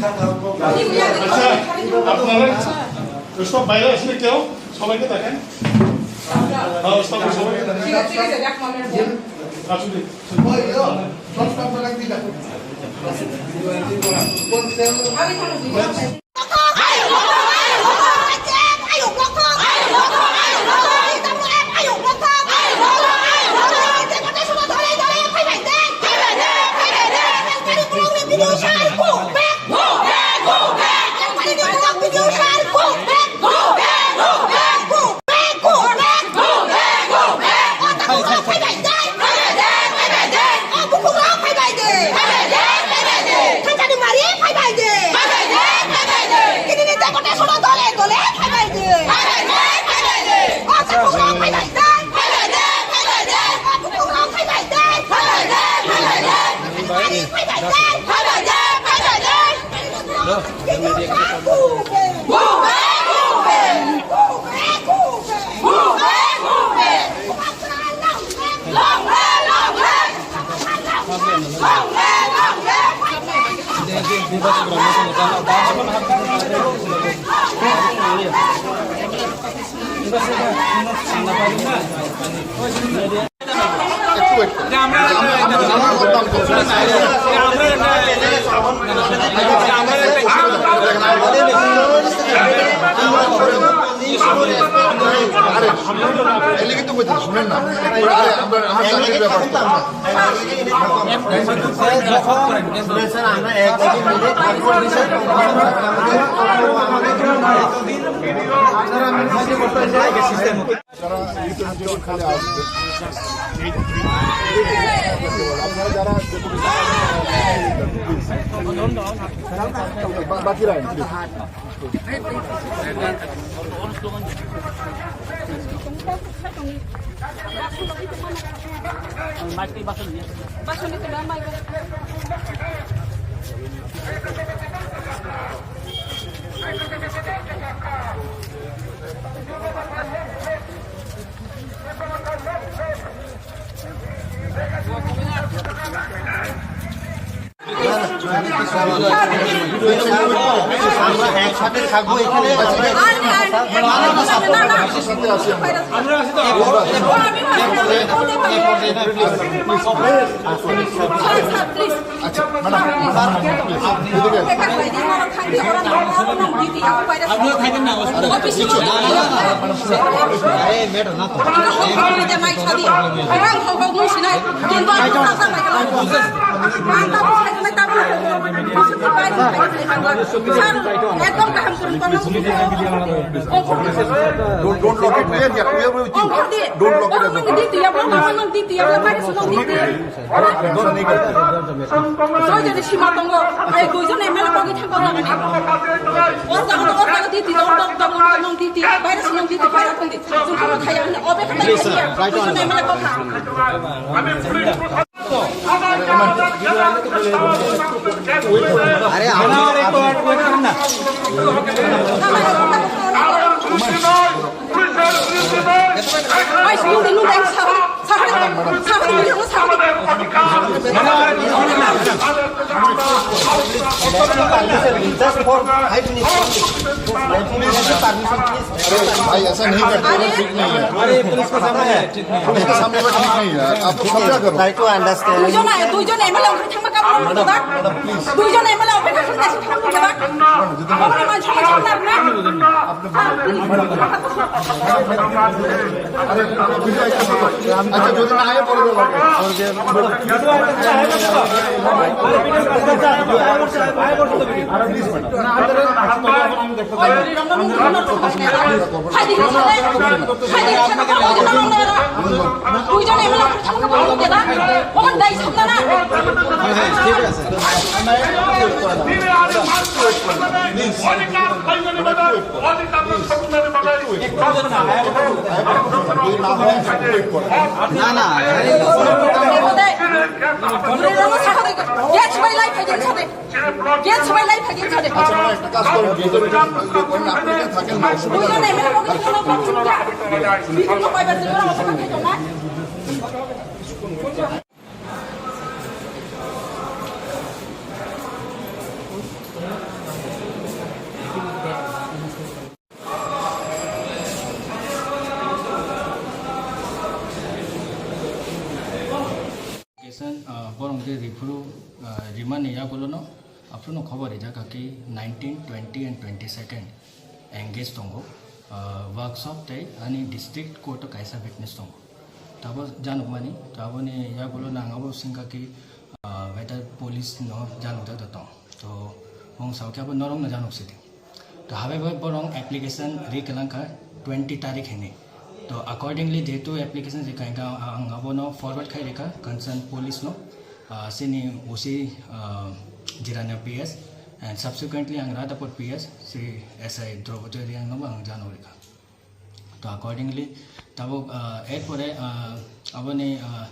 আচ্ছা, আপনারা সব বাইরে আসলে কেউ সবাইকে দেখেন। হ্যাঁ, সব সবাইকে দেখেন। আসুন। একটু wait করো। আমরা, আমরা, আমরা, আমরা, আমরা, আরে, এদিকে তো বলছি, শুনেন না। আরে, আমরা, আমার চাকরির ব্যাপার তো। যারা এই তো নিজের খালি আসবে। আপনারা যারা বা-, বাকি রাখেন, please। আমরা একসাথে থাকবো এখানে। আচ্ছা, ম্যাডাম, ম্যাডাম, please, এদিকে আসুন। আপনিও থাকেন না, অসুবিধা নেই। আরে, ম্যাডাম, না তো। একদম কাম করুন, Don't, don't lock it, we are here, we are with you. Don't lock it as well. Soy jodi sima tongo, ai duijon M L A bagwi thangkha jagani. O jaga, o jaga di, di, o jaga di, di, virus nang di, di, virus nang di. Jukunu thaya, obe kata. Please, sir, try to understand. Duijon M L A kotha. আরে, আমার report wait করুন না। Just for five minutes. Permission, please. अरे भाई, ऐसा नहीं करते, वो ठीक नहीं है। अरे, पुलिस के सामने है, ठीक नहीं है। पुलिस के सामने वो ठीक नहीं है, आप लोग समझा करो। Try to understand. দুইজন, দুইজন M L A ওখানে থাকবে, কাপড় পরে দেবা। দুইজন M L A অপেক্ষা করে আছে, থাকবে দেবা। আমরা মানুষ, মানুষ আপনার না। আচ্ছা, যদি না আয়, পরে দেবো। আরে, please, madam. না, না, আরে, Yes, my life again, সাথে। Yes, my life again, সাথে। আচ্ছা, ম্যাডাম, একটা কাজ করুন, ভেতরে যদি ইয়ে করেন, আপনি এখানে থাকেন না, অসুবিধা নেই। দুইজন M L A ওকে ফোন করুন না। বিভিন্ন কয়বার জন্য আমার সাথে থাকো না। Application, ah, borok je riphuru, ah, rimani yagulono, aphuru no khobor rijak kha ki nineteen, twenty and twenty second engage tongo, ah, workshop tei ani district court o kaisa witness tongo. Tabo janukmani, taboni yagulono ang abo singkha ki, ah, whether police no janukjak da tong. To, mung sao khe abo norok no januk sidi. To, habai bai borok application ri kwlang kha twenty tarik hinwi. To, accordingly, jehetu application ri kha, ang abono forward khai rikha concern police no, ah, sini O C, ah, Jirania P S, and subsequently ang Radhapur P S, si S I Draupadi Reang no bo ang jano rikha. To accordingly, tabuk, ah, erpore, ah, aboni, ah,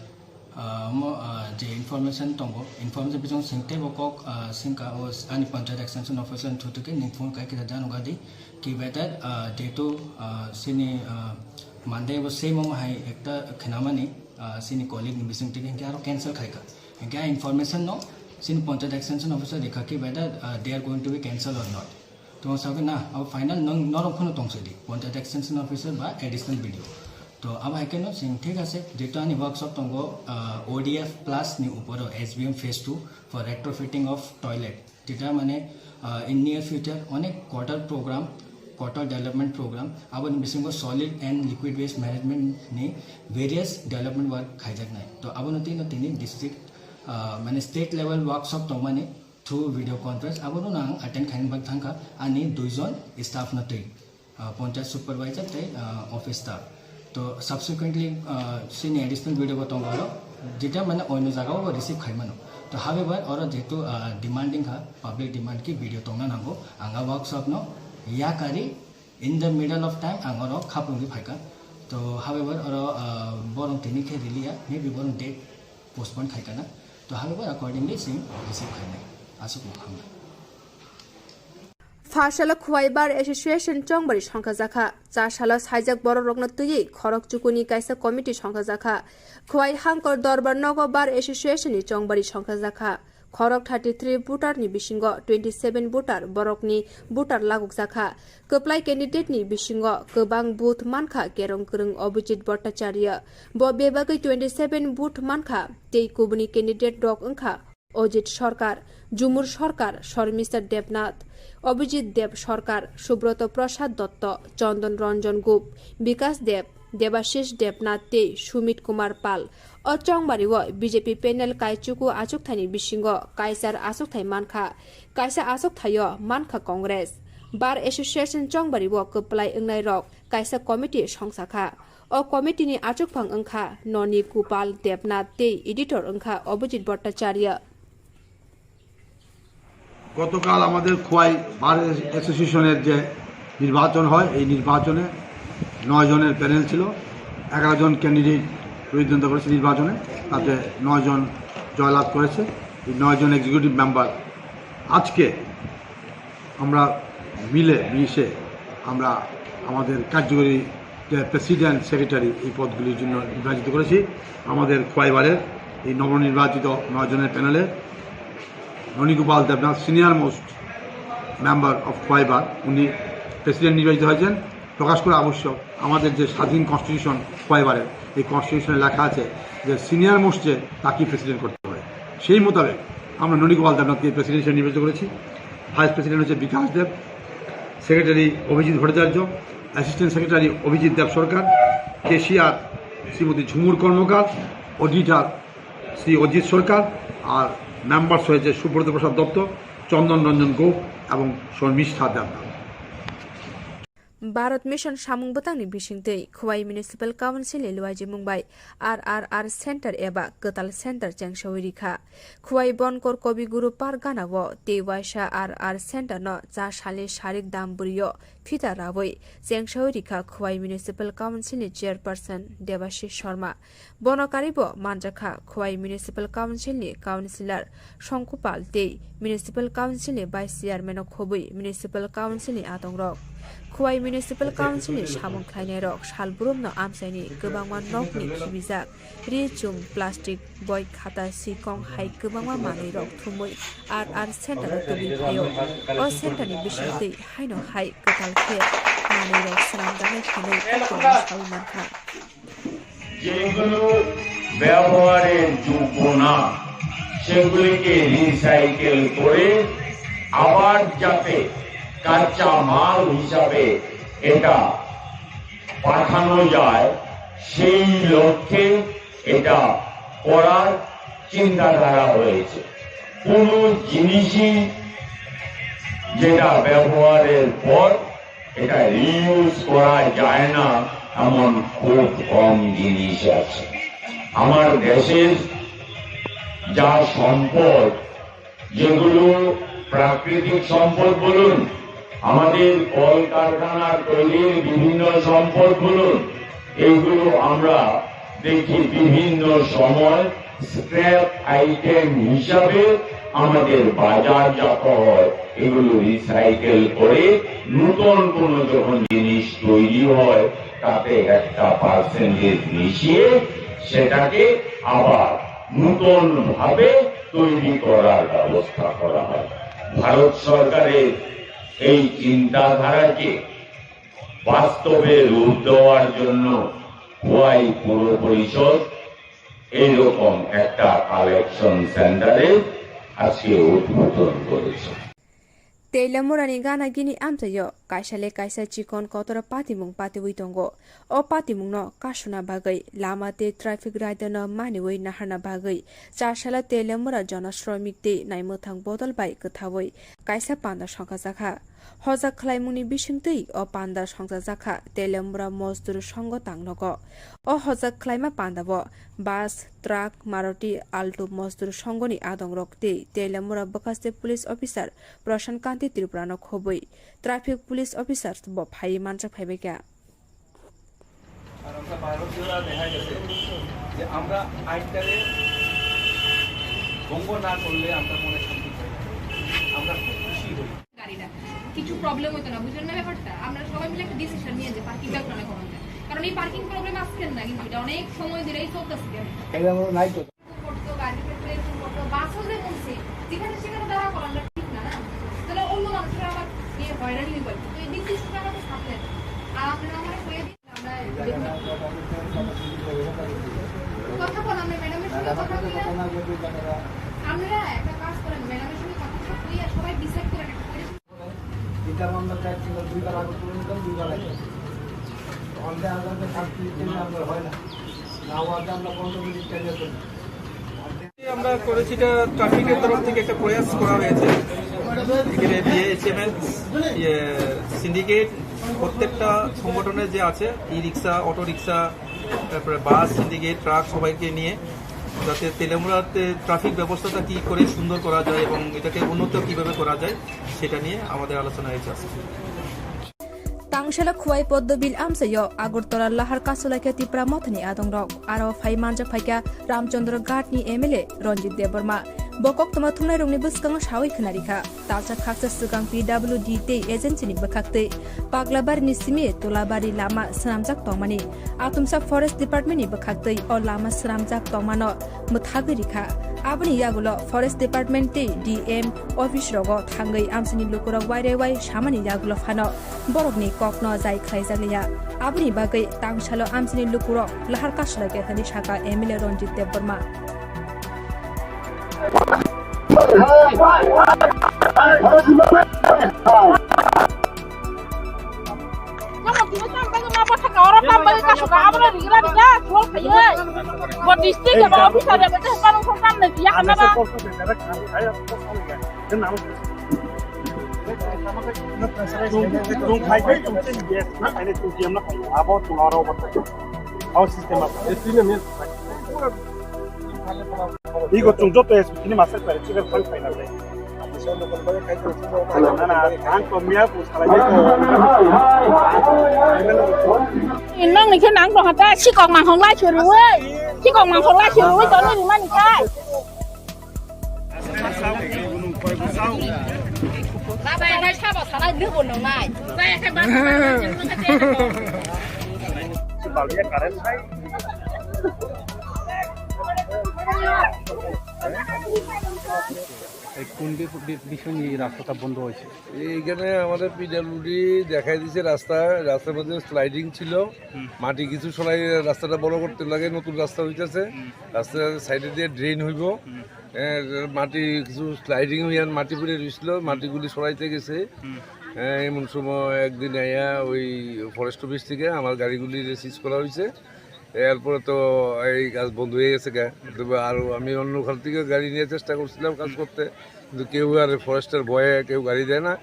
Ah, mo, ah, je information tongo, information bising singte bo kok, ah, singka o s-, ani panchayat extension officer ni through ke ning phone kai kida jano gadi ki whether, ah, jehetu, ah, sini, ah, Monday bo same omo hai ekta khnamani, ah, sini colleague ni bising tike hinkhe aro cancel khaika. Hinkhe a information no sini panchayat extension officer rikha ki whether, ah, they are going to be cancelled or not. To sabo na, abo final nang norok kheno tongse di, panchayat extension officer ba additional B D O. To abo hai keno sing thik ase, jehetu ani workshop tongo, ah, O D F plus ni uporo S B M phase two for retrofitting of toilet. Jeta mane, ah, in near future onek quarter program, quarter development program, aboni bisingo solid and liquid waste management ni various development work khaijaknai. To abono tino tini district, ah, mane state level workshop tongmani through video conference, abono ang attend khaina bagwi thangkha ani duijon staff no twi, ah, panchayat supervisor tei, ah, office staff. To subsequently, ah, sini additional video bo tongo oro, jeta mane oino jagao bo receive khaimano. To however, oro jehetu, ah, demanding kha, public demand ki video tongna nango, ang a workshop no yakari in the middle of time ang oro khapungwi phaikha. To however, oro, ah, borong tini khe riliya, maybe borong date postpone khaikha na. To however, accordingly sing receive khainai. Aswk mwkhang. Phasalo Khwai Bar Association chongbari songkhajakha. Cha salo saijak bororokno twiwi khorok chukuni kaisa committee songkhajakha. Khwai Hangkor Dorbar Nogo Bar Association ni chongbari songkhajakha. Khorok thirty three voter ni bisingo twenty seven voter borokni voter lagukjakha. Kwplai candidate ni bisingo kwbang booth mankha kerong kwrwng Abhijit Bhattacharya. Bo bebagwi twenty seven booth mankha tei kubuni candidate rok wngkha Ajit Sarkar, Jumur Sarkar, Sharmista Debnath, Abhijit Deb Sarkar, Subroto Prasad Dotto, Chandan Ranjan Gup, Bikas Deb, Debashish Debnath tei Sumit Kumar Pal. O chongbario B J P panel kaichuku achukthaini bisingo kaisar achukthai mankha, kaisa achukthaio mankha Congress. Bar Association chongbario kwplai wngnairok kaisa committee songsakha. O committee ni achukphang wngkha Noni Kupal Debnath tei editor wngkha Abhijit Bhattacharya. গতকাল আমাদের খোয়াই বার অ্যাসোসিয়েশনের যে নির্বাচন হয়, এই নির্বাচনে নয় জনের প্যানেল ছিল, এগারো জন ক্যান্ডিডেট প্রতিদ্বন্দ্বিতা করেছে নির্বাচনে, তাতে নয় জন জয়লাভ করেছে। এই নয় জন এক্সিকিউটিভ মেম্বার আজকে আমরা মিলে মিশে আমরা আমাদের কার্যকরী যে প্রেসিডেন্ট, সেক্রেটারি, এই পদগুলির জন্য নির্বাচিত করেছি। আমাদের খোয়াই বারের এই নবনির্বাচিত নয় জনের প্যানেলে Nanigopal Debnath, senior most member of Khowai bar, উনি প্রেসিডেন্ট নির্বাচিত হয়েছেন। প্রকাশ করা আবশ্যক, আমাদের যে স্বাধীন কনস্টিটিউশন খোয়াই বারের, এই কনস্টিটিউশনে লেখা আছে যে সিনিয়র মোস্ট যে, তাকেই প্রেসিডেন্ট করতে হয়। সেই মোতাবেক আমরা ননীগোপাল দেবনাথকে প্রেসিডেন্ট হিসেবে নির্বাচিত করেছি। ভাইস প্রেসিডেন্ট হচ্ছে বিকাশ দেব, সেক্রেটারি অভিজিৎ ভট্টাচার্য, অ্যাসিস্ট্যান্ট সেক্রেটারি অভিজিৎ দেব সরকার, ক্যাশিয়ার শ্রীমতী ঝুমুর কর্মকার, অডিটর শ্রী অজিত সরকার, আর মেম্বার্স হয়েছে সুব্রত প্রসাদ দত্ত, চন্দন রঞ্জন গোপ এবং শর্মিষ্ঠা Debnath. Bharat Mission samung bwtangni bisingtwi Khwai Municipal Council ni luaijimung bai R R R Center eba kwtal center chengsawi rikha. Khwai Bonkor Kobi Guru Park ganao tei waisa R R Center no cha salni sarik dambwrwio phita rawi chengsawi rikha Khwai Municipal Council ni Chairperson Debashish Sharma. Bono karibo manjakha Khwai Municipal Council ni Councillor Songkupal tei Municipal Council ni Vice Chairman no khobwi Municipal Council ni atongrok. Khwai Municipal Council ni samung khlainairok salbrumno amchaini kwbangma nokni khibijak ri chum, plastic, boi khata, sikong hai kwbangma manwirok thumwi R R Center o tubui phaio. O center ni bisingtwi haino hai kwtal khe manwirok swnamjaknai hwnwi kokborokno saui mankha. যেগুলো ব্যবহারের যোগ্য না, সেগুলিকে রিসাইকেল করে আবার যাতে কাঁচা মাল হিসাবে এটা পাঠানো যায়, সেই লক্ষ্যে এটা করার চিন্তাধারা হয়েছে। কোনো জিনিসই যেটা ব্যবহারের পর এটা রিইউজ করা যায় না, এমন খুব কম জিনিস আছে। আমার দেশের যা সম্পদ, যেগুলো প্রাকৃতিক সম্পদ বলুন, আমাদের কলকারখানার তৈরির বিভিন্ন সম্পদ বলুন, এইগুলো আমরা দেখি বিভিন্ন সময় স্ক্র্যাপ আইটেম হিসাবে আমাদের বাজারজাত হয়, এগুলো রিসাইকেল করে নতুন কোনো যখন জিনিস তৈরি হয়, তাতে একটা পার্সেন্টেজ মিশিয়ে সেটাকে আবার নতুন ভাবে তৈরি করার ব্যবস্থা করা হয়। ভারত সরকারের এই চিন্তাধারাকে বাস্তবে রূপ দেওয়ার জন্য খোয়াই পৌর পরিষদ এইরকম একটা কালেকশন সেন্টারের আজকে উদ্বোধন করেছে। Teilamurani gana gini amchaio kaisa le kaisa chikon kotor patimung patiwi tongo. O patimungno kasuna bagwi lama tei traffic rider no maniwi naharna bagwi chasala Teilamura jona sromik tei naimwthang bodol bai kwthawi kaisa panda songkha jakha. Hojak khlaimungni bisingtwi o panda songchajakha Teilamura Mosdur Songho tangnogo. O hojak khlaima pandao bus, truck, Maruti Alto Mosdur Songhoni adongrok tei Teilamura bwkhaste police officer Prashan Kanti Tripurano khobwi traffic police officer bo phaiwi manjak phaibaikha. আর আমরা বারো জোড়া দেখা গেছে যে আমরা আইনটারে ভঙ্গ না করলে আমরা মনে শান্তি পাই না। আমরা খুব খুশি হই। গাড়িটা কিছু প্রবলেম হতো না, বুঝলেন না ব্যাপারটা? আমরা সবাই মিলে একটা ডিসিশন নিয়ে যে পার্কিংটা ওখানে করা যায়, কারণ এই পার্কিং প্রবলেম আজকের না, কিন্তু এটা অনেক সময় ধরেই চলতেছে। এটা আমরা নাই তো। করতো, গাড়ির ক্ষেত্রে এরকম করতো, বাসও যে বলছে, যেখানে সেখানে দাঁড়া করানো ঠিক না, না? তাহলে অন্য মানুষরা আবার ইয়ে হয়রানি হয়ে পারে। তো এই দিক দিয়ে শুধু আমাদের সামনে। আর আপনারা আমার হয়ে দিন, আমরা কথা বল, আমরা ম্যাডামের সঙ্গে কথা বলে, আমরা একটা কাজ করেন, ম্যাডামের সঙ্গে কথা বলে আর সবাই ডিসাইড করেন একটা পরিবেশ। এটা আমরা চার কিলো দুইবার আগে করে নিতাম, দুইবার আগে। তখন দেখা যাবে সাত মিনিট ট্রেনে আপনার হয় না, না হওয়াতে আমরা পনেরো মিনিট ট্রেনে চলি। আমরা করেছি, এটা ট্রাফিকের তরফ থেকে একটা প্রয়াস করা হয়েছে। এখানে বিএইচএমএল, ইয়ে, সিন্ডিকেট, প্রত্যেকটা সংগঠনের যে আছে, ই রিক্সা, অটো রিক্সা, তারপরে বাস, সিন্ডিকেট, ট্রাক, সবাইকে নিয়ে যাতে তেলেমুড়াতে ট্রাফিক ব্যবস্থাটা কী করে সুন্দর করা যায় এবং এটাকে উন্নত কীভাবে করা যায়, সেটা নিয়ে আমাদের আলোচনা হয়েছে আজকে। Tangsela Khwai Poddo Bill amchaio Agartala lahar kasulaikha Tipra Mothani adongrok, aro phai manjak phaikha Ramchandra Ghat ni M L A Ranjit Debbarma. Bo koktwma thumnairokni bwskango sawi khwnarikha, talsa khaksa swkang P W D tei agency ni bwkhaktwi Paglabari ni simi Tulabari lama swnamjak tongmani, atumsa Forest Department ni bwkhaktwi o lama swnamjak tongmano mwthagwi rikha. Aboni yagulo Forest Department tei D M office rogo thangwi amchaini lukurok wairewai samani yagulo phano borokni kokno jai khlaijakliya. Aboni bagwi tangsalo amchaini lukurok lahar kasulaikha hwnwi sakha M L A Ranjit Debbarma. Igo chwng joto S P ni master kwrwi chikar thang phaina le. Na, na, ang to miya ko salai ko. Nang ni khe nang to hata sikok manghong lai chhurwi. Sikok manghong lai chhurwi to ni rimani khai. Baba, nai sabo salai nubo nongnai. Baba, nai sabo salai nubo nongnai. এই কোন B-, B-, বিষয় নিয়ে এই রাস্তাটা বন্ধ হয়েছে? এইখানে আমাদের পিডব্লিউডি দেখাই দিছে রাস্তা, রাস্তার মধ্যে স্লাইডিং ছিল, হুম। মাটি কিছু সরাই রাস্তাটা বড় করতে লাগে, নতুন রাস্তা হইতেছে, হুম। রাস্তার সাইডে দিয়ে ড্রেন হইব, হুম। এ, মাটি কিছু স্লাইডিং হইয়া মাটি পড়ে রইছিল, মাটিগুলি সরাইতে গেছে। হুম। এ, এমন সময় একদিন আইয়া ওই ফরেস্ট অফিস থেকে আমার গাড়িগুলি সিজ করা হয়েছে। এরপরে তো এই কাজ বন্ধ হয়ে গেছে গা। তবে আরো আমি অন্য খাল থেকে গাড়ি নিয়ে চেষ্টা করছিলাম কাজ করতে, কিন্তু কেউ আর ফরেস্টের ভয়ে কেউ গাড়ি দেয় না,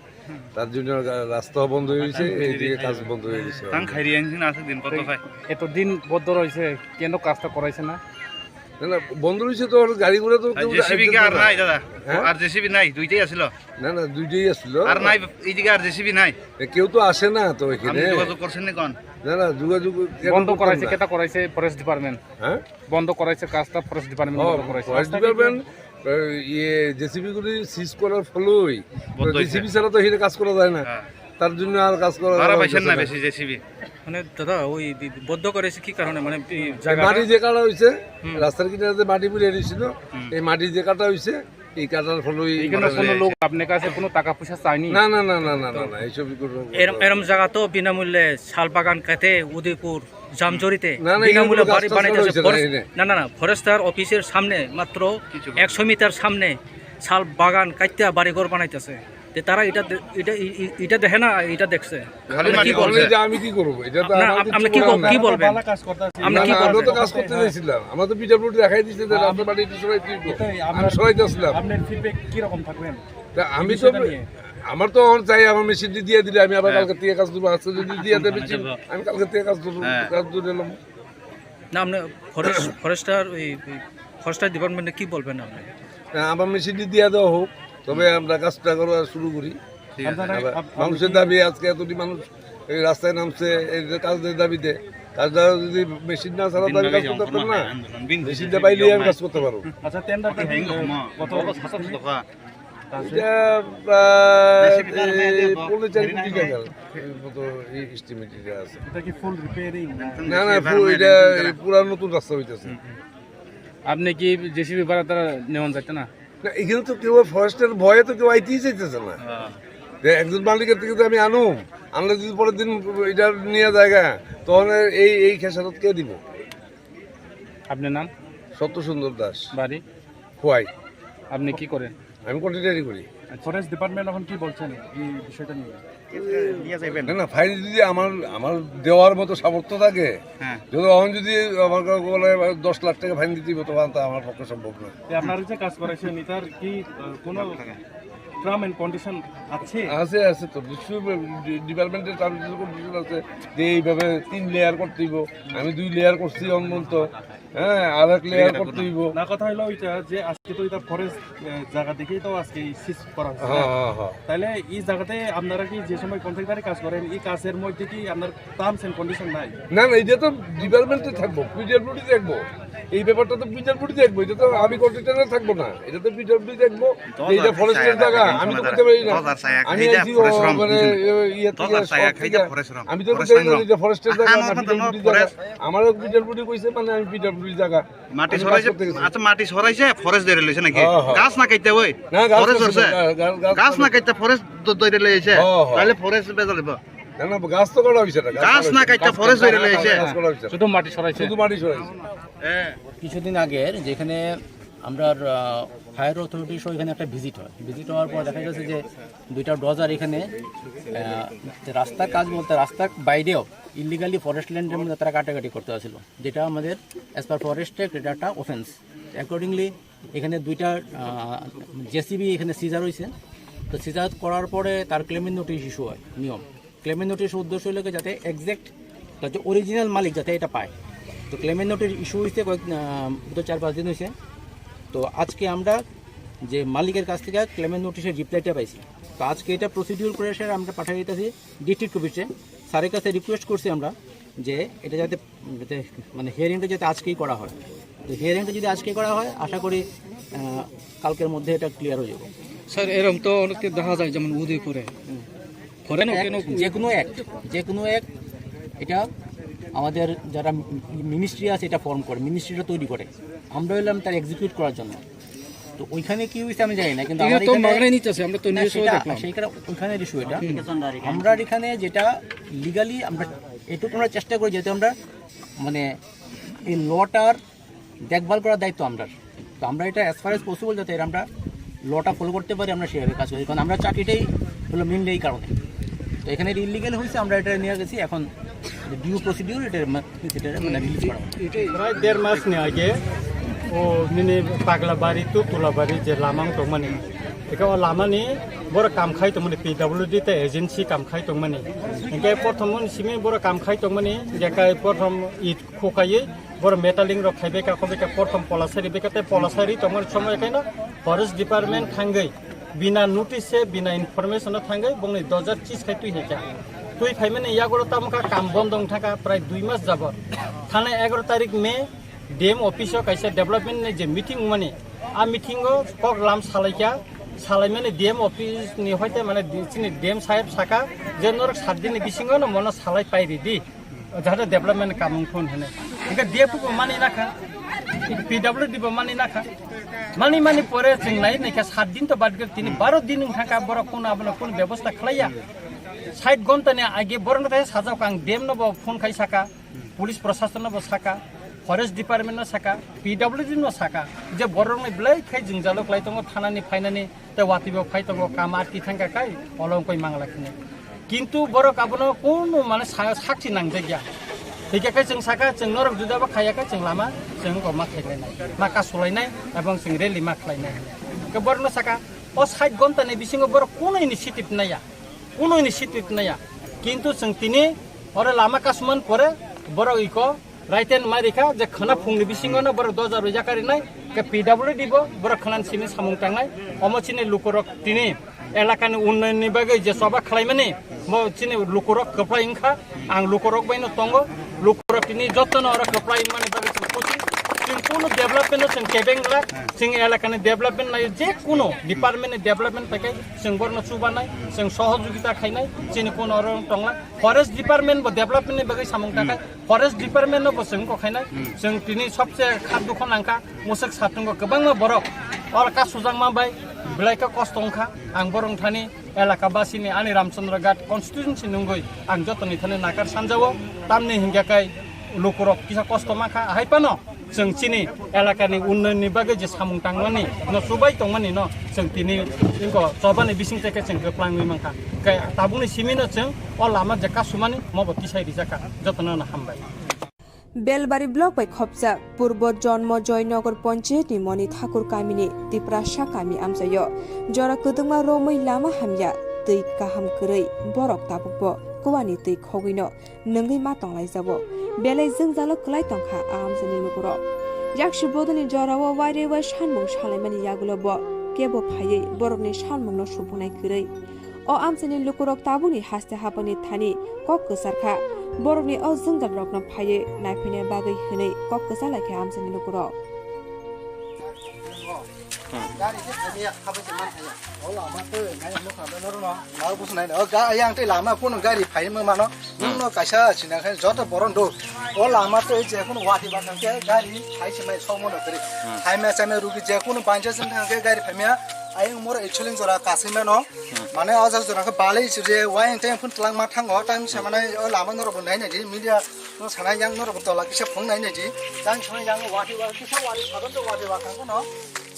তার জন্য গা-, রাস্তাও বন্ধ হয়ে গেছে, এইদিকে কাজ বন্ধ হয়ে গেছে। Tang khairi yang sini aswk din kotor khai. এতদিন বন্ধ রয়েছে, কেন কাজটা করাইছে না? না, না, বন্ধ রয়েছে তো, আর গাড়ি ঘোড়া তো আর কেউ জেসিবি কি আর আসে না। নাই দাদা? হ্যাঁ? আর জেসিবি নাই, দুইটাই আছিল। না, না, দুইটাই আছিল। আর নাই, এইদিকে আর জেসিবি নাই। এ, কেউ তো আসে না তো আপনি এখানে। যোগাযোগ করছেন নি কোন? না, না, যোগাযোগ এখন বন্ধ করতাম করাইছে, না। কেটা করাইছে? Forest department. হ্যাঁ? বন্ধ করাইছে কাজটা, ফরেস্ট ডিপার্টমেন্ট হ্যাঁ, বন্ধ করাইছে। ফরেস্ট ডিপার্টমেন্ট, এ, ইয়ে, জেসিবি গুলি সিজ করার ফলেই, বন্ধ হয়েছে। জেসিবি ছাড়া তো এখানে কাজ করা যায় না। হ্যাঁ। তার জন্য আর কাজ করা ভাড়া পাইছেন না না। বেশি জেসিবি? মানে দাদা, ওই দি-, বন্ধ করেছে কি কারণে? মানে এই এই জায়গাটা মাটি যে কাটা হয়েছে, হুম। রাস্তার কিনারে যে মাটি পড়ে রয়েছিল, হুম। এই মাটি যে কাটা হয়েছে, এই কাটার ফলেই এখানে মানে কোনো লোক আপনার কাছে কোনো টাকা পয়সা চায়নি? না, না, না, না, না, না, না, এইসব কোনো এরম, এরম জায়গা তো বিনামূল্যে শাল বাগান কাটে উদয়পুর জামজরিতে না, না, এখানে বিনামূল্যে কোনো বাড়ি গাছ টাছ বানাইতেছে। কাটা হয়েছে না, ফরেস্ট-, এই না। না, না, না, ফরেস্টার অফিসের সামনে মাত্র কিছু একশো মিটার সামনে শাল বাগান কাটতে বাড়ি ঘর বানাইতেছে। তে তারা এটা দে-, এটা, ই-, ই-, এটা দেখে না, এটা দেখছে। খালি আপনি মাটি কি বলছেন? বলবেন? যে আমি কি করবো? এটা তো না, আমার আপ-, কিচ্ছু আপনি কি করার বল-, নাই। কি বলবেন? না, আপনি না, কি না, আমরা তো করবেন? কাজ করতে চাইছিলাম। আমরা তো পিডব্লিউডি দেখাই দিয়েছি যে রাস্তা বাড়ি একটু সরাই দিতে। এটাই আমরা আমি সরাই দিয়েছিলাম। আপনার ফিডব্যাক কি রকম থাকবেন? তা আমি এই তো, বিষয়টা নিয়ে? আমার তো এখন চাই আমার মেশিনটি দিয়ে দিলে আমি আবার হ্যাঁ। কালকে থেকে কাজ করবো। আজকে যদি দিয়ে দেয় মেশিন, আমি কালকে থেকে কাজ করবো, হ্যাঁ। কাজ ধরে এলাম। না, আপনি ফরেস্ট, ফরেস্টার, ওই, ওই ফরেস্টার ডিপার্টমেন্টে কি বলবেন আপনি? না, আমার মেশিনটি দিয়ে দেওয়া হোক, তবে আমরা কাজটা করা শুরু করি। ঠিক আছে। আপনারা আবার আপ-, আপনি মানুষের কি দাবি, আজকে এতটি মানুষ এই রাস্তায় নামছে, এই যে কাজের দাবিতে। কাজটা যদি মেশিন না ছাড়া তো আমি কাজ করতে পারতাম না। মেশিনটা পাইলেই আমি কাজ করতে পারবো। আচ্ছা, টেন্ডারটা কত? এটা প্রায় এই পৌনে চার কোটি টাকার মতো এই এস্টিমেটেড আছে। এটা কি ফুল রিপেয়ারিং না? না, না, ফুল, এটা এই পুরা নতুন রাস্তা হইতেছে। আপনি কি জেসিবি ভাড়া তারা নেওয়ান যাইতে না? না, এখানে তো কেউ ফরেস্টের ভয়ে তো কেউ আইতেই চাইতেছে না। হ্যাঁ। যে একজন মালিকের থেকে তো আমি আনুম, আনলে যদি পরের দিন এটা নিয়ে জায়গা, তখন এই, এই খেসারত কে দিব? আপনার নাম? সত্য সুন্দর দাস। বাড়ি? খোয়াই। আপনি কি করেন? আমি কন্ট্রাক্টরি করি। ফরেস্ট ডিপার্টমেন্ট এখন কি বলছেন এই বিষয়টা নিয়ে? নিয়ে যাবেন। না, না, ফাইন যদি আমার, আমার দেওয়ার মতো সামর্থ্য থাকে, হ্যাঁ। যদি এখন যদি আমার কাছে বলে দশ লাখ টাকা ফাইন দিতে হবে, তখন তো আমার পক্ষে সম্ভব নয়। যে আপনারা যে কাজ করেছেন, এটার কি, আহ, কোনো টার্ম এন্ড কন্ডিশন আছে? আছে, আছে তো, নিশ্চয়ই ডি-, ডিপার্টমেন্টের টার্মস এন্ড কন্ডিশন আছে যে এইভাবে তিন লেয়ার করতে হইব। আমি দুই লেয়ার করছি অনন্ত, হ্যাঁ, আর এক লেয়ার করতে হইব। না, কথা হলো ওইটা যে আজকে তো এটা ফরেস্ট, আহ, জায়গা দেখেই তো আজকে এই সিজ করা হচ্ছে, হ্যাঁ, না? হ্যাঁ, হ্যাঁ। তাহলে এই জায়গাতে আপনারা কি যে সময় কন্ট্রাক্টরে কাজ করেন, এই কাজের মধ্যে কি আপনার টার্মস এন্ড কন্ডিশন নাই? না, না, এটা তো ডিপার্টমেন্টে থাকবো, পিডব্লিউডি দেখবো। এই ব্যাপারটা তো পিডব্লিউডি দেখবো, এটা তো আমি কন্ট্রাক্টরে থাকবো না, এটা তো পিডব্লিউডি দেখবো। যে এটা ফরেস্টের জায়গা, আমি তো করতে পারি না। আমি আইছি মানে, ইয়ে থেকে, শহর থেকে। আমি তো করতে পারি না, এটা ফরেস্টের জায়গা, না পিডব্লিউডি জায়গা। আমারও পিডব্লিউডি কইছে, মানে আমি পিডব্লিউডি জায়গা। মাটি আমি কাজ সরাইছে, করতে গেছি। আচ্ছা, মাটি সরাইছে, ফরেস্ট ধরে লইছে নাকি? হ্যাঁ, হ্যাঁ। গাছ না কাটতে ওই? না, গাছ ফরেস্ট কাটছে, ধরছে? গা-, গা-, গাছ গাছ না কাটছে। কাটতে ফরেস্ট দ-, ধরে লইছে? হ্যাঁ, হ্যাঁ। তাহলে ফরেস্ট বেজা লইব। না, না, গাছ তো কাটা হইছে না, গাছ গাছ না কাটছে, কাটতে গাছ ফরেস্ট কাটছে, ধরে লইছে? গাছ কাটা হইছে না। শুধু মাটি সরাইছে? শুধু মাটি সরাইছে। হ্যাঁ। কিছুদিন আগের যেখানে আমরা, আহ, ফায়ার অথরিটি সহ এখানে একটা ভিজিট হয়, ভিজিট হওয়ার পর দেখা গেছে যে দুইটা ডোজার এখানে, আহ, রাস্তার কাজ বলতে রাস্তার বাইরেও ইলিগালি ফরেস্ট ল্যান্ডের মধ্যে তারা কাটাকাটি করতে আসছিল, যেটা আমাদের অ্যাজ পার ফরেস্ট অ্যাক্ট এটা একটা অফেন্স। অ্যাকর্ডিংলি এখানে দুইটা, আহ, জেসিবি এখানে সিজার হয়েছে। তো সিজার করার পরে তার ক্লেমেন্ট নোটিশ ইস্যু হয়, নিয়ম। ক্লেমেন্ট নোটিশ উদ্দেশ্য হলো কি যাতে এক্স্যাক্ট, যাতে অরিজিনাল মালিক যাতে এটা পায়। তো ক্লেমেন্ট নোটিশ ইস্যু হয়েছে কয়েক, আহ, গত চার পাঁচ দিন হয়েছে। তো আজকে আমরা যে মালিকের কাছ থেকে ক্লেমেন্ট নোটিশের রিপ্লাইটা পাইছি। তো আজকে এটা প্রসিডিউর করে স্যার আমরা পাঠিয়ে দিতেছি ডিস্ট্রিক্ট অফিসে। স্যারের কাছে রিকোয়েস্ট করছি আমরা যে এটা যাতে, যাতে মানে হিয়ারিংটা যাতে আজকেই করা হয়। তো হিয়ারিংটা যদি আজকে করা হয়, আশা করি, আহ, কালকের মধ্যে এটা ক্লিয়ার হয়ে যাবে। স্যার, এরকম তো অনেকে দেখা যায়, যেমন উদয়পুরে। হুম। ফরেন এক, কেন? যে কোনো এক, যে কোনো এক, এটা আমাদের যারা মিনিস্ট্রি আছে, এটা ফর্ম করে, মিনিস্ট্রিটা তৈরি করে। আমরা হলাম তার এক্সিকিউট করার জন্য। তো ওইখানে কি হয়েছে আমি জানি না, কিন্তু এটা আমার তো এখানে মাগনায় নিতেছে, আমরা তো না, নিউজও সেটা, দেখলাম। সেইখানে, ওইখানে ইস্যু এটা। হুম। আমরা এখানে যেটা লিগালি আমরা এটুকু আমরা চেষ্টা করি, যাতে আমরা মানে এই লটার দেখভাল করার দায়িত্ব আমরার। তো আমরা এটা অ্যাজ ফার অ্যাজ পসিবল যাতে এর আমরা লটা ফলো করতে পারি, আমরা সেভাবে কাজ করি, কারণ আমরা চাকরিটাই হলো মেইনলি এই কারণে। তো এখানে এটা ইলিগাল হয়েছে, আমরা এটা নিয়ে গেছি, এখন ডিউ প্রসিডিউর এটা মা-, এটা মানে রিলিজ করা হবে। Prai der mas ni age o nini Paglabari to Tulabari je lama wng tongmani, eka o lama ni borok kam khai tongmani, P W D tei agency kam khai tongmani. Hingke prothom ni simi borok kam khai tongmani, je kai prothom it khokaiwi Boro metaling rok khaibai ka, khobai ka, porthom polasari bai ka, tei polasari tongmani somoi kaino forest department thangwi bina notice se, bina information o thangwi bongni dojar chis khai twi hai kha. Twi phaimani yagulo tamo kha kam bondo wng thangkha prai dui mas jabot. Thana egaroh tarik May D M office o kaisa development ni je meeting wngmani, a meeting o kok lam salaikha, salaimani D M office ni hoite mane di-, chini D M saheb saka je norok sat din ni bisingo no mono salai pai ridi. Jahate development kamung thun hene. Hingke D F bo mani nakha, P W D bo mani nakha. Mani mani pore chwng nai naikha sat din to bad gel tini baro din wng thangkha borok kuno abono kuno bebosta khlaiya. Sait gonta ni age borok no tai sajak ang D M no bo phone khai saka, police prosason no bo saka, forest department no saka, P W D no saka. Je borok ni belai khai jwngjalo klai tongo thana ni phainani. Tei watwi bo phai tongo, kam atwi thangkha khai, olo wngkoi mangla khini. Kintu borok abono kunu mane sa-, sakchi nangjak ya. Hingkhe khai chwng saka, chwng norok juda bo khaiya khai chwng lama, chwng wngkok ma khaikhlainai, ma kasulainai, ebong chwng rally ma khlainai. Hingkhe borokno saka, o sait gonta ni bisingo borok kunu initiative naiya, kunu initiative naiya. Kintu chwng tini oro lama kasumani pore borok iko Raiten mai rikha je khwna phungni bisingo no borok doja rwjak karinai, ke P W D bo borok khwna simi samung tangnai. Omo chini lukurok tini elakani unnayonni bagwi je choba khlaimani, bo chini lukurok kwplai wngkha. Ang lukurok bai no tongo, lukurok tini jotono oro kwplai wngmani bagwi chwng khusi. Chwng kunu development no chwng kebeng glak, chwng elakani development nai je kunu department ni development pai khe chwng borno chubanai, chwng sohojogita khainai, chini kunu oro tongla. Forest department bo development ni bagwi samung takhai. Forest department no bo chwng kok khainai. Chwng tini sobse kha dukho nangkha, musuk satungo kwbangma borok oro kasujakma bai belai khe kosto wngkha. Ang borok thani elaka basini ani Ramchandra Ghat constituency nungwi ang jotoni thani nakar sanjao, tamni hingya kai lukurok kisa kosto mankha, ahai phano chwng chini elakani unnayonni bagwi je samung tangmani no chubai tongmani no chwng tini ingko chobani bising teke chwng kwplangwi mankha. Kai tabukni simi no chwng o lama je kasumani mobo tisai rijakha, jotono no hambai. Belbari block bai khopjak Purbo Jonmo Joynagar Panchayat ni Moni Thakur kamini Tiprasa kami amchaio jora kwdwkma romwi lama hamya, twi kaham kwrwi, borok tabukbo kuani twi khogwino nwngwi ma tonglaijao. Belai jwngjalo kwlai tongkha a amchaini lukurok. Yaksi bodolni jorao wairwi wai sanmung salaimani yagulo bo kebo phaiwi borokni sanmungno supungnai kwrwi. O amchaini lukurok tabukni haste hapani thani kok kwcharkha. Borokni o jwngjalrokno phaiwi naiphaina bagwi hwnwi kok kwchalaikha amchaini lukurok. Gari se phaiya, khabai se man phaiya. O lama twi nai mo kha noro no. Lau busu nai. O ga yang tei lama kuno gari phai mo mano. Nwng no kaisa sina khe joto boron do. O lama twi je kuno wati ba khe gari phai se mai so mo no kri. Phai ma chame rugi je kuno banja jin khe gari phai ma. Ayang mora ichuling jora kasai mano. Mane o jora jora khe balai se je wayang tei phun tlang ma thango. Time se mane o lama noro bo nai nai di media no sana yang noro bo tola kisa phung nai nai di. Time se yang wati ba kisa wati sabon to wati ba kang no.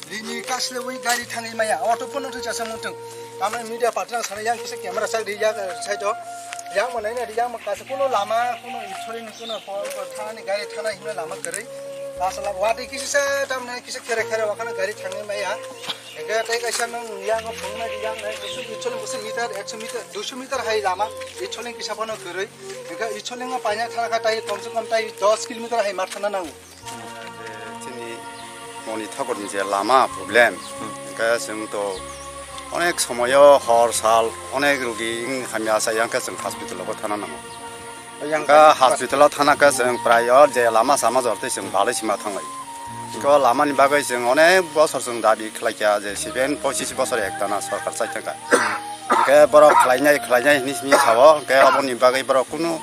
Rini kasle wi gari thangwi maya, auto phone no thwi chasa mungthung. Tamni media party rok sana yang kisa camera sak ri yak side o. Yang mo nai nai ri yang mo kasa kuno lama, kuno ichori ni kuno pho, pho thani gari thana himna lama kwrwi. Kasa la wati kisa sa tamni kisa khere khere wakana gari thangwi maya. Ega tai kaisa nang yang phung nai ri yang nai kusu ichori kusu meter, ekso meter, duiso meter hai lama. Ichori kisa phano kwrwi. Ega ichori ngo paina thana kha tai kom se kom tai dos kilometer hai ma thana nango. Chini Moni Thakurni je lama problem, hingke chwng to onek somoyo hor sal onek rugi wng hamya sa yang khe chwng hospital o thana nango. Hingke hospital o thana khe chwng prai o je lama sama jor tei chwng balai sima thanglai. Hingke o lama ni bagwi chwng onek bosor chwng dabi khlai kha je seven pochis bosor ek tana sorkar chai thangkha. Hingke borok khlainai khlainai hini simi sao hingke oboni bagwi borok kunu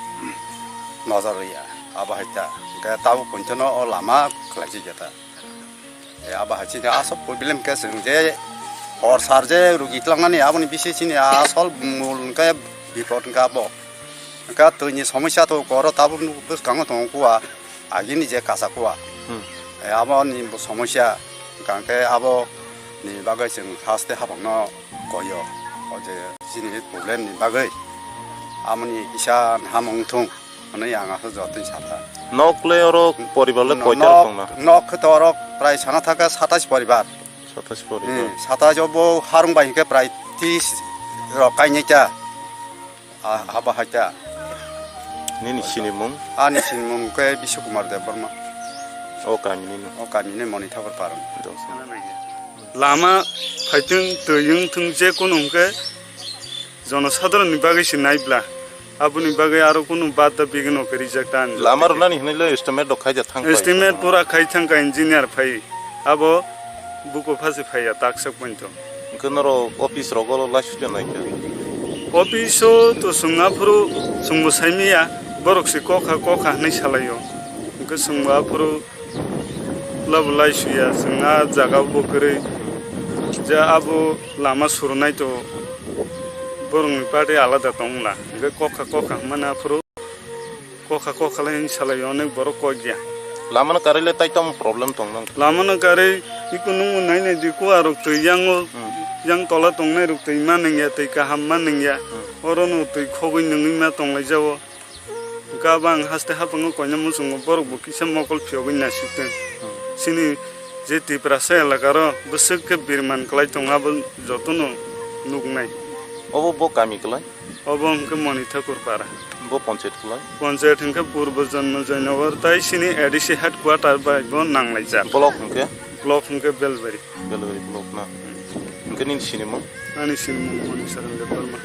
nojor rwya. Abo hai ta. Hingke tabuk pointono o lama khlaijak ya ta. E, abo hai chini asol problem khe chwng je hor sar je rugi tlangnani aboni bisi chini asol mul hingke bipod hingke abo. Hingke twini somosya to koro tabuk bwskango tongo kua. Agini je kasa kua. E, aboni bo somosya hingke abo ni bagwi chwng haste habangno koyo. O je chini problem ni bagwi amoni kisa hamung thung. Hwnwi ang aswk jotoni sakha. Nok le oro poribar le koita rok tongna? Nok khe to oro prai sana thaka satais poribar. Satais poribar. Hmm, satais o bo harung bai hwnkhe prai tris rok kainai ta. Ah, haba hai ta. Nini sinimung? Ani sinimung khe Biswa Kumar Debbarma. O kamini no. O kamini Moni Thakur Parung. Joksa. Lama phaitwng, twi wngthwng, je kunu hwnkhe jonosadharon ni bagwi se naibla. Aboni bagwi aro kunu bada bigino khe rijak ta ani. Lama rwnani hinwi le estimate rok khaijak thang pai. Estimate pura khai thang kha engineer phai. Abo buko phasi phaiya taksa pointo. Hwnkhe norok office rogo laisukya naikha? Office o to chwng aphuru chwngbo saimanya, borok se kokha kokha hinwi salaio. Hwnkhe chwngbo aphuru labo laisuya, chwng a jaga bo kwrwi. Je abo lama surunai to borokni party alada tongla. Hwnkhe kokha kokha hwnmani aphuru kokha kokha lai salai onek borok kok ya. Lamano karwi le tai tamo problem tong nang? Lamano karwi iko nung nai nai di kuwa rok twi yango, hmm, yang tola tongnai rok twi ma nang ya, twi kaham ma nang ya. Hmm. Oro no twi khogwi nungwi ma tonglai jago. Hwnkhe abo ang haste hapango koina muchungo borok bo kisa mokol phiyogwi nasik tong. Hmm. Chini je Tiprasa elaka ro bwswk khe birman kwlai tong abo jotono nuknai. Obo bo kami kwlai? Obo hwnkhe Moni Thakur Para. Bo panchayat kwlai? Panchayat hwnkhe Purbo Janma Joynagar tai chini A D C headquarter bai bo nanglaijak. Block hwnkhe? Block hwnkhe Belbari. Belbari block na. Hwnkhe nini sinimung? Ani sinimung Moni Saran Debbarma.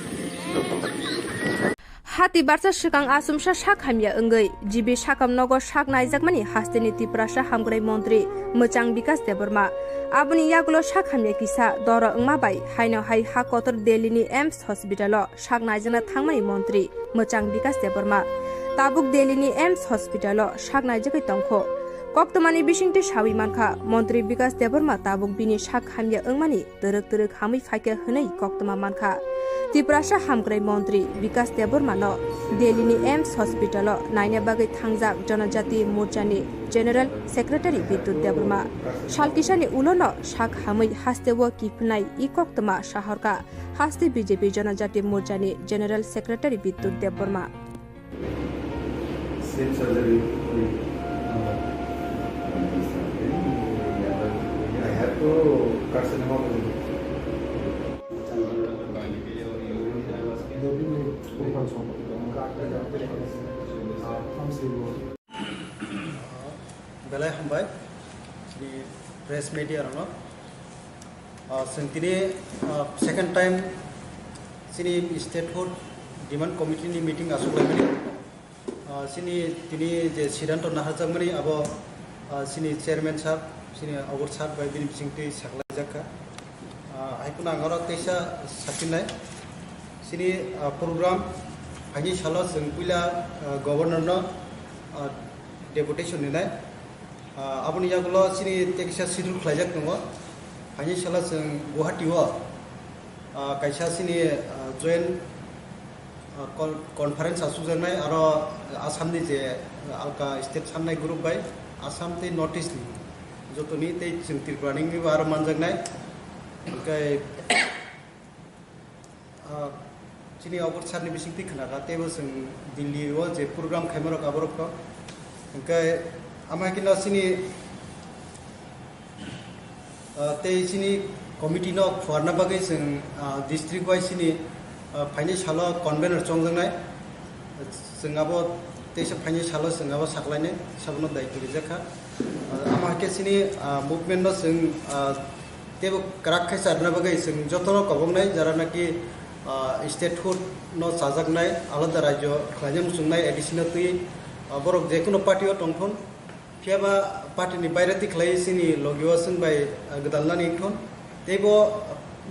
Hati barsa swkang achomsa sak hamya wngwi G B sakam nogo sak naijakmani hasteni Tiprasa hamkrai montri Mwchang Bikas Debbarma. Aboni yagulo sak hamya kisa doro wngma bai haino hai ha kotor Delhi ni AIIMS hospital o sak naijakna thangmani montri Mwchang Bikas Debbarma tabuk Delhi ni AIIMS hospital o sak naijagwi tongkho. Koktwmani bisingtwi sawi mankha, montri Bikas Debbarma tabuk bini sak hamya wngmani twrwk twrwk hamwi phaikha hwnwi koktwma mankha. Tiprasa hamkrai montri Bikas Debbarma no Delhi ni AIIMS hospital o naina bagwi thangjak Janajati Morcha ni General Secretary Bidyut Debbarma. Salkisani ulo no sak hamwi hasteo kiphnai i koktwma sahorkha. Haste B J P Janajati Morcha ni General Secretary Bidyut Debbarma. Same surgery. I have to carcinoma. Belai hambai chini press media rokno. Ah, chwng tini, ah, second time chini statehood demand committee ni meeting aswk laimani. Ah, chini tini je siddhanto naharjakmani abo, ah, chini chairman sir, chini Obor sir bai bini bisingtwi saklaijak kha. Ah, hai phano ang oro teisa sakhinai. Chini, ah, program phaini salo chwng puila, ah, governor no, ah, deputation rinai. Ah, aboni yagulo chini tei kisa schedule khlaijak tongo. Phaini salo chwng Guwahati o, ah, kaisa chini, ah, joint, ah, con-, conference achukjaknai aro Assam ni je, ah, alka state sannai group bai Assam tei North East ni jotoni tei chwng Tripura ni wngwi bo aro manjaknai. Hwnkhe Ah, chini Obor sir ni bisingtwi khna kha, teibo chwng Delhi o je program khaima rok abo rok to. Hwnkhe ama khe no chini, ah, tei chini committee no phuarna bagwi chwng, ah, district wise chini, ah, phaini salo convener chongjaknai. Chwng abo teisa phaini salo chwng abo saklainai, sabono daityo rijak kha. Ah, ama khe chini, ah, movement no chwng, ah, teibo kwrak khe charwna bagwi chwng jotono koboknai jara naki, ah, statehood no chajaknai, alada rajyo khlaina muchungnai A D C no twi, ah, borok jekunu party o tongthun. Phiyaba party ni baire twi khlai chini logi o chwng bai, ah, gwdalnani wngthun. Teibo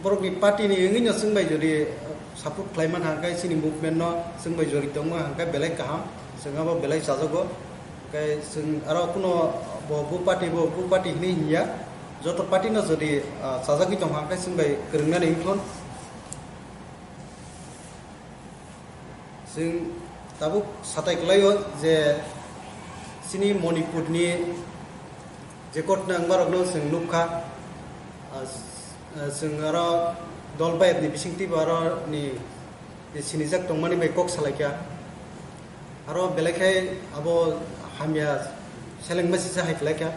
borokni party ni wngwi no chwng bai jodi, ah, support khlai man hwnkhe chini movement no chwng bai jori tongma hwnkhe belai kaham, chwng abo belai chajago. Hwnkhe chwng aro kuno bo, bo party bo, bo party hinwi hinya, joto party no jodi, ah, chajagwi tong hwnkhe chwng bai kwrwngnani wngthun. Chwng tabuk satai kwlaio je chini Manipurni je ghotna wngmarokno chwng nukha, ah, s-, ah, chwng aro dol bayapni bisingtwibo aroni sinijak tongmani bai kok salaikha. Aro belai khe abo hamya selengma sisa hai kwlaikha.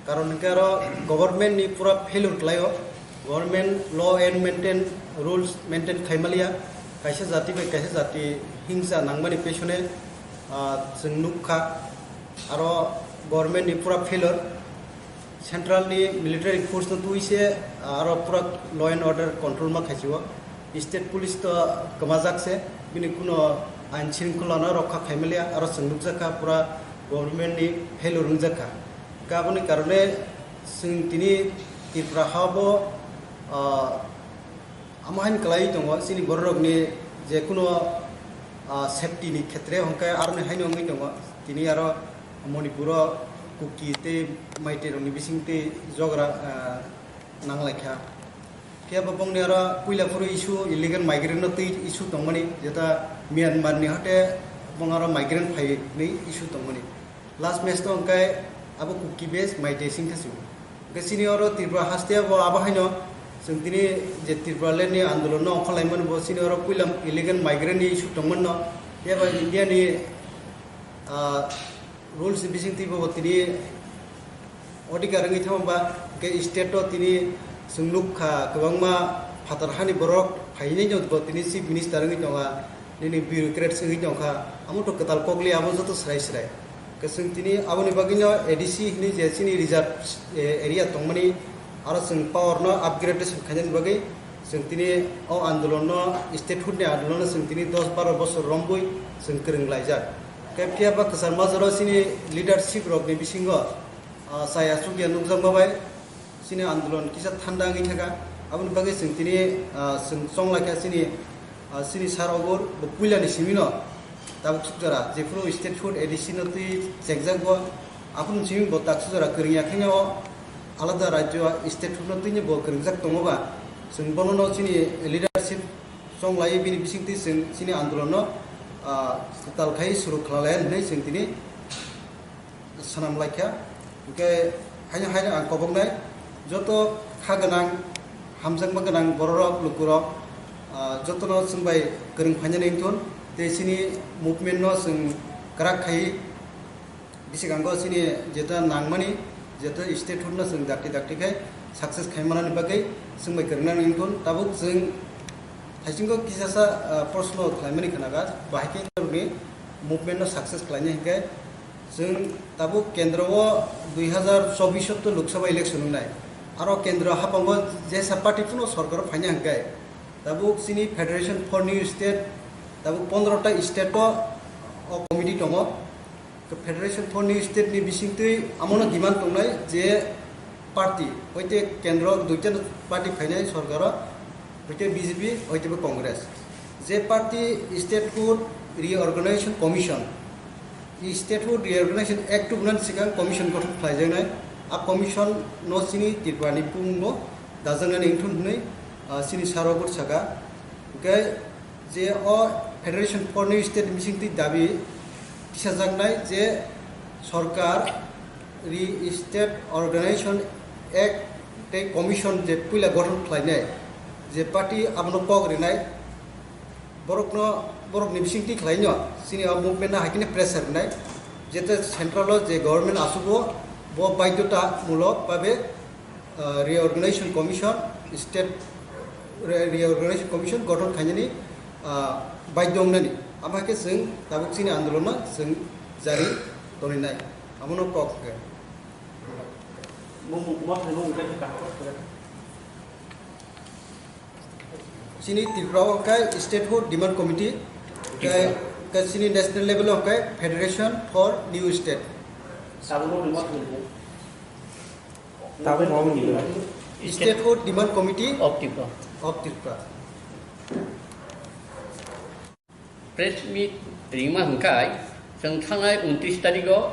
Karon hwnkhe aro government ni pura failure kwlaio. Government law and maintain, rules maintain khaimaliya. Kaisa jati bai kaisa jati hingsa nangmani pesone, ah, chwng nukha. Aro Government ni pura failure. Central ni military force no twi se, ah, aro pura law and order control ma khaisio. State police to kwmajak se, bini kuno ain shringkhola no rokha khaimaliya, aro chwng nukjakha pura government ni failure wngjakha. Aboni karone chwng tini Tripura ha bo, ah, Amo haino kwlaiwi tongo, chini bororokni je kuno, ah, safety ni khetre hwnkhe aroni haino wngwi tongo. Tini aro Manipuro Kuki tei Maitei rokni bising tei jogra, ah, nanglaikha. Phiya bo bongni aro puila phuru issue illegal migrant no twi issue tongmani, jeta Myanmar ni hote bong aro migrant phai ni issue tongmani. Last match to hwnkhe abo Kuki base Maitei singkha se. Hwnkhe chini oro Tripura haste bo abo haino chwng tini je Tripura land ni andolon no ongkhorlaimani bo chini oro puila illegal migrant ni issue tongmani no. Phiya ba India ni, ah, rules ni bising twi bo tini odhikar wngwi thangma ba hwnkhe state o tini chwng nukha kwbangma phatar hani borok phainai no bo tini chief minister wngwi tonga. Nini bureaucrats wngwi tongkha, amo to kwtal kokli abo joto srai srai. Kwchwng tini aboni bagwino A D C hinwi je chini reserve, eh, area tongmani, aro chwng power no upgradation khainani bagwi chwng tini o andolon no, statehood ni andolon no chwng tini dos baro bosor rombui chwng kwrwng laijak. Khe phiya ba kwchar majoro chini leadership rokni bisingo, ah, chaya chukya nukjakma bai, Chini andolon kisa thanda wngwi thangkha. Aboni bagwi chwng tini, ah, chwng chonglaikha chini, ah, chini sir Obur, bo puilani simino tabuk sukjora, jephuru statehood A D C no twi chekjak bo, aphuru simi bo tak sukjora kwrwngya khaino alada rajyo statehood no twino bo kwrwngjak tongo ba, chwng bonono chini leadership chonglaiwi bini bisingtwi chwng chini andolonno, ah, kwtal khai suru khlailaiya hwnwi chwng tini swnam laikha. Hwnkhe haino haino ang koboknai joto kha gwnang, hamjakma gwnang bororok, lukurok, ah, jotono chwngbai kwrwng phainani wngthun, tei chini movement no chwng kwrak khai, bisikango chini jeta nangmani, jeta statehood no chwng dakti dakti khai success khai manani bagwi chwngbai kwrwngnani wngthun. Tabuk chwng thaisingo kisasa, ah, proshno khlaimani khnaga, bahai khe norokni movement no success khlainai hinkhe, Chwng tabuk kendro o dui hazar chobbish o to Lok Sabha election wngnai. Aro kendro haphango jesa party phano sorkar o phaina hwnkhe, tabuk chini Federation for New State tabuk pondro ta state o, o committee tongo. Federation for New State ni bisingtwi amono demand tongnai je party, hoite kendro duita party phainai sorkaro, hoite B J P, hoite bo Congress. Je party Statehood Reorganization Commission, Statehood Reorganization Act tubunani sikang commission gothon khlaijaknai, a commission no chini Tripura ni bumung no dajaknani wngthun hwnwi, ah, chini saro bwrwi saka. Hwnkhe je o Federation for New State bisingtwi dabi tisajaknai je sorkar Re-State Organization Act tei Commission je puila gothon khlainai, je party abono kok rinai, borokno, borokni bisingtwi khlaino chini o movement no hai kheno pressure rinai, jete central o je government asugo bo baidhota mulok babe, ah, Reorganization Commission, State Re-, Reorganization Commission gothon khainani, ah, baidhota wngnani. Amo hai khe chwng tabuk chini andolon no chwng jari toninai. Amono kok hwnkhe. Mung, mung, mung, mung, mung, mung, Chini Tripura o khe Statehood Demand Committee, khe, khe chini national level o khe Federation for New State. Tabuk mung, mung, mung. Tabuk mung, mung, mung. Statehood Demand Committee of Tripura. Of Tripura. Press meet ringma hwnkhe chwng thangnai untris tarigo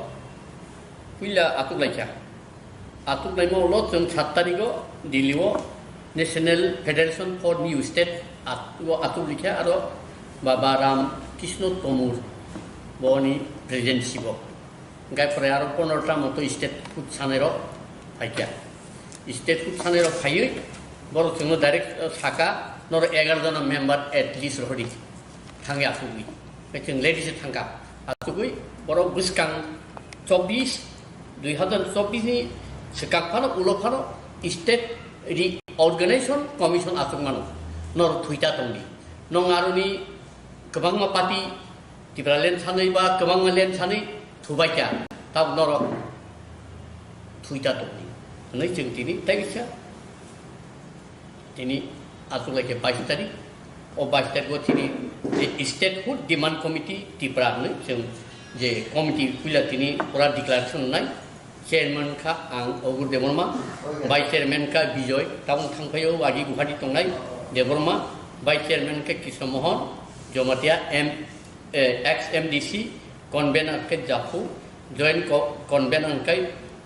puila atuk laikha. Atuk laima ulo chwng sat tarigo Delhi o National Federation for New State at-, o atuk likha aro Baba Ram Krishna Tomar boni presidency bo. Hwnkhe pore aro pondro ta moto statehood sanairok phaikha. Statehood sanairok phaiwi borok chwngno direct, eh, saka, norok egaroh jona member at least rohordi thangwi achugwi. Hwnkhe chwng ladies thangkha. Achugwi borok bwskang chobbish, dui hazar chobbish ni swkang phano ulo phano state reorganization commission achukmano norok thuita tongdi. Nong aroni kwbangma party Tipraland sanwi ba kwbangma land sanwi thubaikha. Tabuk norok thuita tongdi. Hwnwi chwng tini tei kisa tini achuk lai khe bais tarik. O bais tarik o tini je Statehood Demand Committee Tipra hwnwi chwng je committee puila tini pura declaration nai. Chairman kha ang Ogur Debbarma, Vice Chairman kha Bijoy, tabuk thangphaio agi Guwahati tongnai Debbarma, Vice Chairman kha Krishna Mohan Jamatia, M, eh, ex M D C, convener kha Japhu, joint co-, convener kha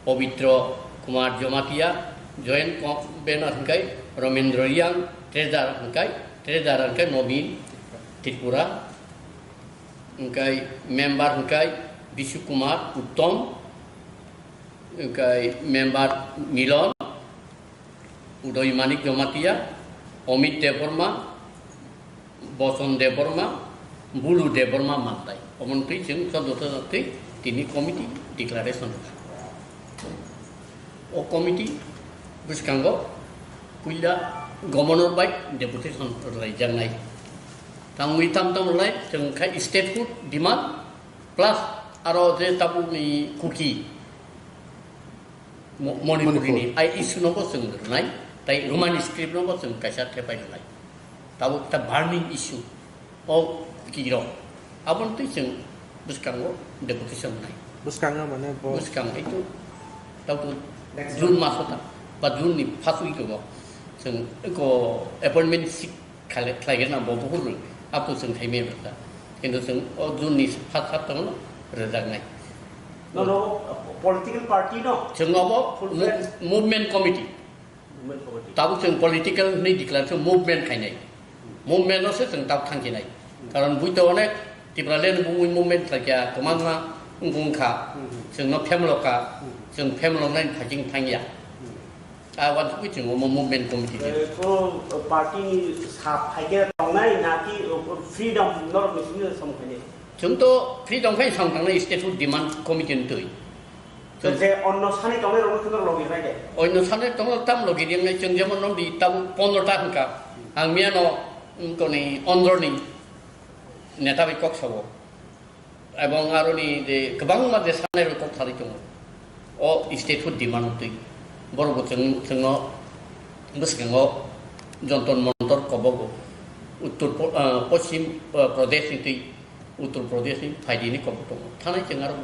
Pabitra Kumar Jamatia, joint convener kha Ramendra Riang, treasurer kha, treasurer kha Nobin Tripura, hwnkhe member hwnkhe Bishu Kumar Uttom, hwnkhe member Milon, Udoy Manik Jamatia, Amit Debbarma, Boson Debbarma, Bulu Debbarma Mantai. Omontwi chwng chwdotwi tini committee declaration. O committee bwskango puila governor bai deputation rwlaijaknai. Tangwi tam tam rwlai chwng khai statehood demand plus aro je tabukni Kuki Mo-, Manipuri ni Manipur. Ai issue no bo chwng rwnai, tai Roman script no bo chwng kaisa thepai rwnai. Tabuk ta burning issue. O kiro. Aboni twi chwng bwskango deputation nai. Bwskango mane bo bwskang itu tau tu Next June month. Maso ta ba June ni first week o chwng ko appointment seek khlai, khlai gana bo buhur apo chwng thai me bwsa. Kintu chwng o June ni first half tong rwjak nai. No, no, political party no. Chwng obo Full mu-, fledged. Movement committee. Movement committee. Tabuk chwng political hwnwi declare khe movement khainai. Movement no se chwng tabuk thangkhinai. Karon buito onek Tipraland bumui movement khlaikha, kwbangma wngkha. Hmm. Chwngno phemalokha, Hmm. chwng phemaloknai phaikhe thangya. Hmm. A wansugwi chwng omo movement committee. Eh, kono party ni sa phaikhe tongnai naki freedom norok ni simi samung khainai? Chwng to freedom khai samung tangnai statehood demand committee ni twi. To je onno sani tongnai rokno kheno logi rai de. Onno sani tongno tam logi ringnai chwng jemon non di tabuk pondro ta hwnka. Ang miyano, mm, koni ondro ni neta bai kok sabo. Ebong aroni je kwbangma je sanai rok kok thari tongo. O statehood demand twi. Borok bo chwng, chwngno bwskango Jontor Montor kobogo. Uttor Po-, ah, Poschim, ah, Pradesh ni twi. Uttar Pradesh ni phaidi ni kok tongo. Thanai chwng aro.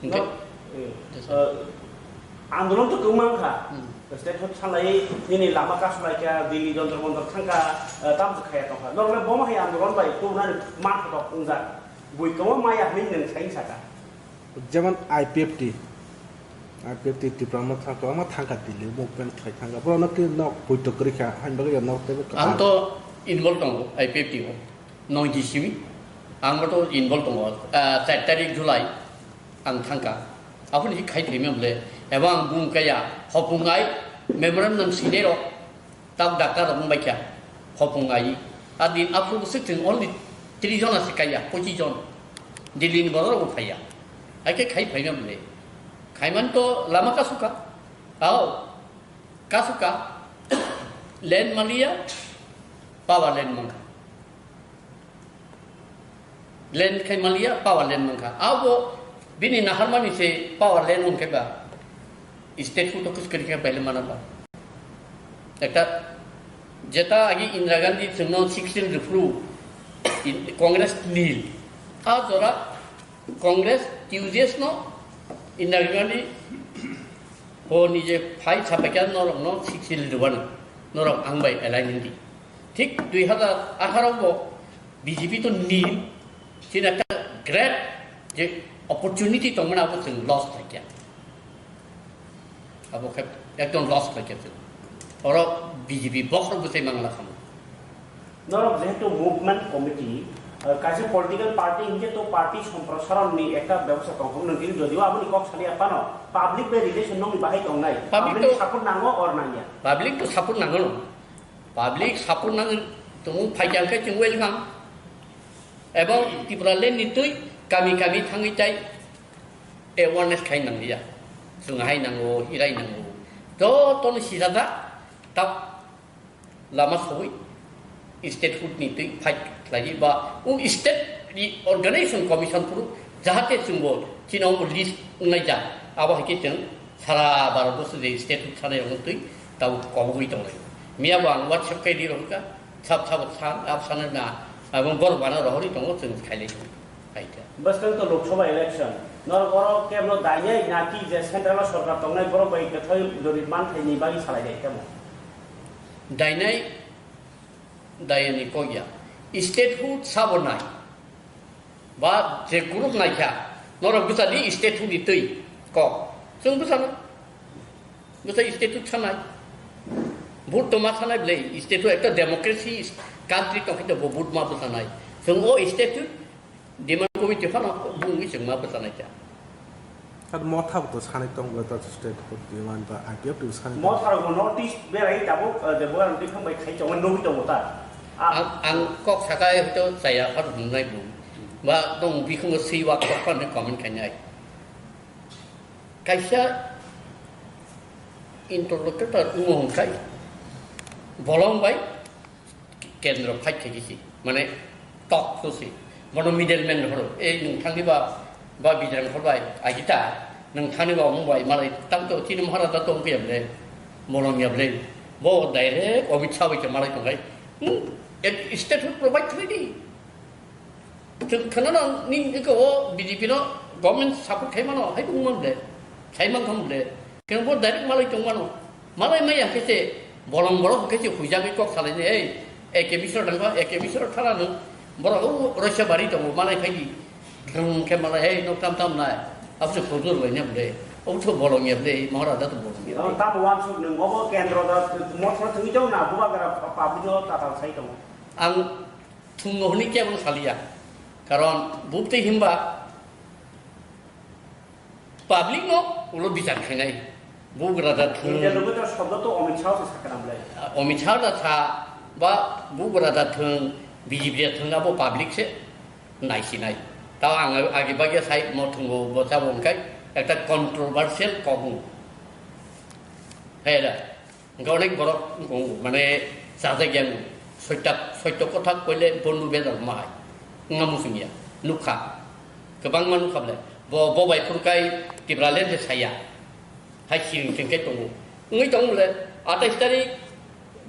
Hwnkhe no, eh, Yes, sir. Eh, andolon to kwbangma wngkha. Hmm. State hood salai nini lama kasulai kha, Delhi Jantar Mantar thangkha, eh, tamsa khaya tongkha. Norok le bomo hai andolon bai tubunani man khatok wngjak. Bui kwbangma maya hwnwi nwng sai saka. Jemon I P F T, I P F T Tipra Motha kwbangma thangkha Delhi, movement khlai thangkha. Borok no khe nok poito kwrwi kha, hain bagwi nok teibo kwtal. Ang to involve tongo I P F T o. Noidi simi, ang boto involve tongo. Ah, char tarik July ang thangkha. Aboni khai thwima bole, eba ang bung kaya, hopung ai, memorandum sinai rok, tak doctor rok wng bai kha, hopung ai. A din after sixteen only three jon ase kaya, pochi jon. Delhi ni borok rok phaiya. Ai khe khai phaima bole. Khaiman to lama kasuka. Ao. Kasuka. Land maliya. Power land mangkha. Land khai maliya, power land mankha. Abo bini naharmani se power land hwn khe ba state hood office kwrwi khe baile mana ba. Ekta jeta agi Indira Gandhi chwngno sixteen rwphru in-, Congress nil. A jora Congress T U J S no Indira Gandhi ho nije phai sapaikha norokno sixteen rwbani. Norok ang bai align di. Thik dui hazar atharo bo B J P to nil, chini ekta great je opportunity tongmani abo chwng loss khlaikha. Abo khe ekdom loss khlaikha chwng. Oro B J P box rok bwsai mangla khamu. Norok jehetu movement committee, eh, kaisa political party hinkhe to party somprosaronni ekta bebosta tongthok nang tini jodio aboni kok saliya phano public bai relation nokni bahai tongnai. Public Public to support nango or nangya? Public to support nango. Public support nang tongmung phaikha khe chwng welcome. Ebong Tipraland ni twi kami kami thangwi tai awareness khai nangya. Chwng hai nango, hirai nango. Jotono sijajak tak lama sogwi state hood ni twi fight khlaiwi ba o state ni organization commission phuru jahate chwngbo chini omo list wngnai ja. Abo hai khe chwng sara Bharat borso je state hood sanai rokno twi tabuk kobogwi tonglai. Miya bo ang WhatsApp khai di rohorkha, sab sabo san, abo sanai na, abo borok bana rohorwi tongo, chwng khailai tongo. Hai khe. Bwskang to Lok Sabha election. Norok oro keblo dainai naki je central o sorkar tongnai borok bai kwthai jodi manthai ni bagwi salai dai tamo. Dainai, dayani kok ya. State hood sabo nai. Ba je group naikha, norok bwsa di state hood ni twi kok. Chwng bwsa na. Bwsa state hood sanai. Vote to ma sanai ble, state hood ekta democracy country tong khe bo vote ma bwsa nai. Chwng o state hood demand committee phano bungwi chwng ma bwsa nai kha. Ar motha bo to sanai tong bo to state hood demand ba I P F T sanai tong. Motha rok North East berai tabuk, eh, de boyan bikhang bai khai tongo, nugwi tongo ta. Ah. Ang, ang kok sakai to chaya phar nungnai bu. Ba tong bikhungo swi wak kok phar ni comment khainai. Kaisa interlocutor wngo hwnkhai bolong bai kendro fight khaikhe si, mane tok phusi. Bono middleman horo, "Ei, nwng thangni ba, ba Bijrang khor bai, agita, nwng thangni ba omo bai, malai tang to chini Maharaja to wngya ble, bolong ya ble." Bo direct Amit Shah bai khe malai tongkhai. Hmm, state hood provide khlai di. Chwng khwnano nini eko o B J P no government support khai mano, hai bo wngmano ble, khai mankha ble. Khe bo direct malai tong mano. Malai maya khe se bolong borok khe se huijagwi kok salai ni, "Ei, A K Mishra thangkha, A K Mishra thala nung, borok o Roisabari tongo, malai phai di." Thwng khe malai, "Ei, nok tam tam nai, abo se khojur bai ne ble, abo se bolong ya ble, Maharaja to bolong ya ble." Tamo wansuk nung, obo kendro da mothra thwngwi tongo na, bubagra public no tatal sai tongo. Ang Thwngno hwnwi kebo saliya. Karon bubtwi himba public no ulo bichar khainai. Bugra da thwng. India logo to shobdo to Amit Shah se sakana blai. Amit Shah da sa ba bugra da thwng, B J P da thwng abo public se naisinai. Tao ang agi bagya sai mo thwngo bo sabo wngkai ekta controversial kok wng. Hera. Hwnkhe onek borok wng, mane, chajakya wng. Soita, soito kothak koile bondhu bejal ma hai. Wngma muchungya. Nukha. Kwbangma nukha bole. Bo, bo bai phuru kai Tipraland se saya. Hai siring sing kai tongo. Wngwi tongo bole. Atais tarik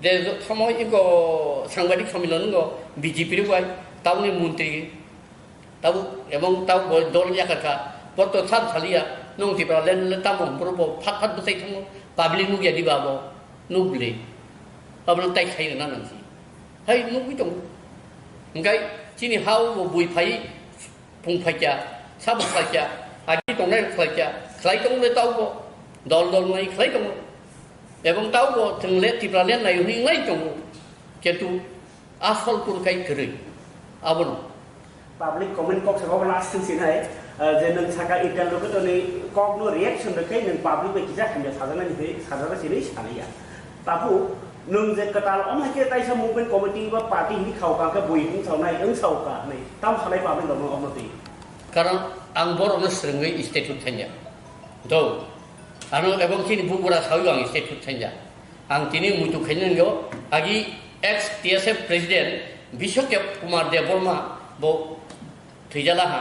je somoy iko sangbadik somilono wngkha B J P rok bai. Tabukni montri Tabuk, ebong tabuk bo dol yakar kha. Bo to sab saliya, nung Tipraland le tamo, boro bo phat phat bwsai thango, public nukya diba bo, nukle. Abono tai khai rwna nang si. Hai nukwi tongo. Hingkai chini ha o bo bui phai, phung phaikya, sabo khlaikya, agi tongnai rok khlaikya, khlai tongo le tabuk bo, dol dol nai khlai tongo. Ebong tabuk bo chwng le Tipraland nai hwnwi nai tongo. Kintu Asol kurkai kwrwi. Abono. Public comment kok saka obo last thing sinai, eh, je nwng saka interlocutor ni kok no reaction rwkhe nwng public bai kisa hamya sajaknani hinwi sajak sinwi sanaya. Tabu nwng je kwtal omo hai khe taisa movement committee ba party hinwi khao ka khe bui hung saonai, wng sao ka hinwi tam sanai public rok no omo twi. Karon ang borok no swrwngwi state hood thanya. Do. Ano ebong chini bubura sawi ang state hood thanya. Ang tini muitu khainani o agi ex T S F president Biswakep Kumar Debbarma bo thwijala ha.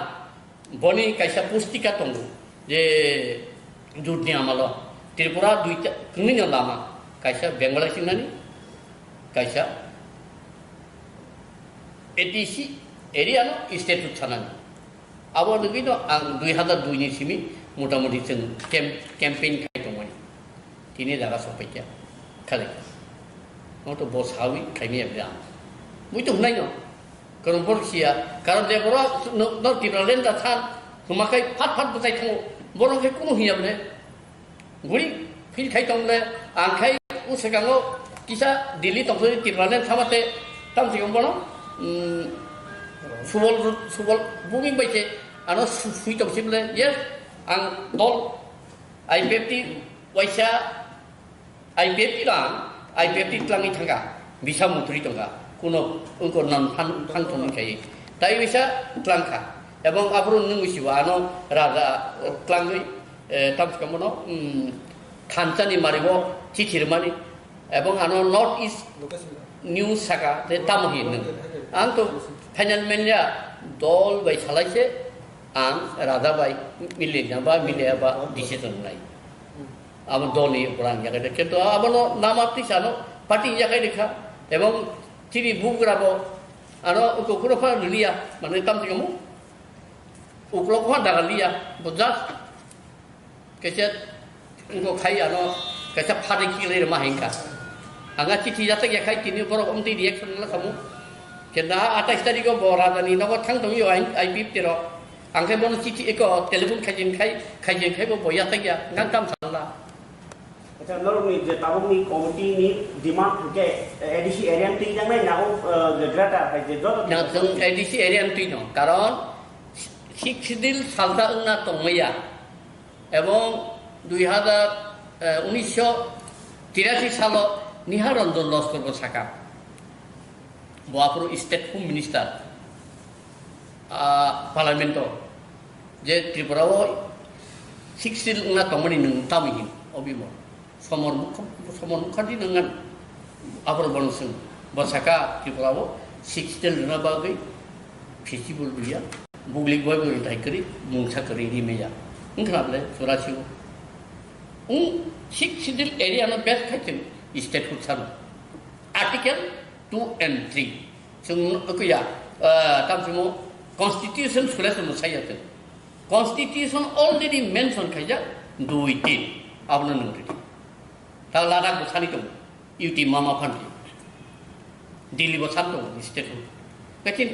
Boni kaisa pustika tongo je judni amalo Tripura duita kwngwi no lama, kaisa Bengali singnani, kaisa A T C area no state hood sanani. Abo nugwi no ang dui hazar dui ni simi motamuti chwng camp-, campaign khai tongmani. Tini jaga sokpaikha. Khali. Mo to bo sawi khaimya bwle ang. Mui to hwnai no. Karon bor siya. Karon je boro no, no Tipraland da san. Huma khai phat phat bwtai thango. Boro khai kuno hiya bwle. Guri feel khai tong le. Ang khai u sekango kisa Delhi tong soi Tipraland thamate. Tam sikang bono. Hmm, Subol, Subol bumi bai se. Ano su-, sui tong sim le. Yes. Ang dol I P F T waisa, I P F T lang, I P F T tlangwi thangkha, bisa mutri tongkha, kuno wngko non thang, thang thangwi khai. Tai waisa tlangkha, ebong aphuru nwng wisibo ano raja, eh, tlangwi, eh, tamsika mono, mm, thansa ni maribo chithi rwmani, ebong ano North East news saka, je tamo hi nwng. Ang to final manya dol bai salai se, Ang raja bai milia ba milia ba decision nai. Abo dol ni upor ang yakai de. Kintu abono nama tisa no party yakai de kha. Ebong chini bugra bo ano uko kuro pha liya, mane tam tikamu. Uklok pha daga liya. Bo just Kaisa wngkha khai ano kaisa phatwi khiklai rwma hai wngkha. Ang a chithi yathak ya khai tini borok omtwi reaction wngla khamu. Khe da atais tarikh o bo raja ni nogo thang tongwi o I P F T rok. Ang khe bono chithi eko telephone khaijin khai khaijin khai bo bo yathak ya ngang tam sanla. Acha norok ni je tabuk ni committee ni demand hwnkhe A D C area ni twi jangnai nago, eh, je greater hai je joto. Na thung A D C area ni twi no karon Sixth Schedule salta wngna tongmaya. Ebong dui hazar unisho tirasi salo Nihal Ranjan Laskar bo saka, bo aphuru State Home Minister, ah, Parliament o, je Tripura o Sixth Schedule wngna tongmani nwng tamni hin, obimo. Somor Mukh-, Somor Mukherjee nang ngan. Aphuru bono swng. Bo saka Tripura o Sixth Schedule rwna bagwi festival rwya. Buglik bai bo rwthai kwrwi, mungsa kwrwi ri maya. Wngkha na bwle chwra sigo. Wng Sixth Schedule area no best khai chwng statehood sano. Article two and three. Chwng wngkha ya, ah, tamo chwngmo constitution sule chwngno saya chwng. Constitution already mention khaijak dui tin. Abono nwng ridi. Ta Ladakh bo sani tongo. U T mama phanti. Delhi bo san tongo, state. Lekin